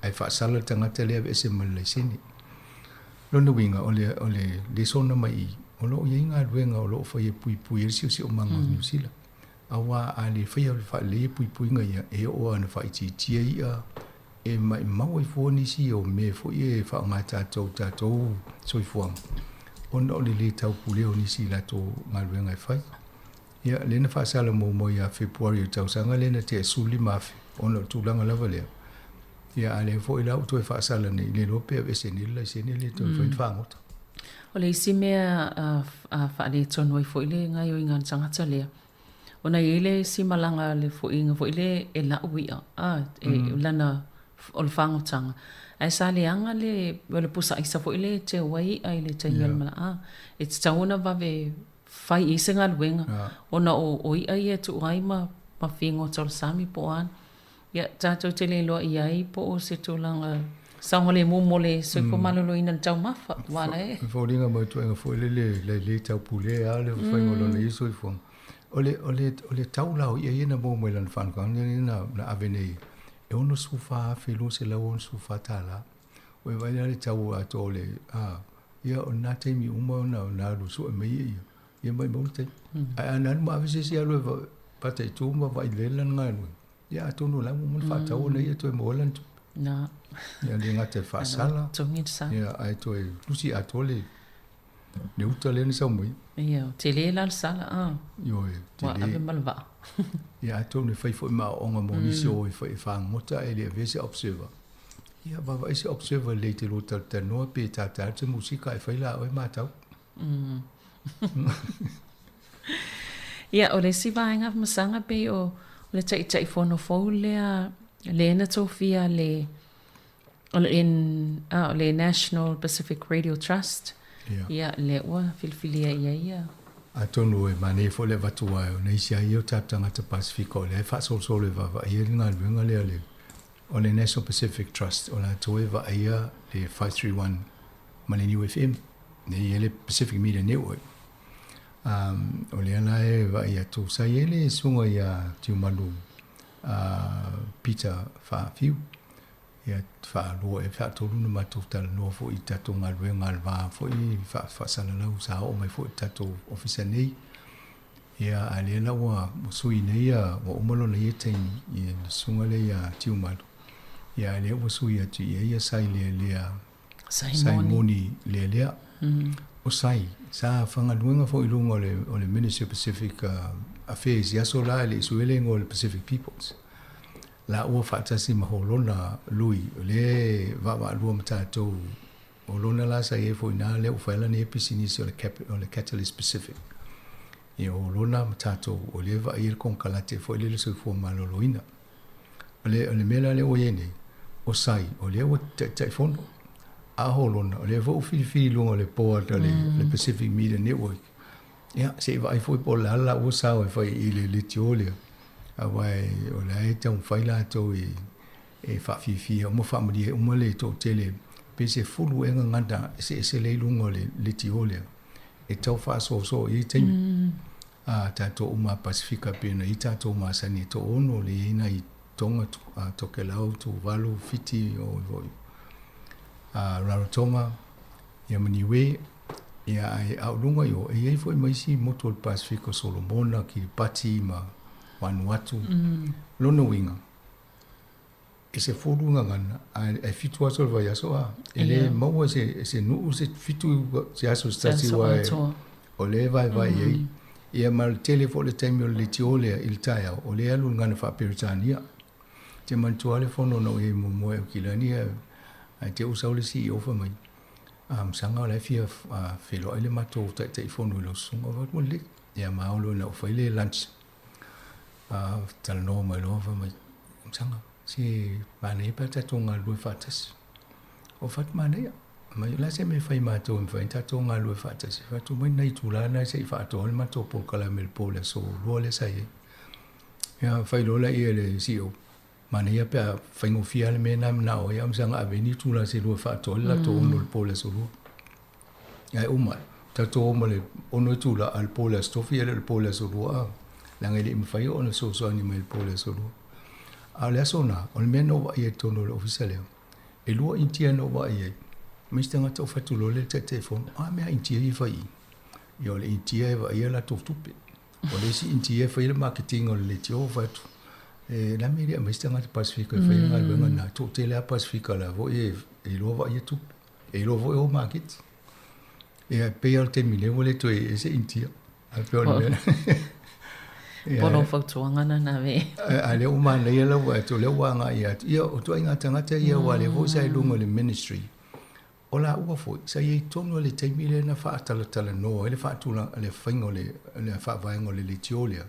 Speaker 12: Ae faasala le tagata lea e aveese ma le laisene. Lona uiga, o le, o le lesona mai i i, o lo o i ai galuega o lo o fai e puipui ai le siosiomaga o Niu Sila. Aua a le faia faalelei puipuiga ia, e oo lava ina faaitiitia i'a, e maimau ai fua nisi o mea foi e faaaoga e tatou i tatou soifuaga. ona o le lē taupulea o nisi i latou galuega e fai. Ia, lea na faasala muamua ia Fepuari o le tausaga lea na tea e 15,000 ona o le tulaga lava lea. Ia, a lea foi la ua toe faasala nei, le iloa pe aveese nei le laisene le toe mafai ona fagota.
Speaker 8: O le isi mea a faaletonu ai foi le gaoioiga a le tagata lea, ona e i ai le isi malaga a le foiga foi lea e lau i'a, a, e, lana, o le fagotaga, ae sa leaga le, o le pusa aisa foi lea e teu ai i'a i le taimi o le malaga, a, e tatau ona vave fai i ai se galuega, ona o i'a ia e tuu ai ma figota o le sami po o a. Ia, tatou te le iloa i ai po o se tulaga saogalemu mo le soifua maloloina i le taumafa, aua la e.
Speaker 12: E foliga mai ituaiga foi lele le le taupulea lava le faiga o lona ia soifuaga. O le, o le, o le tau la o i'a ia na maua mai lana faanokaga lea na, na ave nei, e $64,264. Ua e vaai la i le tau atoa o le, a, ia o lena taimi uma ona, ona alu sue mai ia, ia, ia maumau le taimi. Ae a na alu ma ave se isi alu e mataitu ma vaai lelei lana galuega, Ia atonu o la ua uma ona faatau ona ia toe maua ai lana tupe.
Speaker 8: Na.
Speaker 12: Ia le gata e faasala.
Speaker 8: Togi le sala.
Speaker 12: Ia ae toe lusi atoa le le uta lea na sau mai.
Speaker 8: Ia, tele la le sala a.
Speaker 12: Ioe,
Speaker 8: tele. Ua ave ma le vaa.
Speaker 12: Ia atonu e fai foi ma aoaoga mo nisi o e fai e fagota ae le avea se observer. Ia vaavaai se observer lelei te lua talatalanoa pe tata atu se musika ae fai la oe matau.
Speaker 8: Ia, o le isi vaega masaga pei o le Taitaifono fou lea, lea na tofia le, o le, a, o le National Pacific Radio Trust.
Speaker 12: Ia.
Speaker 8: Ia, lea ua filifilia i ai ia.
Speaker 12: Atonu e manaia foi le avatu aua o nisi lava ia o tatou tagata Pasefika o lea e faasolosolo e vaavaaia le galuega lea a le o le National Pacific Trust o latou e vaaia le 531 ma le Niu FM, lea e i ai le Pacific Media Network. Um, o lea la e vaai atu, sa i ai le susuga ia Tiumalu uh, Peter Faafiu, ia faalua e faatolu na matou talanoa foi i tatou galuega a le va foi faasalalau sa oo mai foi i tatou ofisa nei. Ia, a lea la ua sui nei ia, ua uma lona ia taimi i le susuga lea ia Tiumalu. Ia, a lea ua sui atu i ai ia Sai Lealea Saimoni Lealea. O Sai, sa fagaluega foi i luga o le, o le Ministry of Pacific Affairs i aso la e le i suia le igoa o le Pacific Peoples. La ua faatasi ma Holona Lui, o lea e vaavaalua ma tatou O lona la sa i ai foi i ina lea ua fai lana ia pisinisi o le o le Catalyst Pacific. Ia o lona ma tatou o lea e vaai ai le konekarate foi lele soifua maloloina. O le o le mea la lea ua i ai nei, o Sai, o lea ua Taitaifono. A o Lona, o lea foi ua filifili i luga o le board a le, le Pacific Media Network. Ia, se i vaai foi po o le a le laua sao e fai i le leitio lea, aua o la e taumafai latou i e faafiafia uma faamalie uma le toatele pe 10 ea gagana eseese lea i luga o le leitio lea e tau faasoasoa i ai taimi. A tatou uma a Pasefika pei ona i ai tatou masani e toaono lea i ai nai Tonga, Tokelau, Tuvalu, Fiti, o foi Rarotonga, ia ma Niue, ia ae a o luga i o, e i ai foi ma isi motu o le Pasefika o Solomona, Kiribati ma Vanuatu. Lona uiga, E 10 gagana, ae e 7 aso o le vaiaso a. E le maua se, se nuu se 7 se aso se tasi aua e, o lea e vaevae i ai. Ia ma le tele foi o le taimi o le leitio lea i le taeao, o lea e alu i le gagana faa-Peretania. Ou te manatua lava le fono na ou i ai muamua i Aukilani, ae te i ua sau le CEO fai mai, a Masaga o la e fia feiloai le matou Taitaifono i lau susuga. Ou fai atu, ua lelei. Ia ma ao loa ina ou fai le lunch. A talanoa mai loa fai mai, Masaga, se manaia pe a tatou galulue faatasi. Ou fai atu, manaia. Mai o le a se mea e fai matou e mafai ai ona tatou galulue faatasi. Fai atu mai nai itula na se i faatoa ai le matou polokalame i le po o le aso lua lea sa i ai. Ia fai loa laia e le CEO, manaia pe a faigofie lava le mea lena e manao ai, a Masaga ave ai ni itula se lua e faatoa ai le latou ono i le po o le aso lua. Ae uma, tatou o ma le 6 itula, a o le po o le Aso Tofi e le o le po o le Aso Lua, a, leaga e le i mafai ona fesoasoani mai i le po o le Aso Lua. A o le aso lena, o le mea na ou vaai ai i totonu o le ofisa lea, e lua Initia na ou vaai ai, ma isi tagata ou fai atu loa lea i le Taitaifono, a mea a Initia ia e fai i i? Ia o le Initia e vaaia latou tupe. O le isi Initia e faia le maketiga o le leitio, ou fai atu, e le a mea e le aumai se tagata Pasefika e faia le galuega lena, toatele lava Pasefika o la foi e iloa vaaia tupe. E iloa foi o maketi. Ia, e pei lava o le taimi nei ua le toe ese Initia. Ae pei o le mea.
Speaker 8: Ia, Po o lou fautuaga lena na ave.
Speaker 12: A lea ua manaia lau vaai atu, o lea ua agai atu. Ia, o ituaiga tagata ia aua o lea foi sa i luga o le ministry. O laua foi, sa i ai tonu lava i le taimi lea na faatalatalanoa ai le faatulaga, le faiga o le, le faavaega o le leitio lea,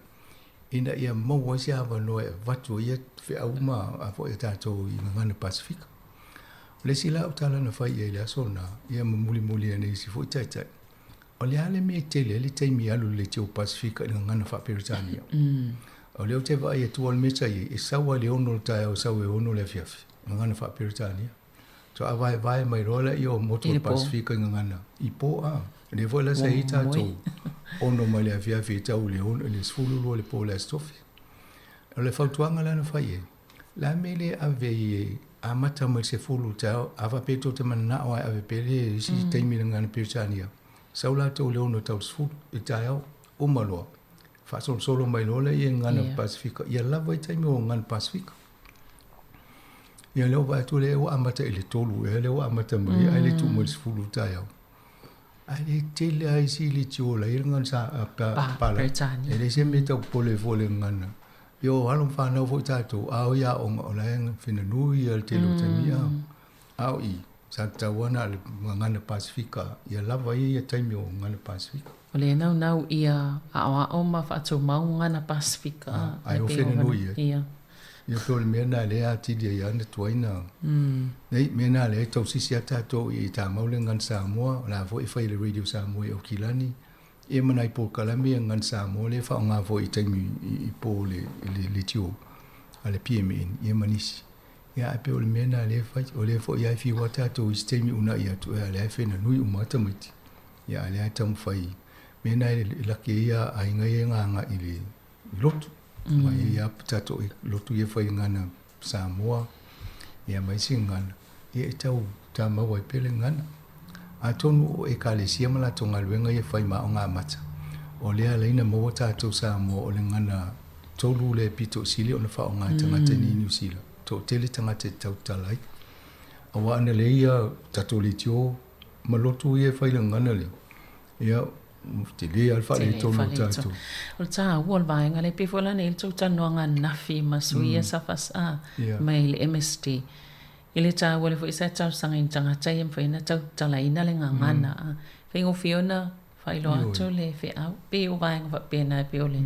Speaker 12: ina ia maua ai se avanoa e avatu ai ia feau ma a foi a tatou i Gagana Pasefika. O le isi la au tala na fai i ai i le aso lena, ia ma mulimuli ane isi foi taitai, o le a le mea e tele ai le taimi e alu i le leitio Pasefika i le gagana faa-Peretania? O lea ou te vaai atu o le mea sa i ai, e sau lava i le 6 o le taeao e sau i le 6 o le afiafi, gagana faa-Peretania. Faatoa vaevae mai loa lea o motu o le Pasefika i gagana i po a. O lea foi la sa i ai tatou 6 mai le afiafi e tau i le 12 i le po o le Aso Tofi. O le fautuaga la na fai i ai, O le a le mea e le ave ai e amata mai le 10 i le taeao, a faapea tou te mananao lava e ave pea le isi taimi i le gagana Peretania, sau latou i le 6 tau i le 10 i le taeao, uma loa, faasolosolo mai loa lea i le gagana Pasefika, ia lava ai taimi o gagana Pasefika. Ia lea ua vaai atu lea ua amata i le 3 ea lea ua amata mai ai, ae le tuu mai i le 10 i le taeao. Ae le tele lava isi leitio la e i ai le gagana sa, pa, pala. E leai se mea e tau popole ai fua i le gagana. Ia o alo ma fanau foi tatou, a o i aoga, o la e fena nui lava le tele o taimi, a. A o i, sa tatau lava na o le gagana Pasefika, ia lava ia ia taimi o gagana Pasefika.
Speaker 8: O lea e naunau ia aoao ma faatumau gagana Pasefika.
Speaker 12: Ae o fena nui ai. Ia. Ia pei o le mea lena lea e atili ai lava ona tuai na. Nei, mea lena lea e tausisi lava tatou i tamau le gagana Samoa, o la foi e fai e le Radio Samoa i Aukilani, ia ma nai polokalame ia gagana Samoa lea e faaaoga foi i taimi i po i le leitio a le PMN, ia ma nisi. Ia ae pei o le mea lena lea e fai, o lea foi lava e fiu lava tatou i isi taimi uunai atu, a o lea e fena nui uma lava tamaiti. Ia a o lea e taumafai, mea lena e laki ai aiga ia e gagai i le lotu. Ma e i ai lava tatou lotu ia e fai i gagana Samoa, ia ma isi gagana, ia e tau tamau ai pea le gagana. Atonu o Ekalesia ma latou galuega ia e fai ma aoga amata, o lea e ala ai ona maua tatou Samoa o le gagana tolu lea e pito i sili ona faaaoga e tagata i nei Niu Sila, toatele tagata e tautala ai. Aua ana leai ia tatou leitio ma lotu ia e fai i le gagana lea, ia tele lava le faaletonu o tatou.
Speaker 8: O le taua o le vaega lea, e pei foi la ona i ai le tou talanoaga ananafi ma sui ia sa faasa mai le MSD. I le taua lea foi sa talosaga i ni tagata ia e mafai ona tautalaina le gagana. E faigofie ona faailoa atu le feau. E pei o vaega faapena e pei o le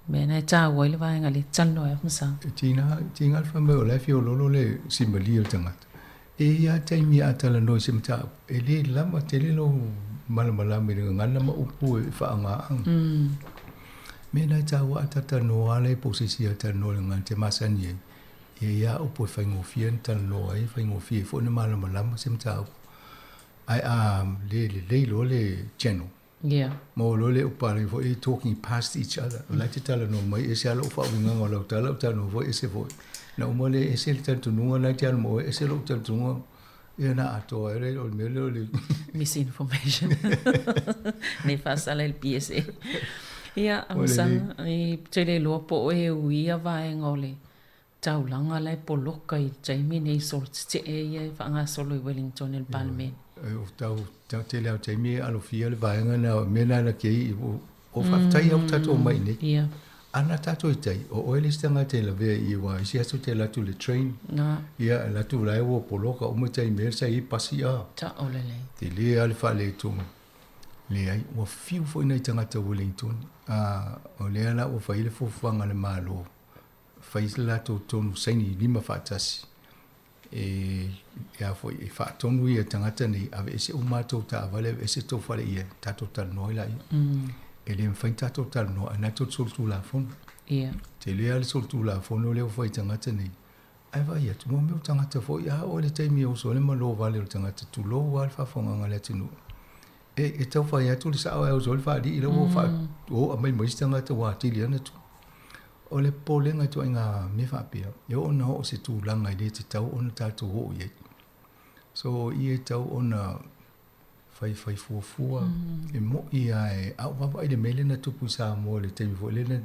Speaker 8: mea lena e taua ai le vaega lea e talanoa ai Afamasaga.
Speaker 12: E tiga, tiga le fai mai o la e fiololo le simalie o le tagata. E i ai lava taimi a talanoa i se mataupu, e le lava tele lou malamalama i le gagana ma upu e faaaoga ai. Mea lena e taua a talatalanoa lava lea po o se isi a talanoa i le gagana e te masani ai, E i ai lava upu e faigofie ona talanoa ai, e faigofie ai foi ona malamalama se mataupu. Ae a le lelei loa le channel,
Speaker 8: yeah.
Speaker 12: maua loa le upu palagi foi, talking past each other. O la e te talanoa mai, ese lava lou faauigaga o lau tala, ou talanoa foi, ese foi. Na uma lea, ese le talitonuga lena e te alu ma oe, ese lou talitonuga, ia ona atoa ai lea o le mea lea o le...
Speaker 8: Misinformation. Nei faasala i le PSA. Ia, Amasaga, e tele loa po o e uia vaega o le taulaga la e poloka i le taimi nei solo tetee ia e faagasolo i Wellington i le Palemene.
Speaker 12: O tau, tau tele au taimi e alofia le vaega na, o mea na laki ai, o, o faafetai au tatou omai i nei.
Speaker 8: Yeah.
Speaker 12: Ana tatou i tai, o oe le isi tagata e lavea i aua isi aso te alu atu i le train, ia alu atu la e ua poloka uma taimi e sa i ai pasi a.
Speaker 8: Ta'o lelei.
Speaker 12: Tele lava le faaletonu. Leai, ua fiu foi nai tagata Wellington, a, o lea la ua fai ai le fuafuaga a le Malo fai le latou tonu saini lima faatasi e, e a foi, e faatonu ia tagata nei, aveese uma a tou taavale, aveese tou fale ia, tatou talanoa ai laia. E le mafai ona tatou talanoa, ae na tou te solitulafono.
Speaker 8: Ia.
Speaker 12: Tele lava le solitulafono lea ua fai i tagata nei. Ae vaai atu, mo mea o tagata foi, a oo i le taimi e oso ai le malo vale o le tagata, tulou lava le faafofogaaga a le atunuu. E, e tau fai atu le sao ae oso ai le faalii, la ua faa, ua aumai ma isi tagata ua atili ai ona tu. O le popolega i ituaiga mea faapea, e oo ona oo se tulaga e le tatau ona tatou oo i ai. So, i e tatau ona faifai fuafua, e moni lava, a ou vaavaai i le mea lea na tupu i Samoa i le taimi foi lea na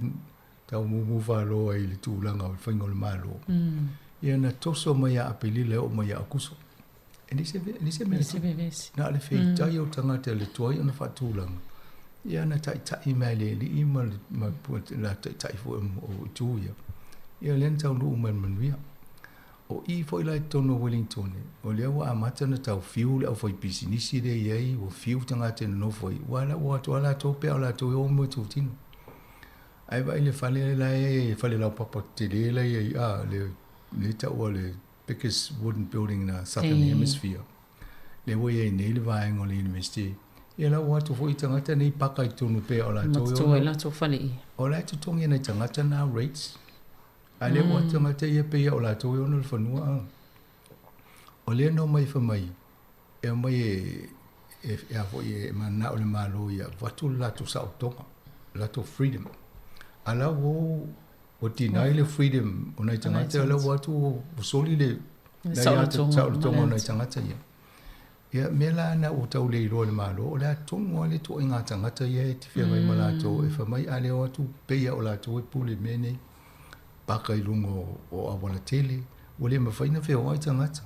Speaker 12: tau mumu falo ai i le tulaga o le faiga o le Malo, ia na toso mai ia Aperila e oo mai ia Aokuso. E leai se leai se mea
Speaker 8: se vevesi.
Speaker 12: Na o le feitai o tagata i le tuai ona faatulaga, ia na taitai mai le alii ma le ma la taitai foi o itu ia. Ia lea na taunuu mai i le manuia. O i foi la i totonu o Wellington, o lea ua amata ona tau fiu le aufaipisinisi lea e i ai, ua fiu tagata e nonofo ai, aua la ua o atu lava latou pe a o latou e o mo itutino. Ae vaai i le fale la e fale laupapa tele la e i ai, a, le, le taua le biggest wooden building in the southern hemisphere. Lea ua i ai nei le vaega o le university. Ia la ua o atu foi tagata nei paka i totonu pei o latou e
Speaker 8: ono. latou fale i.
Speaker 12: O la e totogi e nai tagata na rates. A lea ua o atu tagata ia pei o latou e ono le fanua a. O lea na omai fai mai, e aumai e, e, e a foi e mananao le Malo ia avatu le latou saolotoga, le latou freedom. A la ua ua deny le freedom o nai tagata, la ua atu ua soli le saolotoga o nai tagata ia. Ia, mea la na ua tau le iloa e le Malo, o le a tonu lava le ituaiga tagata ia e te feagai ma latou e fai mai a le o atu pei lava o latou e pule i mea nei, paka i luga o auala tele, ua le mafai ona feoai tagata.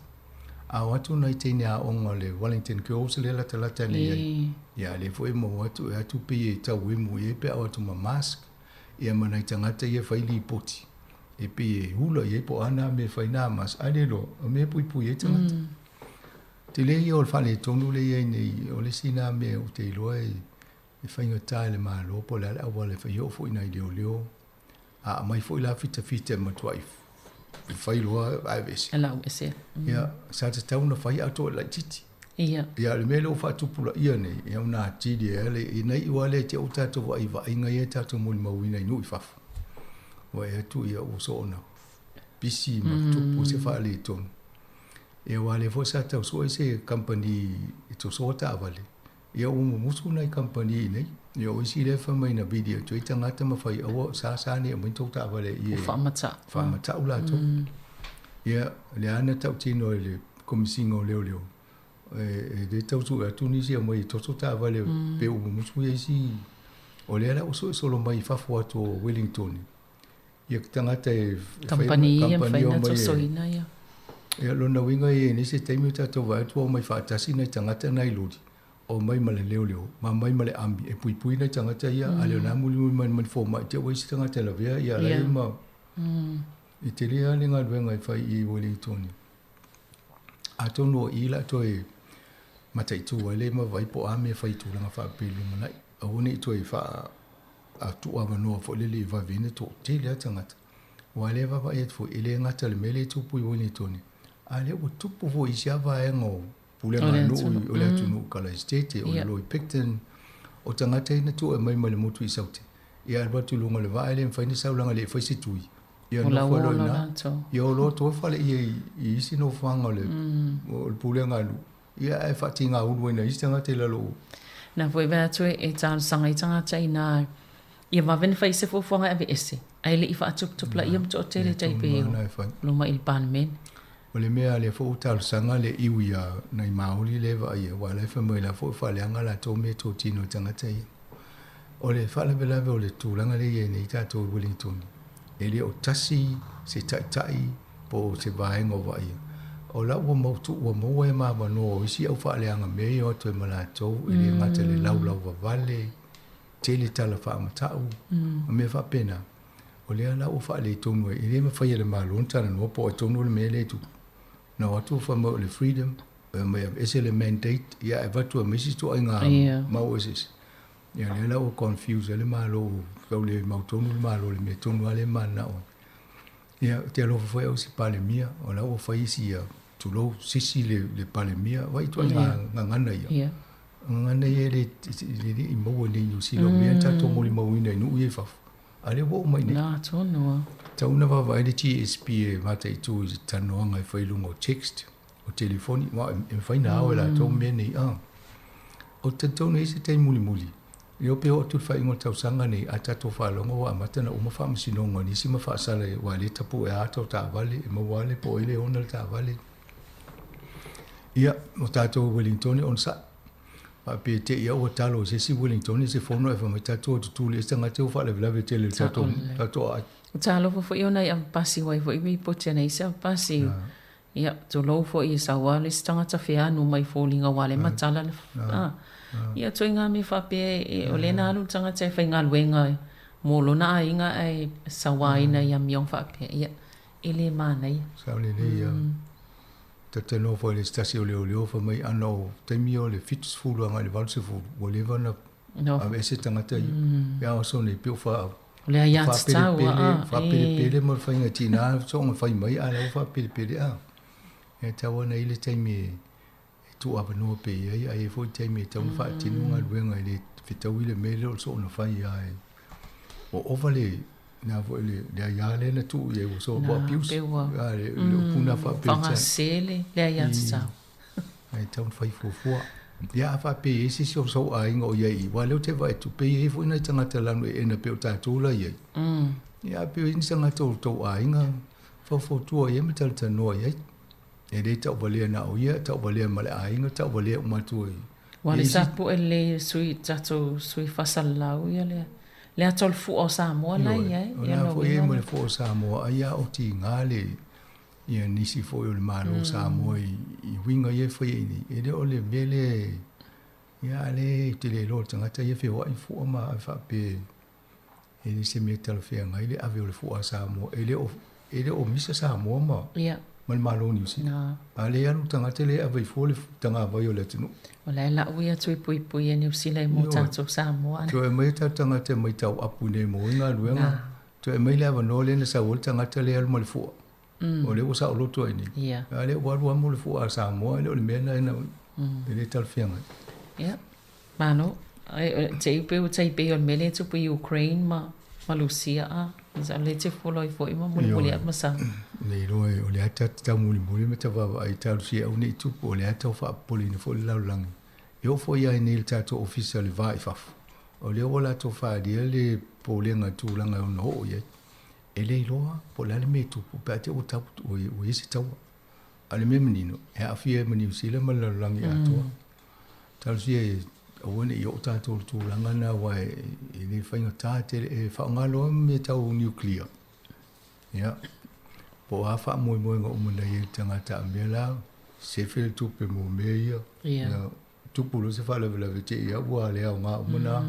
Speaker 12: A o atu nai teine aoga o le Wellington Girls lea e latalata nei ai, ia lea foi e maua atu e atu pei e tau emu i ai pe a o atu ma mask, ia ma nai tagata ia e fai lipoti, e pei e hula i ai po o a na mea e fai na mask, ae le iloa, o mea e puipui ai tagata. Tele ia o le faaletonu lea e i ai nei, o le isi lena mea ou te iloa e faigata i le Malo po o le a le auala e fai oo foi i nai leoleo. A aumai foi la fitafita e matuai fai loa ae aveese.
Speaker 8: E lau ese.
Speaker 12: Ia, sa tatau ona fai ae toa laitiiti.
Speaker 8: Ia.
Speaker 12: Ia, o le mea lea ua faatupulaia nei, ia ona atili ai lea, ina iu lava lea te i ua tatou vaai i vaaiga ia tatou molimauina i nuu i fafo. Ua e atu ia ua soona pisi ma tupu se faaletonu. Ia aua o lea foi sa tau sue se kamupani e tosoa taavale, ia ua mumusu nai kamupani i inei. Ia o isi lea e fai mai na vili atu ai tagata ma fai aua sa sa nei aumai tou taavale i e faamatau latou. Ia lea na tautino e le Komesina o Leoleo, e le tau sue atu nisi e aumai e toso taavale pe ua mumusu ia isi. O lea la ua sue solo mai i fafo atu o Wellington. Ia tagata e
Speaker 8: Kamupani ia mafai ona tosoina ia.
Speaker 12: Ia lona uiga e i ai nei se taimi o tatou vaai atu ua omai faatasi nai tagata nai loli, omai ma le leoleo, ma omai ma le army e puipui nai tagata ia, a le o na mulimuli mai ma le fomai te ua isi tagata e lavea ia la e ma e tele lava le galuega e fai i Wellington. Atonu o i la toe mataitu ai le ma vai po o a mea e fai i tulaga faapea i le lumanai. Aua ne i toe faa a tuu avanoa foi lele i vave ina toatele lava tagata. Aua o lea e vaavaai atu foi, e le gata i le mea lea e tupu i Wellington, a o lea ua tupu foi i isi lava vaega o pulega a nuu o le atunuu i Kalaesetete, o le Loi Picton, o tagata ia na tuu mai mai le motu i Saute, ia alu atu i luga o le vaa e le mafai ona sau leaga e le i fai se tui, ia nofo ai loa i ina. Ia o loa toe faleia i isi nofoaga o le pulega a nuu. Ia ae faatiga ulu ai nai isi tagata i lalo o.
Speaker 8: Na foi vae atu e talosaga i tagata inā ia vave ona fai se fuafuaga e aveese, ae le i faatuputupulaia ma toatele tai pei o loma i le Palemene.
Speaker 12: O le mea lea foi ua talosaga le iwi a nai Māori lea e vaaia, aua o la e fai mai o la foi ua faaleaga latou meatotino e tagata ia. O le faalavelave o le tulaga lea e i ai nei tatou i Wellington, e le o tasi se taitai po o se vaega o vaaia. O la ua mautu, ua maua e ma avanoa o isi au faaleaga mea ia o atu ai ma latou, e le gata i le laulau vavale, tele tala faamatau, ma mea faapena. O lea la ua faaletonu ai, e le mafai e le Malo ona talanoa po o ai tonu le mea lea e tupu. Na o atu fai mai o le freedom, mai aveese le mandate, ia ae avatu ai ma isi ituaiga mau eseese. Ia lea la ua confuse ai le Malo, ua tau le mautonu le Malo i le mea tonu lava lea e mananao ai. Ia, ou te alofa foi au i si Palemia, o la ua fai si, tulou, sisi le Palemia, vaai ituaiga gagana ia. Gagana ia e le, e le i maua nei i Niu Sila, o mea na tatou molimauina i nuu ia i fafo. A lea ua oo mai nei.
Speaker 8: Na tonu a.
Speaker 12: Tau na vaavaai le GSP e mataitu i talanoaga e fai i luga o text, o telefoni, aua e mafai ona ao e latou mea nei a. Ou te talitonu e i ai se taimi mulimuli, e iloa pe oo atu i le faaiuga o le tausaga nei, a tatou faalogo ua amata ona uma faamasinoga o nisi ma faasala aua e le tapuea ata o taavale, e maua lava le po o ai le ona le taavale. Ia, o tatou i Wellington e onosai. Faapea te i au ua talo i se isi Wellington se fono ae fai mai tatou e tutuli ai se tagata ua faalavelave tele i le tatou tatou aai.
Speaker 8: Talofa foi ona i avapasi wai foi ripoti ana isi avapasi. Ia, tulou foi e sau lava le isi tagata feanu mai foliga aua lea e matala le, a. Ia, ituaiga mea faapea e, o lea na alu le tagata e faigaluega mo lona aiga ae sauaina i amioga faapea, ia, e le manaia.
Speaker 12: Sao lelei ia. Talanoa foi i le isi tasi o leoleo fai mai ana o taimi o le 70 agai i le 80 ua leva ona aveese tagata ia. Ia a o aso nei pei ua faa
Speaker 8: O le aiatatau
Speaker 12: aa. Faapelepele ma le faiga tina soonga fai mai a la ua faapelepele a. E tatau ona i ai le taimi e tuuavanoa pea i ai, ae i ai foi taimi e tatau ona faatino galuega e le fetaui le mea lea o le soona fai lava e ua ova le na foi le le aia lea na tuu i ai ua so ua abuse a le le upu na faapea
Speaker 8: faaaoga le le aiatatau.
Speaker 12: Ae tatau ona fai fuafua. Ia a faapea e i ai se isi o sou aiga o i ai i i, aua o lea ou te vaai atu, pei e i ai foi nai tagata lanu eena pei o tatou la i ai. Ia a pei o i ai ni tagata o tou aiga, faufautua i ai ma talatalanoa i ai. E le tauvalea na o ia, e tauvalea ma le aiga, tauvalea uma atu ai.
Speaker 8: Ua le sapu'e lelei e sui tatou sui faasalalau ia le le ata o le fua o Samoa la e i ai.
Speaker 12: O la foi e i ai ma le fua o Samoa, ai a o tiga le ia nisi foi o le Malo o Samoa i uiga ia e faia i inei. E le o le mea lea ia a lea ou te le iloa o le tagata ia e feoai fua ma faapea E le se mea talafeagai le ave o le fua a Samoa. E le o, e le o misa Samoa ma,
Speaker 8: yeah.
Speaker 12: ma le Malo o Niu Sila.
Speaker 8: No.
Speaker 12: A lea e alu le tagata lea e ave ai fua le tagavai o le atunuu.
Speaker 8: O la e lau ia tui puipui e Niu Sila i mo tatou Samoa.
Speaker 12: Toe aumai o tatou tagata e omai tauapu i inei mo ai galuega.
Speaker 8: Na.
Speaker 12: Toe aumai le avanoa lea na sau ai le tagata lea e alu ma le fua. O lea ua saoloto ai nei.
Speaker 8: Yeah.
Speaker 12: A lea ua alu lava mo le fua a Samoa, e le o le mea lena e le talafeagai.
Speaker 8: Yeah. Malo. Ai, te i pei ua tai pei o le mea lea e tupu i Ukraine ma, ma Lusia a. O lea e te follow ai foi ma mulimuli atu ma sa.
Speaker 12: Le iloa e, o le a ta te taumulimuli ma ta vaavaai talosia aua ne i tupu, o le a tau faapopoleina foi le lalolagi. E oo foi lava i nei i le tatou Ofisa o le Va i Fafo, o lea ua latou faaalia le popolega i tulaga e ono oo i ai. E le iloa po o le a le mea e tupu pe a te i ua tau, ua i ai se taua. A o le mea manino, e aafia ai ma Niu Sila ma le lalolagi atoa. Talosia e aua ne i oo tatou i le tulaga lena aua e le faigata tele, e faaaoga loa mea tau nuclear. Ia, po o a faamoemoega uma na i ai le tagata a mea la, sefe le tupe mo mea ia.
Speaker 8: Ia.
Speaker 12: Tupu loa se faalavelave te i au ua le aoga uma na.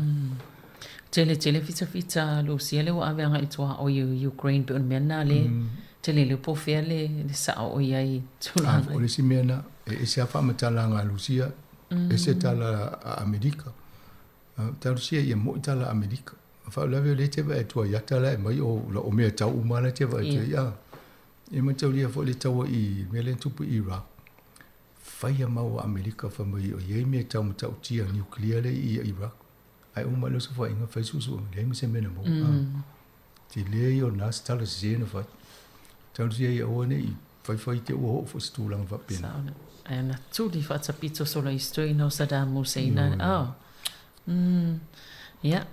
Speaker 8: Tele tele fitafita Lusia lea ua ave agai i tuaoi i Ukraine pei o le mea lena lea tele le po fea le le sao o i ai i tulaga.
Speaker 12: O le isi mea lena, e ese lava faamatalaga a Lusia, ese tala a Amerika. Talosia ia moi tala a Amerika. O faalavelave o lea e te vaai atu ai ata la e aumai o mea tau uma la e te vaai atu ai. A e mataulia foi le taua i mea lea e tupu i Iraq. Fai a mau a Amerika fai mai o i ai mea tau matautia nuclear lea i Iraq. Ae uma lea o se faiga fai suesuega, leai ma se mea na maua. Mm. Tele ia o lena se tala sese na fai. Talosia ia aua ne i faifai te ua oo foi se tulaga faapena.
Speaker 8: Sao. Ae na tuli faatapito solo i stoina o Saddam Hussein. Oh. Ia.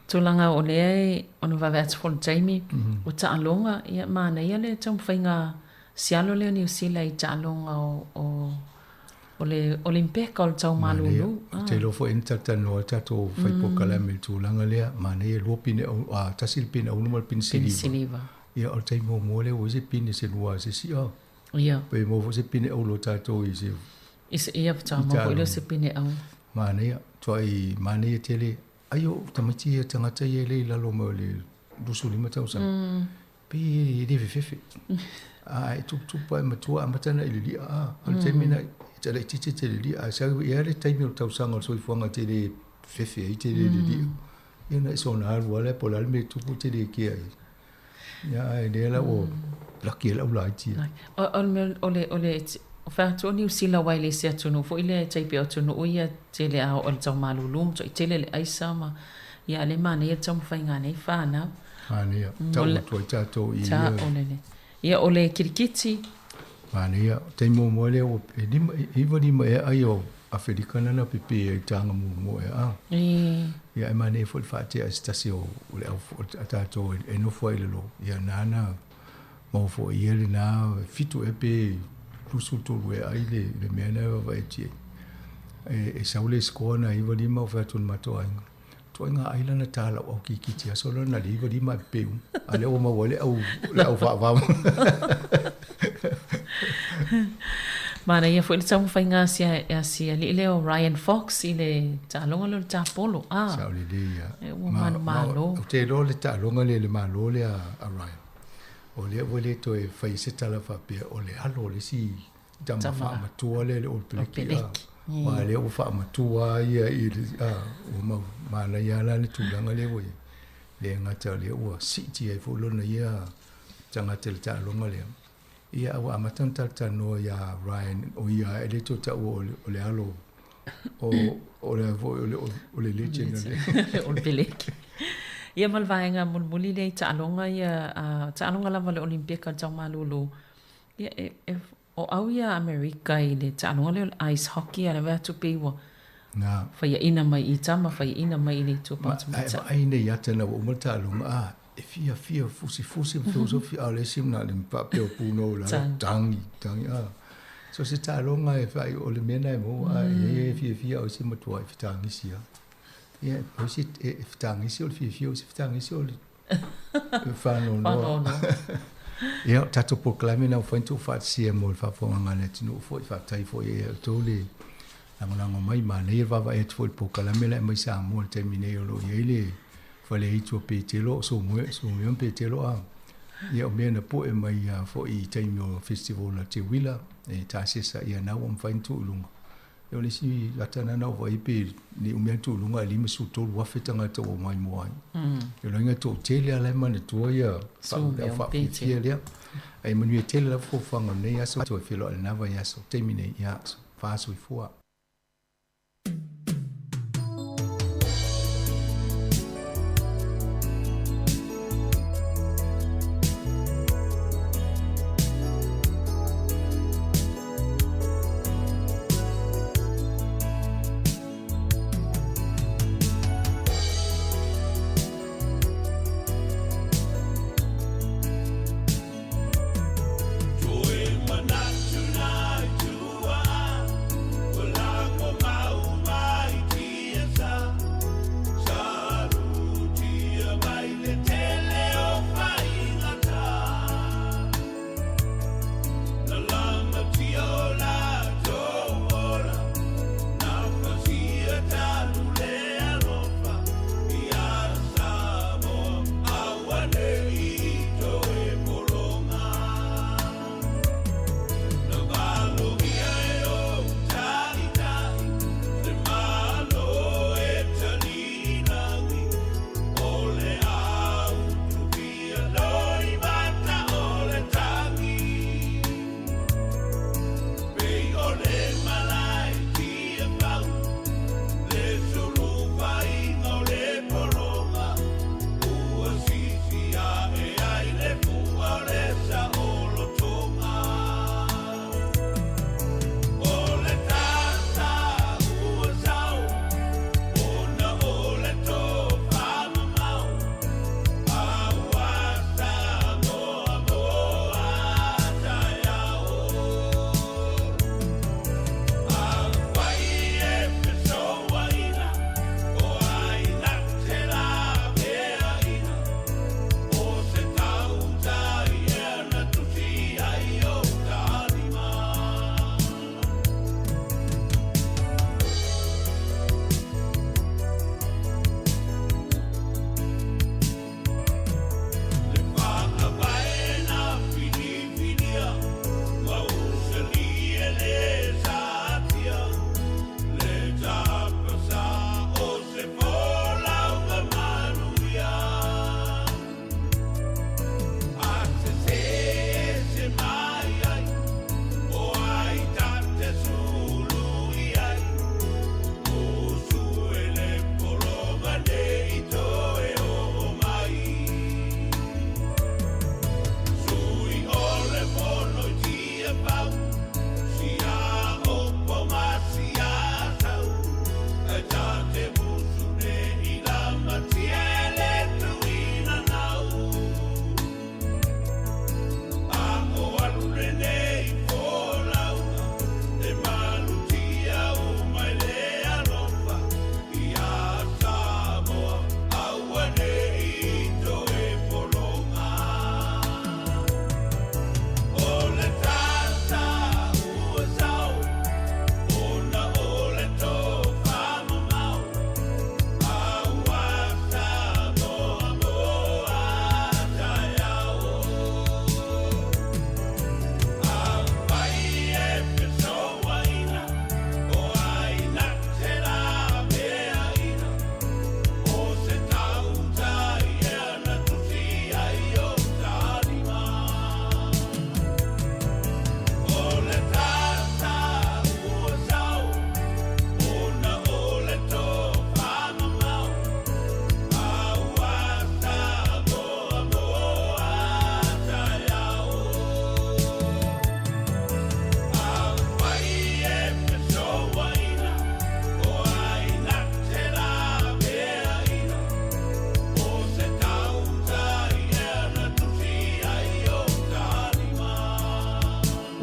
Speaker 8: Tulaga o lea e ona vave atu foi le taimi, o taaloga, ia manaia le taumafaiga sialo lea o Niu Sila i taaloga o, o, o le Olimpeka o le tau malulu.
Speaker 12: Ou te iloa foi na talatalanoa ai tatou fai polokalame i le tulaga lea, manaia e lua pine auro, a, tasi le pine auro ma le pine
Speaker 8: siliva. Pine siliva.
Speaker 12: Ia, o le taimi muamua lea ua i ai se pine selua a se isi, a.
Speaker 8: Ia.
Speaker 12: Pe maua foi se pine auro a tatou i se
Speaker 8: I se, ia, faatoa maua foi lea o se pine auro.
Speaker 12: Manaia, tuai manaia tele. Ai o tamaiti ia tagata ia e le i lalo mai o le 25 tausaga. Pei e le fefefe. A e tuputupu ae matua amata ona e lilia a. O le taimi lena e laitiiti e te lilia ae sau i ai le taimi o le tausaga o le soifuaga e te le fefe ai te le lilia. Ia ona e soona alu lava lea po o le a le mea e tupu e te le kea ai. Ia ae lea la ua laki ai lau laiti.
Speaker 8: O le mea o le o le o fai atu o Niu Sila aua e le se atunuu foi lea e tai pei o atunuu ia tele a oo i le tau malulu ma toai tele le aisa ma ia a o lea e manaia le taumafaiga a nei fanau.
Speaker 12: Manaia, tau atu ai tatou i ia.
Speaker 8: Saolele. Ia o le kirikiti.
Speaker 12: Manaia, taimi muamua lea ua e lima, e iva lima ea ai o Afelika lana pepe ai taga muamua ea a. Ia e manaia foi le faatea e se tasi o le au a tatou e nofo ai i lalo. Ia nana maua foi ia lena 7 ea pe 23 ea ai le, le mea lena e vaavaai atu i ai. E, e sau le score na 9 lima o fai atu le matou aiga. Ituaiga ai lana ta lau au kikiti aso lana le 9 lima e pepe uma. A lea ua maua ai le au, le au faavava.
Speaker 8: Manaia foi le taumafaiga a si alii lea o Ryan Fox i le taaloga lea o le tapolo. Ah.
Speaker 12: Sao lelei ia.
Speaker 8: E ua manumalo.
Speaker 12: Ou te iloa le taaloga lea i le malo lea a Ryan. O lea ua le toe fai se tala faapea o le alo o le isi tama faamatua lea le Old Peleki. Aua lea ua faamatua ia i le ua mau manaia la le tulaga lea ua i ai. Le gata o lea ua siitia ai foi lona ia tagata i le taaloga lea. Ia a ua amata ona talatalanoa ia Ryan, o ia e le toe taua o le alo o o le foi o le o le legend o le
Speaker 8: o le peleki. Ia ma le vaega mulimuli lea i taaloga ia, taaloga lava o le Olympeka o le taumalulu. Ia e, e, o au ia Amerika i le taaloga lea o le ice hockey, a le vaai atu pei ua
Speaker 12: Na.
Speaker 8: faiaina mai i tama, faiaina mai i le itu
Speaker 12: Ma, ae vaai nei ata na ua uma le taaloga, a, e fiafia fusifusi ma feosofi, a o le isi na o le faapea o punou i lalo, tagi, tagi, a. So se taaloga e fai, o le mea lena e maua, a e i ai e fiafia, a o isi e matuai fetagisi lava. Ia, o isi e fetagisi o le fiafia, o isi e fetagisi o le faanoanoa. Ia, o tatou polokalame lena ua mafai ona tuufaatasia mo le faafofogaaga a le atunuu foi. Faafetai foi ia outou le lagolago mai. Manaia le vaavaai atu foi i le polokalame la e aumai Samoa i le taimi nei o lo o i ai le faleaitu o Petelo, o Sumeon Petelo a. Ia, o mea na pue mai foi i taimi o festival a Teuila, e tasesa, ia na ua mafai ona tuu i luga. O le isi ata lena na ou vaai pe le umi atu i luga e 53,000 tagata ua maimoa ai. O lona uiga toatele lava la e manatua ia faafiafia lea. Ae manuia tele lava fuafuaga o lenei aso toe feiloai i lena vaiaso. Taimi nei, ia, fa soifua.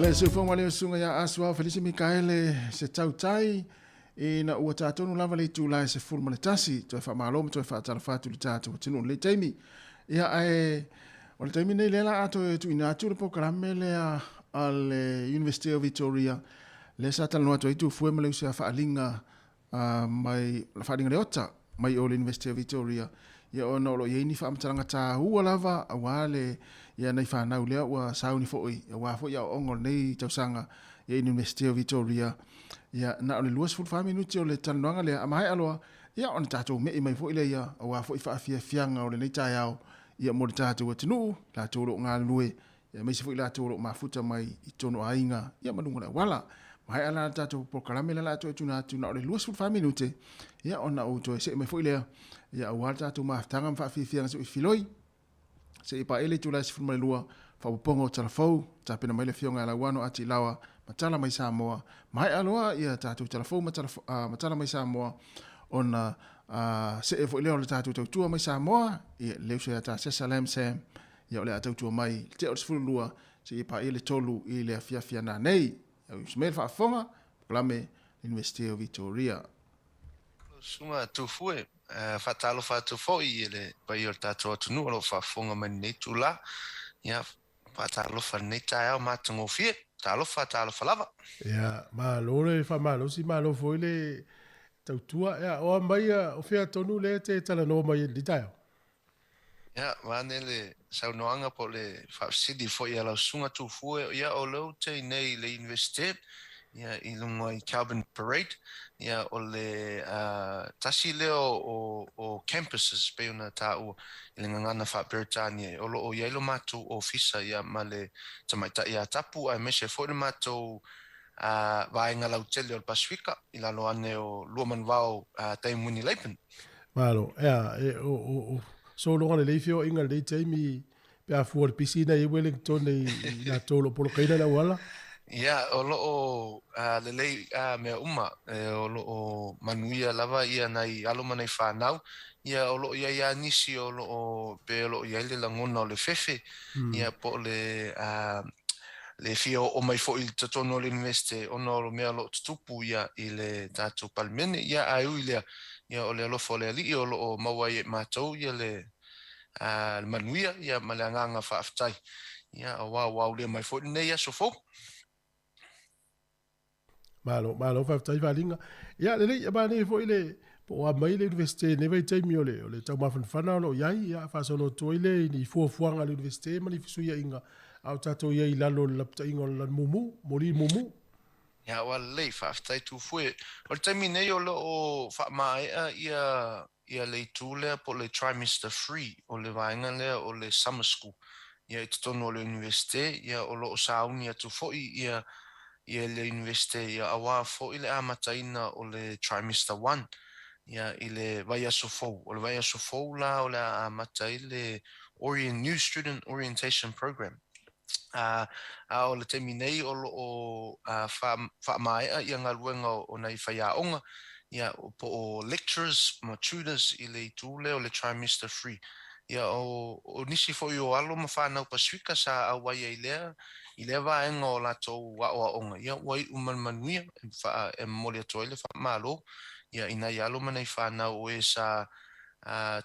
Speaker 1: Le soifua le susuga ia Asuao Felisi Mikaele se tautai ina ua tatonu lava le itula e 11 toe faamalo ma toe faatalofa atu i le tatou atunuu i lenei taimi. Ia ae o le taimi nei lea la a toe tuuina atu le polokalame lea a le University of Victoria lea sa talanoa atu ai Tufue ma le uso a Faaliga mai Faaliga Leota mai o le University of Victoria ia ona o lo o i ai ni faamatalaga taua lava aua le ia nai fanau lea ua sauni foi aua foi aoaoga o lenei tausaga ia University of Victoria ia na o le 24 minute o le talanoaga lea a maea loa ia ona tatou me'i mai foi lea ia aua foi faafiafiaga o lenei taeao ia mo le tatou atunuu latou o lo o galulue ia aemaise foi latou o lo o mafuta mai i totonu o aiga ia ma luga o le auala. Maea la le tatou polokalame lea o le a toe tuuina atu na o le 24 minute ia ona ou toe see mai foi lea ia aua le tatou mafutaga ma faafiafiaga se i filoi se i paia le itula e 12 faaopoopoga o tala fou tapena mai le afioga ia Lauano Ati Laoa ma tala mai Samoa. Maea loa ia tatou tala fou ma tala, ma tala mai Samoa ona see foi lea o le tatou tautua mai Samoa ia le uso ia Tasesa Lam Sam Ia o le a tautua mai i le tea o le 12 seia paia le 3 i le afiafi a nanei. Ia usu mai le faafofoga, Polokalame Universite o Vitoria.
Speaker 13: Lau Susuga Tufue, faatalofa atu foi i le paia o le tatou atunuu o lo o faafofoga mai i lenei itula. Ia, faatalofa i lenei taeao matagofie. Talofa, talofa lava.
Speaker 5: Ia, malo le faamalosi, malo foi le tautua. Ia, o a mai, o fea tonu lea e te talanoa mai ai i lenei taeao?
Speaker 13: Ia, vaeane le saunoaga po o le faafesili foi a lau Susuga Tufue, ia o lea ou te i nei i le Universite, ia i luga i Kelvin Parade, ia o le tasi lea o o campuses pei ona taua i le gagana faa-Peretania, o lo o i ai lo matou ofisa ia ma le tamaitai Atapu aemaise foi le matou vaega lautele o le Pasifika i lalo ane o Luamanuvao Dame Winnie Laban.
Speaker 5: Malo, ea, e, o, o, o, sologa lelei feoaiga i lenei taimi pe a fua i le pisi na i ai Wellington i, i latou o lo o polokaina le auala.
Speaker 13: Ia, o lo o lelei mea uma, e, o lo o manuia lava ia nai alo ma nai fanau, ia o lo o i ai lava nisi o lo o, pe o lo o i ai le lagona o le fefe, ia po o le le fia oo mai foi i totonu o le Iunivesite ona o mea o lo o tutupu ia i le tatou Palemene. Ia, ae ui i lea, ia o le alofa o le Alii o lo o maua ai e matou ia le le manuia ia ma le agaga faafetai, ia aua ua aulia mai foi lenei aso fou.
Speaker 5: Malo, malo faafetai Faalinga. Ia, lelei, e manaia foi le, po o a mai le Universite i lenei vaitaimi o le, o le taumafanafana o lo o i ai, ia, faasolo atu ai le i ni fuafuaga a le Universite ma ni fesuiaiga a o tatou i ai i lalo o le lapataiga o le lanu mumu, moli mumu.
Speaker 13: Ia, ua lelei, faafetai Tufue. O le taimi nei o lo o faamaea ia, ia le itu lea po o le trimester free o le vaega lea o le summer school ia i totonu o le Iunivesite, ia o lo o sauni atu foi ia ia le Iunivesite ia aua foi le amataina o le trimester one ia i le vaiaso fou. O le vaiaso fou la o le a amata ai le orient new student orientation program. A o le taimi nei o lo o faamaea ia galuega o nai faiaoga, ia, po o lecturers ma tutors i le itu lea o le trimester free. Ia, o nisi foi o alo ma fanau Pasifika sa auai ai lea i lea vaega o latou aoaoga, ia, ua iu ma le manuia e momoli atu ai le faamalo, ia, i nai alo ma nai fanau o e sa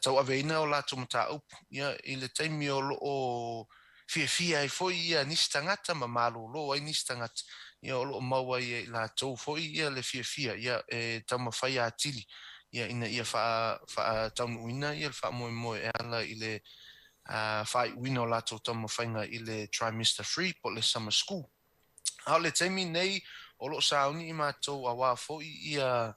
Speaker 13: tauaveina o latou mataupu, ia, i le taimi o lo o fiafia ai foi ia nisi tagata ma malolo ai nisi tagata, ia o lo o maua ai e i latou foi ia le fiafia ia e taumafai atili ia ina ia faataunuuina ia le faamoemoe e ala i le faaiuina o latou taumafaiga i le trimester free po o le summer school. A o le taimi nei o lo o sauni i matou aua foi ia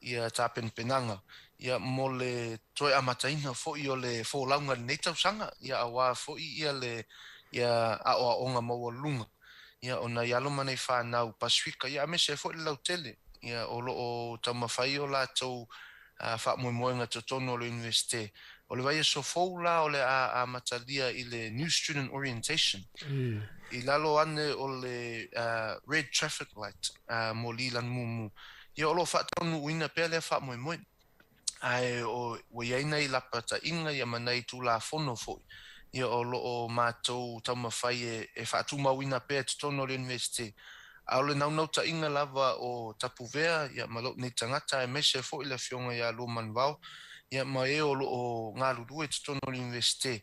Speaker 13: ia tapenapenaga ia mo le toe amataina foi o le folauga i lenei tausaga, ia aua foi ia le ia aoaoga maualuluga ia o nai alo ma nai fanau Pasifika ia aemaise ai foi le lautele ia o lo o taumafai o latou faamoemoega i totonu o le Iunivesite. O le vaiaso fou la o le a amatalia i le New Student Orientation i lalo ane o le Red Traffic Light mo Leland Mumu. Ia o lo o faataunuuina pea lea faamoemoe. Ae ua i ai nai lapataiga ia ma nai Tulafono foi Ia o lo o matou taumafai e e faatumauina pea i totonu o le Iunivesite. A o le naunautaiga lava o Tapuvea ia ma lou nei tagata aemaise foi le Afioga ia Lua Manuvao ia ma e o lo o galulue i totonu o le Iunivesite,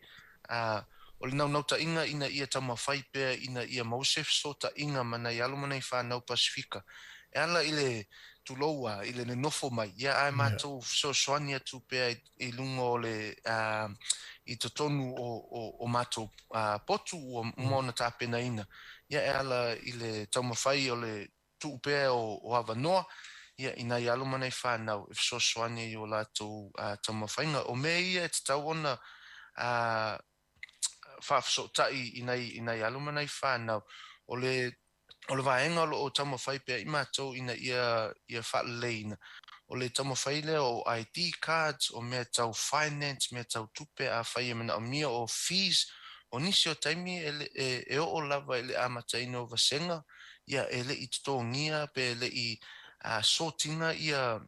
Speaker 13: a o le naunautaiga ina ia taumafai pea ina ia maua se fesootaiga ma nai alo ma nai fanau Pasifika e ala i le tulou a i le nonofo mai ia ae matou fesoasoani atu pea i luga o le i totonu o matou potu ua uma ona tapenaina ia e ala i le taumafai o le tuu pea o avanoa ia i nai alo ma nai fanau e fesoasoani i o latou taumafaiga. O mea ia e tatau ona faafesootai i nai alo ma nai fanau. O le O le vaega o lo o taumafai pea i matou ina ia ia faaleleiina, o le taumafai lea o ID cards, o mea tau finance, mea tau tupe afai e manaomia, o fees, o nisi o taimi e e e oo lava i le amataina o vasega, ia e le i totogia pe le i sort ina ia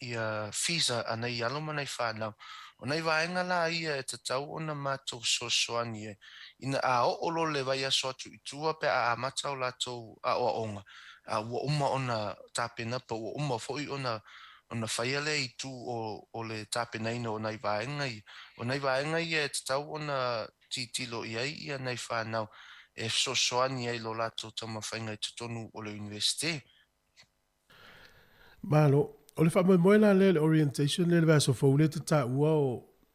Speaker 13: ia fees a nai alo ma nai fanau. O nai vaega la ia e tatau ona matou fesoasoani ai, ina a oo loa le vaiaso atu i tua pe a amata o latou aoaoga, a ua uma ona tapena pe ua uma foi ona ona faia lea itu o o le tapenaina o nai vaega ia. O nai vaega ia e tatau ona tilotilo i ai ia nai fanau e fesoasoani ai i lo latou taumafaiga i totonu o le Iunivesite.
Speaker 5: Malo. O le faamoemoe la lea i le orientation lea i le vaiaso fou lea e te taua o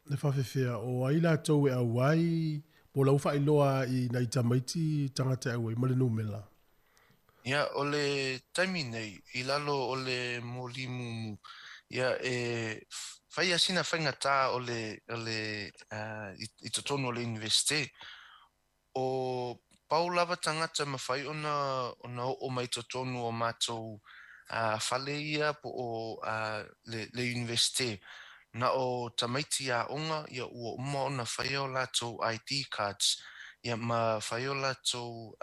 Speaker 5: le faafefea o ai latou e auai po o la ua faailoa i nai tamaiti tagata e auai ma le numera?
Speaker 13: Ia, o le taimi nei, i lalo o le moli mumu, ia, e fai lava sina faigata o le, o le, i totonu o le Iunivesite. O pau lava tagata mafai ona ona oo mai totonu o matou fale ia po o le le Iunivesite na o tamaiti aoga ia ua uma ona faia o latou ID cards ia ma fai o latou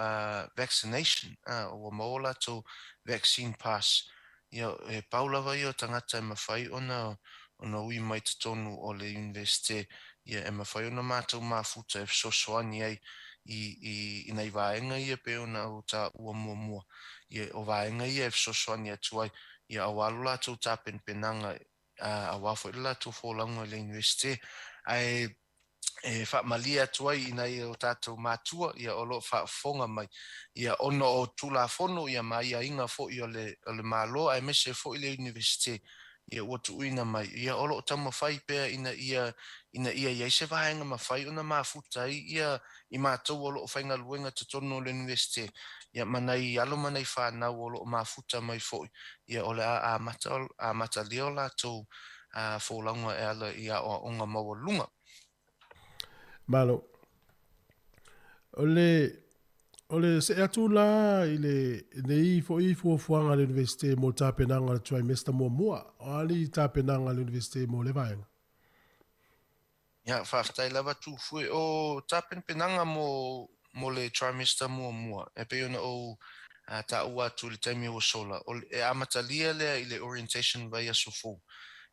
Speaker 13: vaccination ua maua o latou vaccine pass Ia, he pau lava ia o tagata e mafai ona ona ui mai totonu o le Iunivesite, ia, e mafai ona matou mafuta e fesoasoani ai i, i, i nai vaega ia pei ona ou taua muamua. Ia, o vaega ia e fesoasoani atu ai, ia, aua lo latou tapenapenaga, aua foi le latou folauga i le Iunivesite. Ae e faamalie atu ai i nai o tatou matua ia o lo o faafofoga mai ia ona o Tulafono ia ma aiaiga foi o le o le Malo aemaise foi le Iunivesite ia ua tuuina mai ia o lo o taumafai pea ina ia ina ia i ai se vaega mafai ona mafuta ai ia i matou o lo o faigaluega totonu o le Iunivesite ia ma nai alo ma nai fanau o lo o mafuta mai foi ia o le a amata amatalia o latou folauga e ala i aoaoga maualuga.
Speaker 5: Malo. O le, o le see atu la i le, nei foi fuafuaga a le Iunivesite mo le tapenaga o le trimester muamua. O a ni tapenaga a le Iunivesite mo lea vaega?
Speaker 13: Ia, faafetai lava Tufue. O tapenapenaga mo, mo le trimester muamua, e pei ona ou taua atu i le taimi ua sola, o, e amatalia lea i le orientation vaiaso fou.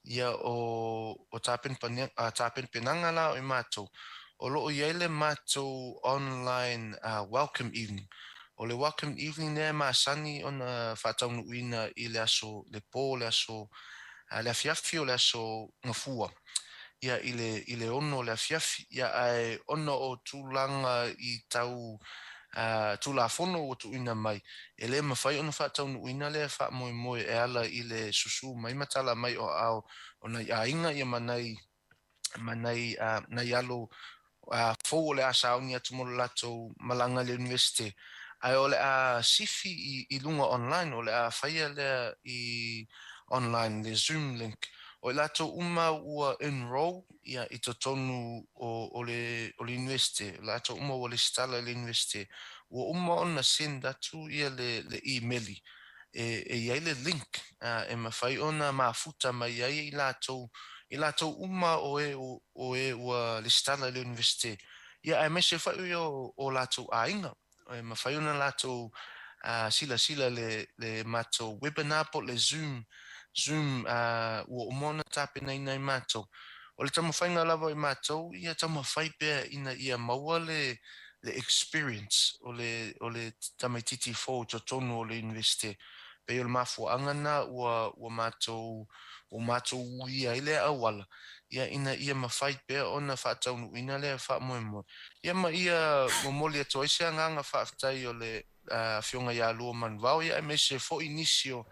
Speaker 13: Ia, o, o tapenapenaga la o i matou, o lo o i ai le matou online welcome evening. O le welcome evening lea e masani ona faataunuuina i le aso, le po o le aso, le afiafi o le aso Gafua. ia i le i le ono o le afiafi, ia ae ona o tulaga i tau Tulafono ua tuuina mai, e le mafai ona faataunuuina lea faamoemoe e ala i le susu mai ma tala mai o aao o nai aiga ia ma nai ma nai nai alo fou o le a sauni atu mo le latou malaga i le Iunivesite, ae o le a sifi i, i luga online, o le a faia lea i online, le Zoom link. O i latou uma ua enroll ia, i totonu o, o le, o le Iunivesite, o latou uma ua lesitala i le Iunivesite, ua uma ona send atu ia le, le imeli e, e i ai le link e mafai ona mafuta mai ai i latou, i latou uma o e, o e ua lesitala i le Iunivesite, ia aemaise foi o, o latou aiga, e mafai ona latou silasila le, le matou webinar po o le Zoom, Zoom ua uma ona tapenaina e matou. O le taumafaiga lava o i matou ia taumafai pea ina ia maua le le experience o le o le tamaititi fou i totonu o le Iunivesite. Pei o le mafuaaga lena ua ua matou ua matou uia ai lea auala ia ina ia mafai pea ona faataunuuina lea faamoemoe. Ia ma ia momoli atu ai se agaga faafetai o le Afioga ia Lua Manuvao ia aemaise foi nisi o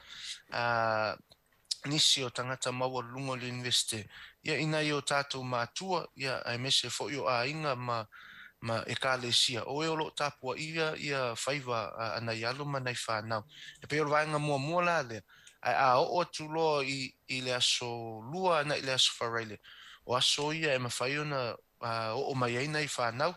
Speaker 13: nisi o tagata maualuluga o le Iunivesite ia i nai o tatou matua ia aemaise foi o aiga ma ma Ekalesia o e o lo o tapuaia ia faiva a nai alo ma nai fanau. E pei o le vaega muamua la lea, ae a oo atu loa i i le aso Lua agai i le aso Faraile, o aso ia e mafai ona oo mai ai nai fanau,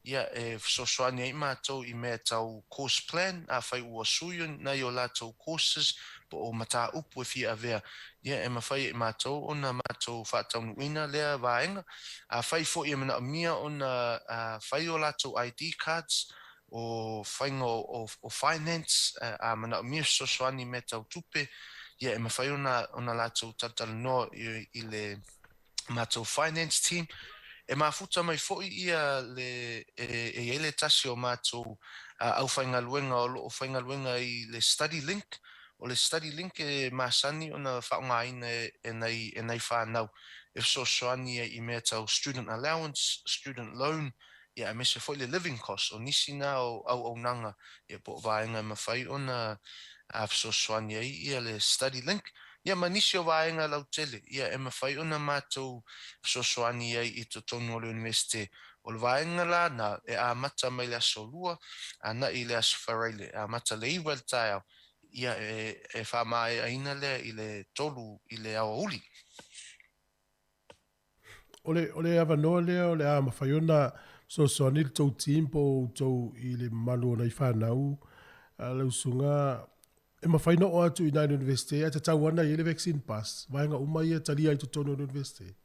Speaker 13: ia, e fesoasoani ai matou i mea tau course plan, afai ua sui nai o latou courses po o mataupu e fia avea, ia, e mafai e matou ona matou faataunuuina lea vaega. Afai foi e manaomia ona fai o latou ID cards, o faiga o finance, a manaomia fesoasoani i mea tau tupe, ia, e mafai ona latou talatalanoa i le matou finance team. E mafuta mai foi ia le e i ai le tasi o matou aufaigaluega o lo o faigaluega i le study link. O le study link e masani ona faaaogaina e nai e nai fanau e fesoasoani ai i mea tau student allowance, student loan, ia aemaise foi le living cost. O nisi na o auaunaga ia po o vaega e mafai ona fesoasoani ai ia le study link. Ia ma nisi o vaega lautele, ia e mafai ona matou fesoasoani ai i totonu o le Iunivesite. O le vaega la na, e amata mai le Aso Lua anai i le Aso Faraile, e amata le 9 i le taeao, ia e faamaeaina lea i le 3 i le aoauli.
Speaker 5: O le, o le avanoa lea o le a mafai ona fesoasoani le tou team po o outou i le mamalu o nai fanau a lau susuga e mafai ona oo atu i ina i le Universite ae tatau lava ona i ai le vaccine pass, vaega uma ia e talia ai i totonu o le Universite.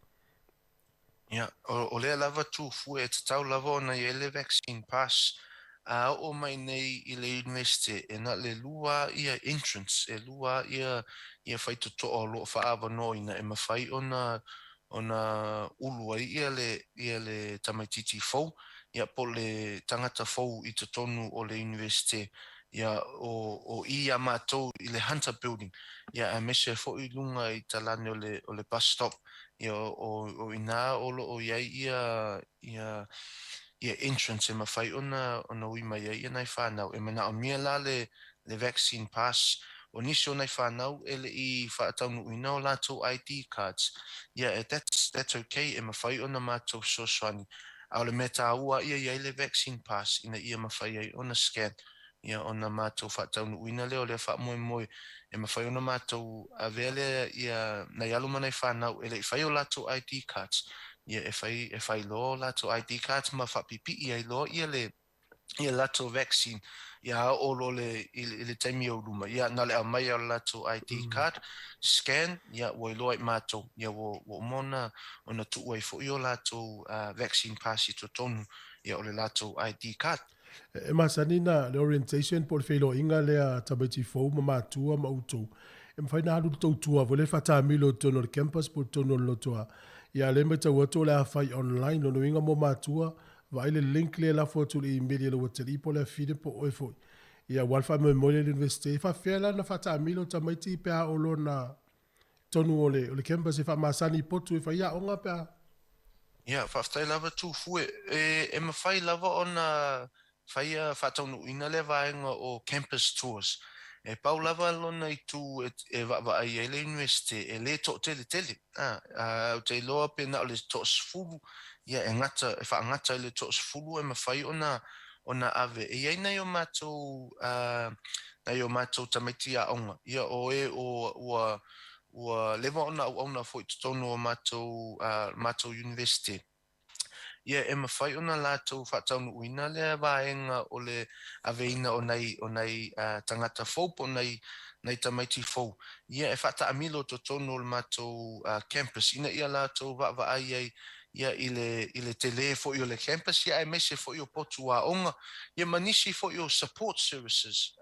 Speaker 13: Ia, o lea lava Tufue e tatau lava ona i ai le vaccine pass a oo mai nei i le Universite e na o le lua ia entrance, e lua ia ia faitotoa o lo o faaavanoaina e mafai ona ona ulu ai ia le ia le tamaititi fou ia po o le tagata fou i totonu o le Iunivesite ia o o i iā matou i le Hunter Building ia aemaise foi i luga i talane o le o le bus stop ia o o inā o lo o i ai ia ia ia entrance e mafai ona ona ui mai ai ia nai fanau. E manaomia la le le vaccine pass o nisi o nai fanau e le i faataunuuina o latou ID cards. Ia that's that's okay e mafai ona matou fesoasoani a o le mea taua ia i ai le vaccine pass ina ia mafai ai ona scan ia ona matou faataunuuina lea o lea faamoemoe e mafai ona matou avea lea ia nai alo ma nai fanau e le i fai o latou ID cards ia e fai e fai loa o latou ID cards ma faapipii ai loa ia le ia latou vaccine ia oo loa le i le taimi o luma ia na o le aumai o le latou ID card scan ia ua iloa e matou ia ua ua uma ona ona tuu ai foi o latou vaccine pass i totonu ia o le latou ID card.
Speaker 5: E masani na le orientation po o le feiloaiga lea a tamaiti fou ma matua ma outou. E mafai ona alu le tou tour foi lea faatamilo i totonu o le campus po o totonu o le lotoa. Ia a o lea e matau atu o le a fai online. Lona uiga mo matua, vaai le link lea e lafo atu i le email i lou atalii po o le afine po o oe foi. Ia aua le faamoemoe lea i le Universite. E faapefea la ona faataamilo tamaiti pe a oo loa ina totonu o le campus e faamasani i potu e fai aoga pe a.
Speaker 13: Ia, faafetai lava Tufue. E, e mafai lava ona faia faataunuuina lea vaega o campus tours. E pau lava lona itu e, e vaavaai ai le Iunivesite, e le toateletele. A, a, ou te iloa pe na o le toasefulu, ia e gata, e faagata i le toasefulu e mafai ona, ona ave. E i ai nai o matou, a, nai o matou tamaiti aoga, ia o e o, ua, ua leva ona auauna foi i totonu o matou, a, matou Iunivesite. Ia e mafai ona latou faataunuuina lea vaega o le aveina o nai, o nai tagata fou po o nai, nai tamaiti fou. Ia e faataamilo totonu o le matou campus ina ia latou vaavaai ai ia i le, i le tele foi o le campus ia aemaise foi o potu aoga ia ma nisi foi o support services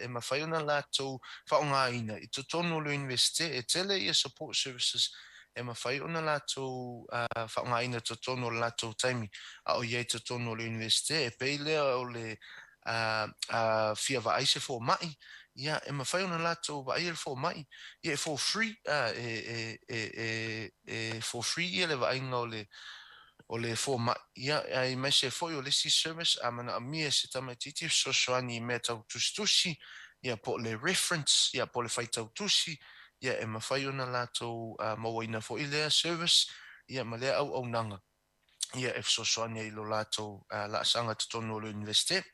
Speaker 13: e mafai ona latou faaaogaina i totonu o le Iunivesite. E tele ia support services. e mafai ona latou faaaogaina i totonu o le latou taimi a o i ai i totonu o le Iunivesite, e pei lea o le a fia vaai se fomai, ia, e mafai ona latou vaaia le fomai, ia, e for free, e, e, e, e for free ia le vaaiga o le o le fomai, ia, aemaise foi o le isi service a manaomia e se tamaitiiti e fesoasoani i mea tau tusitusi, ia, po o le reference, ia, po o le faitau tusi, ia, e mafai ona latou mauaina foi lea service, ia, ma lea auaunaga, ia, e fesoasoani ai i lo latou laasaga totonu o le Iunivesite.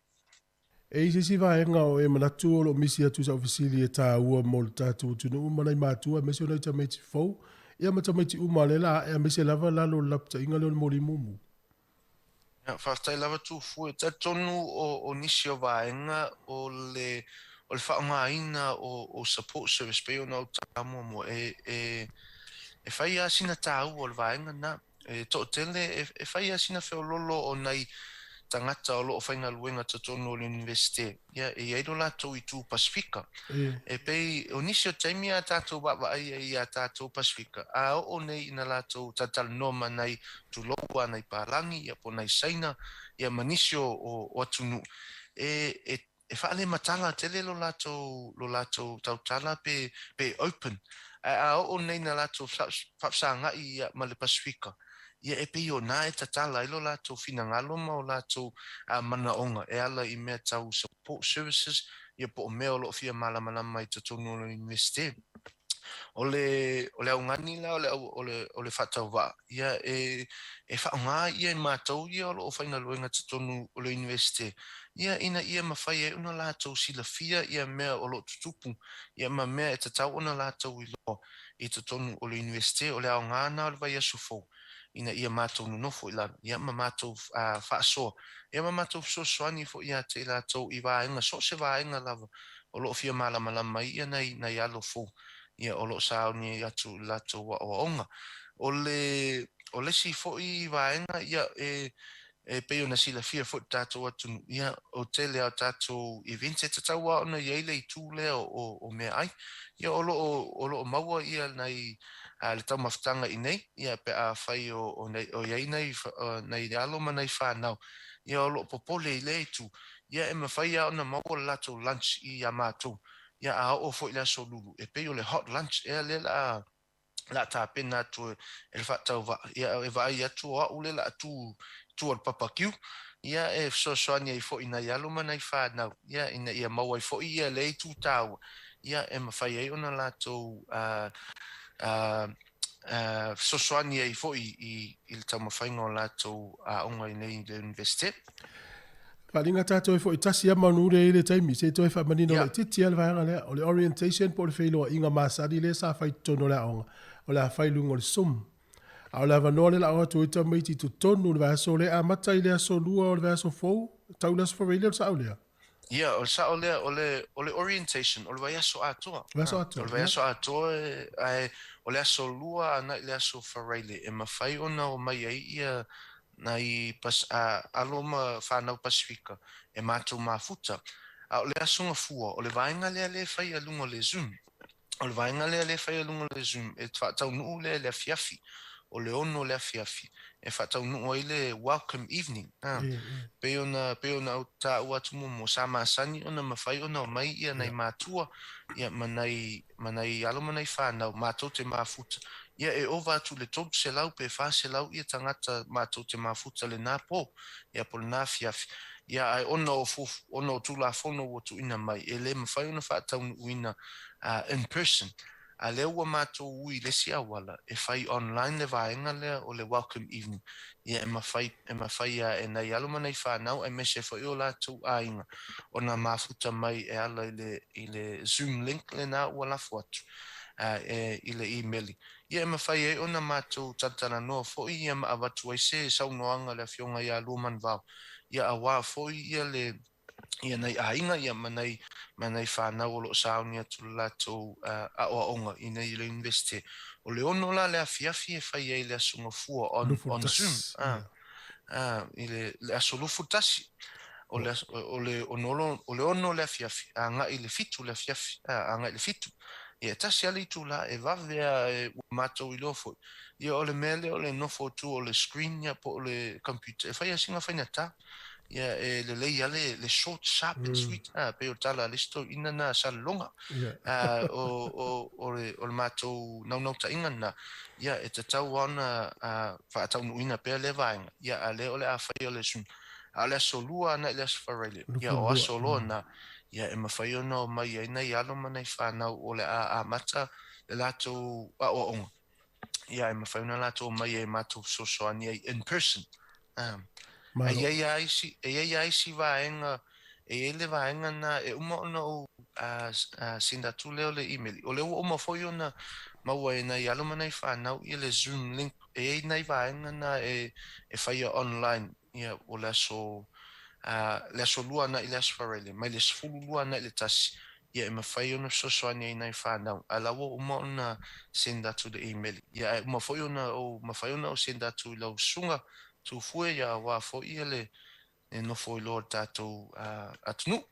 Speaker 5: E i se isi vaega o e manatu o lo o misi atu i sau fesili e taua mo le tatou atunuu ma nai matua aemaise o nai tamaiti fou, ia ma tamaiti uma o lea la ae aemaise lava lalo o le lapataiga lea o le moli mumu.
Speaker 13: Ia, faafetai lava Tufue. Talitonu o nisi o vaega o le o le faaaogaina o support service pei ona ou taua muamua, e e fai lava sina taua o le vaega lena. E toatele, e fai lava sina feoloolo o nai tagata o lo o faigaluega totonu o le Iunivesite, ia, e i ai lo latou itu Pasefika. E pei, o nisi o taimi a tatou vaavaai ai iā tatou Pasefika, a oo nei ina latou talatalanoa ma nai tulou a nai palagi, ia, po o nai Saina, ia, ma nisi o, o atunuu, e, e e faalematala tele lo latou, lo latou tautala pe, pe open. Ae a oo nei na latou faafesagaʻi ia ma le Pasefika, ia e pei o na e tatala ai lo latou finagalo ma o latou manaoga e ala i mea tau support services, ia po o mea o lo o fia malamalama i totonu o le Iunivesite. O le, o le augani la o le, o le, o le faatauvaa, ia e, e faaaoga ia i matou ia o lo o faigaluega totonu o le Iunivesite, ia ina ia mafai ai ona latou silafia ia mea o lo o tutupu, ia ma mea e tatau ona latou iloa i totonu o le Iunivesite. O le aoga na o le vaiaso fou, ina ia matou nonofo i lalo, ia ma matou faasoa, ia ma matou fesoasoani foi ia te i latou i vaega, so o se vaega lava o lo o fia malamalama ai ia nai, nai alo fou, ia o lo o sauni atu i le latou aoaoga. O le, o le isi foi vaega, ia e, e pei ona silafia foi le tatou atunuu, ia, o le tele lava o tatou events e tatau lava ona i ai le itu lea o, o meaai. Ia o lo o, o lo o maua ia nai, a, le taumafataga i inei, ia pe afai o, o, o i ai nai, nai alo ma nai fanau, ia o lo o popole i lea itu, ia e mafai lava ona maua le latou lunch i a matou, ia a oo foi i le aso Lulu, e pei o le hot lunch ea lea la a, la a tapena atu e le faatauvaa, ia e vaai atu o au lea la a tu i tua o le papakiu, ia e fesoasoani ai foi i nai alo ma nai fanau, ia ina ia maua ai foi ia lea itu taua, ia e mafai ai ona latou fesoasoani ai foi i le taumafaiga o latou aoga i nei i le Iunivesite.
Speaker 5: Faaaliga tatou e foi tasi lava manu lea i le taimi, se i toe faamanino laitiiti lava le vaega lea. O le orientation po o le feiloaiga masani lea sa fai i totonu o le aoga, o le a fai i luga o le Zoom. A o le avanoa lea o le a o atu ai tamaiti i totonu o le vaiaso lea e amata i le aso Lua o le vaiaso fou, tau i le aso Faraile o le sao lea?
Speaker 13: Ia, o le sao lea, o le, o le orientation, o le vaiaso atoa.
Speaker 5: Vaiaso atoa,
Speaker 13: O le vaiaso atoa, ae o le aso Lua agai i le aso Faraile e mafai ona omai ai ia nai pas, a, alo ma fanau Pasefika e matou mafuta. A o le Aso Gafua, o le vaega lea lea e fai a luga o le Zoom. O le vaega lea lea e fai a luga o le Zoom, e faataunuu lea i le afiafi, o le 6 le afiafi, e faataunuu ai le welcome evening. A, pei ona, pei ona ou taua atu muamua, sa masani ona mafai ona omai ia nai matua, ia ma nai, ma nai alo ma nai fanau, matou te mafuta. Ia e ova atu i le 300 pe 400 ia tagata matou te mafuta lena po, ia po o lena afiafi. Ia ae ona o ona o Tulafono ua tuuina mai, e le mafai ona faataunuuina in person. A lea ua matou ui i le isi auala, e fai online le vaega lea o le welcome evening. Ia e mafai, e mafai lava e nai alo ma nai fanau aemaise foi o latou aiga ona mafuta mai e ala i le, i le Zoom link lena ua lafo atu e, i le imeli. Ia e mafai ai ona matou talatalanoa foi ia ma avatu ai se saunoaga a le Afioga ia Luamanuvao, ia aua foi ia le, ia nai aiga ia ma nai, ma nai fanau o lo o sauni atu le latou aoaoga i nei i le Iunivesite. O le 6 la le afiafi e fai ai le Aso Gafua on, on Zoom, i le, le aso 21. O le, o le, o le 6 le afiafi, agai i le 7 le afiafi, agai i le 7. Ia, e tasi lava le itulā e vave lava e ua matou iloa foi, ia o le mea lea o le nofo atu o le screen ia po o le computer e fai lava sina faigata. Ia e lelei lava le le short, sharp and sweet, a pei o le tala a le isi toeaina na a Salelologa. A o o o le o le matou naunautaiga lena, ia e tatau lava ona faataunuuina pea lea vaega, ia a lea o le a faia le Zoom. A o le aso Lua ana i le aso Faraile, ia o aso loa na, ia e mafai ona omai ai nai alo ma nai fanau o le a amata le latou aoaoga, ia e mafai ona latou omai ai e matou fesoasoani ai in person. E i ai lava isi, e i ai lava isi vaega, e i ai le vaega lena e uma ona ou send atu lea o le email, o lea ua uma foi ona maua e nai alo ma nai fanau ia le zoom link, e i ai nai vaega na e faia online Ia, o le aso, a, le aso Lua agai i le aso Faraile, mai le 12 agai i le 1, ia e mafai ona fesoasoani ai nai fanau, a la ua uma ona send atu le email, ia ae uma foi ona ou, mafai ona ou send atu i lau susuga Tufue, ia aua foi ia le, le nofo iloa o le tatou, a, atunuu.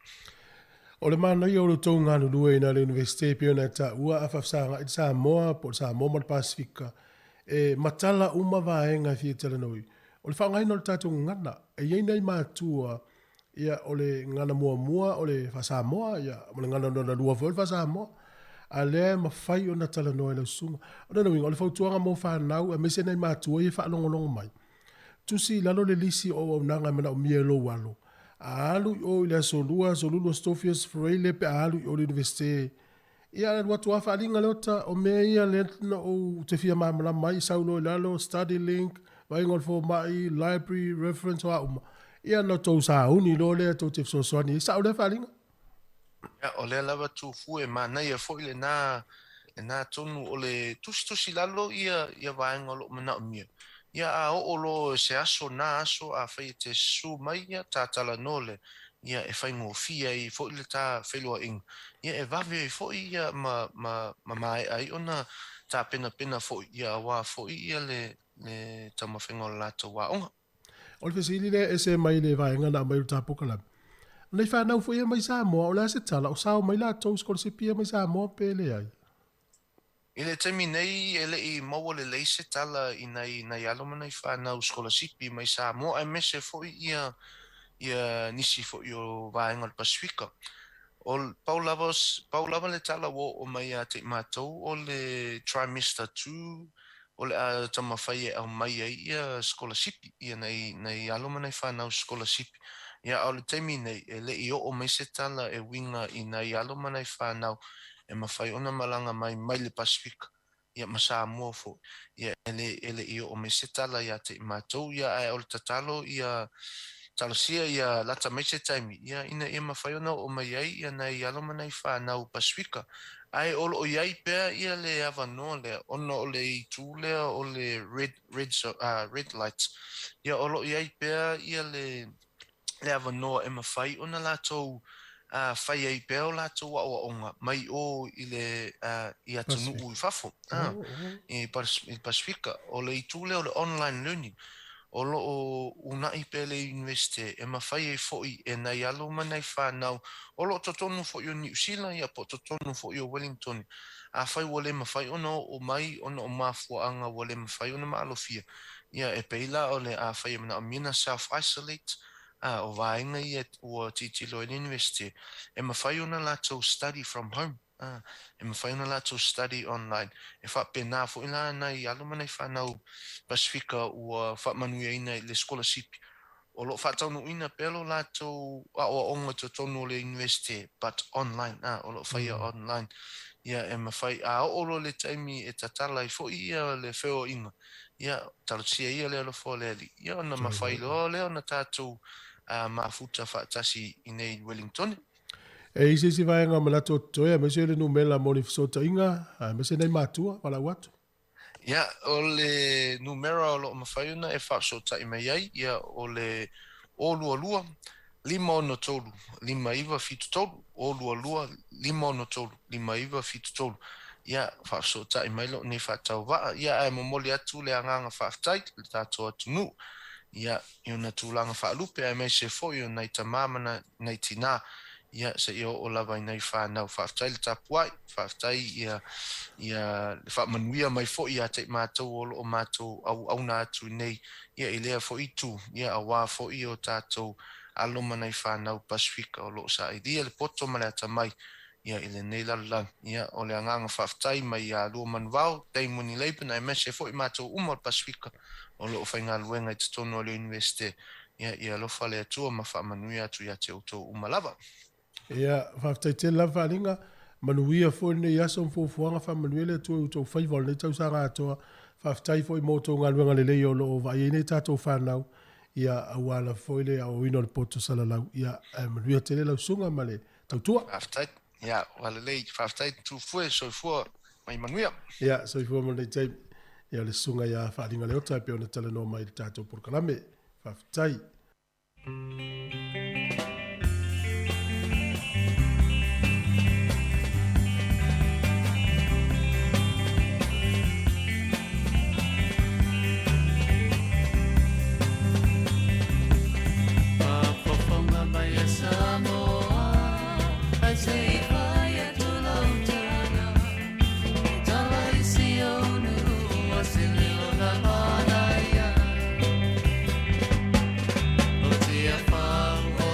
Speaker 5: O le manaia o lo outou galulue i ina le Iunivesite e pei ona e taua a faafesagai le Samoa po o le Samoa ma le Pasefika, e matala uma vaega e fia talanoa. O le faaaogaina o le tatou gagana, e i ai nai matua, ia, o le gagana muamua o le faa-Samoa, ia, ma le gagana lona lua foi o le faa-Samoa, a lea e mafai ona talanoa e lau susuga. O lona uiga, o le fautuaga mo fanau aemaise nai matua ia e faalogologo mai, tusi i lalo le lisi o auaunaga e manaomia e lou alo, a alu i o i le Aso Lua, Aso Lulu, Aso Tofi, Aso Faraile pe a alu i o i le Iunivesite, Ia alu atu lava faaaliga Leota, o mea ia lea na ou te fia malamalama ai, sau loa i lalo, study link, vaaiga o le fomai, library, reference, o a uma. Ia ona outou sauni loa lea tou te fesoasoani ai. Sao lea faaaliga?
Speaker 13: Ia, o lea lava Tufu e manaia foi lena, lena tonu o le tusitusi lalo ia, ia vaega o lo o manaomia. Ia a oo loa i se aso na aso afai e te susu mai ia ta talanoa lea, ia e faigofie ai foi le ta feiloaiga, ia e vave ai foi ia ma ma ma maea ai ona tapenapena foi ia aua foi ia le le taumafaiga o le latou aoga.
Speaker 5: O le fesili lea e ese mai le vaega na aumai o le ta polokalame. O nei fanau foi ia mai Samoa, o le a se tala, o sao mai latou sikolasipi ia mai Samoa pe leai?
Speaker 13: I le taimi nei, e le i maua lelei se tala i nai nai alo ma nai fanau sikolasipi mai Samoa aemaise foi ia ia nisi foi o vaega o le Pasefika. O pau lava pau lava le tala ua oo mai ia te i matou o le trimester 2 o le a taumafai e aumai ai ia sikolasipi ia nai nai alo ma nai fanau sikolasipi. Ia a o le taimi nei, e le i oo mai se tala e uiga i nai alo ma nai fanau e mafai ona malaga mai mai le Pasefika, ia ma Samoa foi. Ia e le e le i oo mai se tala ia te i matou, ia ae o le tatalo ia talosia ia lata mai se taimi, ia ina ia mafai ona oo mai ai ia nai alo ma nai fanau Pasefika. Ae o lo o i ai pea ia le avanoa lea ona o le itu lea o le red red red light, ia o lo o i ai pea ia le le avanoa e mafai ona latou fai ai pea o latou aoaoga mai o i le i atunuu i fafo, i Pasefika. O le itu lea o le online learning, o lo o uunai pea le Iunivesite e mafai ai foi e nai alo ma nai fanau o lo o totonu foi o Niu Sila ia po o totonu foi o Wellington, afai ua le mafai ona oo mai ona o mafuaaga ua le mafai ona maalofia, Ia, e pei la o le afai e manaomia ona self-isolate, a, o vaega ia ua tilotilo ai le Iunivesite, e mafai ona latou study from home, a, e mafai ona latou study online. E faapena foi la nai alo ma nai fanau Pasefika ua faamanuiaina i le sikolasipi, o lo o faataunuuina pea lo latou aoaoga i totonu o le Iunivesite, but online, a, o lo o faia online. Ia, e mafai, a oo loa i le taimi e tatala ai foi ia le feoaiga, Ia, talosia ia le alofa o le Alii, ia ona mafai loa lea ona tatou mafuta faatasi i nei Wellingtone.
Speaker 5: E i se isi vaega o manatu o totoe, aemaise o le numera mo ni fesootaiga, aemaise nai matua, valaau atu.
Speaker 13: Ia, o le numera o lo o mafai ona e faafesootai mai ai, ia, o le 022 563 5973, 022 563 5973. Ia, faafesootai mai lou nei faatauvaa, ia, ae momoli atu le agaga faafetai i le tatou atunuu, ia, i ona tulaga faalupe, aemaise foi o nai tama ma nai tinā, ia seia oo lava i nai fanau. Faafetai le tapuai, faafetai ia ia le faamanuia mai foi ia te i matou o lo o matou auauna atu nei ia i lea foi itu, ia aua foi o tatou alo ma nai fanau Pasefika o lo o sailia le poto ma le atamai ia i lenei lalolagi. Ia o le agaga faafetai mai ia Lua Manuvao, Dame Winnie Laban aemaise foi matou uma o le Pasefika o lo o faigaluega i totonu o le Iunivesite. Ia, ia alofa le Atua ma faamanuia atu ia te outou uma lava.
Speaker 5: Ia, faafetai tele lava Faaaliga, manuia foi lenei aso ma fuafuaga, faamanuia le Atua i outou faiva o lenei tausaga atoa. Faafetai foi mo outou galuega lelei o lo o vaai ai nei tatou fanau, ia, aua lava foi le aoaoina o le poto salalau. Ia, ae manuia tele lau susuga ma le tautua.
Speaker 13: Faafetai. Ia, ua lelei. Faafetai Tufue, soifua ma ia manuia.
Speaker 5: Ia, soifua mo lenei taimi. Ia, o le susuga ia Faaaliga Leota e pei ona talanoa mai i le tatou polokalame. Faafetai.
Speaker 3: Faafofoga mai e Samoa, ae se i fai atu lau tala, e tala i si ou nuu o se leo na manaia. O Tiafau.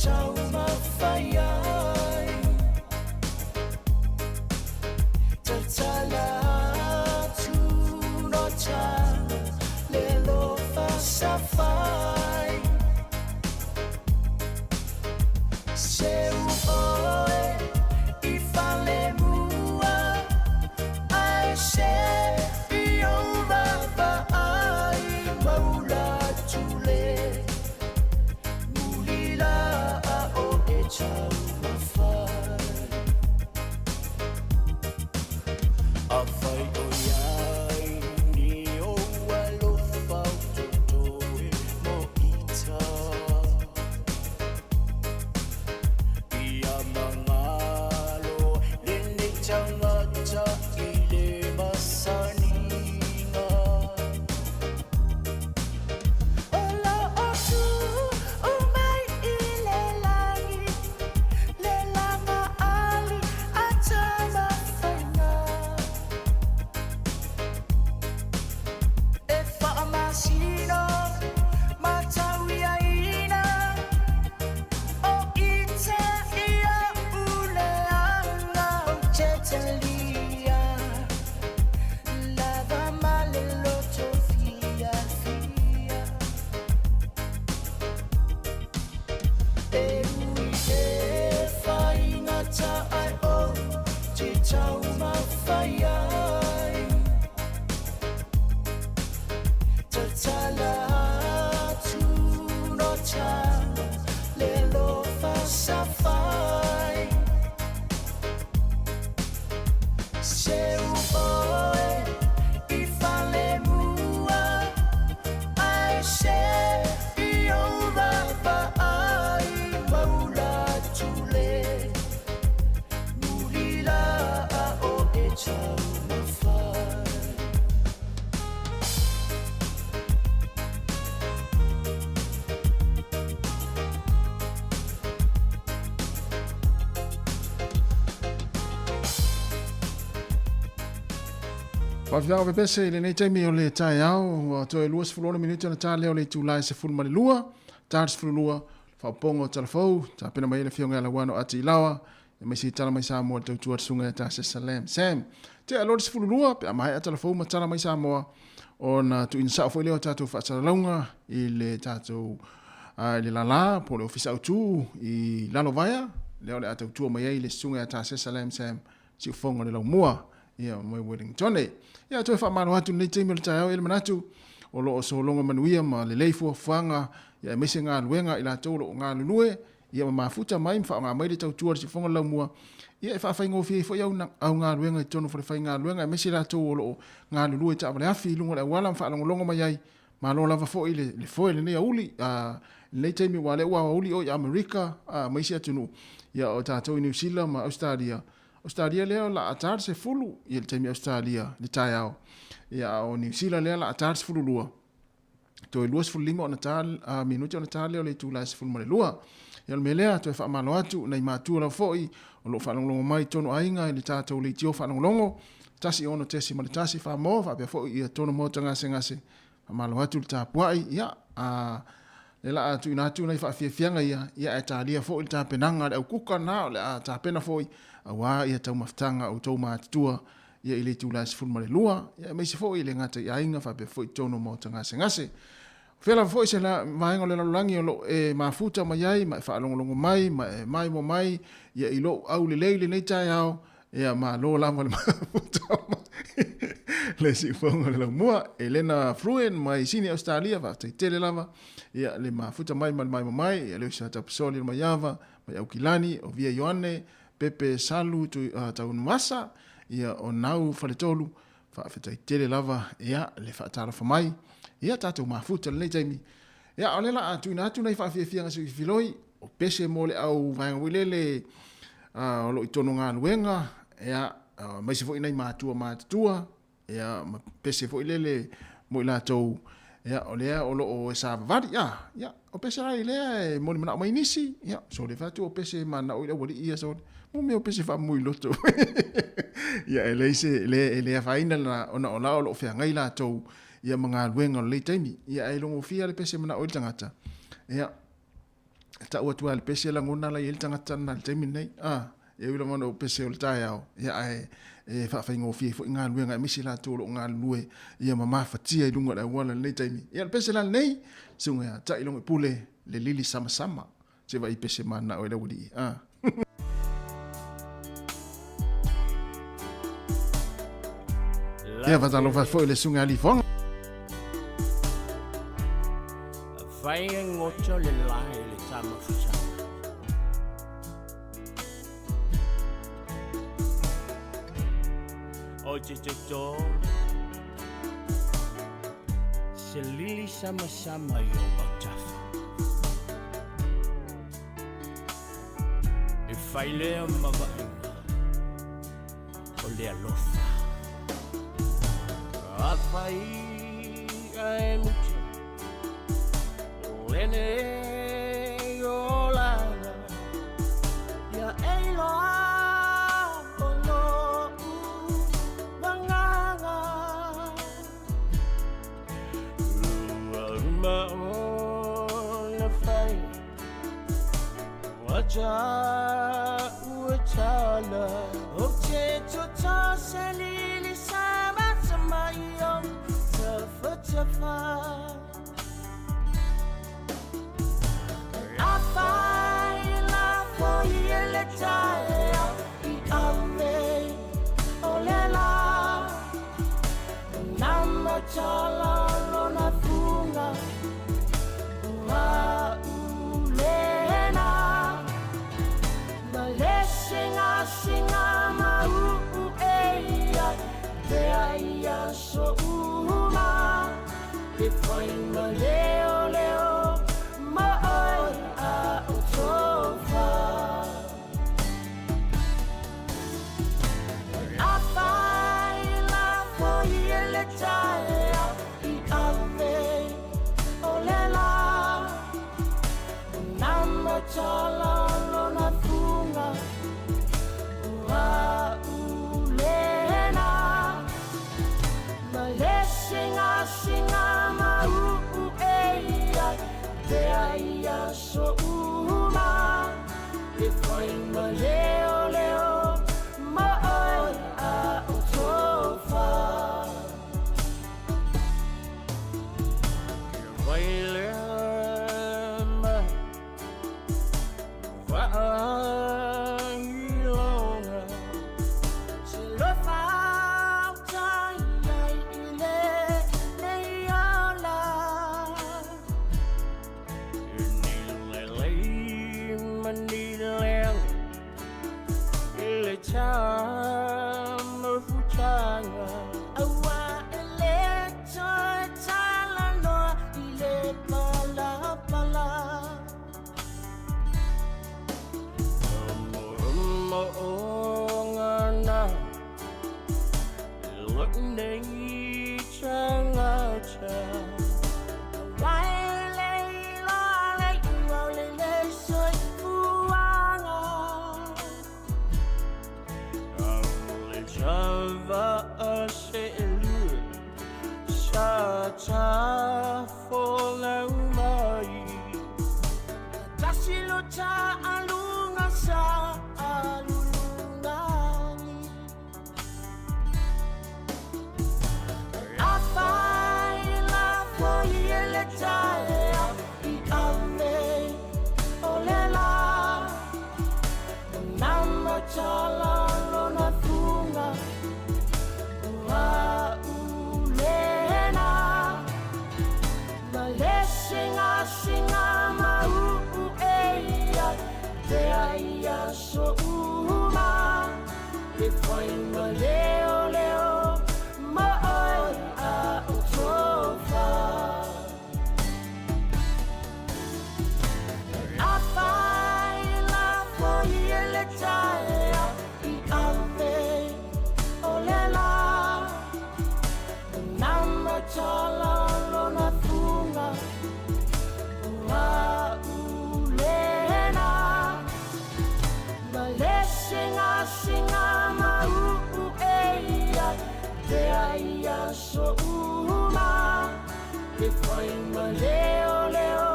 Speaker 3: taumafai ai Tatala atu no tala le alofa sa fai Seu oe i fale mua Ae se i ou vaavaai maula atu le muli la o e taumafai Afai o iai ni ou alofa o totoe mo ita Ia magalo lenei tagata i le masaniga O loo tuu mai i le lagi le laga ali a Tamafaiga E faamasino ma tauiaina o ita ia uleaga o te talia lava ma le loto fiafia E ui e faigata ae ou te taumafai ai Tatala atu no tala le alofa sa fai Seu oe i fale mua Ae se i ou vaavaai maula atu le muli la o e taumafai.
Speaker 1: Faafiaga pepese i lenei taimi o le taeao, ua toe 26 minute ona ta lea o le itula e 12, ta le 12, faaopoopoga o Talafou, tapena mai ai le Afioga ia Lauano Ati Ilaoa, aemaise i Tala Mai Samoa le tautua a le Susuga ia Tasesa Lam Sam. Tea loa le 12, pe a maea Talafou ma Tala Mai Samoa, ona tuuina sao foi lea o tatou faasalalauga i le tatou i le lala po o le Ofisa Autu i Lalovaea, lea o le a tautua mai ai le Susuga ia Tasesa Lam Sam Siufogo le Laumua ia mai Wellington. Ia toe faamalo atu lenei taimi o le taeao i le manatu o lo o sologa manuia ma lelei fuafuaga ia aemaise galuega i latou o lo o galulue ia ma mafuta mai ma faaaoga mai le tautua a le Siufogo le Laumua ia e faafaigofie ai foi au, au galuega i totonu o falefaigaluega aemaise i latou o lo o galulue i taavale afi i luga o le auala ma faalogologo mai ai. Malo lava foi le, le foe lenei auli, a, lenei taimi aua o lea ua aoauli o i Amerika a, ma isi atunuu, ia o tatou i Niu Sila ma Ausetalia. Ausetalia lea o la a ta le 10 ia le taimi Ausetalia le taeao. Ia a o Niu Sila lea la a ta le 12. Toe 25 ona ta a, minute ona ta lea o le itula e 12. Ia o le mea lea, toe faamalo atu nai matua lava foi o lo o faalogologo mai i totonu o aiga i le tatou leitio faalogologo 16.1 Samoa faapea foi ia tonu maota gasegase. Faamalo atu le tapuai, ia, a, le la a tuuina atu nai faafiafiaga ia, ia ae talia foi le tapenaga a le aukuka na o le a tapena foi aua ia taumafataga o outou matutua ia i le itula e 12, ia aemaise foi le gata i aiga faapea foi tonu maota gasegase. O fea lava foi se la, vaega o le lalolagi o lo o e mafuta mai ai ma e faalogologo mai ma e maimoa mai ia i lou aulelei lenei taeao, Ia, malo lava le mafuta mai le siufoga o le laumua. Elena Fruen mai Sini, Australia, faafetai tele lava. Ia, le mafuta mai ma le maimoa mai. Ia, Leusa Tapisoli o Maiava, mai Aukilani, o Via Ioane, Pepe Salu tu, Taunuasa, ia, o Nau Faletolu, faafetai tele lava, ia, le faatalofa mai. Ia, tatou mafuta lenei taimi. Ia, o le la a tuuina atu nai faafiafiaga sui filoi, o pese mo le au vaega foi lele o lo o i totonu o galuega, ia, aemaise foi nai matua matutua, ia, ma pese foi lele mo i latou, ia, o lea o lo o e savavali, ia, ia, o pese la i lea e molimanao mai nisi, ia, sole fai atu o pese e mananao i le aualii ia, sole, mo mea o pese faamui loto. Ia, e leai se, e le afaina ona o la o lo o feagai latou, ia ma galuega o lenei taimi. Ia ae logofia le pese manao ai le tagata. Ia. Ta'u atu lava i le pese e lagona la i ai le tagata lena i le taimi lenei. A, e ui lava ona ou pese o le taeao, ia ae e faafaigofie ai foi galuega aemaise i latou o lo o galulue ia ma mafatia i luga o le auala i lenei taimi. Ia o le pese la lenei, susuga ia Ta'ilogo'ipule, le lili samasama. Se vaai pese mana'o e le auali'i. A. Ia faatalofa foi le susuga ia Lifoga.
Speaker 14: Fai e goto le lae le tamafutaga. O te toto se lili samasama i o autafa. E fai lea ma vaaiga o le alofa. Afai ae muta lenei olaga, ia e iloa o lo'u agaga. Ua uma ona fai ua ua tala o te toto se lili sama i o tafatafa. Afai lafo i le taeao i ave o le la nama tala lona fuga ua ulena ma le singasinga mau'u e ia te ai aso uma e fai ma leoleo ma oe a o tofa. Afai lafo i le taeao i ave o le la nama tala lona fuga ua ulena ma le singasinga mau'u e ia te ai aso uma e fai ma leoleo ma oe a o tofa. Vai lea ma vaailoga se lofa utai ai i lenei ola. Ni lelei ma ni leaga i le tamafutaga. Aua e le toe talanoa i le palapala. Mo'omo'oga na lo'u nei tagata. Aua e le iloa le iuga o le soifuaga. Le tava'a se'elua sa tafolau mai. Tasi lo ta'aluga sa alulugagi. Afai lafo i le taeao i ave o le la nama tala lona fuga ua ulena ma le singasinga mau'u e ia te ai aso uma e fai ma leoleo ma oe a o tofa. Afai lafo i le taeao i ave o le la nama tala lona fuga ua ulena ma le singasinga mau'u e ia te ai aso uma e fai ma leoleo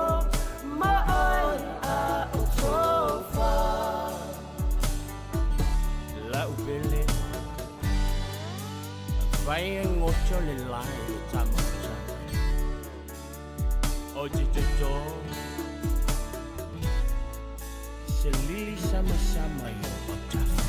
Speaker 14: ma oe a Fai e goto le lae le tama o Sala. O te toto se lili samasama i o autafa.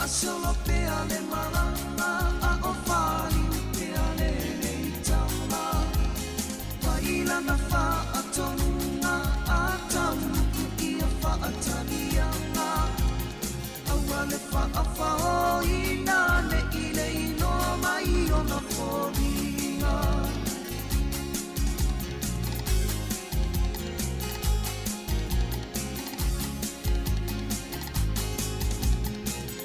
Speaker 3: Faasolo pea le malaga a o faliu pea le leitala. Mai lana faatonuga a tauluku ia faataliaga. Aua le faafaoina ne i le iloa mai ona foliga.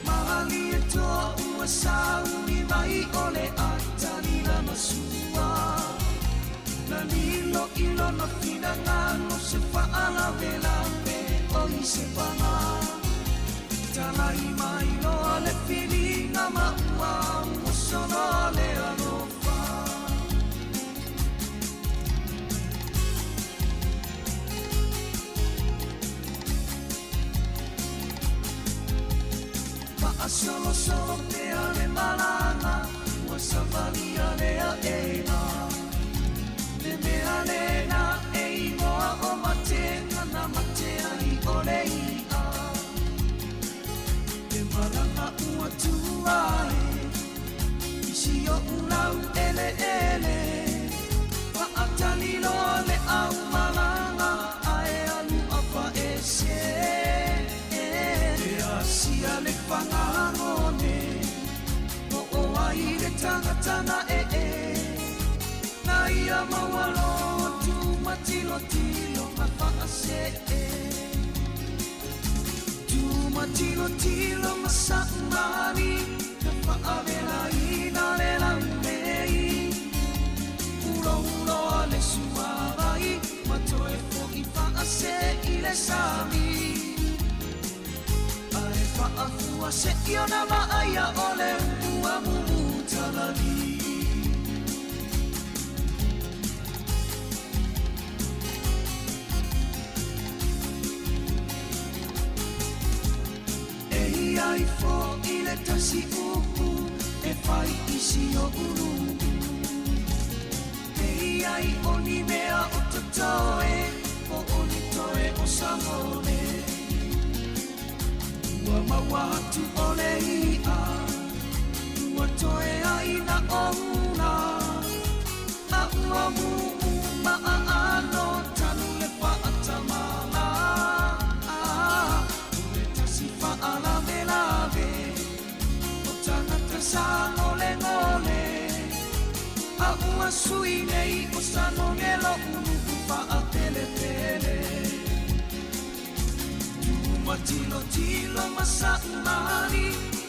Speaker 3: Malie toa ua sauni mai o le atali lana sua. Na lilo i lona finagalo se faalavelave o i se paga. Talai mai loa le filiga ma ua ua solo le alofa. Faasolosolo pea le malaga ua savalia le aʻega. Le mea lena e igoa o matega na mate ai o le iʻa. Le malaga ua tuae i si oʻu lau eleele. Faatali loa le aumalaga ae alu afaese. E asia le fagagone o o ai le tagata na ee. Na ia maualo tumatilotilo ma faasee. Tumatilotilo ma saʻumani na faavelaina le laulei. Ulouloa le suavai ma toe foʻi faase i le sami. Ae faafua seʻi ona vaaia o le ua mumutalali. E ia ifo i le tasi upu e fai i si o ulu. E ia i o ni mea o totoe, o o ni toe o samole. Ua maua atu o le i'a, ua toe ai na ouna. A ua mumu maa ano tanu le faatamala. O le tasi faalavelave, o tagata sa golegole. A ua sui nei o sanogelo uluku faapelepele. Tumatilotilo ma saʻumani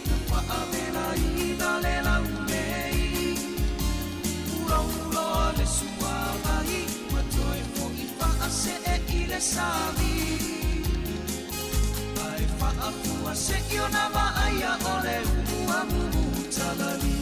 Speaker 3: na faavelaina le laulei. Ulouloa le suavai ma toe foʻi faasee i le sami. Ae faafua seʻi ona vaaia o le ua mumutalali.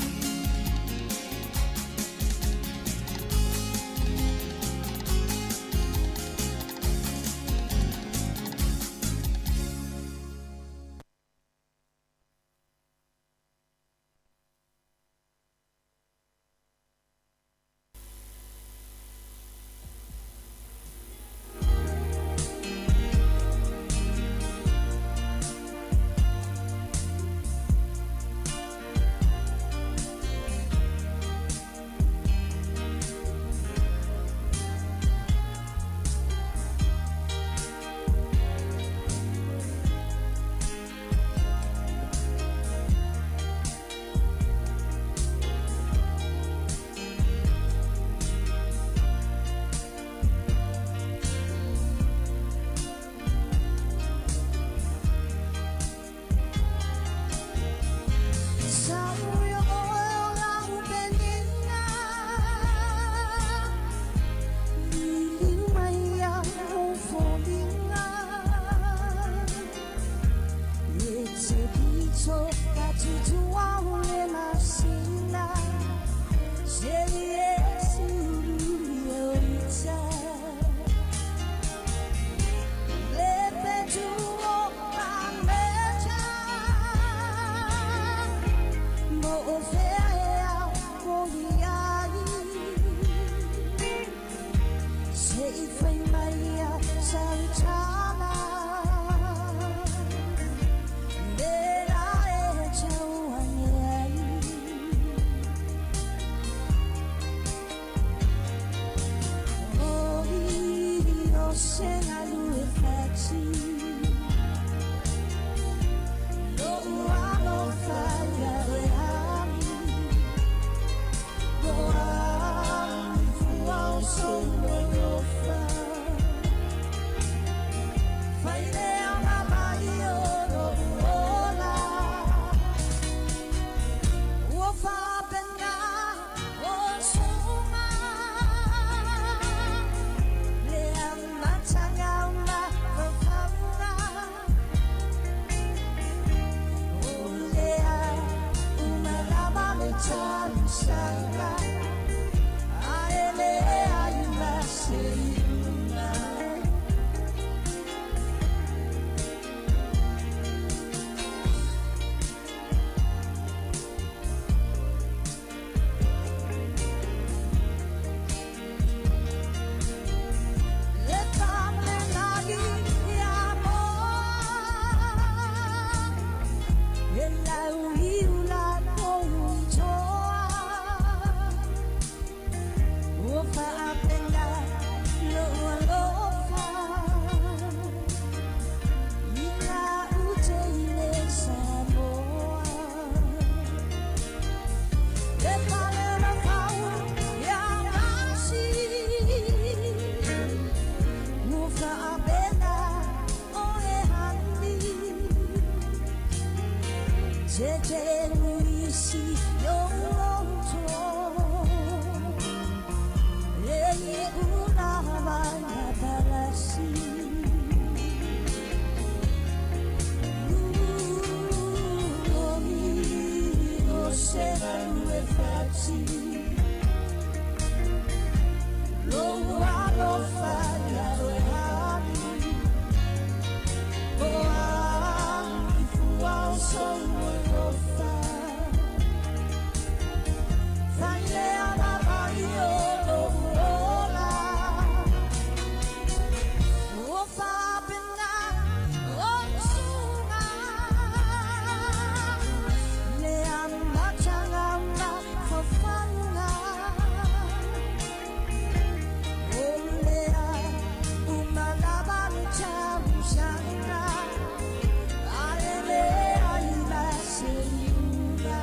Speaker 3: tausaga Ae leai ma se iuga. E tapenagi ia moa, e lauiu latou i toa. Ua faapena lou alofa i gauta i le Samoa. E pale lafau ia masi, ua faapena oe hani. Tetelu isi o loto, e i una vaina palasi. O se galue fati, lou alofa ia oe hani. O a fua o sou alofa, failea lava i o lou ola. Ua faapena o le suga, le amataga o mafaufauga. O lea uma lava le tausaga, ae leai ma se iuga.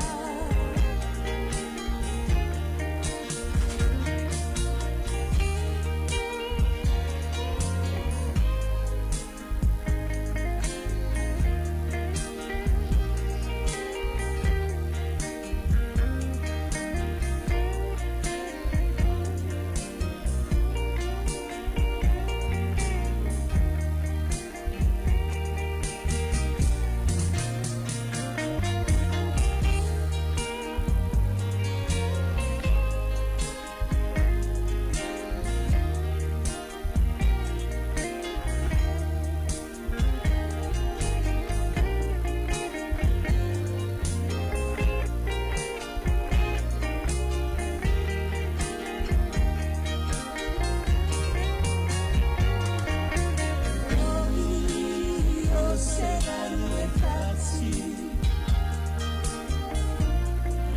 Speaker 3: O se galue fati,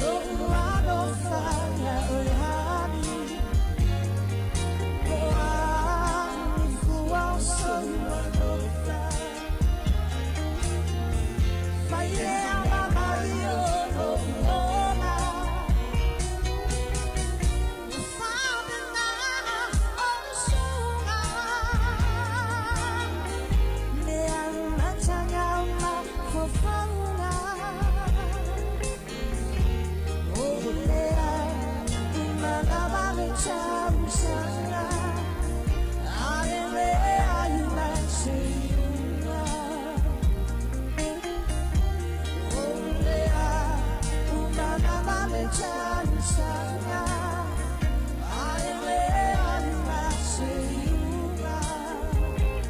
Speaker 3: lou alofa ia oe hani. O a fua o sou alofa, failea lava i o lou ola. Ua faapena o le suga, le amataga o mafaufauga. O lea uma lava le tausaga, ae leai ma se iuga. O lea uma lava le tausaga, ae leai ma se iuga.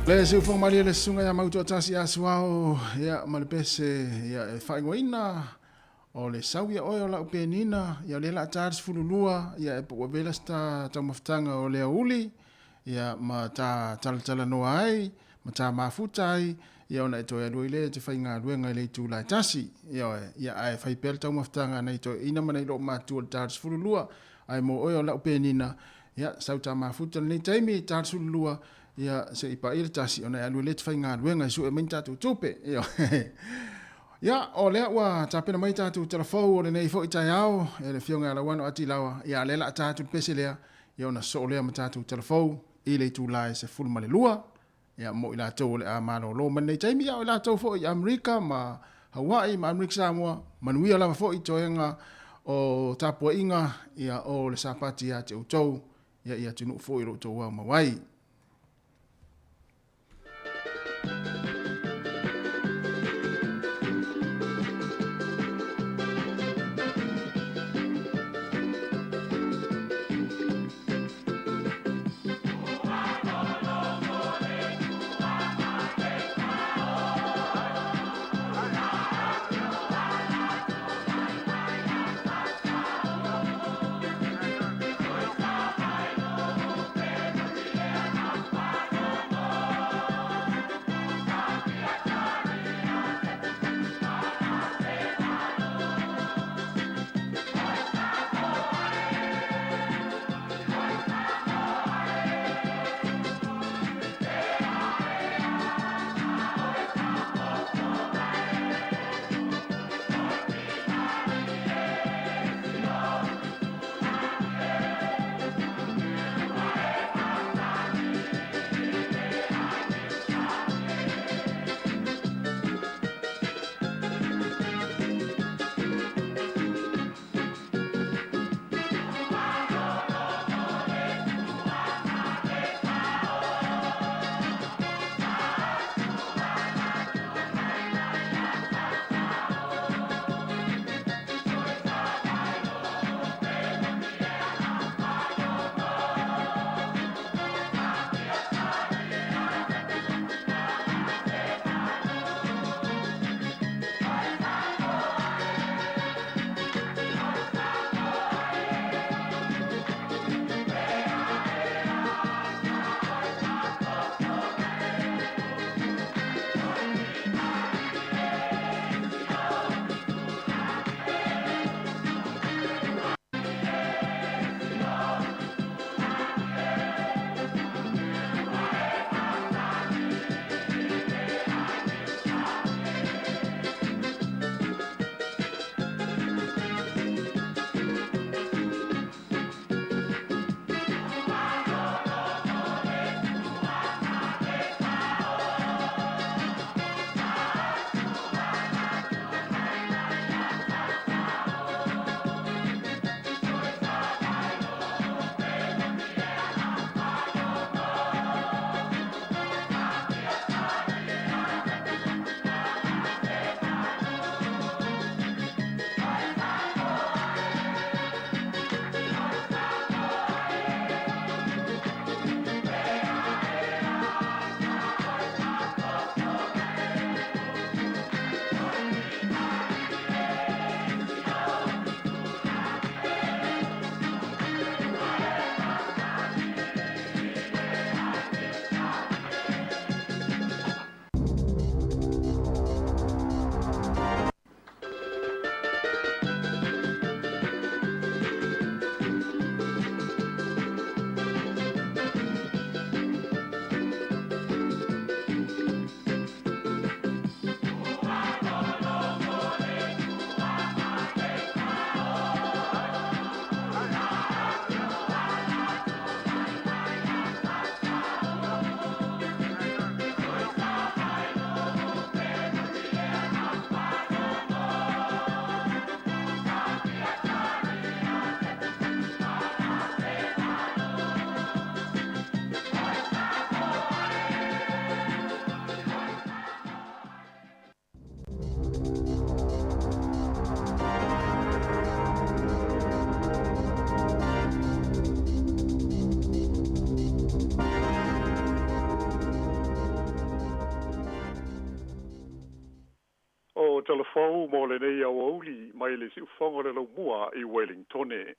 Speaker 1: Le siufoga malie le susuga ia Mautoatasi Asuao, ia, ma le pese, ia, e faaigoaina o le sau ia oe o lau penina, ia, o lea la ta le 12, ia, e po ua vela se ta taumafataga o le aouli, ia, ma ta talatalanoa ai, ma ta mafuta ai, ia, ona e toe alu ai lea e te faigaluega i le itula e tasi, ioe, ia, ae fai pea le taumafataga a nai toeaiina ma nai loomatua i le ta le 12, ae mo oe o lau penina, ia, sau ta mafuta lenei taimi, ta le 12, ia, se i paia le tasi, ona e alu ai lea e te faigaluega e sue mai ni tatou tupe, ioe. Ia, o lea ua tapena mai tatou talafou o lenei foi taeao, e le Afioga ia Lauano Atilawa, ia, a lea la ta atu le pese lea, ia ona sosoo lea ma tatou talafou i le itula e 12, ia, mo i latou o le a malolo mai lenei taimi, ia, o i latou foi i Amerika ma Hawaii ma Amerika Samoa, manuia lava foi toega o tapuaiga, ia, o le Sapati ia te outou, ia, i atunuu foi o lo outou aumau ai.
Speaker 7: Talafou mo lenei aoauli mai le siufofoga o le Laumua i Welingtone.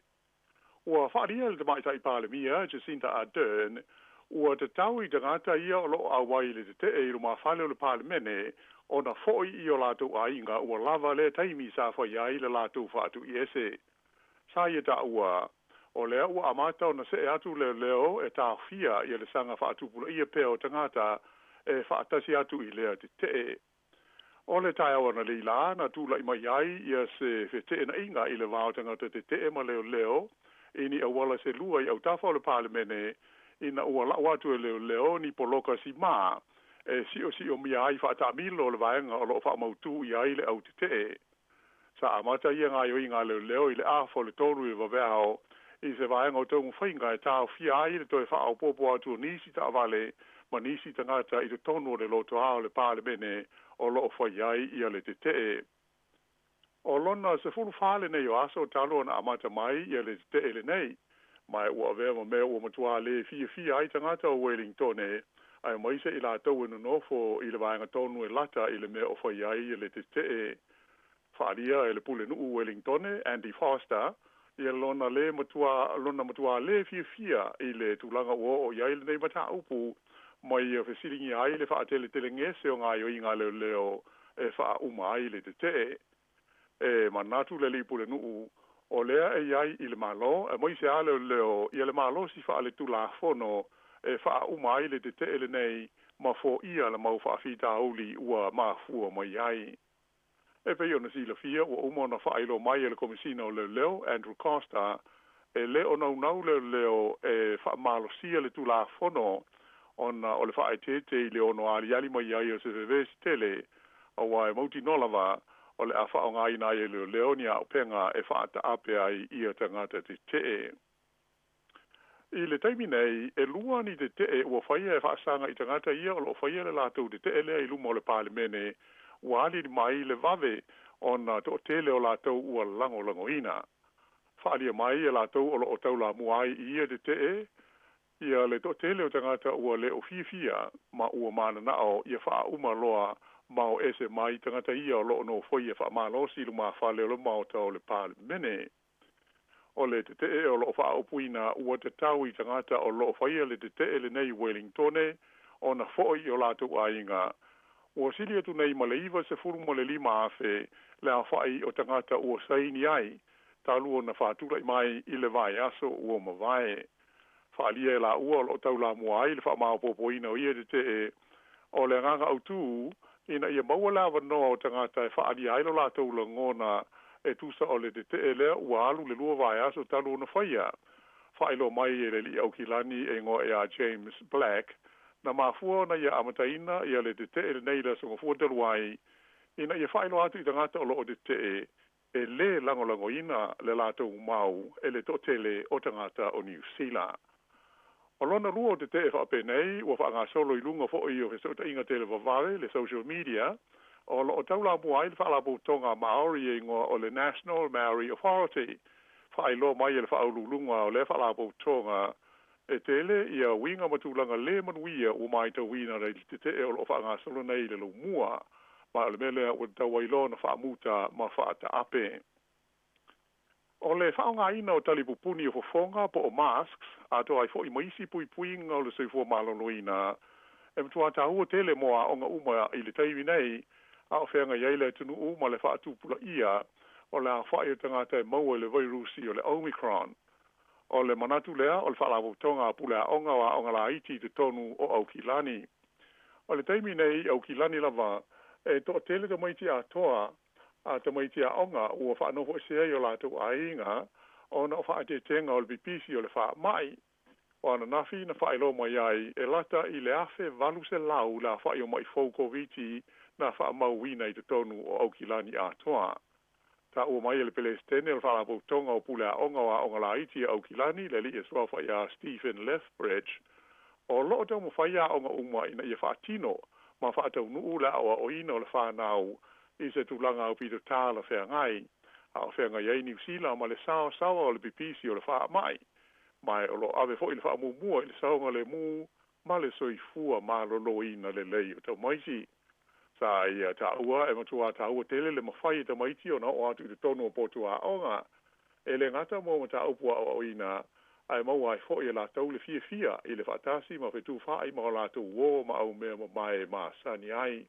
Speaker 7: Ua faaalia e le Tamaitai Palemia, Jacinda Ardern, ua tatau i tagata ia o lo o auai i le tetee i lumafale o le Palemene ona foi i o latou aiga ua lava lea taimi sa fai ai le latou faatuiese. Sa ia taua, o lea ua amata ona see atu leoleo e taofia ia le saga faatupulaia pea o tagata e faatasi atu i lea tetee. O le taeao analeila na tulai mai ai ia se feteenaiga i le va o tagata tetee ma leoleo i ni auala se lua i autafa o le Palemene ina ua lau atu e leoleo ni poloka simā e siosiomia ai faataamilo le vaega o lo o faamautu i ai le au tetee. Sa amata ia gaoioiga a leoleo i le 2:30 i le vaveao i se vaega o taumafaiga e taofia ai le toe faaopoopo atu o nisi taavale ma nisi tagata i totonu o le lotoa o le Palemene o lo o fai ai ia le tetee. O lona 14 lenei o aso talu ona amata mai ia le tetee lenei, ma ua avea ma mea ua matua le fiafia ai tagata o Welingtone, aemaise i latou e nonofo i le vaega tonu e lata i le mea o fai ai le tetee. Faaalia e le Pulenuu Welingtone, Andy Foster, ia lona le matua lona matua le fiafia i le tulaga ua oo i ai lenei mataupu ma ia fesiligia ai le faateletelegese o gaoioiga a leoleo e faauma ai le tetee. E manatu le alii pulenuu o lea e i ai i le Malo, aemaise lava leoleo, ia le malosi faaletulafono e faauma ai le tetee lenei ma foia le mau faafitauli ua mafua mai ai. E pei ona silafia ua uma ona faailoa mai e le Komesina o Leoleo, Andrew Coster, e le o naunau leoleo e faamalosia le Tulafono ona o le faaeteete i le ono aliali mai ai o se vevesi tele, aua e mautinoa lava o le a faaaogaina ai e leoleo ni auupega e faataape ai ia tagata tetee. I le taimi nei, e lua ni tetee ua faia e faasaga i tagata ia o lo o faia le latou tetee lea i luma o le Palemene, ua aliali mai le vave ona toatele o latou ua lagolagoina. Faaalia mai e latou o lo o taulamua ai i ia tetee, ia le toatele o tagata ua le o fiafia ma ua mananao ia faauma loa ma o ese mai tagata ia o lo o nofoia faamalosi i lumafale o le Maota o le Palemene. O le tetee o lo o faaupuina ua tatau i tagata o lo o faia le tetee lenei i Welingtone ona foi i o latou aiga. Ua sili atu nei ma le 95,000 le aofai o tagata ua saini ai talu ona faatulai mai i le vaiaso ua mavae. Faaalia e laua o lo o taulamua ai le faamaopoopoina o ia tetee o le agaga autū ina ia maua le avanoa o tagata e faaalia ai lo latou lagona e tusa o le tetee lea ua alu le 2 vaiaso talu ona faia. Faailoa mai e le alii Aukilani e igoa ia James Black, na mafua ona ia amataina ia le tetee lenei i le Aso Gafua talu ai, ina ia faailoa atu i tagata o lo o tetee e lē lagolagoina le latou mau e le toatele o tagata o Niu Sila. O lona lua o tetee faapenei ua faagasolo i luga foi o fesootaiga televavave, le social media, o lo o taulamua ai le Faalapotopotoga a Maori e igoa o le National Maori Authority. Faailoa mai e le faauluuluga o lea Faalapotopotoga e tele ia uiga ma tulaga le manuia ua matauina i le tetee o lo o faagasolo nei i le Laumua, ma o le mea lea ua tatau ai loa ona faamuta ma faataape. O le faaaogaina o talipupuni o fofoga po o masks, atoa ai foi ma isi puipuiga o le soifua maloloina, e matua taua tele mo aoga uma i le taimi nei, a o feagai ai le atunuu ma le faatupulaia o le aofai o tagata e maua i le vairusi o le Omicron. O le manatu lea o le Faalapotopotoga a Pule Aoga o Aoga Laiti i totonu o Aukilani. O le taimi nei i Aukilani lava, e toatele tamaiti atoa a tamaiti aoga ua faanofoesea i o latou aiga ona o faaeteetega o le pipisi o le faamai. O ananafi na faailoa mai ai e lata i le 1800 le aofai o mai fou Koviti na faamauina i totonu o Aukilani atoa. Taua mai e le Pelesitene o le Faalapotopotoga o Pule Aoga o Aoga Laiti a Aukilani, le alii e suafa ia Stephen Lethbridge, o lo o taumafai aoga uma ina ia faatino ma faataunuu le aoaoina o le fanau i se tulaga aupito talafeagai, a o feagai ai Niu Sila ma le saosaoa o le pipisi o le faamai, ma o lo o ave foi le faamuamua i le saogalemu ma le soifua maloloina lelei o tamaiti. Sa ia taua e matuā taua tele le mafai e tamaiti ona oo atu i totonu o potu aoga, e le gata mo mataupu aoaoina, ae maua ai foi e latou le fiafia i le faatasi ma fetufaai ma o latou uō ma aumea mamae e masani ai.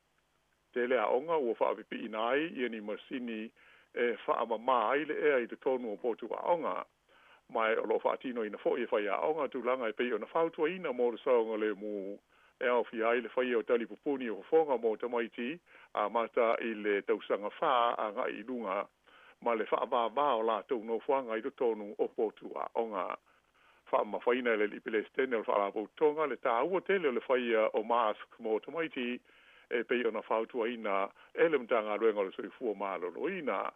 Speaker 7: Tele aoga ua faapipiina ai ia ni masini e faamamā ai le ea i totonu o potu aoga. Ma o lo o faatinoina foi e faiaoga tulaga e pei ona fautuaina mo le saogalemu e aofia ai le faia o tali pupuni o fofoga mo tamaiti amata i le tausaga 4 agai i luga ma le faavavā o latou nofoaga i totonu o potu aoga. Faamamafaina e le Alii Pelesitene o le Faalapotopotoga le taua tele o le faia o mask mo tamaiti e pei ona fautuaina e le Matagaluega o le Soifua Maloloina,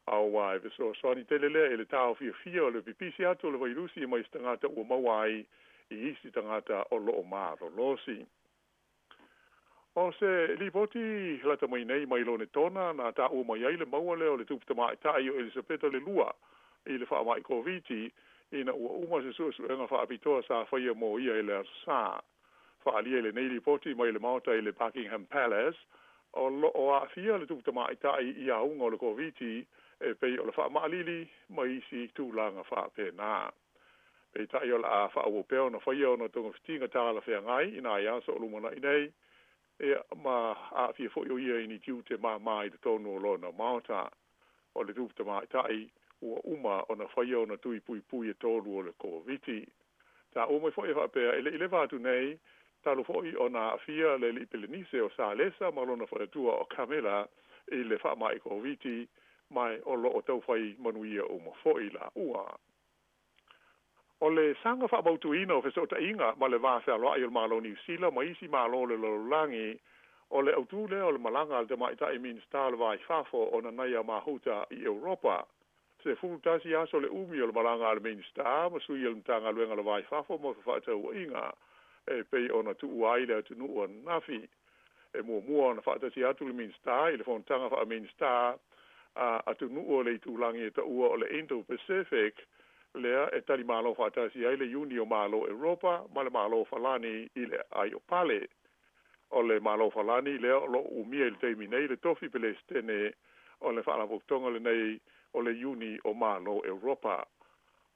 Speaker 7: auā e fesoasoani tele lea i le taofiofia o le pipisi atu o le vailusi mai se tagata ua maua ai i isi tagata o lo o malolosi. O se lipoti lata mai nei mai Lonetona na taua mai ai le maua lea o le tupu tamaitai o Elisapeta le Lua i le faamai Koviti ina ua uma se suesuega faapitoa sa faia mo ia i le Aso Sa. Faaalia i lenei lipoti mai le maota i le Buckingham Palace, o lo o aafia le tupu tamaitai i auga o le Koviti e pei o le faamaalili ma isi tulaga faapena. Peitai o le a faaauau pea ona faia ona togafitiga talafeagai i nai aso o lumanai nei, ia, ma aafia foi o ia i ni tiute māmā i totonu o lona maota. O le tupu tamaitai ua uma ona faia ona tui puipui e 3 o le Koviti. Taua mai foi e faapea e le i leva atu nei, talu foi ona aafia le alii Pelenise o Salesa ma lona faletua o Camilla i le faamai Koviti, ma o lo o taufai manuia uma foi laua. O le saga faamautuina o fesootaiga ma le va fealoai o le Malo o Niu Sila ma isi malo o le lalolagi, o le autū lea o le malaga a le tamaitai Minisita o le Va i Fafo o Nanaia Mahuta i Europa. 11 aso le umi o le malaga a le Minisita ma sui o le Matagaluega o le Va i Fafo mo fefaatauaiga e pei ona tuua ai le atunuu ananafi. E muamua ona faatasi atu le Minisita i le fonotaga faa-Minisita a atunuu o le itulagi e taua o le Indo-Pacific, lea e talimalo faatasi ai le Iuni o Malo Europa ma le Malo Falani i le aai o Pale. O le Malo Falani lea o lo o umia i le taimi nei le tofi Pelesitene o le Faalapotopotoga lenei o le Iuni o Malo Europa.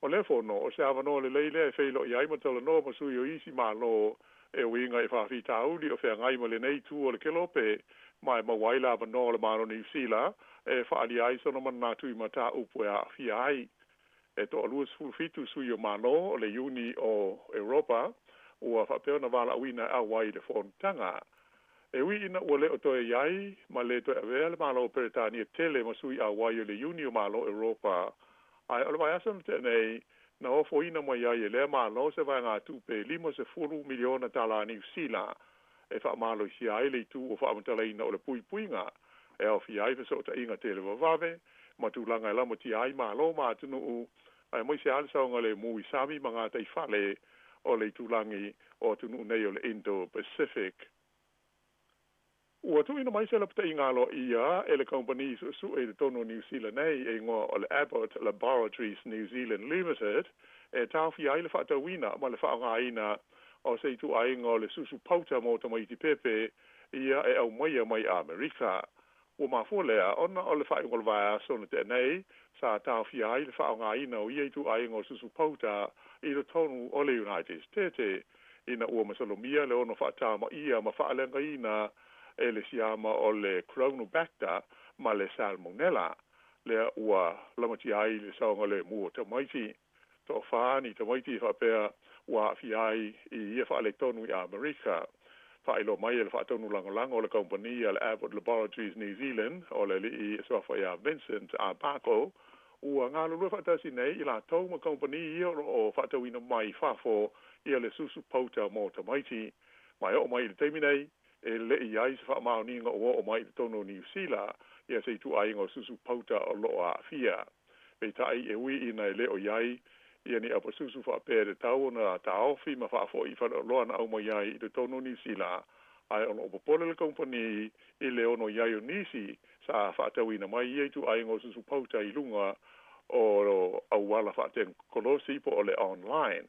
Speaker 7: O lea fono, o se avanoa lelei lea e feiloai ai ma talanoa ma sui o isi malo e uiga i faafitauli o feagai ma lenei itu o le kelope, ma e maua ai le avanoa o le Malo o Niu Sila e faaalia ai sona manatu i mataupu e aafia ai. E 27 sui o Malo o le Iuni o Europa ua faapea ona valaauina e auai i le fonotaga. E ui ina ua le o toe i ai ma le toe avea le Malo o Peretania tele ma sui auai o le Iuni o Malo Europa, ae o le vaiaso na tea nei, na ofoina mai ai e lea Malo se vaegatupe $50 miliona tālā Niu Sila e faamalosia ai le itu o faamatalaina o le puipuiga e aofia ai fesootaiga televavave ma tulaga e lamatia ai malo ma atunuu, aemaise lava le saogalemu i sami ma gataifale o le itulagi o atunuu nei o le Indo-Pacific. Ua tuuina mai se lapataiga aloaia e le kamupani suesue i totonu o Niu Sila nei e igoa o le Abbott Laboratories New Zealand Limited e taofia ai le faatauina ma le faaaogaina o se ituaiga o le susu pauta mo tamaiti pepe ia e aumaia mai Amerika. Ua mafua lea ona o le faaiuga o le vaiaso na tea nei sa taofia ai le faaaogaina o ia ituaiga o susu pauta i totonu o le United States ina ua masalomia le ono faatamaia ma faaleagaina e le siama o le Cronobacter ma le Salmonella, lea ua lamatia ai le saogalemu o tamaiti. Toafa ni tamaiti e faapea ua aafia ai i ia faaletonu i Amerika. Faailoa mai e le faatonu lagolago o le kamupani a le Abbott Laboratories New Zealand o le alii suafa ia Vincent Arbuckle, ua galulue faatasi nei i latou ma kamupani ia o lo o faatauina mai fafo ia le susu pauta mo tamaiti. Ma e oo mai i le taimi nei, e le i ai se faamaoniga ua oo mai i totonu o Niu Sila ia se ituaiga o susu pauta o lo o aafia. Peitai e ui ina e le o i ai ia ni apasusu faapea e tatau ona taofi ma faafoi i faleoloa na aumai ai i totonu o Niu Sila, ae o lo o popole le kamupani i le ono i ai o nisi sa faatauina mai ia ituaiga o susu pauta i luga o auala faatekonolosi po o le online.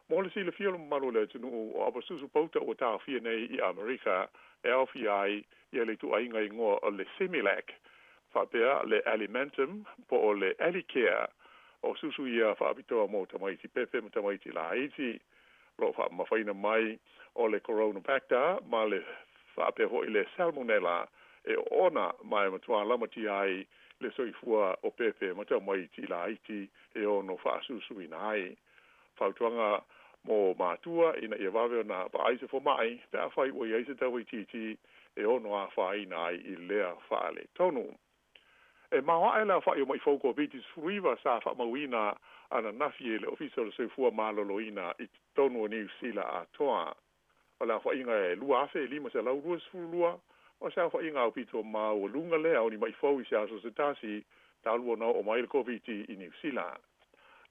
Speaker 7: Mo le silafia o le mamalu o le atunuu, o apasusu pauta ua taofia nei i Amerika e aofia ai ia le ituaiga igoa o le Similac, faapea le Alimentum po o le Alicare. O susu ia faapitoa mo tamaiti pepe ma tamaiti laiti. O lo o faamamafaina mai o le Coronabacter ma le faapea foi le Salmonella e oona ma e matua lamatia ai le soifua o pepe ma tamaiti laiti e ono faasusuina ai. Fautuaga mo matua ina ia vave ona vaai se fomai pe afai ua i ai se tauitiiti e ono afaina ai i lea faaletonu. E maoae le aofa'i o ma'i fou Koviti-19 sa faamauina ananafi e le Ofisa o le Soifua Maloloina i totonu o Niu Sila atoa. O le aofa'iga e 2,522, o se aofa'iga aupito maualuga lea o ni ma'i fou i se aso se tasi talu ona oo mai le Koviti i Niu Sila.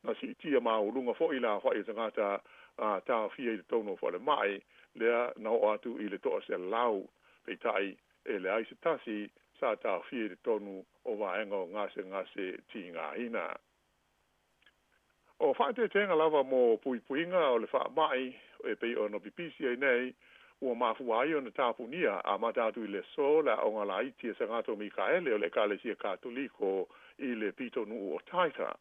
Speaker 7: Na siitia maualuga fo'i le aofa'i o tagata na taofia i totonu o falema'i, lea na oo atu i le 100, peitai e leai se tasi sa taofia i totonu o vaega o gasegase tigaina. O faaeteetega lava mo puipuiga o le faamai e pei ona pipisi ai nei, ua mafua ai ona tapunia amata atu i le aso le aoga laiti a Sagato Mikaele o le Ekalesia Katoliko i le pitonuu o Taita.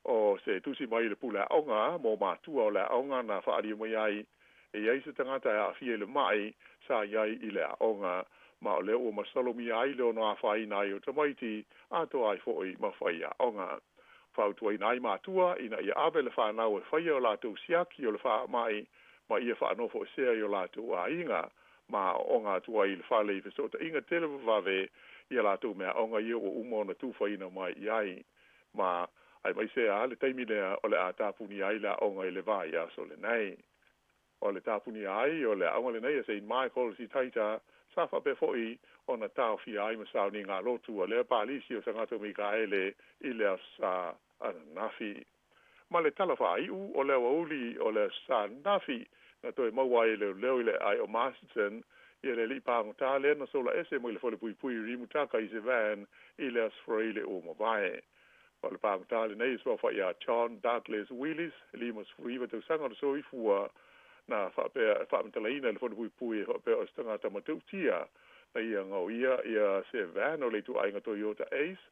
Speaker 7: O se tusi mai i le pule aoga mo matua o le aoga na faaalia mai ai e i ai se tagata e aafia i le mai sa i ai i le aoga, ma o lea ua masalomia ai le ono afaina ai o tamaiti atoa ai foi ma faiaoga. Fautuaina ai matua ina ia ave le fanau e faia o latou siaki o le faamai ma ia faanofoesea i o latou aiga ma aooga atu ai i le fale i fesootaiga televavave i a latou meaaoga ia ua uma ona tufaina mai i ai ma aemaise a le taimi lea o le a tapunia ai le aoga i le vaiaso lenei. O le tapunia ai o le aoga lenei a Saint Michael's i Taita sa faapea foi ona taofia ai ma sauniga lotu a lea palisi o Sagato Mikaele i le Aso Sa ananafi. Ma le tala faaiu o le aoauli o le Aso Sa ananafi na toe maua ai e leoleo i le ae o Masterton ia le alii pagota lea na sola ese mai le falepuipui i Rimutaka i se van i le Aso Faraile ua mavae. O le pagota lenei e suafa ia John Douglas Willis, 59 tausaga o le soifua, na faapea e faamatalaina i le falepuipui e faapea o se tagata matautia na ia gaoia ia se van o le ituaiga Toyota Ace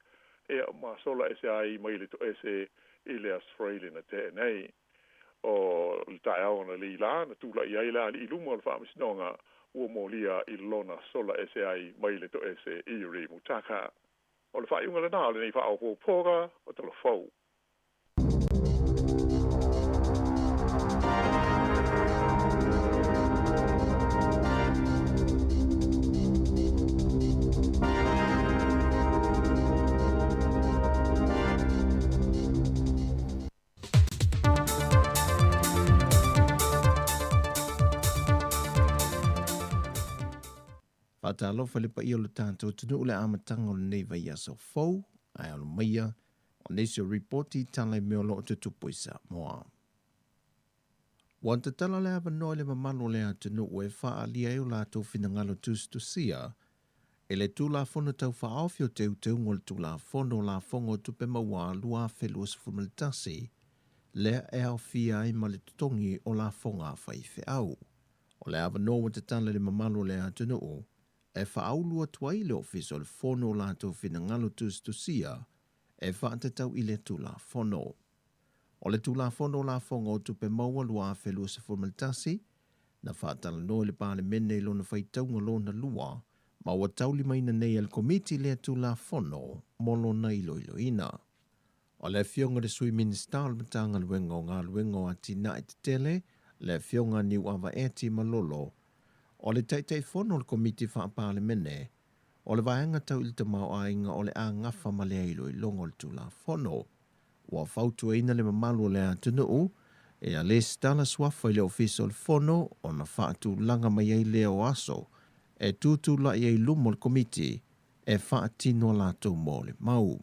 Speaker 7: ia ma sola ese ai mai le toese i le Aso Faraile na tea nei. O le taeao analeila na tula'i ai le alii i luma o le faamasinoga ua molia i lona sola ese ai mai le toese i Rimutaka. O le faaiuga lenā o lenei faaopoopoga o Tala Fou.
Speaker 6: Faatalofa i le paia o le tatou atunuu i le amataga o lenei vaiaso fou, ae alo maia o nisi o ripoti i tala i mea o lo o tutupu i Samoa. Ua tatala le avanoa i le mamalu o le atunuu e faaalia ai o latou finagalo tusitusia i le Tulafono Tau Faaofi o Teuteuga o le Tulafono o Lafoga o Tupe Maua 2021, lea e aofia ai ma le totogi o lafoga a faifeau. O le avanoa ua tatala i le mamalu o le atunuu e faaulu atu ai le Ofisa o le Fono o latou finagalo tusitusia e faatatau i le Tulafono. O le Tulafono o Lafoga o Tupe Maua 2021, na faatalanoa i le Palemene i lona faitauga lona lua, ma ua taulimaina nei e le Komiti lea Tulafono mo lona iloiloina. O le Afioga i le Sui Minisita o le Matagaluega o Galuega o Atinae Tetele, le Afioga Niuava Eti Malolo, o le Taitaifono o le Komiti Faa-Palemene o le Vaega Tau i le Tamaoaiga o le a gafa ma lea iloiloga o le Tulafono. Ua fautuaina le mamalu o le atunuu e a lesitala suafa i le Ofisa o le Fono ona faatulaga mai ai lea o aso e tutulai ai i luma o le Komiti e faatino a latou molimau.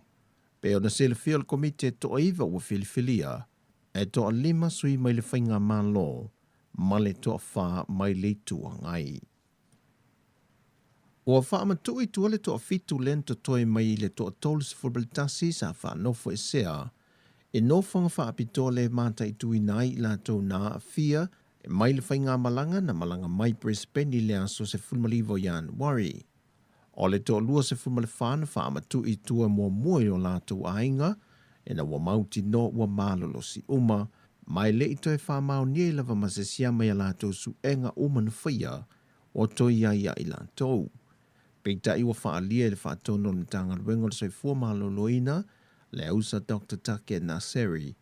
Speaker 6: Pei ona silafia o le Komiti e toaiva ua filifilia, e toalima sui mai le Faigamalo ma le toafa mai le Itu Agai. Ua faamatuu i tua le toafitu lea na totoe mai i le toa 31 sa faanofoesea I nofoaga faapitoa lea e mataituina ai i latou na aafia mai le faigamalaga na malaga mai Brisbane i le aso 19 o Ianuari. O le toalua 14 na faamatu'i i tua muamua i o latou aiga ina ua mautinoa ua malolosi uma, ma e le i toe faamaonia ai lava ma se siama i a latou suega uma na faia ua toe i ai ia i latou. Peitai ua faaalia e le faatonu o le Matagaluega o le Soifua Maloloina le ausa Doctor Take Naseri,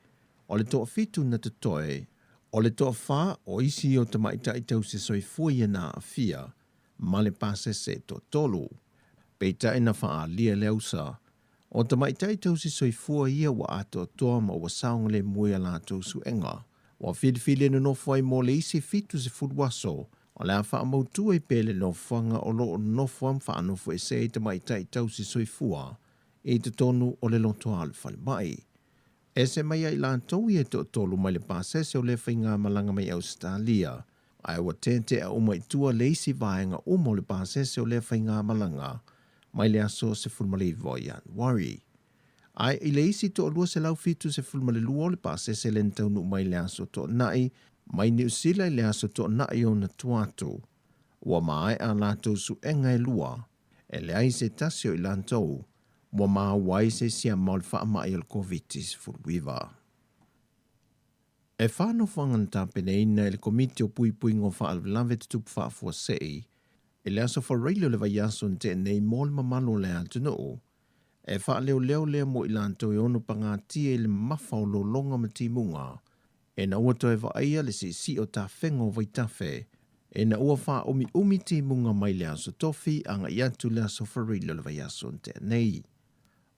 Speaker 6: o le toafitu na totoe, o le toafa o isi o tamaitai tausi soifua ia na aafia ma le pasese e toatolu. Peitai na faaalia e le ausa, o tamaitai tausi soifua ia ua atoatoa ma ua saogalemu ai a latou suega. Ua filifili e nonofo ai mo le isi 70 aso, o le a faamautu ai pea le nofoaga o lo o nonofo a ma faanofoesea ai tamaitai tausi soifua i totonu o le lotoa o le falemai. Ese mai ai latou ia e toatolu mai le pasese o lea faigamalaga mai Ausetalia, ae ua tetea uma i tua le isi vaega uma o le pasese o lea faigamalaga mai le aso 19 o Ianuari. Ae i le isi toalua 172 o le pasese lea na taunuu mai i le aso Toonai mai Niu Sila i le aso Toonai ona tua atu, ua maea a latou suega e lua, e leai se tasi o i latou ua maua ai se siama o le faamai o le Koviti-19. E fa nofoaga na tapenaina e le Komiti o Puipuiga o Faalavelave Tutupu Faafuasei i le aso Faraile o le vaiaso na tea nei mo le mamalu o le atunuu e faaleoleo lea mo i latou e ono pagatia i le mamafa o lologa ma timuga ina ua toe vaaia le siisii o tafega o vaitafe ina ua faaumiumi timuga mai le Aso Tofi agai atu le Aso Faraile o le vaiaso na tea nei.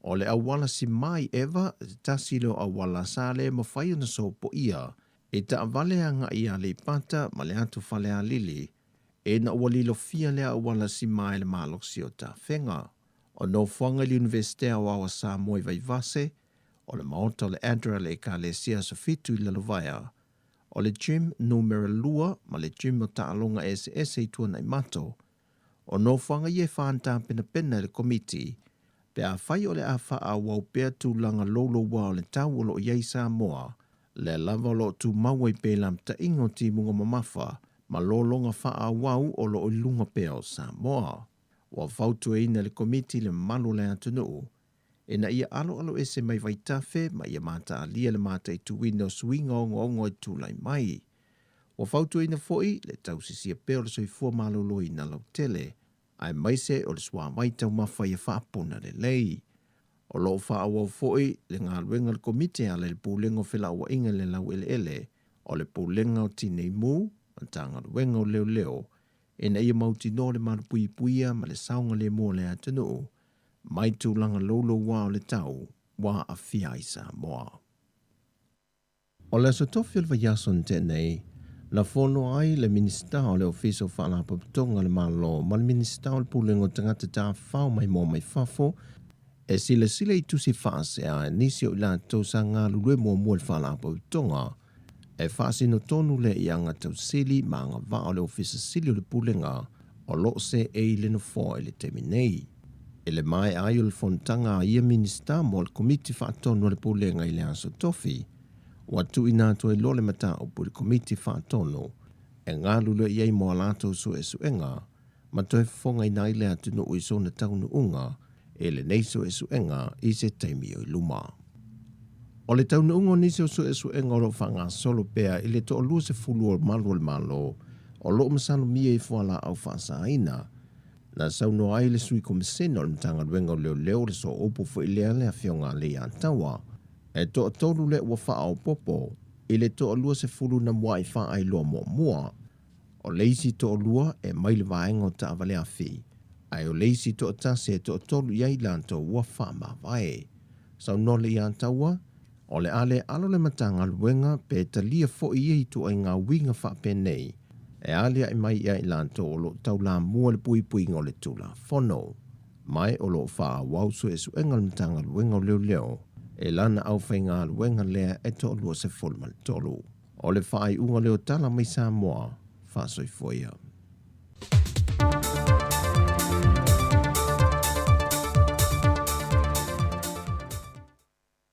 Speaker 6: O le auala simā i ʻEva, se tasi lea o auala sa le mafai ona sopoia i taavale agai i Aleipata ma le atu Falealili ina ua lilofia lea auala simā e le malosi o tafega. O nofoaga i le Iunivesite Aoao a Samoa i Vaivase, o le Maota o le ADRA le Ekalesia Aso Fitu i Lalovaea, o le Gym Numera 2 ma le Gym o Taaloga Eseese i Tuanaimato. O nofoaga ia e fa na tapenapena e le Komiti pe afai o le a faaauau pea tulaga louloua o le tau o lo o i ai i Samoa, lea lava o lo o tumau ai pea i lamataʻiga o timuga mamafa ma lologa faaauau o lo o i luga pea o Samoa. Ua fautuaina e le Komiti le mamalu o le atunuu ina ia aloaloese mai vaitafe ma ia mataalia le mataituina o suiga ogaoga e tulai mai. Ua fautuaina foi le tausisia pea o le soifua maloloina lautele, aemaise o le suavai taumafa ia faapuna lelei. O lo o faaauau foi le galuega a le Komiti e ala i le Pulega o Felauaiga i le Laueleele, o le Pulega o Tinei Mu, Matagaluega o Leoleo, ina ia mautinoa le malupuipuia ma le saogalemu o le atunuu mai tulaga louloua o le tau ua aafia ai Samoa. O le Aso Tofi o le vaiaso na tea nei, na fono ai le Minisita o le Ofisa o Faalapotopotoga a le Malo ma le Minisita o le Pulega o Tagata Tafafao Maimoa Mai Fafo e silasila i tusi faasea e nisi o i latou sa galulue muamua i le Faalapotopotoga e faasino tonu lea i aga tausili ma agavaa o le Ofisa Sili o le Pulega o lo o seei i le nofoa i le taimi nei. I le maea ai o le fonotaga a ia Minisita mo le Komiti Faatonu a le Pulega i le Aso Tofi, ua tuuina atu ai loa le mataupu i le Komiti Faatonu e galulue i ai mo a latou suesuega ma toe fofogaina ai le atunuu i sona taunuuga i lenei suesuega i se taimi o i luma. O le taunuuga o nisi o suesuega o lo o faagasolo pea i le toa-20 o malu o le Malo o lo o masalomia i fualaau faasaina, na saunoa ai le Sui Komesina o le Matagaluega o Leoleo le sooupu foi lea le Afioga a Leiataua, e toatolu lea ua faaopoopo i le toa-20 na muai faailoa muamua. O le isi toalua e mai le vaega o taavale afi, ae o le isi toatasi e toatolu i ai latou ua faamavae. Saunoa Leiataua, o le a le alo le Matagaluega pe talia foi ia ituaiga uiga faapenei e aliae mai ia i latou o lo o taulamua le puipuiga o le Tulafono. Ma o lo o faaauau suesuega a le Matagaluega o Leoleo i lana aufaigaluega lea e toalua 13. O le faaiuga lea o tala mai Samoa, faasoifua ia.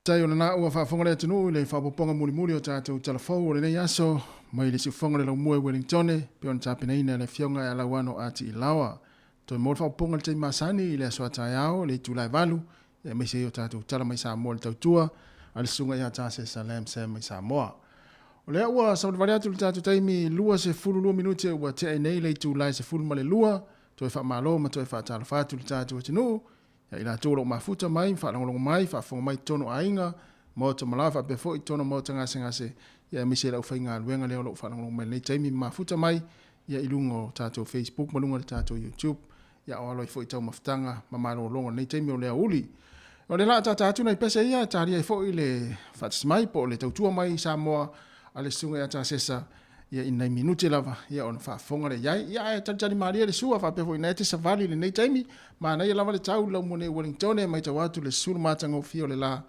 Speaker 1: Faafetai o lena ua faafofoga le atunuu i le faaopoopoga mulimuli o tatou tala fou o lenei aso mai le siufofoga o le Laumua i Wellingtone e pei ona tapenaina e le Afioga ia Lauano A. Tiilaoa. Toe maua le faaopoopoga i le taimi masani i le aso a taeao i le itula e 8, aemaise ai o tatou tala mai Samoa i le tautua a le Susuga ia Tasesa Lam Sam mai Samoa. O lea ua savalivali atu le tatou taimi 22 minute ua tea ai nei le itula e 12, toe faamalo ma toe faatalofa atu i le tatou atunuu ia i latou o lo o mafuta mai ma faalogologo mai, faafofoga mai i totonu o aiga, maota malae faapea foi i totonu o maota gasegase, ia aemaise le aufaigaluega lea o lo o faalogologo mai i lenei taimi ma mafuta mai ia i luga o tatou Facebook ma luga o le tatou YouTube, ia o alo ai foi i taumafataga ma malologa o lenei taimi o le aoauli. O le laa tata atu nai pese ia e talia ai foi le faatasi mai po o le tautua mai i Samoa a le Susuga ia Tasesa ia i nai minute lava ia ona faafofoga lea i ai. Ia ae talitali malie le sua faapea foi ina e te savali i lenei taimi, manaia lava le tau i lau mone i Wellingtone e matau atu le sulu matagofie o le la.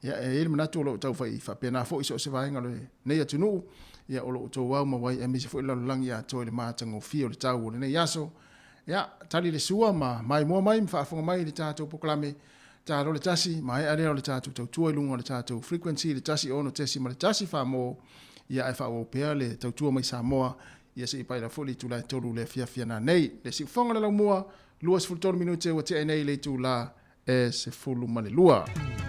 Speaker 1: Ia e i ai le manatu o lo o tau fai faapena foi i so o se vaega o lenei atunuu, ia o lo o outou au mau ai aemaise foi le lalolagi atoa i le matagofie o le tau o lenei aso. Ia, tali le sua ma maimoa mai ma faafofoga mai i le tatou polokalame Talo le tasi, maea lea o le tatou tautua i luga o le tatou frequency i le 106.1 Faamo, ia ae faaauau pea le tautua mai Samoa, ia se i paila foi le itula e 3 i le afiafi a nanei. Le siufofoga o le laumua, 23 minute ua tea nei le itula e 12.